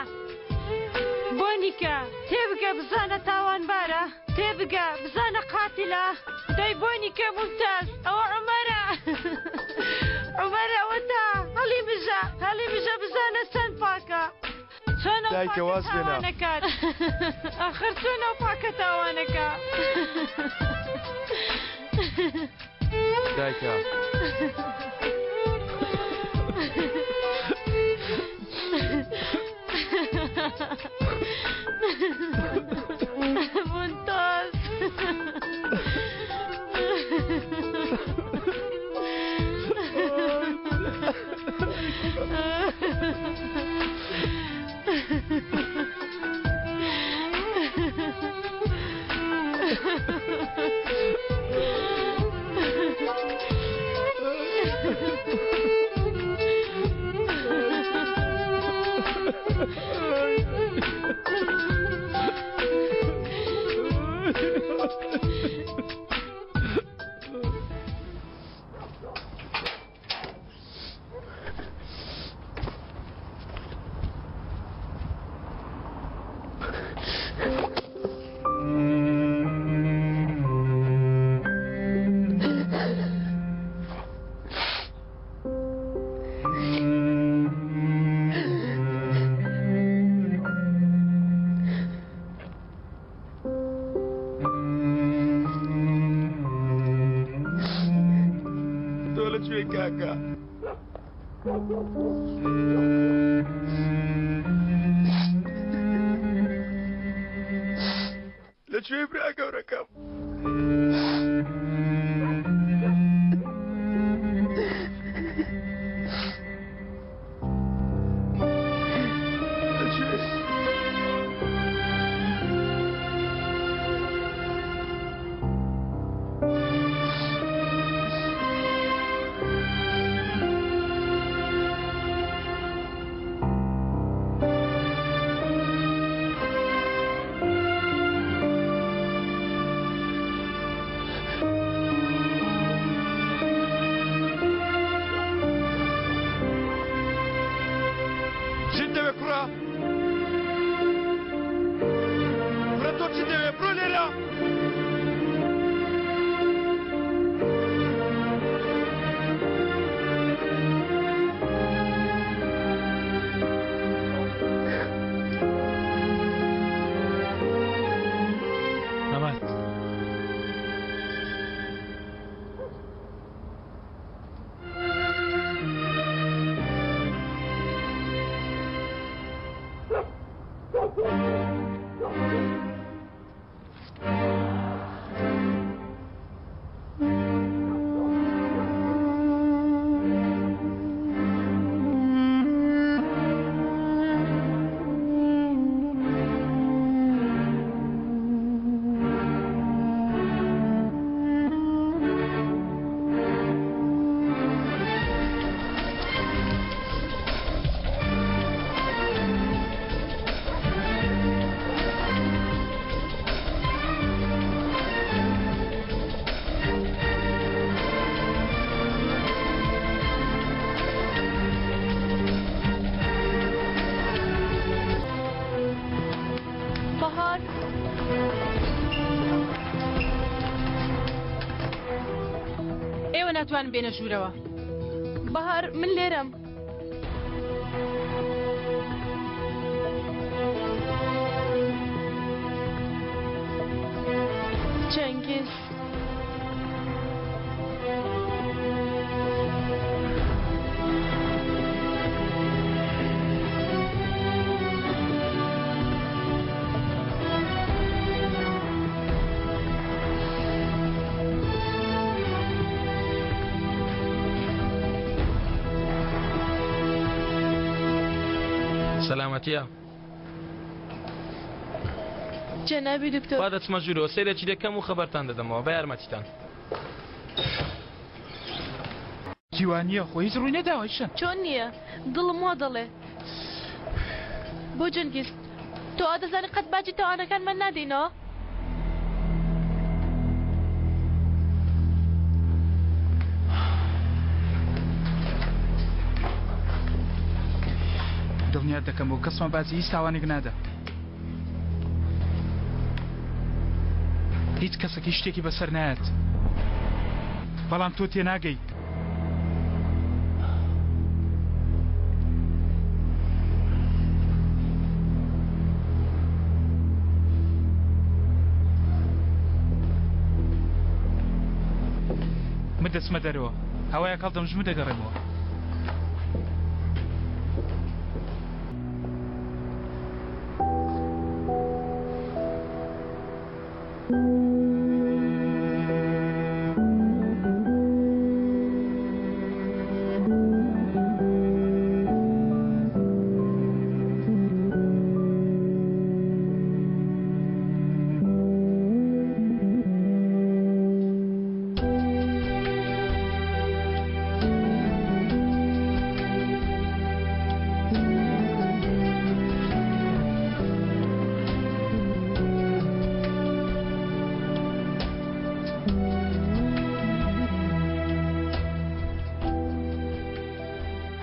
بۆنی کە تێبگە بزانە تاوانبارە تێبگە بزانە قاتیلە دەی بۆنی کە مومتاز ئەوە عومەرە عومەرە ئەوەتا هەڵی بژە هەڵی بژە بزانە چەند پاکە چۆن ئەو دایکە پاکە واز بێنە. تاوانەکات ئاخر چۆن ئەو پاکە تاوانەکە دایکە. ممتاز تۆ لە کوێ کاکە؟ لە کوێی برا گەورەکەم؟ لە کوێی؟ چیت دەوێ کوڕە؟ کوڕە تۆ چیت دەوێ؟ بڕۆ لێرە! مەمات بەهار ئێوە ناتوانن بێنە ژوورەوە. بەهار من لێرەم. چەنگیز. سەلامەتیە. جەنابی دکتۆر. با دەچمە ژوورەوە سەیرێکی دەکەم و خەبەرتان دەدەمەوە بە یارمەتیتان. چی وا نییە خۆ هیچ ڕووی نەداوە ئیشە. چۆن نییە دڵم وا دەڵێ. بۆ جەنگیز تۆ وا دەزانی قەت باجی تاوانەکانمان نادەینەوە؟ دڵنیات دەکەمەوە کەسمان باجی هیچ تاوانێک نادا. هیچ کەسێک هیچ شتێکی بەسەر نایەت. بەڵام تۆ تێناگەی. من دەچمە دەرەوە هەوایەک هەڵدەمژم و دەگەڕێمەوە.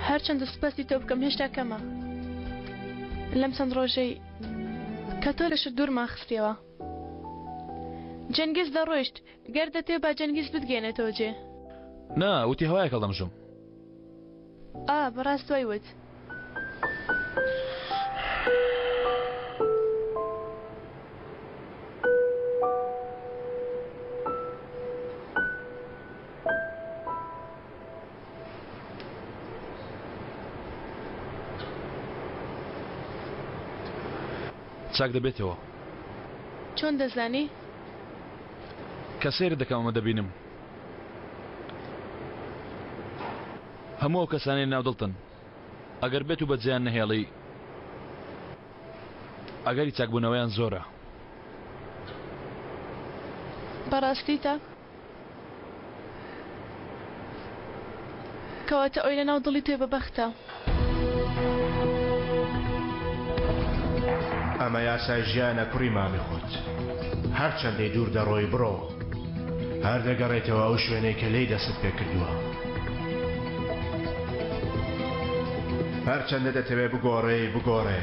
هەرچەندە سوپاسی تۆ بکەم هێشتا کەمە لەم چەند ڕۆژەی کە تۆ لە شت دوورمان خستیەوە جەنگیز دەڕۆیشت گەر دەتێ با جەنگیز بتگەێنێتەوە جێ نا وتی هەوایەک هەڵدەمژم ئا بەڕاست وای وت. چاک دەبێتەوە. چۆن دەزانی؟ کە سەیرت دەکەم ئەمە دەبینم. هەموو ئەو کەسانەی ناو دڵتن ئەگەر بێت و بەجێیان نەهێڵی ئەگەری چاکبوونەوەیان زۆرە. بەڕاستیتە؟ کەواتە ئەوی لەناو دڵی تۆی بەبەختە. ئەمە یاسای ژیانە کوڕی مامی خۆت. هەرچەندەی دوور دەڕۆی بڕۆ هەر دەگەڕێیتەوە ئەو شوێنەی کە لێی دەستت پێکردووە. هەرچەندە دەتەوێ بگۆڕێی بگۆڕێ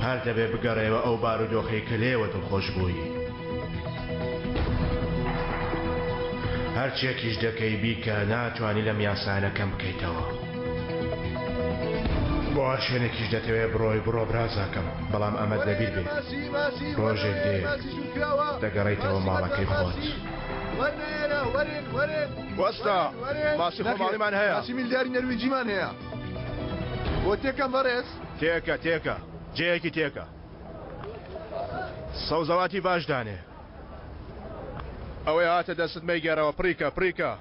هەر دەبێ بگەڕێوە ئەو بارودۆخەی کە لێوە دڵخۆش بووی. هەرچیەکیش دەکەی بیکە ناتوانی لەم یاسایانە کەم بکەیتەوە. بۆ هەر شوێنێکیش دەتەوێ بڕۆی بڕۆ برازاکەم بەڵام ئەمەت لەبیر بێ ڕۆژێک دێ دەگەڕێیتەوە ماڵەکەی خۆت. وەستا ماسی خۆماڵیمان هەیە. ماسی میلداری نەرویجیمان هەیە. بۆ تێکەم بەڕێز؟ تێکە تێکە جێیەکی تێکە. سەوزەواتی باش دانێ. ئەوەی هاتە دەستت مەیگێڕەوە پڕیکە پڕیکە.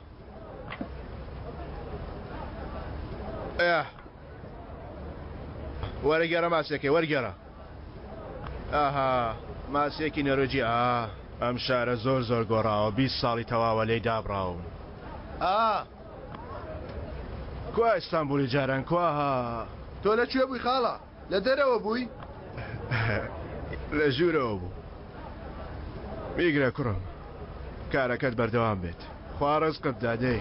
ئه وەرەگێڕە ماسیەکەی وەرگێڕە. ئاها ماسیەکی نەرۆجی ئا ئەم شارە زۆر زۆر گۆڕاوە 20 ساڵی تەواوە لێی دابڕاوم. ئا کوا ئیستانبولی جاران کوا ها. تۆ لە کوێ بووی خاڵە؟ لە دەرەوە بووی؟ لە ژوورەوە بوو. بیگرە کوڕم کارەکەت بەردەوام بێت خوا ڕزقت دادەی.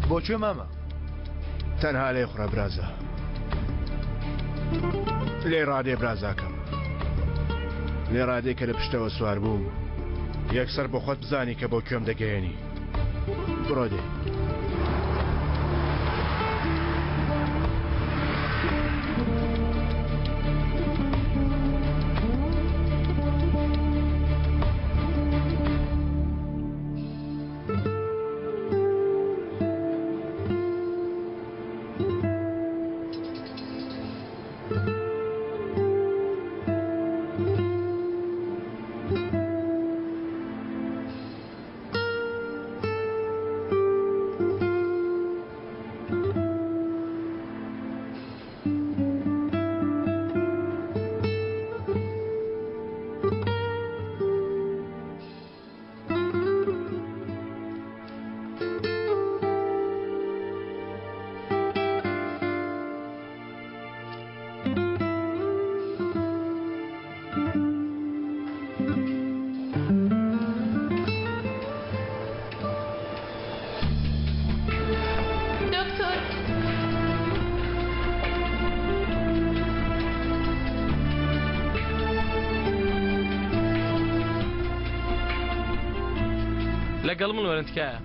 بۆ کوێ مامە؟ تەنها لێ خوڕە برازا لێ ڕادێ برازاکەم لێ ڕادێ کە لە پشتەوە سوار بووم یەکسەر بۆ خۆت بزانی کە بۆ کوێم دەگەیەنی بڕۆ دێ. لەگەڵ من وەرن تکایە.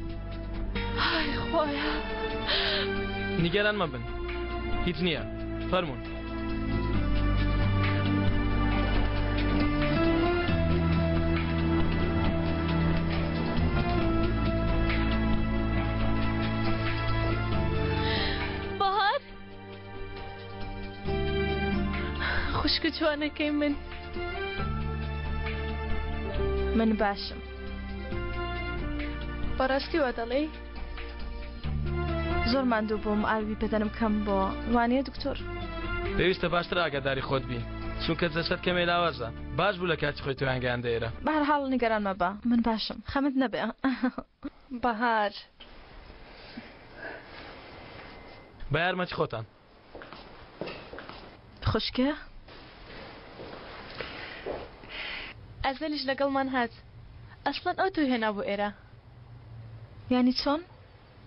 ئای خوایە. نیگەران مەبن هیچ نییە فەرمونون. بەهار خوشکە جوانەکەی من. من باشم. بەڕاستی وا دەڵێی؟ زۆر ماندوو بووم ئاوی بەدەنم کەم بۆ وانە دکتۆر؟ پێویستە باشتر ئاگاداری خۆت بی چونکە جەستەت کەمێ لاوازە باش بوو لە کاتی خۆی تۆیان گەیاندە ئێرە. بەهەرحاڵ نیگەران مەبە من باشم خەمت نەبێ. بەهار. بە یارمەتی خۆتان. خوشکێ. ئەزەلیش لەگەڵمان هات. ئەسڵەن ئەو تۆی هێنا بۆ ئێرە. یانی چۆن؟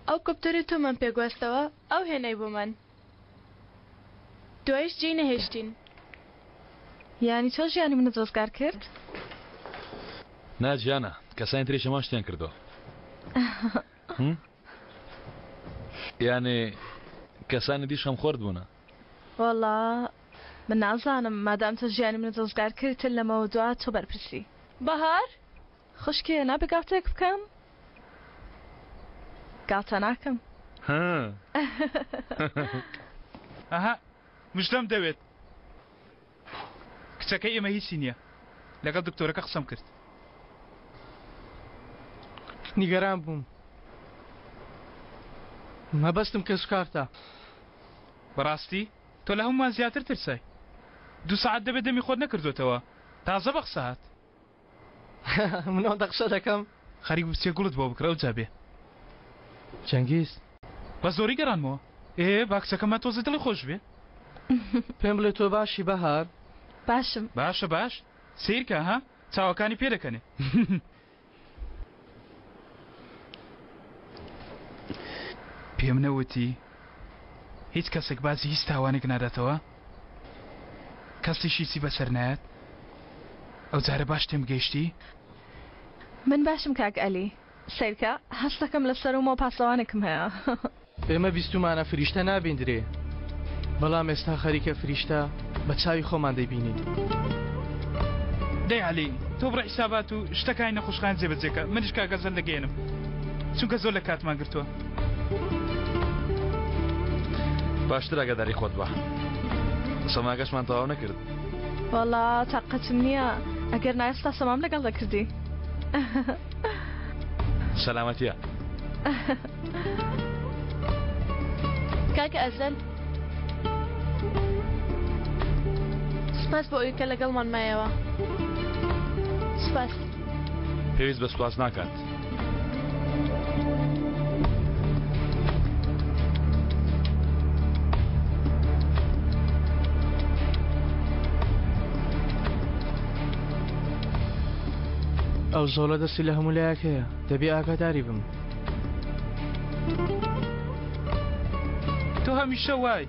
ئەو کۆپتەرەی تۆمان پێ گواستەوە ئەو هێنای بۆمان. دواییش جێی نەهێشتین. یانی چۆن ژیانی منت ڕزگار کرد؟ نا گیانە، کەسانی تریش هەمان شتیان کردووە. یانێ کەسانی دیش خەمخۆرت بوونە؟ وەڵا من نازانم، مادام تۆ ژیانی منت ڕزگار کرد تر لەمەوە دوا تۆ بەرپرسی. بەهار! خوشکێ نابێ گاڵتەیەک بکەم؟ گاڵتە ناکەم. ئەها مژدەم دەوێت کچەکەی ئێمە هیچی نییە لەگەڵ دکتۆرەکە قسەم کرد. نیگەران بووم مەبەستم کەسوکارتە. بەڕاستی تۆ لە هەموومان زیاتر ترسای دوو سەعات دەبێت دەمی خۆت نەکردۆتەوە تازە بە قسە هات. من ئەوەندە قسە دەکەم. خەریک بچێ گوڵت بۆ بکڕێ ئەوجا بێ. چەنگیز. بە زۆری گەڕانمەوە. ئێ با کچەکەمان تۆزێ دڵی خۆش بێ. پێم بڵێ تۆ باشی بەهار؟ باشم. باشە باش سەیرکە ها چاوەکانی پێدەکەنێ. پێم نەوتی هیچ کەسێک باجی هیچ تاوانێک ناداتەوە؟ کەسیش هیچی بەسەر نایەت؟ ئەو جارە باش تێم گەیشتی؟ من باشم کاک ئەلی. سەیرکە هەست دەکەم لە سەرومەوە پاسەوانێکم هەیە. ئێمە بیستومانە فریشتە نابیندرێ بەڵام ئێستا خەریکە فریشتە بە چاوی خۆمان دەیبینین. دەی عەلی تۆ بڕۆ حیسابات و شتەکانی نەخۆشخانە جێبەجێ کە منیش کاک ئەزەل دەگەیەنم چونکە زۆر لە کاتمان گرتووە. باشتر ئاگاداری خۆت بە. سەماکەشمان تەواو نەکرد. وەڵا تاقەتم نییە ئەگەر نا ئێستا سەمام لەگەڵ دەکردی. سەلامەتیە. کاکە ئەزەل سپاس بۆ ئەوی کە لەگەڵمان مایەوە سپاس. پێویست بە سوپاس ناکات. ئەو زۆڵە دەستی لە هەموو لایەک هەیە دەبێ ئاگاداری بم. تۆ هەمیشە وای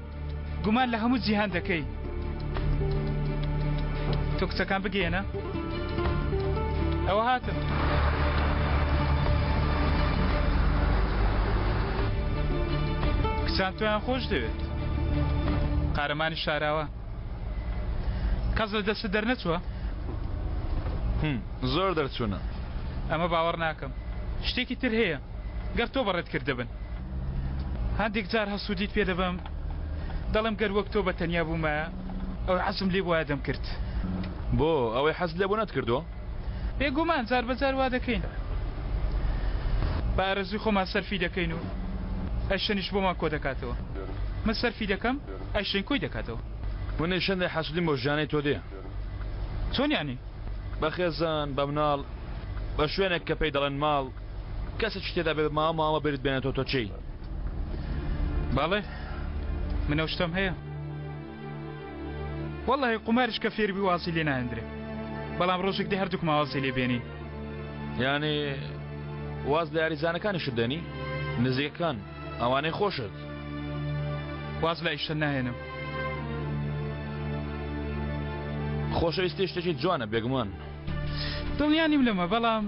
گومان لە هەموو جیهان دەکەی تۆ کچەکان بگەیەنە ئەوە هاتم. کچان تۆیان خۆش دەوێت قارەمانی شاراوە کەس لە دەستت دەرنەچووە؟ زۆر دەرچوونە. ئەمە باوەڕ ناکەم. شتێکی تر هەیە گەر تۆ بەڕێت کردبن. هەندێک جار هەسوودیت پێ دەبەم دەڵێم گەر وەک تۆ بە تەنیا بوومایە ئەوەی حەزم لێ بوایە دەمکرد. بۆ ئەوەی حەزت لێ بوو نەتکردووە؟ بێگومان جار بە جار وا دەکەین. بە ئارەزووی خۆمان سەرفی دەکەین و ئەیشەنیش بۆمان کۆ دەکاتەوە. من سەرفی دەکەم ئەیشەن کۆی دەکاتەوە. منیش هەندێک حەسوودیم بۆ ژیانەی تۆ دێ. چۆن یانی؟ بە خێزان، بە مناڵ، بە شوێنێک کە پێی دەڵێن ماڵ، کەسێکی تێدا بێت ماوە ماوە بیرت بێنێتەوە تۆ کێی؟ بەڵێ من ئەو شتەم هەیە. وەڵڵاهی قوماریش کە فێربی وازی لێ ناهێندرێ، بەڵام ڕۆژێک دێ هەردووکمان وازی لێ بێنین. یانی واز لە یاریزانەکانیشت دێنی؟ نزیکەکان، ئەوانەی خۆشت؟ واز لە ئیشە ناهێنم. خۆشەویستی شتێکی جوانە بێگومان. دڵنیا نیم لەمە بەڵام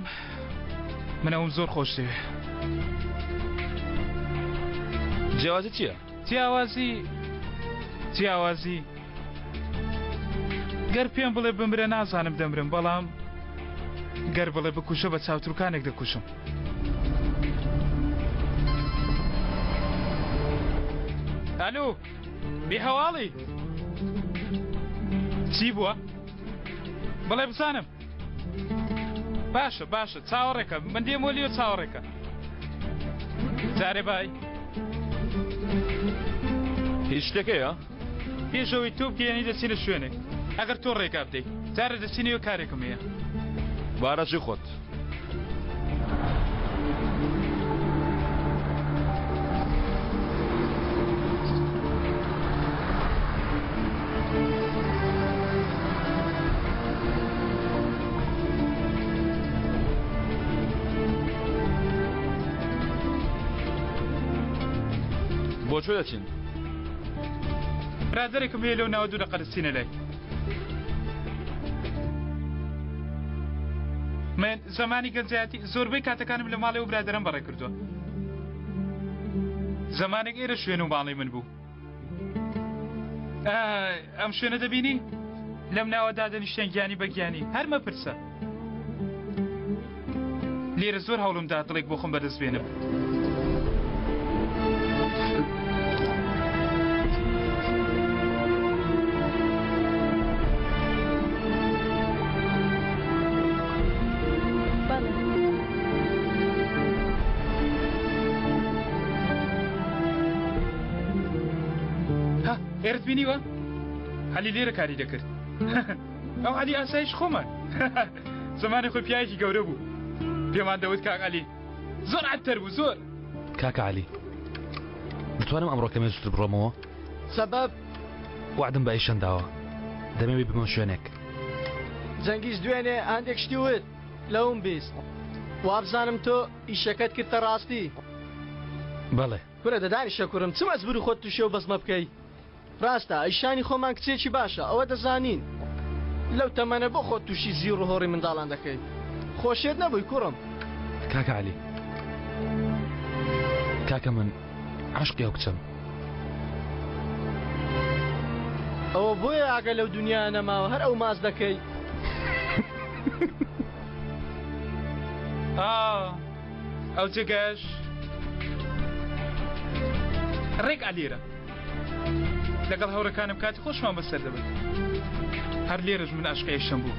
من ئەوم زۆر خۆش دەوێ. جیاوازی چییە؟ جیاوازی جیاوازی گەر پێم بڵێ بمرە نازانم دەمرم بەڵام گەر بڵێ بکوژە بە چاوتروکانێک دەکوژم. ئەلو بێ هەواڵی چی بووە؟ بڵێ بزانم باشە باشە چاوەڕێکە من دێمەوە لیۆ چاوەڕێکە جارێ بای هیچ شتێکەیە؟ پێش ئەوەی تۆ بگەیەنی دەچینە شوێنێک ئەگەر تۆ ڕێگا بدەیت جارێ دەچینەوە کارێکم هەیە بارەزوی خۆت. بۆ کوێ دەچین؟ برادەرێکم هەیە لەو ناوە دوو دەقە دەچینە لای. من زمانی گەنجایەتی زۆربەی کاتەکانم لە ماڵێ و برادەرم بەڕێ کردووە. زمانێک ئێرە شوێن و ماڵی من بوو. ئەم شوێنە دەبینی؟ لەم ناوە دادەنیشتێن گیانی بە گیانی هەر مەپرسە. لێرە زۆر هەوڵم دا دڵێک بۆ خۆم بەدەست بێنم. ها ئێرت بینیوە؟ عەلی لێرە کاری دەکرد. ئەو عەلی ئاسایش خۆمان. زمانی خۆی پیاوێکی گەورە بوو. پێمان دەوت کاک عەلی. زۆر عەتەر بوو زۆر. کاکە عەلی دەتوانم ئەمڕۆ کەمێ زووتر بڕۆمەوە؟ سەبەب؟ وەعدم بە ئەیشەن داوە. دەمەوێ ببمە شوێنێک. جەنگیز دوێنێ هەندێک شتی وت. لەوم 20. وابزانم تۆ ئیشەکەت کردتە ڕاستی. بەڵێ. کورە دە دانیشە کورم چ مەجبوری خۆت توشی ئەو بەزمە بکەی ڕاستە ئەیشانی خۆمان کچێکی باشە ئەوە دەزانین لەو تەمەنە بۆ خۆت توشی زیڕ و هۆڕی منداڵان دەکەی خۆشێت نەبووی کوڕم. کاکە عەلی کاکە من عەشقی ئەو کچەم. ئەوە بۆیە ئاگە لەو دنیا نەماوە هەر ئەو ماچ دەکەی. ئا ئەو جێگایەش ڕێک ئالێرە لەگەڵ هاوڕێکانم کاتی خۆشمان بەسەر دەبن هەر لێرەش من عاشقی ئەیشەم بوو.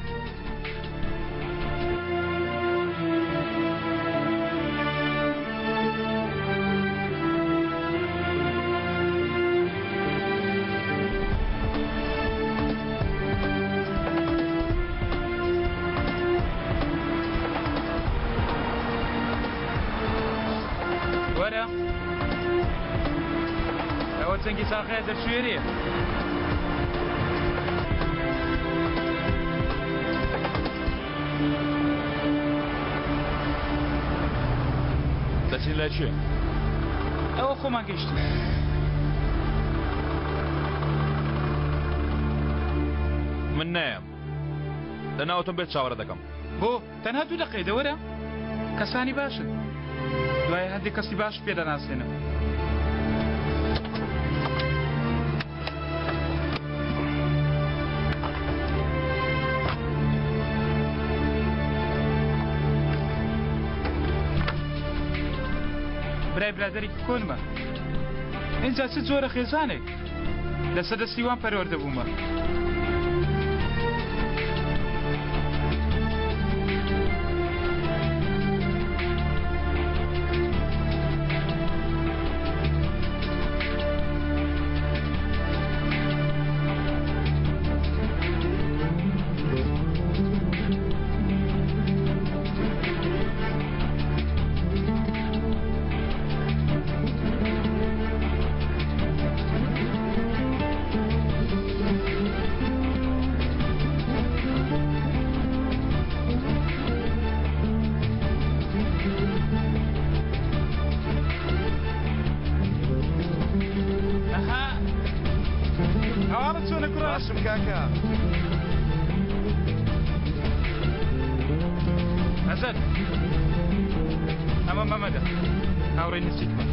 وەرە ئەوە جەنگی ساخەیە دەرچوێرێ. دەچین لای کوێ؟ ئەوە خۆمان گەیشتین. من نایەم. لەناو ئۆتۆمبێل چاوەڕێ دەکەم. بۆ؟ تەنها دوو دەقەیە دە وەرە. کەسانی باشن. دوایە هەندێک کەسی باشت پێ دەناسێنم. برای برادەرێکی کۆنمە. ئینجا چ جۆرە خێزانێک؟ لەسەر دەستی وان پەروەردە بوومە. باشم کاکە. ئەسەد. مەمەدە هاوڕێی نزیکمە.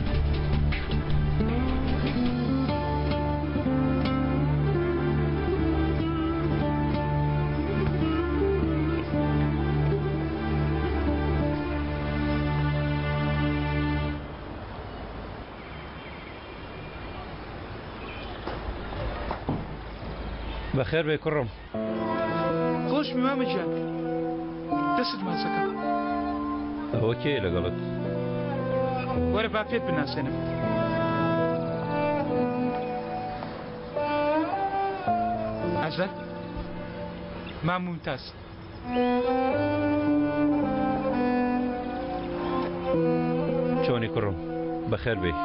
بەخێر بێ کوڕم. خۆشمی مامە گیان دەستت ماچەکەم. ئەوە کێیە لەگەڵت؟ وەرە با پێت بناسێنم. ئەزەل مام مومتاز. چۆنی کوڕم بەخێر بێی.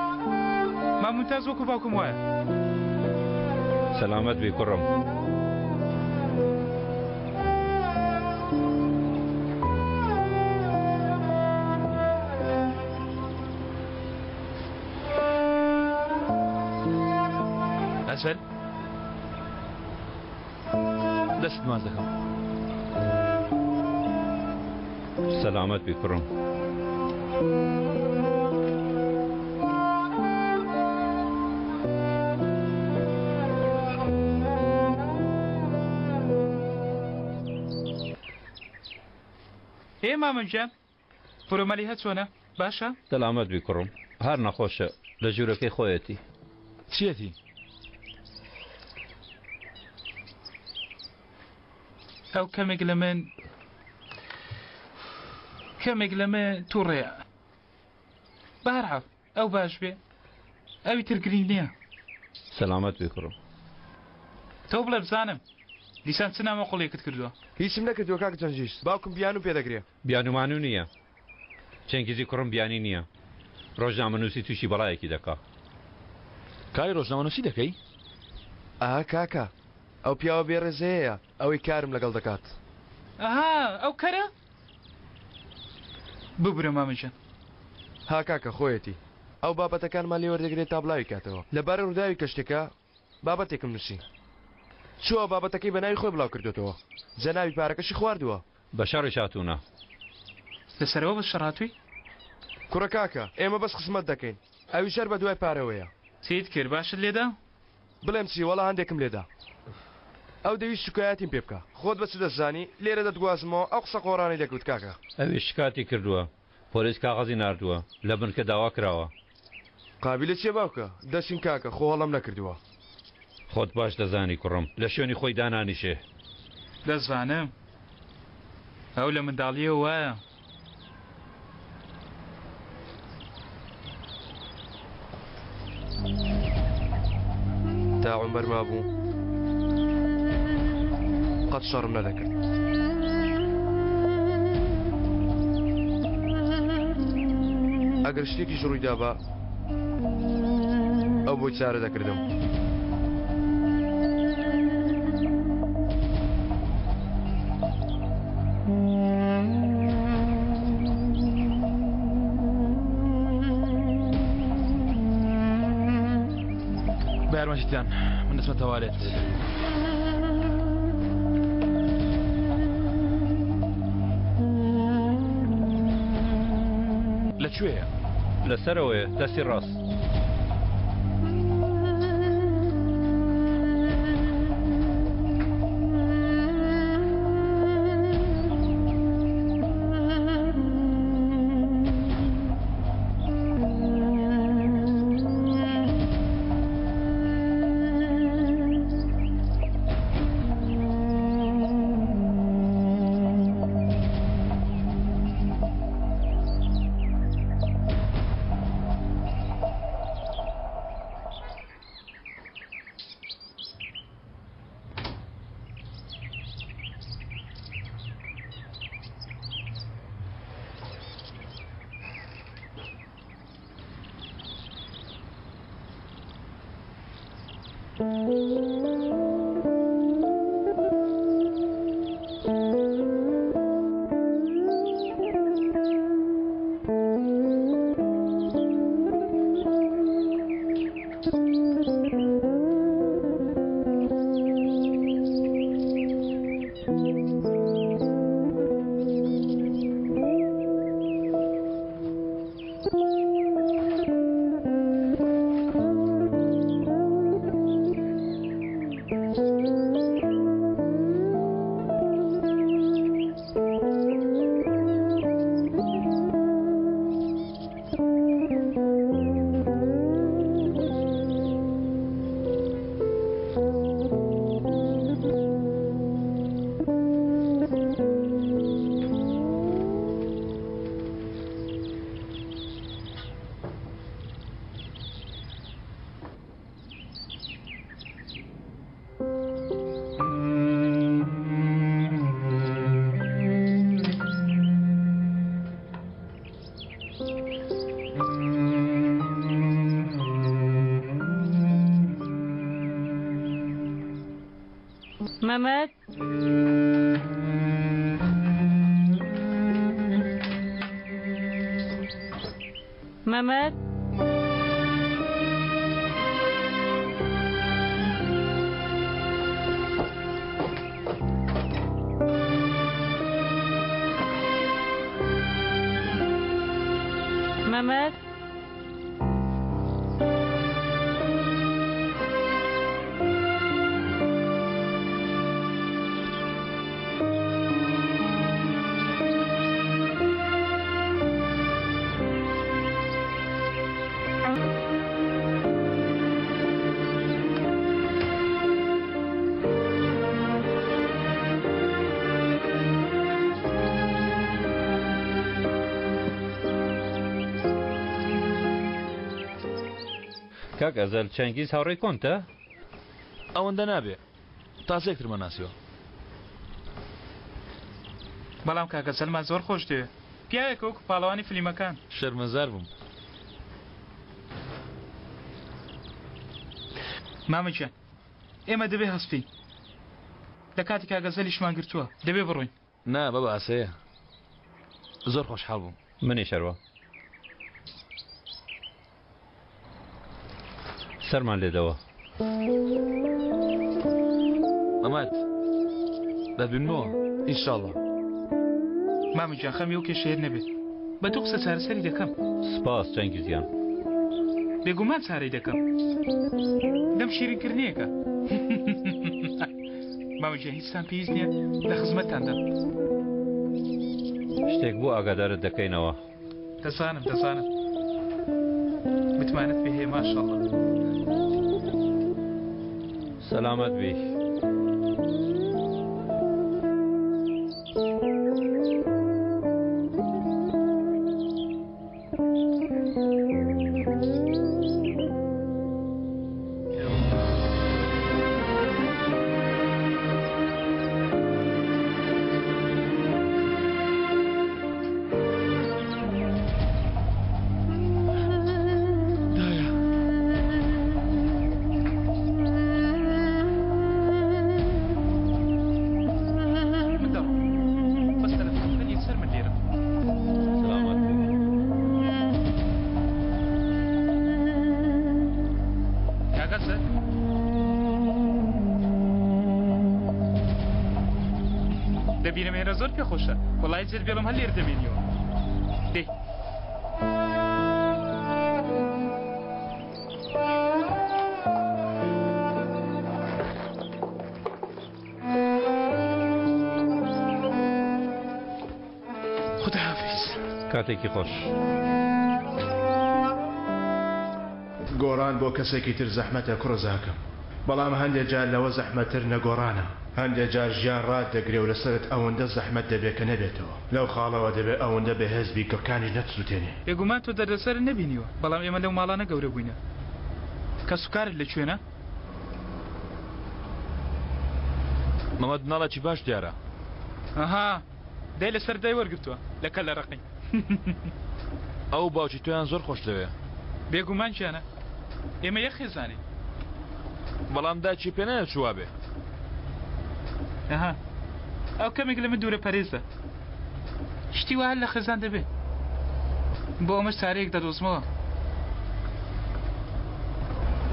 مام مومتاز وەکو باوکم وایە. سەلامەت بی کوڕم. ئەزەل دەستت ماچ دەکەم. سەلامەت بی کوڕم. ئێ مامە گیان پورە مەلیهە چۆنە باشە؟ سەلامەت بی کوڕم هەر نەخۆشە لە ژوورەکەی خۆیەتی. چیەتی؟ ئەو کەمێک لە من کەمێک لە من تووڕەیە بەهەرحاڵ ئەو باش بێ ئەوی تر گرینگ نییە. سەلامەت بی کوڕم. تۆ بڵێ بزانم دیسان چ نامەقوڵیەکت کردووە؟ هیچم نەکردووە کاک جەنگیز باوکم بیانوو پێ دەگرێ. بیانوومانوو نییە چەنگیزی کوڕم بیانی نییە ڕۆژنامەنووسی تووشی بەڵایەکی دەکا. کاری ڕۆژنامەنووسی دەکەی؟ ئەها کاکە ئەو پیاوە بێڕێزەیەیە ئەوەی کارم لەگەڵ دەکات. ئەها ئەو کەرە؟ ببورە مامە گیان. ها کاکە خۆیەتی ئەو بابەتەکانمان لێ وەردەگرێت تا بڵاوی کاتەوە لەبارەی ڕووداوی کەشتیەکە بابەتێکم نووسی چووە بابەتەکەی بە ناوی خۆی بڵاو کردۆتەوە جەنابی پارەکەشی خواردووە. بە شەڕیش هاتوونە. لەسەرەوە بە شەڕ هاتووی؟ کوڕە کاکە ئێمە بەس خزمەت دەکەین ئەویش هەر بەدوای پارەوەیە. چیت کرد باشت لێدا؟ بڵێم چی وەڵا هەندێکم لێدا. ئەو دەویست سوکایەتیم پێ بکا. خۆت بە چ دەزانی لێرە دەتگوازمەوە ئەو قسە قۆڕانەی دەکوت کاکە. ئەویش شکاتی کردووە پۆلیس کاغەزی ناردووە لە بنکە داوا کراوە. قابیلە چیە باوکە؟ دەچین کاکە خۆ هەڵەم نەکردووە. خۆت باش دەزانی کوڕم لە شوێنی خۆی دانانیشێ. دەزانم ئەو لە منداڵیەوە وایە. تا عومەر مابوو قەت شەڕم نەدەکرد. ئەگەر شتێکیش ڕوویدابا ئەو بۆی چارە دەکردم. بە یارمەتیتان من دەچمە تەوالێت. لە کوێیە؟ لە سەرەوەیە دەستی ڕاست. مەمەد. مەمەد. مەمەد. کاک ئەزەل چەنگیز هاوڕێی کۆنتە؟ ئەوەندە نابێ تازە یەکترمان ناسیوە. بەڵام کاکە سەلمان زۆر خۆش دەوێ پیاوێکە وەکو پاڵەوانی فلیمەکان. شەرمەزار بووم. مامە گیان ئێمە دەبێ هەستین لە کاتی کاکە زەلیشمان گرتووە دەبێ بڕۆین. نا بابا ئاسەیە زۆر خۆشحاڵ بووم. منیش هەروا. سەرمان لێدەوە. مەمەد دەبینمەوە ئینشاڵڵا. مامە گیان خەمی ئەو کێشەیەت نەبێت بە دوو قسە چارەسەری دەکەم. سپاس چەنگیز گیان. بێگومان چارەی دەکەم دەم شیرینکردنێکە. مامە گیان هیچتان پێویست نییە لە خزمەتتاندام. شتێک بوو ئاگادارت دەکەینەوە. دەزانم دەزانم متمانەت پێ هەیە ماشاءاللە. سەلامەت بی. دەبینم ئێرە زۆر پێخۆشە وەڵای جێت بێڵم هەر لێرە دەمێنیەوە دەی خداحافیز. کاتێکی خۆش. گۆڕان بۆ کەسێکی تر زەحمەتە کوڕەزاکەم، بەڵام هەندێ جار لەوە زەحمەتتر نەگۆڕانە. هەندێ جار ژیان ڕات دەگرێ و لەسەرت ئەوەندە زەحمەت دەبێ کە نەبێتەوە. لەو خاڵەوە دەبێ ئەوەندە بەهێز بی گڕکانیش نەتسوتێنێ. بێگومان تۆ دەردەسەرت نەبینیوە، بەڵام ئێمە لەو ماڵانە گەورە بووینە. کەسوکارت لە کوێنە؟ مەمەد مناڵێکی باش دیارە. ئەها دای لەسەر دای وەرگرتووە لە کەللە ڕەقی. ئەو باوکی تۆیان زۆر خۆش دەوێ. بێگومان گیانە ئێمە یەک خێزانین. بەڵام دایکی پێ نەچوو وابێ. ئەها ئەو کەمێک لە من دوورە پەرێزە. شتی وا هەر لە خێزان دەبێ. بۆ ئەمەش چارەیەک دەدۆزمەوە.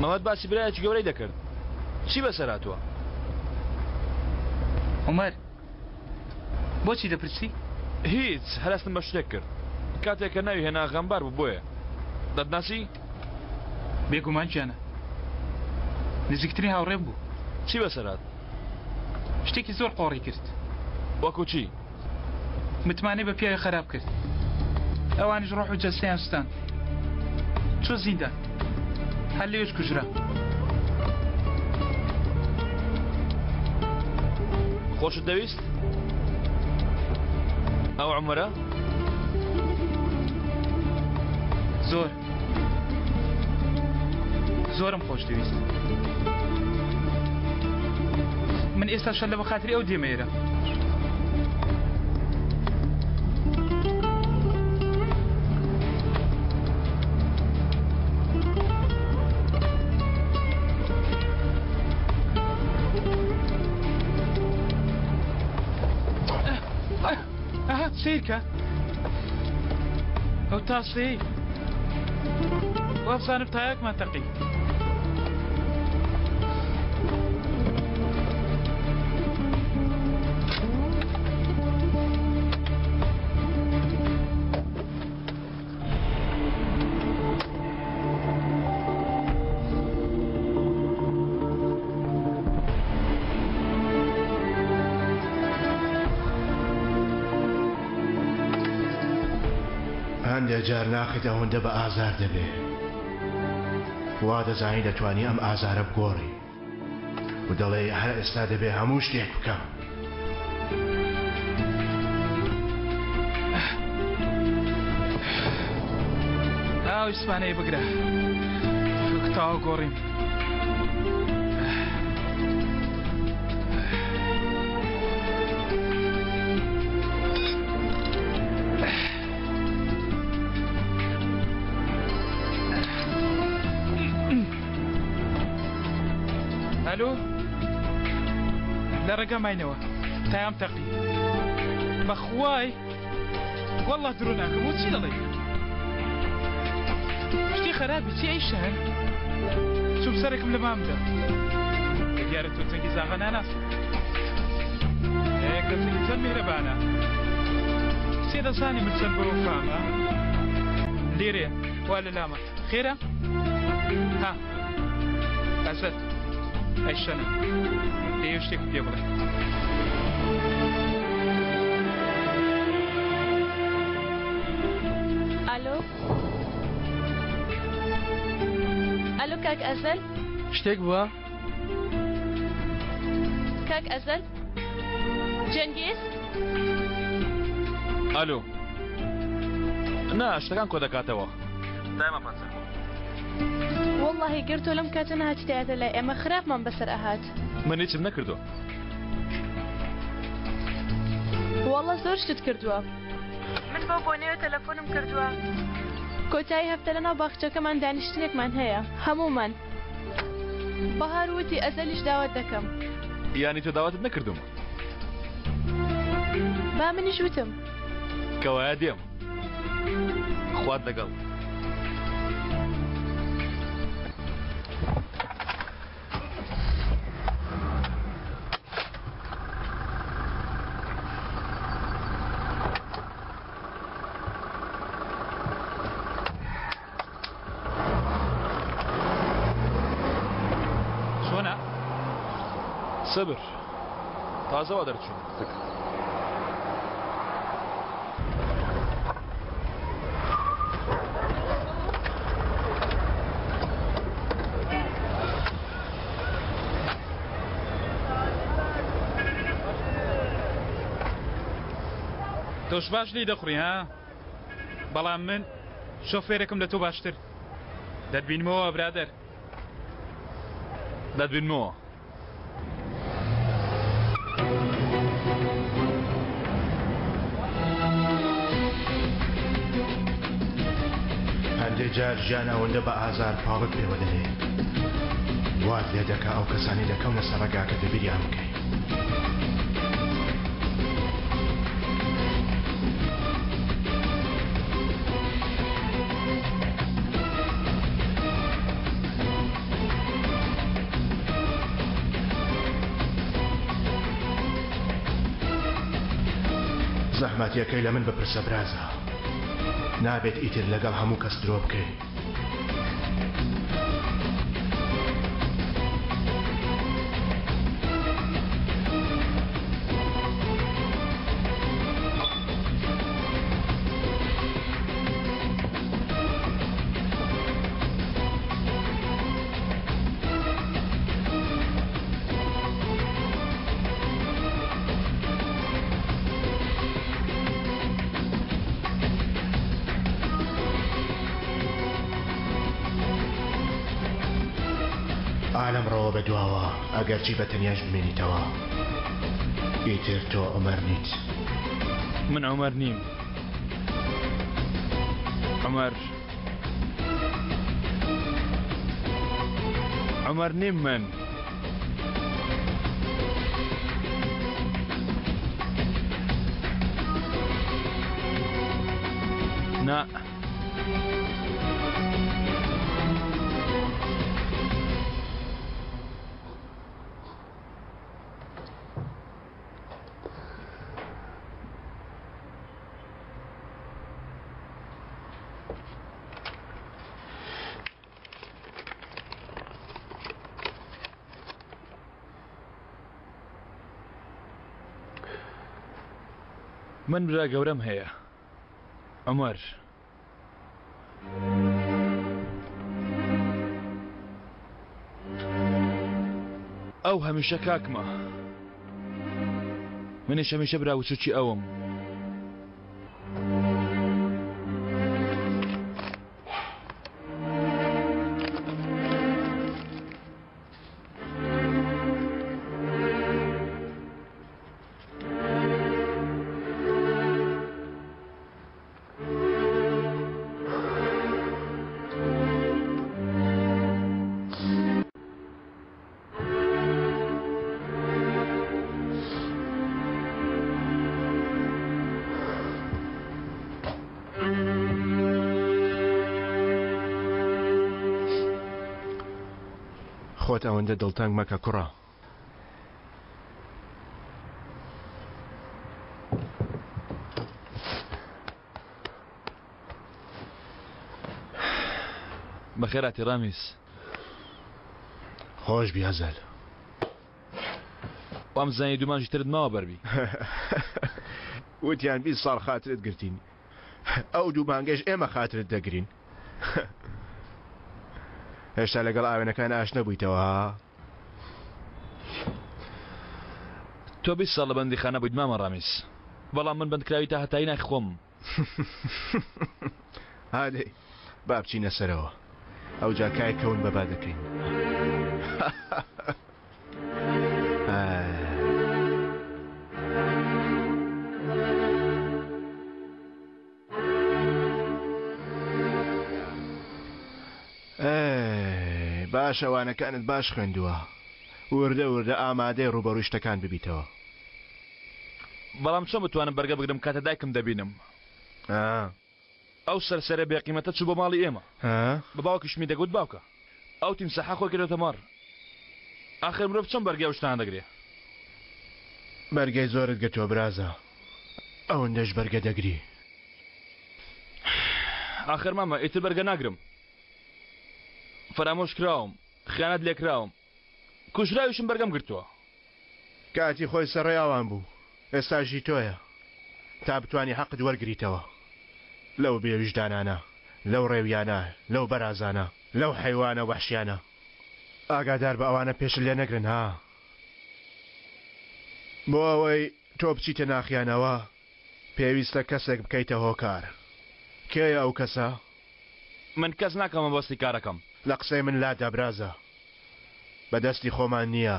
مەمەد باسی برایەکی گەورەی دەکرد. چی بەسەر هاتووە؟ عومەر بۆچی دەپرسی؟ هیچ، هەر هەستم بە شتێک کرد. کاتێک کە ناوی هێنا غەمبار بوو بۆیە. دەتناسی؟ بێگومان گیانە. نزیکترین هاوڕێم بوو. چی بەسەر هات؟ شتێکی زۆر قۆڕی کرد. وەکو چی؟ متمانەی بە پیاوی خەراپ کرد. ئەوانیش ڕۆح و جەستەیان سوتاند. چوو زیندان. هەر لەوێش کوژرا. خۆشت دەویست؟ ئەو عومەرە؟ زۆر. زۆرم خۆش دەویست. من ئێستا شەر لە بەخاتری ئەو دێمە ئێرە. ئەها سەیرکە ئەو تاسەی وابزانم تایەکمان تەقی. هەندێ جار ناخت ئەوەندە بە ئازار دەبێ وا دەزانی دەتوانی ئەم ئازارە بگۆڕی و دەڵێی هەر ئێستا دەبێ هەموو شتێک بکەم. ئاو ئیسپانەی بگرە تاوا گۆڕیم. ئەلۆ لە ڕێگا ماینەوە تایام تەقی بەخوای والله درۆ ناکەم و چی دەڵێ شتی خراپی چی ئەی شەهر چوم سەرێکم لە مامدا دیارە تۆ چەنگی زاغە ناناسی کەسێکی چەند میهرەبانە سێ دەزانی من چەند بەوەفامە لێرەیە وا لە لامە خێرە ها ئەسەد ئەی شەنە دەیەوێ شتێکم پێ بڵێ. ئالۆ ئالۆ کاک ئەزەل شتێک بووە؟ کاک ئەزەل جەنگیز ئالۆ نا شتەکان کۆ دەکاتەوە دایمە پەنجە وەڵاهی گەر تۆ لەم کاتە نەهاتیتایەتە لای ئێمە خراپمان بەسەر ئەهات. من هیچم نەکردووە. وەڵا زۆر شتت کردووە. من بەو بۆنەیەوە تەلەفۆنم کردووە. کۆتایی هەفتە لەناو باخچەکەمان دانیشتنێکمان هەیە هەموومان. بەهار وتی ئەزەلیش داوەت دەکەم. یانی تۆ داوەتت نەکردووم؟ با منیش وتم. کەوایە دێم. خوات لەگەڵ. چۆنە؟ سەبر تازە وا دەرچووم. تۆش باش لی دەخوڕی ها بەڵام من شۆفێرێکم لە تۆ باشتر دەتبینمەوە برادەر. دەتبینمەوە. هەندێ جار ژیان ئەوەندە بە ئازار پاڵت پێوە دەنێ وات لێ دەکا ئەو کەسانی دەکەونە سەر ڕێگاکە لەبیریان بکەی. زەحمەتیەکەی لە من بپرسە برازا نابێت ئیتر لەگەڵ هەموو کەس درۆ بکەی. ئا لەمڕۆوە بە دواوە ئەگەرچی بە تەنیاش بمێنیتەوە ئیتر تۆ عومەر نیت. من عومەر نیم. عومەر عومەر نیم من. نا. من برا گەورەم هەیە عومەر. ئەو هەمیشە کاکمە. منیش هەمیشە برا وچوکی ئەوم. خۆت ئەوەندە دڵتەنگ مەکە کوڕە. بەخێرهاتی ڕامیز. خۆش بی هەزەل. وام زانی دوو مانگی ترت ماوە بەربی. وتیان 20 ساڵ خاترت گرتین ئەو دوو مانگەش ئێمە خاترت دەگرین. هێشتا لەگەڵ ئاوێنەکان ئاش نەبوویتەوە ها؟ تۆ 20 ساڵ لە بەندیخانە بوویت مامە ڕامیز بەڵام من بەندکراوی تا هەتایی ناخی خۆمم. هادەی با بچینە سەرەوە ئەوجا کای کەون بەبا دەکەین. باشە وانەکانت باش خوێندووە وردە وردە ئامادەی ڕووبەڕووی شتەکان ببیتەوە. بەڵام چۆن بتوانم بەرگە بگرم کاتێ دایکم دەبینم؟ ئەو سەرسەرە بێ قیمەتە چوو بۆ ماڵی ئێمە. بە باوکیشمی دەگوت باوکە ئەو تیمساحە خۆی کردۆتە مەڕ. ئاخر مرۆڤ چۆن بەرگەی ئەو شتانە دەگرێ؟ بەرگەی زۆرت گرتووە برازا، ئەوەندەش بەرگە دەگری. ئاخر مامە ئیتر بەرگە ناگرم. فەرامۆش کراوم، خیانەت لێکراوم، کوژراویشم بەرگەم گرتووە. کاتی خۆی سەڕێیاوان بوو، ئێستاش هی تۆیە تا بتوانی حەقت وەرگریتەوە لەو بێ ویژدانانە، لەو ڕێویانە، لەو بەرازانە، لەو حەیوانە وەحشیانە. ئاگادار بە ئەوانە پێشت لێ نەگرن ها. بۆ ئەوەی تۆ بچیتە ناخیانەوە پێویستە کەسێک بکەیتە هۆکار. کێیە ئەو کەسە؟ من کەس ناکەمە بەستی کارەکەم. لە قسەی من لادە برازا. بە دەستی خۆمان نییە.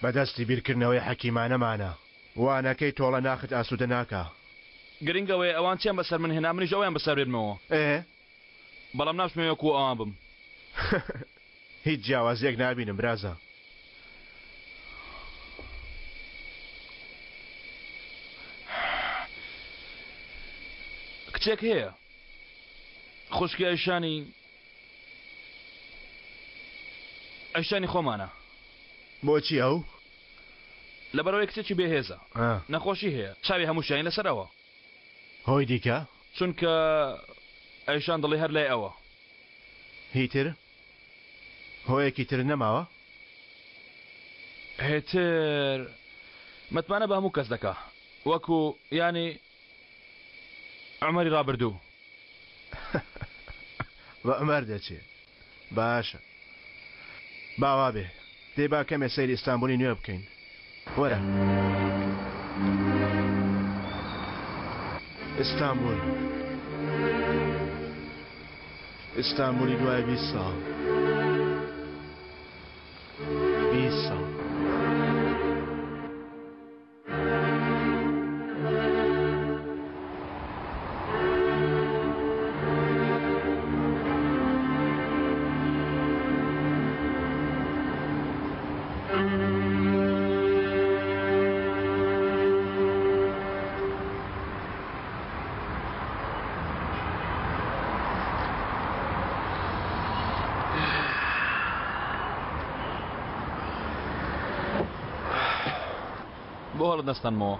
بە دەستی بیرکردنەوەی حەکیمانەمانە. وانەکەی تۆڵە ناخت ئاسوودە ناکا. گرنگ ئەوەیە ئەوان چیان بەسەر من هێنا منیش ئەوەیان بەسەر بێنمەوە. ئێ؟ بەڵام ناشمەوێ وەکوو ئەوان بم. هیچ جیاوازییەک نابینم برازا. کچێک هەیە خوشکی ئەیشانی ئەیشانی خۆمانە. بۆچی ئەو؟ لەبەرئەوەی کچێکی بێهێزە. نەخۆشی هەیە. چاوی هەمووشیانی لەسەر ئەوە. هۆی دیکە؟ چونکە ئەیشان دڵی هەر لای ئەوە. هیتر؟ هۆیەکی تر نەماوە؟ هیتر متمانە بە هەموو کەس دەکا. وەکو یانی عومەری ڕابردوو. بە عومەر دەچێ. باشە با وابێ. دەی با کەمێ سەیری ئیستانبولی نوێ بکەین. وەرە. ئیستانبول. ئیستانبولی دوای 20 ساڵ. 20 ساڵ. هەڵت نەستەنمەوە.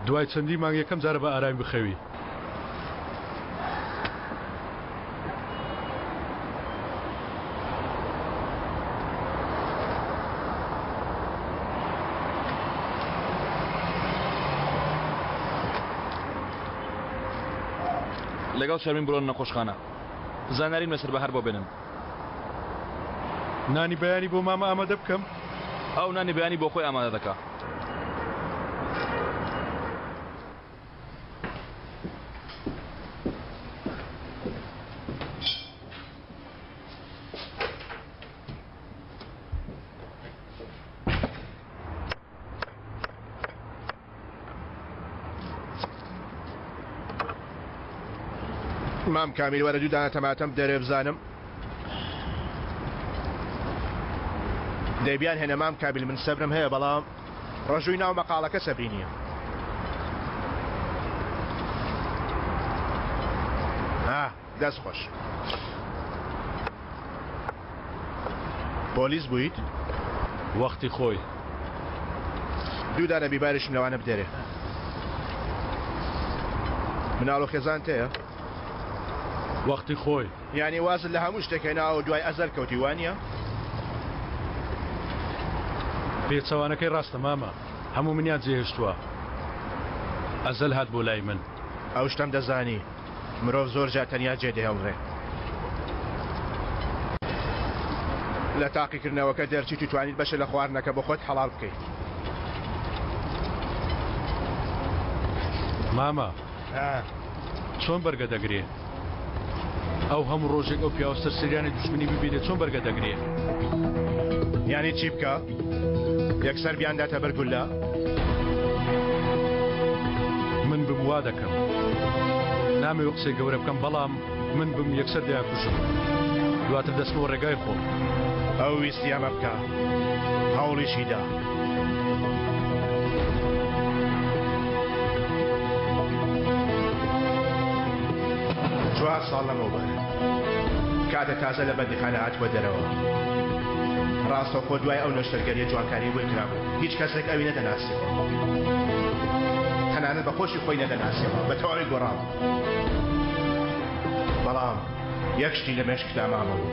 دوای چەندین مانگ یەکەم جارە بە ئارامی بخەوی. لەگەڵ شەرمین بڕۆنە نەخۆشخانە. زانیاریم لەسەر بەهار بۆ بێنن. نانی بەیانی بۆ مامە ئامادە بکەم؟ ئەو نانی بەیانی بۆ خۆی ئامادە دەکا. مام کامیل وەرە دوو دانە تەماتەم بدەرێ بزانم دەی بیان هێنە مام کابیل من سەبرم هەیە بەڵام ڕەژووی ناو مەقاڵەکە سەبری نییە ها دەست خۆش پۆلیس بوویت؟ وەختی خۆی. دوو دانە بیباریشم لەوانە بدەرێ. مناڵ و خێزانت هەیە؟ وەختی خۆی. یانی وازت لە هەموو شتێک هێناوە و دوای ئەزەل کەوتی وانییە؟ پێچەوانەکەی ڕاستە مامە، هەموو منیان جێهێشتووە. ئەزەل هات بۆ لای من. ئەو شتەم دەزانی. مرۆڤ زۆر جار تەنیا جێ دەهێڵرێ. لە تاقیکردنەوەکە دەرچیت و توانیت بەشێ لە خواردنەکە بۆ خۆت حەڵاڵ بکەیت. مامە چۆن بەرگە دەگرێ؟ ئەو هەموو ڕۆژێک ئەو پیاوە سەرسەریانەی دوژمنی ببینێ چۆن بەرگە دەگرێ؟ یانی چی بکا؟ یەکسەر بیانداتە بەر گوللە؟ من بم وا دەکەم. نامەوێ قسەی گەورە بکەم بەڵام من بم یەکسەر دەیانکوژم. دواتر دەچمەوە ڕێگای خۆم. ئەو ویستی ئەمە بکا. هەوڵیشی دا. چوار ساڵ لەمەوبەر کاتێ تازە لە بەندیخانە هاتبووە دەرەوە، ڕاستەوخۆ دوای ئەو نەشتەرگەرییە جوانکارییەی بۆی کرابوو، هیچ کەسێک ئەوی نەدەناسیەوە، تەنانەت بە خۆشی خۆی نەدەناسیەوە، بە تەواوی گۆڕابوو. بەڵام یەک شتی لە مێشکدا مابوو.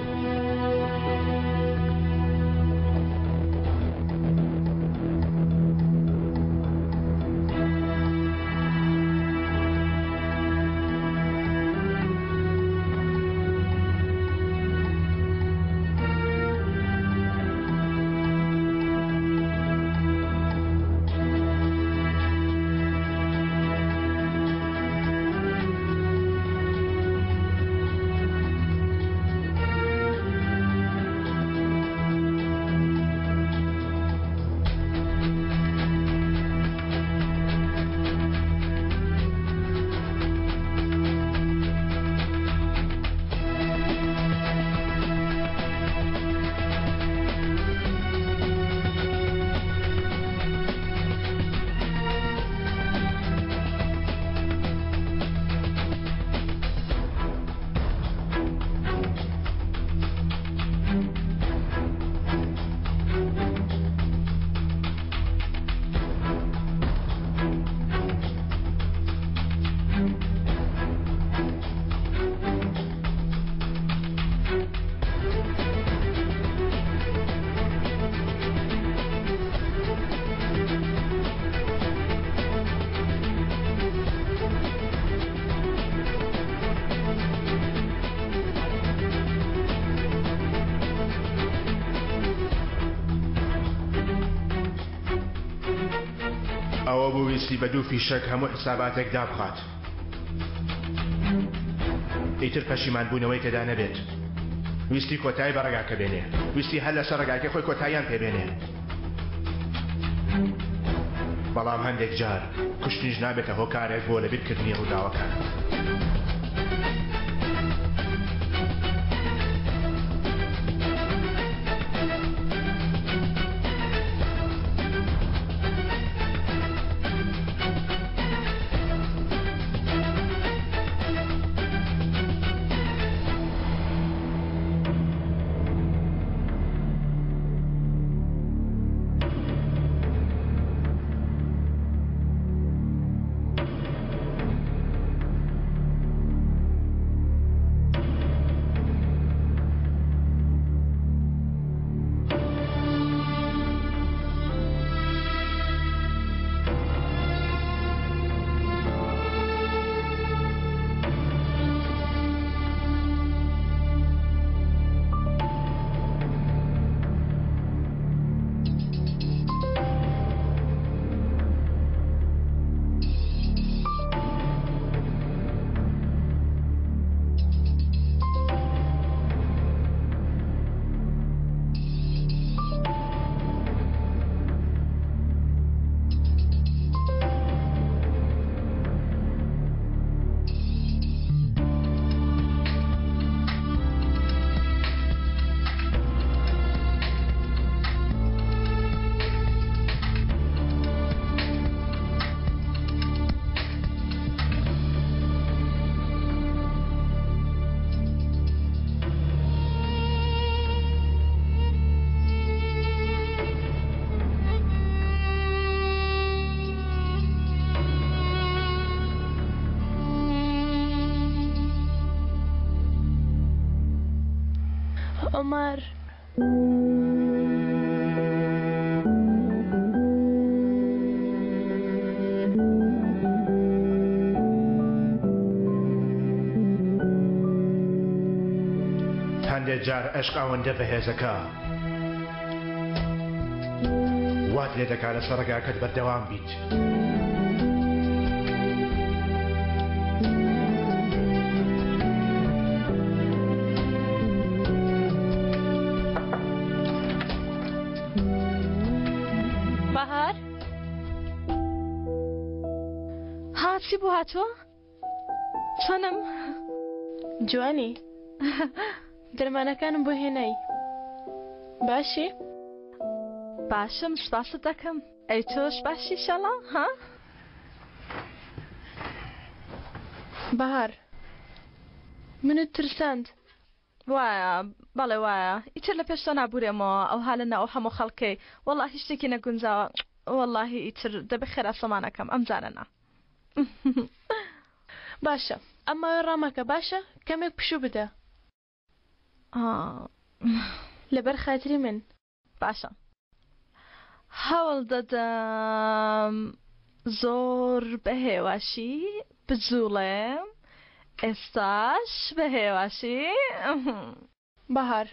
ئەوە بوو ویستی بە دوو فیشەک هەموو حساباتێک دابخات. ئیتر پەشیمان بوونەوەی تێدا نەبێت. ویستی کۆتایی بە ڕێگاکە بێنێ. ویستی هەر لەسەر ڕێگاکەی خۆی کۆتاییان پێ بێنێ. بەڵام هەندێک جار کوشتنیش نابێتە هۆکارێک بۆ لەبیرکردنی ڕووداوەکان. عومەر. هەندێک جار ئەشق ئەوەندە بەهێزەکە وات لێ دەکا لەسەر ڕێگاکەت بەردەوام بیت. بەهار ها چی بوو هاتووە؟ چۆنم؟ جوانی دەرمانەکانم بۆ هێنای باشی؟ باشم سپاست دەکەم ئەی تۆش باشی شەڵا ها؟ بەهار منت ترساند. وایە بەڵێ وایە ئیتر لە پێش تۆ نابورێمەوە ئەوها لە ناو هەموو خەڵکەی وەڵاهی شتێکی نەگونجاوە وەڵاهی ئیتر دەبێ خێرا سەما نەکەم ئەمجارە نا. باشە ئەم ماوەیە ڕامەکە باشە کەمێک پشوو بدە لەبەر خاتری من. باشە هەوڵ دەدەم زۆر بە هێواشی بجوڵێم ئێستاش بە هێواشی. بەهار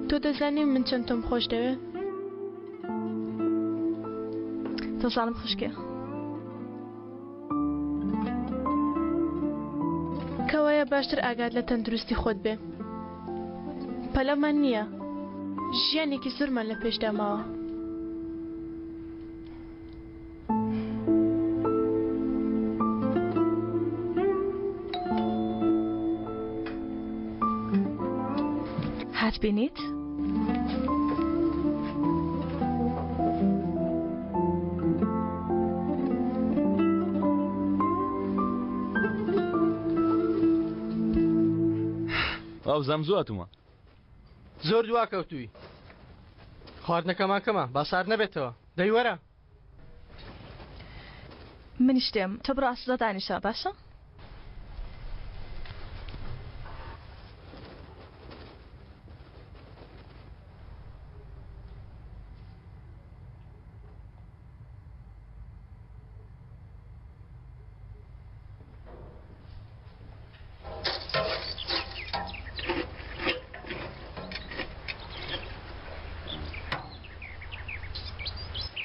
تۆ دەزانی من چەند تۆم خۆش دەوێ؟ دەزانم خوشکێ. کەوایە باشتر ئاگات لە تەندروستی خۆت بێ. پەلەمان نییە. ژیانێکی زۆرمان لە پێشدا ماوە. هات بینیت؟ وابزانم زوو هاتوومە. زۆر دواکەوتووی. خواردنەکەمان کەمە با سارد نەبێتەوە. دەی وەرە. منیش دێم تۆ بڕۆ ئاسوودە دانیشە باشە؟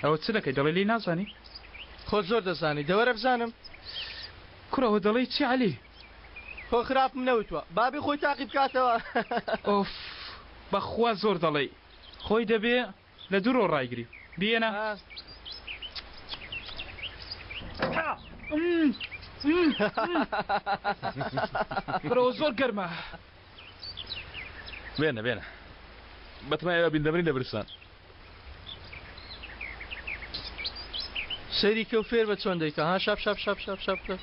ئەوە چ دەکەی دەڵێ لێی نازانی؟ خۆت زۆر دەزانی دەوەرە بزانم. کوڕە ئەوە دەڵێی چی عەلی؟ خۆ خراپم نەوتوە بابی خۆی تاقی بکاتەوە. ئۆف بەخوا زۆر دەڵێی خۆی دەبێ لە دوورەوە ڕایگری بیێنە. برۆ زۆر گەرمە. بێنە بێنە بەتمای ئێوە بین دەمرین لە برسان. سەیری کە و فێر بە چۆن دەیکا ها شاپ شاپ شاپ شاپ شاپ شاپ.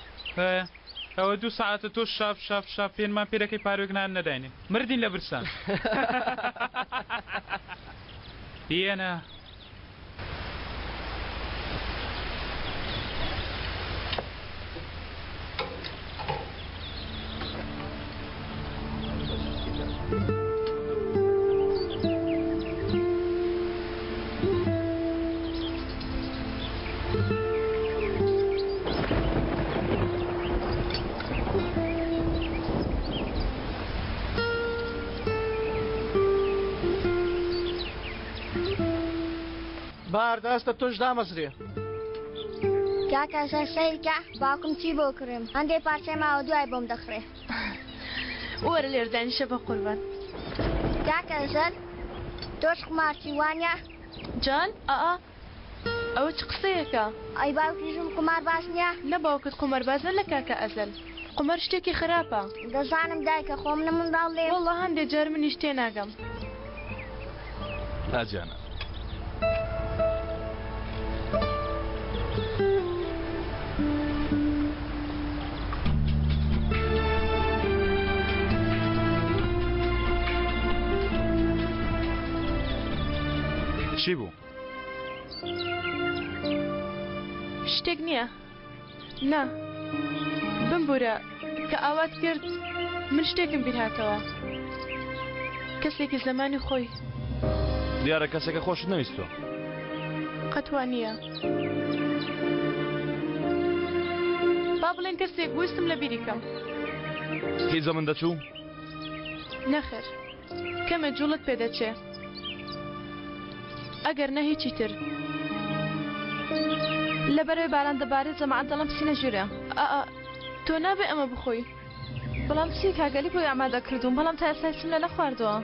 ئەوە دوو سەعاتە تۆ شاپ شاپ شاپ پێنمان پێ دەکەی پاروێک نان نەداینێ مردین لە برسان. بیێنە. بار دەستە تۆش دامەزرێ. کاکە سەر سەیرکە باوکم چی بۆ کڕیم هەندێ پارچەی ماوە دوای بۆم دەخڕێ. وەرە لێرە دانیشە بەقوربان. کاکە ژەل تۆش قومارچی وانە؟ جان ئا ئەوە چ قسەیەکە؟ ئەی باوکیشم قومارباز نیە؟ نە باوکت قوماربازە نە کاکە ئەزەل قومار شتێکی خراپە. دەزانم دایکە خۆ منە منداڵ لێم. وەڵا هەندێ جار منیش تێناگەم. ئاجانە. چی بوو؟ شتێک نییە. نا. بمبورە. بمبورە کە ئاوات کرد من شتێکم بیر هاتەوە. کەسێکی زەمانی خۆی. دیارە کەسێکە خۆشت نەویستووە. قەت وا نییە. با بڵێین کەسێک ویستم لە بیری کەم. هیچ بە من دەچوو؟ نەخێر. کەمێ جووڵەت پێ دەچێ. ئەگەر نە هیچی تر. لەبەرئەوەی باران دەبارێ جەماعەت دەڵێن بچینە ژوورێ. ئا تۆ نابێ ئەمە بخۆی. بەڵام چی کاک ئەلی بۆی ئامادە کردووم بەڵام تا ئێستا هیچم لێ نەخواردووە.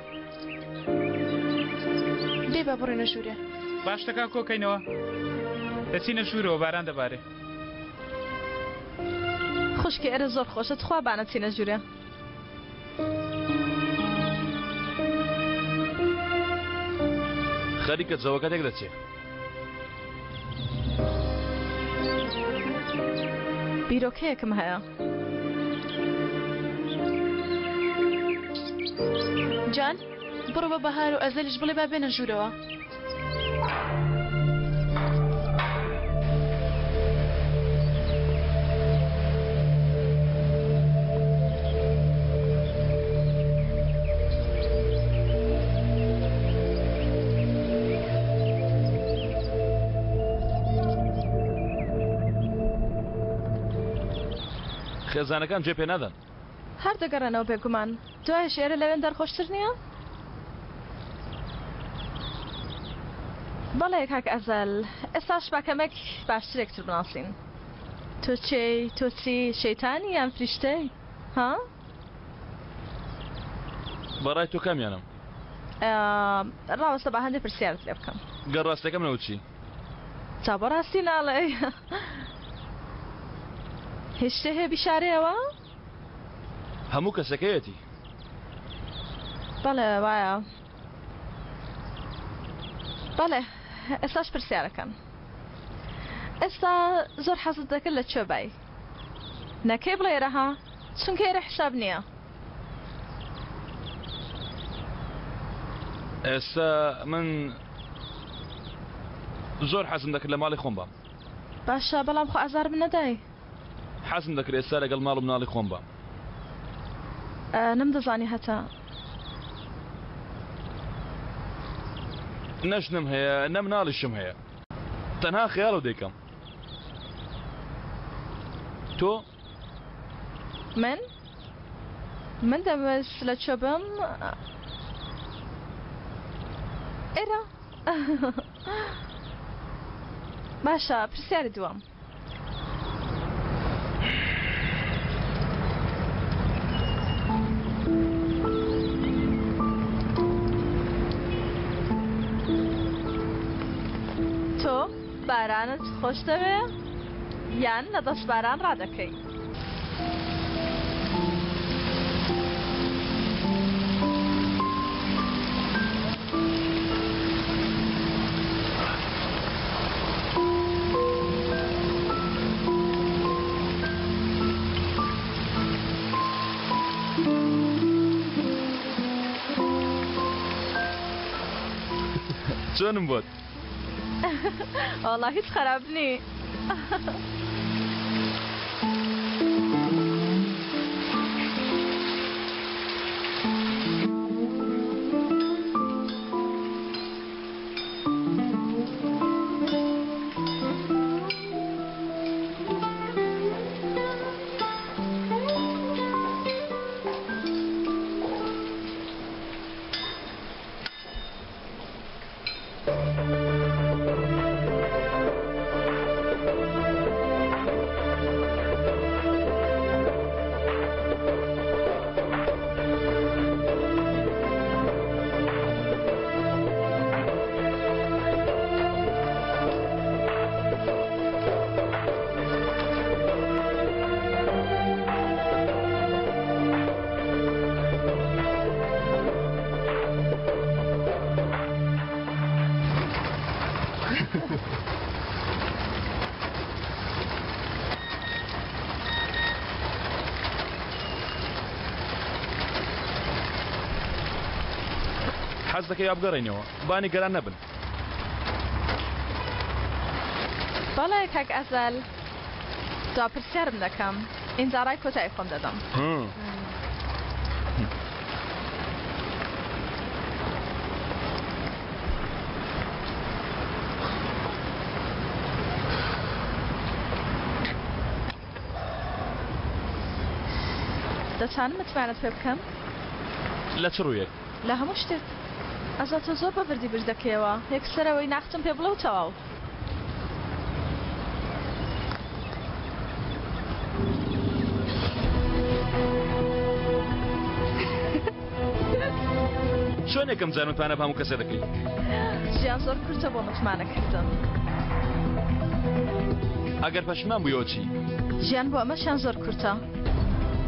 دەی با بڕۆینە ژوورێ. با شتەکان کۆکەینەوە دەچینە ژوورەوە باران دەبارێ. خوشکێ ئێرە زۆر خۆشە تخوا با نەچینە ژوورێ. خەریکە جەوەکە تێک دەچێ. بیرۆکەیەکم هەیە. جان، بڕۆ بە بەهار و ئەزەلیش بڵێ با بێنە ژوورەوە. خێزانەکان جێ پێ نادەن. هەر دەگەڕێنەوە بێگومان. دوایش ئێرە لەوێندەر خۆشتر نییە؟ بەڵێ کاک ئەزەل ئێستاش با کەمێک باشتر یەکتر بناسین. تۆ کێی؟ تۆ چی؟ شەیتانی یان فریشتەی؟ ها؟ بەڕای تۆ کامیانم؟ ڕاوەستە با هەندێ پرسیارت لێ بکەم. گەر ڕاستەکەم نەوت چی؟ جا بۆ ڕاستی ناڵێی؟ هیچ شتێ هەیە بیشارێیەوە؟ هەموو کەسەکەیەتی. بەڵێ وایە. بەڵێ ئێستاش پرسیارەکەم. ئێستا زۆر حەزت دەکرد لە کوێ بای؟ نەکەی بڵێ ئێرە ها؟ چونکە ئێرە حیساب نییە. ئێستا من زۆر حەزم دەکرد لە ماڵی خۆم بام. باشە بەڵام خۆ ئازارم نەدای. حەزم دەکرد ئێستا لەگەڵ ماڵ و مناڵی خۆم بام. نەمدەزانی هەتا. نە ژنم هەیە نە مناڵیشم هەیە. تەنها خەیاڵ و دەیکەم. تۆ؟ من؟ من دەمویست لە کوێ بم؟ ئێرە. باشە پرسیاری دووەم. تۆ بارانت خۆش دەوێ یان لە دەست باران ڕادەکەی؟ چۆنم بۆت؟ وەڵا هیچ خراپ نی. حەز دەکەی با بگەڕێینەوە با نیگەران نەبن. بەڵێ کاک ئەزەل دوا پرسیارم دەکەم. ئینجا ڕای کۆتایی خۆم دەدەم. دەتوانم متمانەت پێ بکەم؟ لە چ ڕوویەک؟ لە هەموو شتێک. ئەزا تۆ زۆر بە بردی بیر دەکەیەوە. یەکسەر ئەوەی ناختم پێ بڵێ و تەواو. چۆن یەکەم جار متمانە بە هەموو کەسێ دەکەی؟ ژیان زۆر کورتە بۆ متمانە کردن. ئەگەر پەشیمان بوویەوە چی؟ ژیان بۆ ئەمەشیان زۆر کورتە.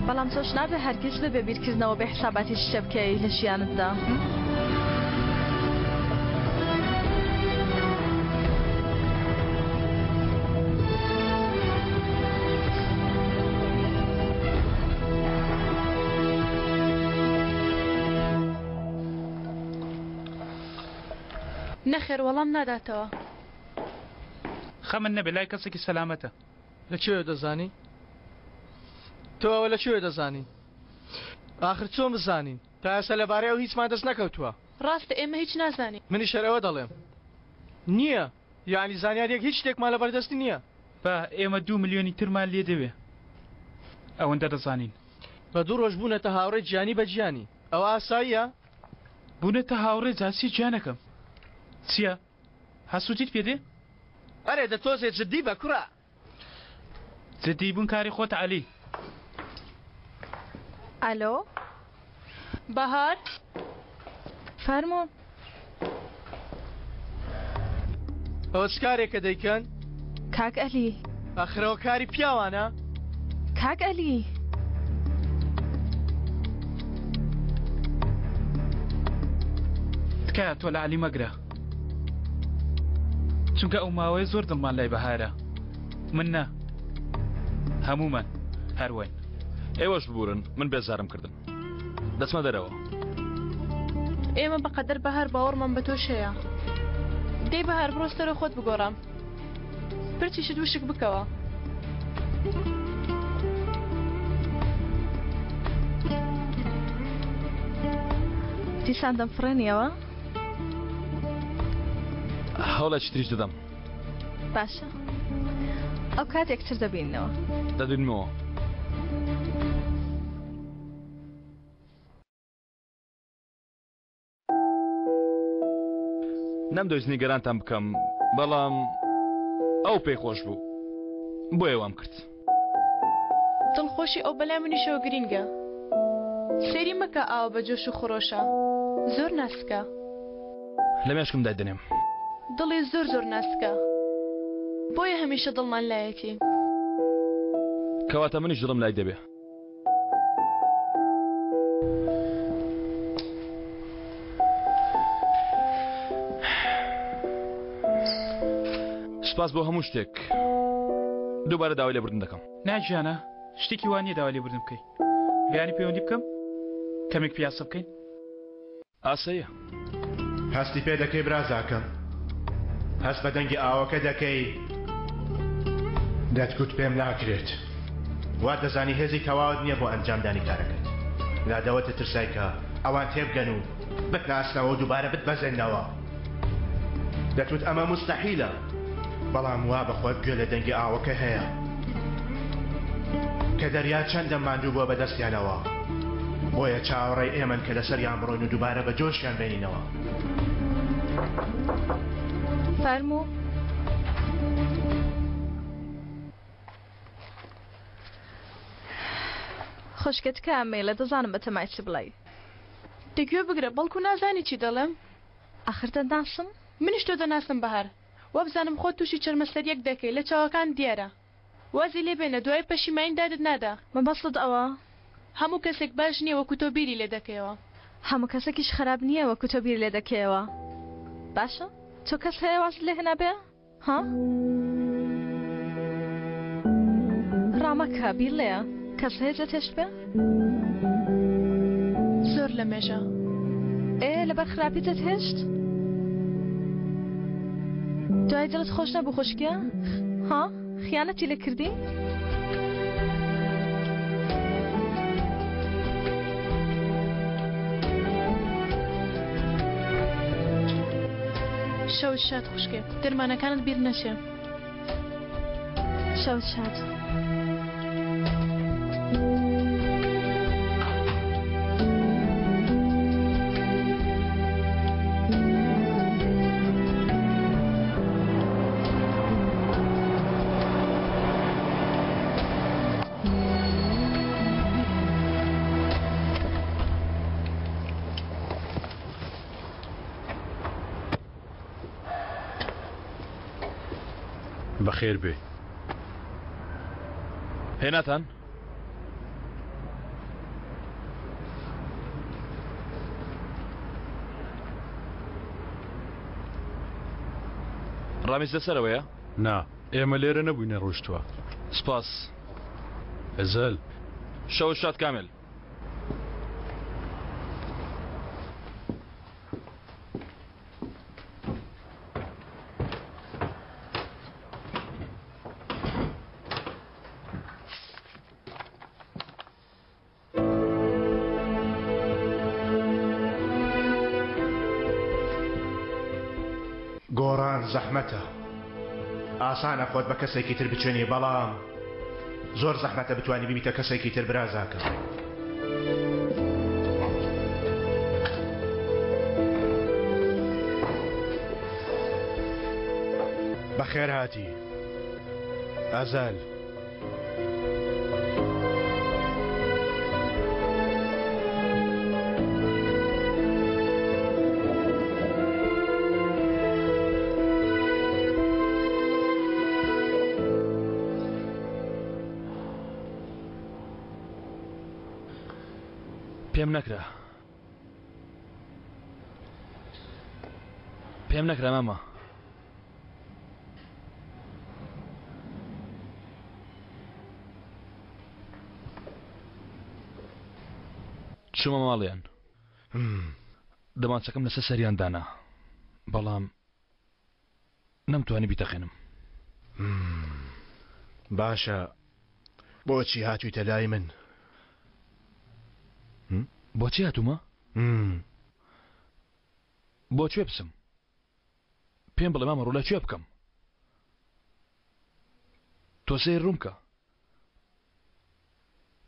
بەڵام تۆش نابێ هەرگیز بەبێ بیرکردنەوە بێ حسابات هیچ شتێ بکەی لە ژیانتدا. نەخێر وەڵام ناداتەوە. خەمت نەبێ لای کەسێکی سەلامەتە. لە کوێ دەزانی؟ تۆ ئەوە لە کوێ دەزانی؟ ئاخر چۆن بزانین؟ تا ئێستا لەبارەی ئەو هیچمان دەست نەکەوتووە. ڕاستە ئێمە هیچ نازانین. منیش هەر ئەوە دەڵێم. نییە. یەعنی زانیارییەک هیچ شتێکمان لەبەردەست نییە. با ئێمە دوو ملیۆنی ترمان لێ دەوێ. ئەوەندە دەزانین. بە دوو ڕۆژ بوونەتە هاوڕێ گیانی بە گیانی. ئەوە ئاساییە؟ بوونەتە هاوڕێ جا چی گیانەکەم؟ چییە؟ حەسوودیت پێ دێ؟ ئەرێ دە تۆزێ جدی بە کوڕە. جدی بوون کاری خۆتە عەلی. ئەلۆ بەهار فەرموو. ئەوە چ کارێکە دەیکەن؟ کاک ئەلی. ئاخر ئەوە کاری پیاوانە. کاک ئەلی. تکایە تۆ لە عەلی مەگرە. چونکە ئەو ماوەیە زۆر دڵمان لای بەهارە من نا هەموومان هەر واین. ئێوەش ببورن من بێزارم کردن دەچمە دەرەوە. ئێمە بەقەدەر بەهار باوەڕمان بە تۆش هەیە. دەی بەهار بڕۆ سەرۆ خۆت بگۆڕە پرچیشت وشک بکەوە. دیسان دەمفڕێنیەوە؟ هەوڵێکی تریش دەدەم. باشە ئەو کات یەکتر دەبینەوە. دەبینمەوە. نەمدەویست نیگەرانتان بکەم بەڵام ئەو پێی خۆش بوو بۆیە وام کرد. دڵخۆشی ئەو بەلای منیشەوە گرینگە. سەیری مەکە ئاوا بە جۆش و خرۆشە. زۆر ناسکە. لە مێشکم دایدەنێم. دڵی زۆر زۆر ناسکە. بۆیە هەمیشە دڵمان لایەتی. کەواتە منیش دڵم لای دەبێ. سوپاس بۆ هەموو شتێک. دووبارە داوای لێبوردن دەکەم. نا گیانە شتێکی وا نییە داوای لێبوردن بکەی. بەیانی پەیوەندی بکەم کەمێک پیاسە بکەین. ئاساییە. هەستی پێ دەکەی برازاکەم؟ هەست بە دەنگی ئاوەکە دەکەی؟ دەتگوت پێم ناکرێت. وات دەزانی هێزی تەواوت نییە بۆ ئەنجامدانی کارەکەت. لادەوە دەترسای کە ئەوان تێبگەن و بتناسنەوە و دووبارە بتبەزێننەوە. دەتوت ئەمە موستەحیلە. بەڵام وا بە خۆت گوێ لە دەنگی ئاوەکە هەیە. کە دەریا چەندە ماندوو بووە بەدەستیانەوە. بۆیە چاوەڕێی ئێمەن کە لەسەریان بڕۆین و دووبارە بە جۆشیان بێنینەوە. فەرموو. خوشکە تکایە مەیڵێ دەزانم بەتەمای چ بڵێی. دە گوێ بگرە بەڵکو نازانی چی دەڵێم. ئاخر دەتناسم؟ منیش تۆ دەناسم بەهار. وابزانم خۆت توشی چەرمەسەریەک دەکەی لە چاوەکانت دیارە. وازی لێ بێنە دوایی پەشیمانی دادت نادا. مەبەستت ئەوە؟ هەموو کەسێک باش نییە وەکو تۆ بیری لێ دەکەیەوە. هەموو کەسێکیش خراپ نییە وەکو تۆ بیری لێ دەکەیەوە. باشە تۆ کەس هەیە وازت لێ هێنابێ؟ ها؟ ڕامەکە بیڵێ کەس هەیە جێتهێشتبێ؟ زۆر لەمێژە. ئێ لەبەر خراپی جێتهێشت؟ دوای دڵت خۆش نەبوو خوشکێ؟ ها؟ خیانەتی لێ کردی؟ شەوت شاد خوشکێ. دەرمانەکانت بیر نەچێ. شەوت شاد. بەخێر بێ. هێناتان؟ ڕامیز لەسەرەوەیە؟ نا ئێمە لێرە نەبووینە ڕۆیشتووە. سپاس. ئەزەل. شەوت شاد کامێل. گۆڕان زەحمەتە. ئاسانە خۆت بە کەسێکی تر بچێنی بەڵام زۆر زەحمەتە بتوانی ببیتە کەسێکی تر برازاکەم. بەخێرهاتی ئەزەل. پێم نەکرا پێم نەکرا مامە چوومە ماڵیان دەمانچەکەم لەسەر سەریان دانا بەڵام نەمتوانی بیتەقێنم. باشە بۆچی هاتوویتە لای من؟ بۆچی هاتوومە؟ بۆ کوێ بچم؟ پێم بڵێ مامە ڕوو لە کوێ بکەم؟ تۆ سەیر ڕووم کە.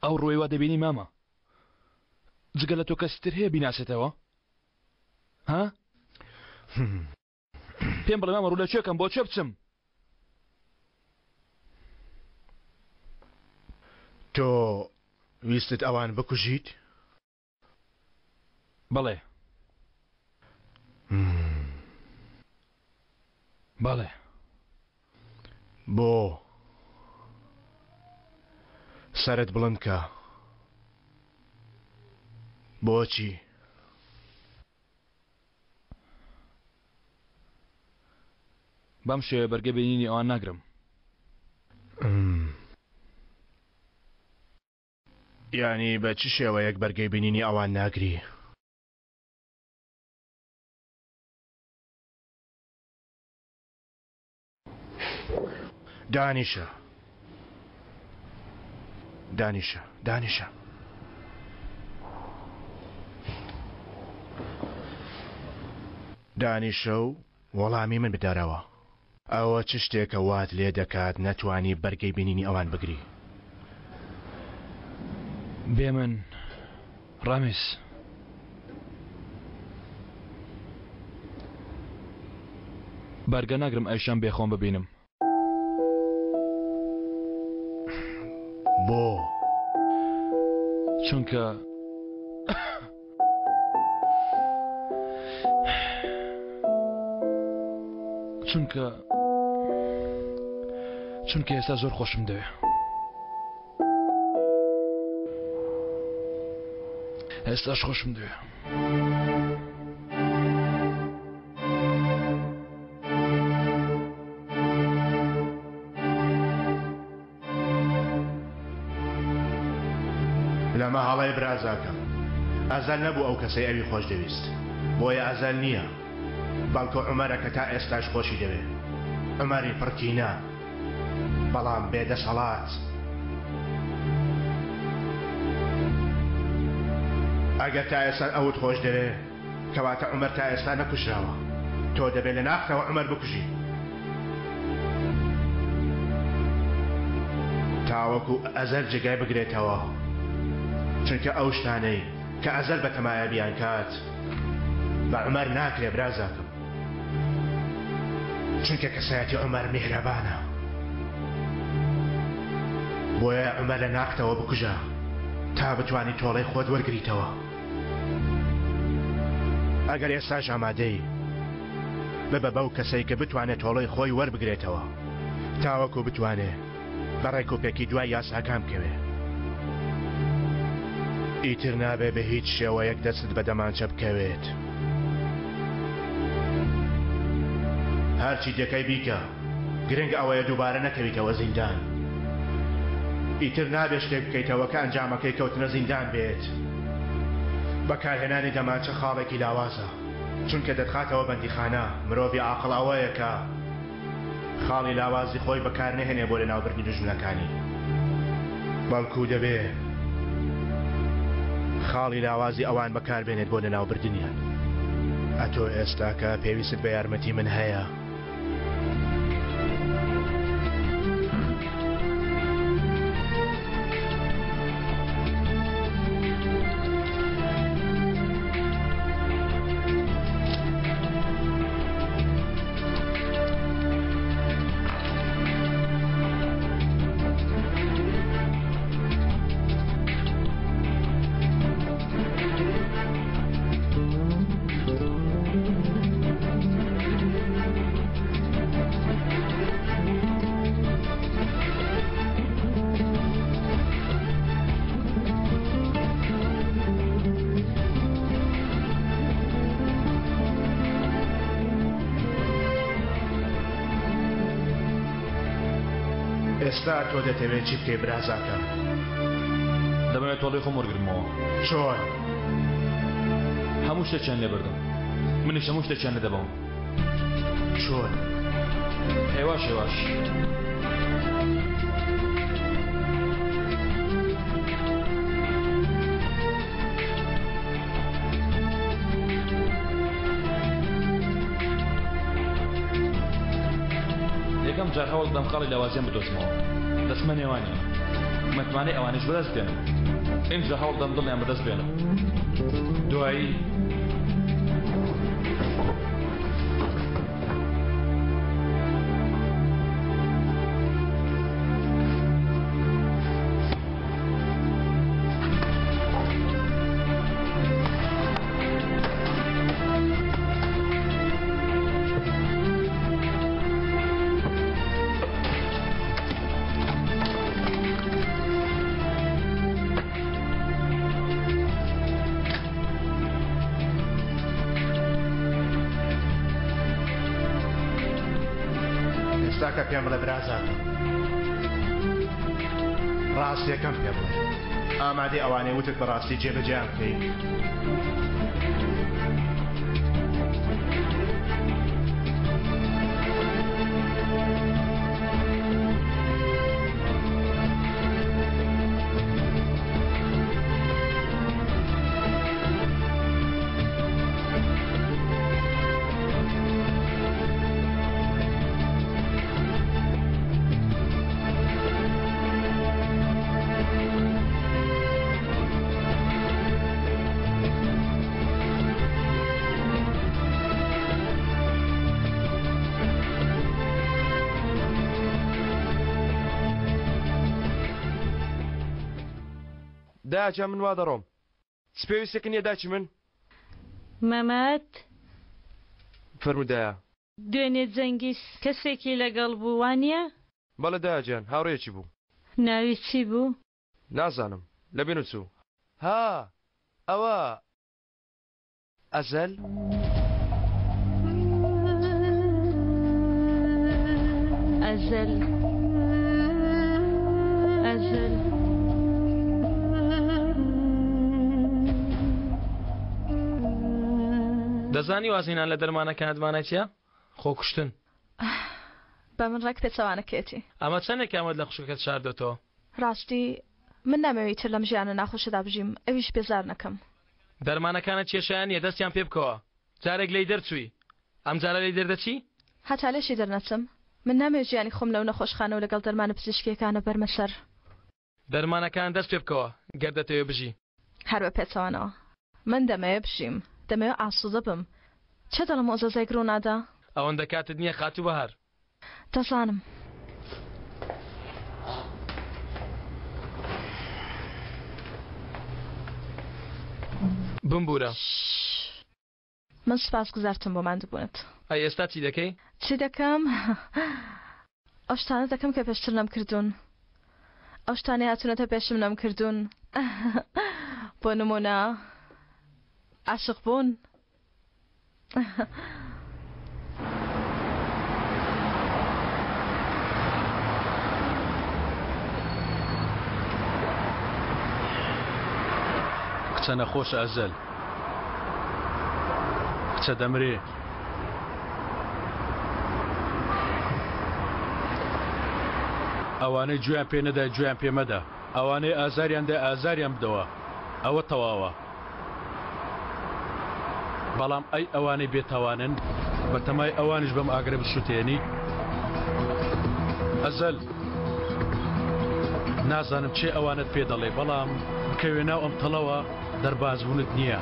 ئەو ڕووەی وا دەبینی مامە جگە لە تۆ کەسی تر هەیە بیناسێتەوە؟ ها؟ پێم بڵێ مامە ڕوو لە کوێ کەم بۆ کوێ بچم؟ تۆ ویستت ئەوان بکوژیت؟ بەڵێ. بەڵێ. بۆ؟ سەرت بڵند کە. بۆچی؟ بەم شێوەیە بەرگەی بینینی ئەوان ناگرم. یانی بە چ شێوەیەک بەرگەی بینینی ئەوان ناگری؟ دانیشە. دانیشە. دانیشە. دانیشە و وەڵامی من بدەرەوە. ئەوە چ شتێکە وات لێ دەکات نەتوانی بەرگەی بینینی ئەوان بگری؟ بێ من ڕامیس. بەرگە ناگرم ئایشان بێ خۆم ببینم. بۆ؟ چونکە چونکە چونکە ئێستا زۆر خۆشم دەوێ. ئێستاش خۆشم دەوێ. لەمە هەڵەی برازاکەم. ئەزەل نەبوو ئەو کەسەی ئەوی خۆش دەویست. بۆیە ئەزەل نییە. بەڵکو عومەرە کە تا ئێستاش خۆشی دەوێ. عومەری پڕ کینە. بەڵام بێ دەسەڵات. ئەگەر تا ئێستا ئەوت خۆش دەوێ، کەواتە عومەر تا ئێستا نەکوژراوە. تۆ دەبێت لە ناختەوە عومەر بکوژی. تاوەکو ئەزەل جێگای بگرێتەوە. چونکە ئەو شتانەی کە ئەزەل بەتەمایە بیانکات بە عومەر ناکرێ برازاکەم. چونکە کەسایەتی عومەر میهرەبانە. بۆیە عومەر لە ناختەوە بکوژە تا بتوانی تۆڵەی خۆت وەرگریتەوە. ئەگەر ئێستاش ئامادەی ببە بەو کەسەی کە بتوانێت تۆڵەی خۆی وەربگرێتەوە تاوەکو بتوانێ بە ڕێکوپێکی دوای یاساکان بکەوێ. ئیتر نابێ بە هیچ شێوەیەک دەستت بە دەمانچە بکەوێت. هەرچی دەکەی بیکە، گرنگ ئەوەیە دووبارە نەکەویتەوە زیندان. ئیتر نابێ شتێک بکەیتەوە کە ئەنجامەکەی کەوتنە زیندان بێت. بەکارهێنانی دەمانچە خاڵێکی لاوازە، چونکە دەتخاتەوە بەندیخانە. مرۆڤی عاقڵ ئەوەیە کە خاڵی لاوازی خۆی بەکارنەهێنێ بۆ لەناوبردنی دوژمنەکانی، بەڵکو دەبێ خاڵی لاوازی ئەوان بەکاربێنێت بۆ لەناوبردنیان. ئەتۆ ئێستاکە پێویستت بە یارمەتی من هەیە. ئێستا تۆ دەتەوێت چی بکەی برازاکەم؟ دەمەوێت تۆڵەی خۆم وەرگرمەوە. چۆن؟ هەموو شتێکیان لێ بردم منیش هەموو شتێکیان لێ دەبەم. چۆن؟ هێواش هێواش. یەکەم جار هەوڵ دەم خاڵی لاوازیان بدۆزمەوە دەچمە نێوانیان متمانەی ئەوانیش بەدەست بێنم ئینجا هەوڵ دەم دڵیان بەدەست بێنم دوایی ئێستاکە پێم بڵێ برازاکەم ڕاستیەکەم پێ بڵێ ئامادەی ئەوانەی وتت بەڕاستی جێبەجێیان بکەی؟ داجا من وا دەڕۆم چ پێویستێک نییە داچی من مەمەد فەرموو دایە. دوێنێ جەنگیز کەسێکی لەگەڵ بوو وانیە؟ بەڵێ دایە گیان هاوڕێیەکی بوو. ناوی چی بوو؟ نازانم لەبیرم چوو. ها ئەوە ئەزەل؟ ئەزەل ئەزەل. دەزانی وازهێنان لە دەرمانەکانت مانای چیە؟ خۆکوشتن. بە من ڕێک پێچەوانەکەیەتی. ئەمە چەندێکە ئەمەت لە خوشکەکەت شاردۆتەوە؟ ڕاستی من نامەوێ ئیتر لەم ژیانە ناخۆشەدا بژیم ئەویش بێزار نەکەم. دەرمانەکانت کێشەیان نیە دەستیان پێ بکەوە جارێک لێی دەرچووی. ئەمجارە لێی دەردەچی؟ هەتا لێشی دەرنەچم. من نامەوێ ژیانی خۆم لەو نەخۆشخانە و لەگەڵ دەرمانە پزیشکییەکانە بەرمە سەر. دەرمانەکان دەست پێ بکەوە گەر دەتەوێ بژی. هەر بە پێچەوانەوە. من دەمەوێ بژیم. دەمەوێ ئاسوودە بم. چێ دەڵێم ئۆزەزێک ڕوو نادا؟ ئەوەندە کاتت نییە خاتوو بەهار. دەزانم. بمبوورە. من سوپاسگوزارتم بۆ ماندووبوونت. ئەی ئێستا چی دەکەی؟ چی دەکەم؟ ئەو شتانە دەکەم کە پێشتر نەمکردوون. ئەو شتانەی هاتوونەتە پێشم نەمکردوون. بۆ نموونە عاشق بوون. کچە نەخۆشە ئەزەل. کچە دەمرێ. ئەوانەی گوێیان پێ نەدای گوێیان پێ مەدە. ئەوانەی ئازاریان دای ئازاریان بدەوە. ئەوە تەواوە. بەڵام ئەی ئەوانەی بێتاوانن؟ بەتەمای ئەوانیش بەم ئاگرە بسوتێنی؟ ئەزەل، نازانم کێ ئەوانەت پێ دەڵێ، بەڵام بکەوێ ناو ئەم تەڵەوە دەربازبوونت نییە.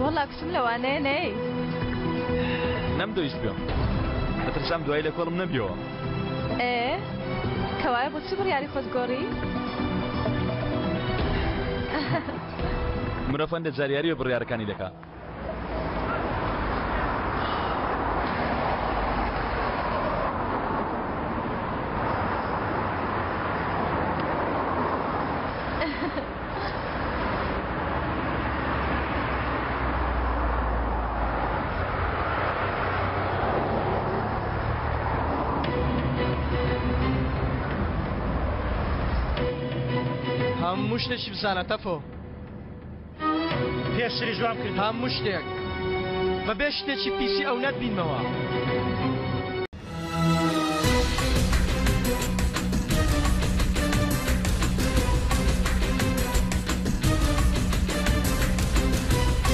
وەڵا کوتم لەوانەیە نەیەی. نەمدەویست بێم. دەترسام دوایی لە کۆڵم نەبیەوە. ئێ کەوایە بۆچی بڕیاری خۆت گۆڕی؟ مرۆڤ هەندێ جار یاری بە بڕیارەکانی دەکا. هەموو شتێکی بزانە تەفۆ. پێشتریش وام کرد. هەموو شتێک. بەبێ شتێکی پیسی ئەو نەتبینمەوە.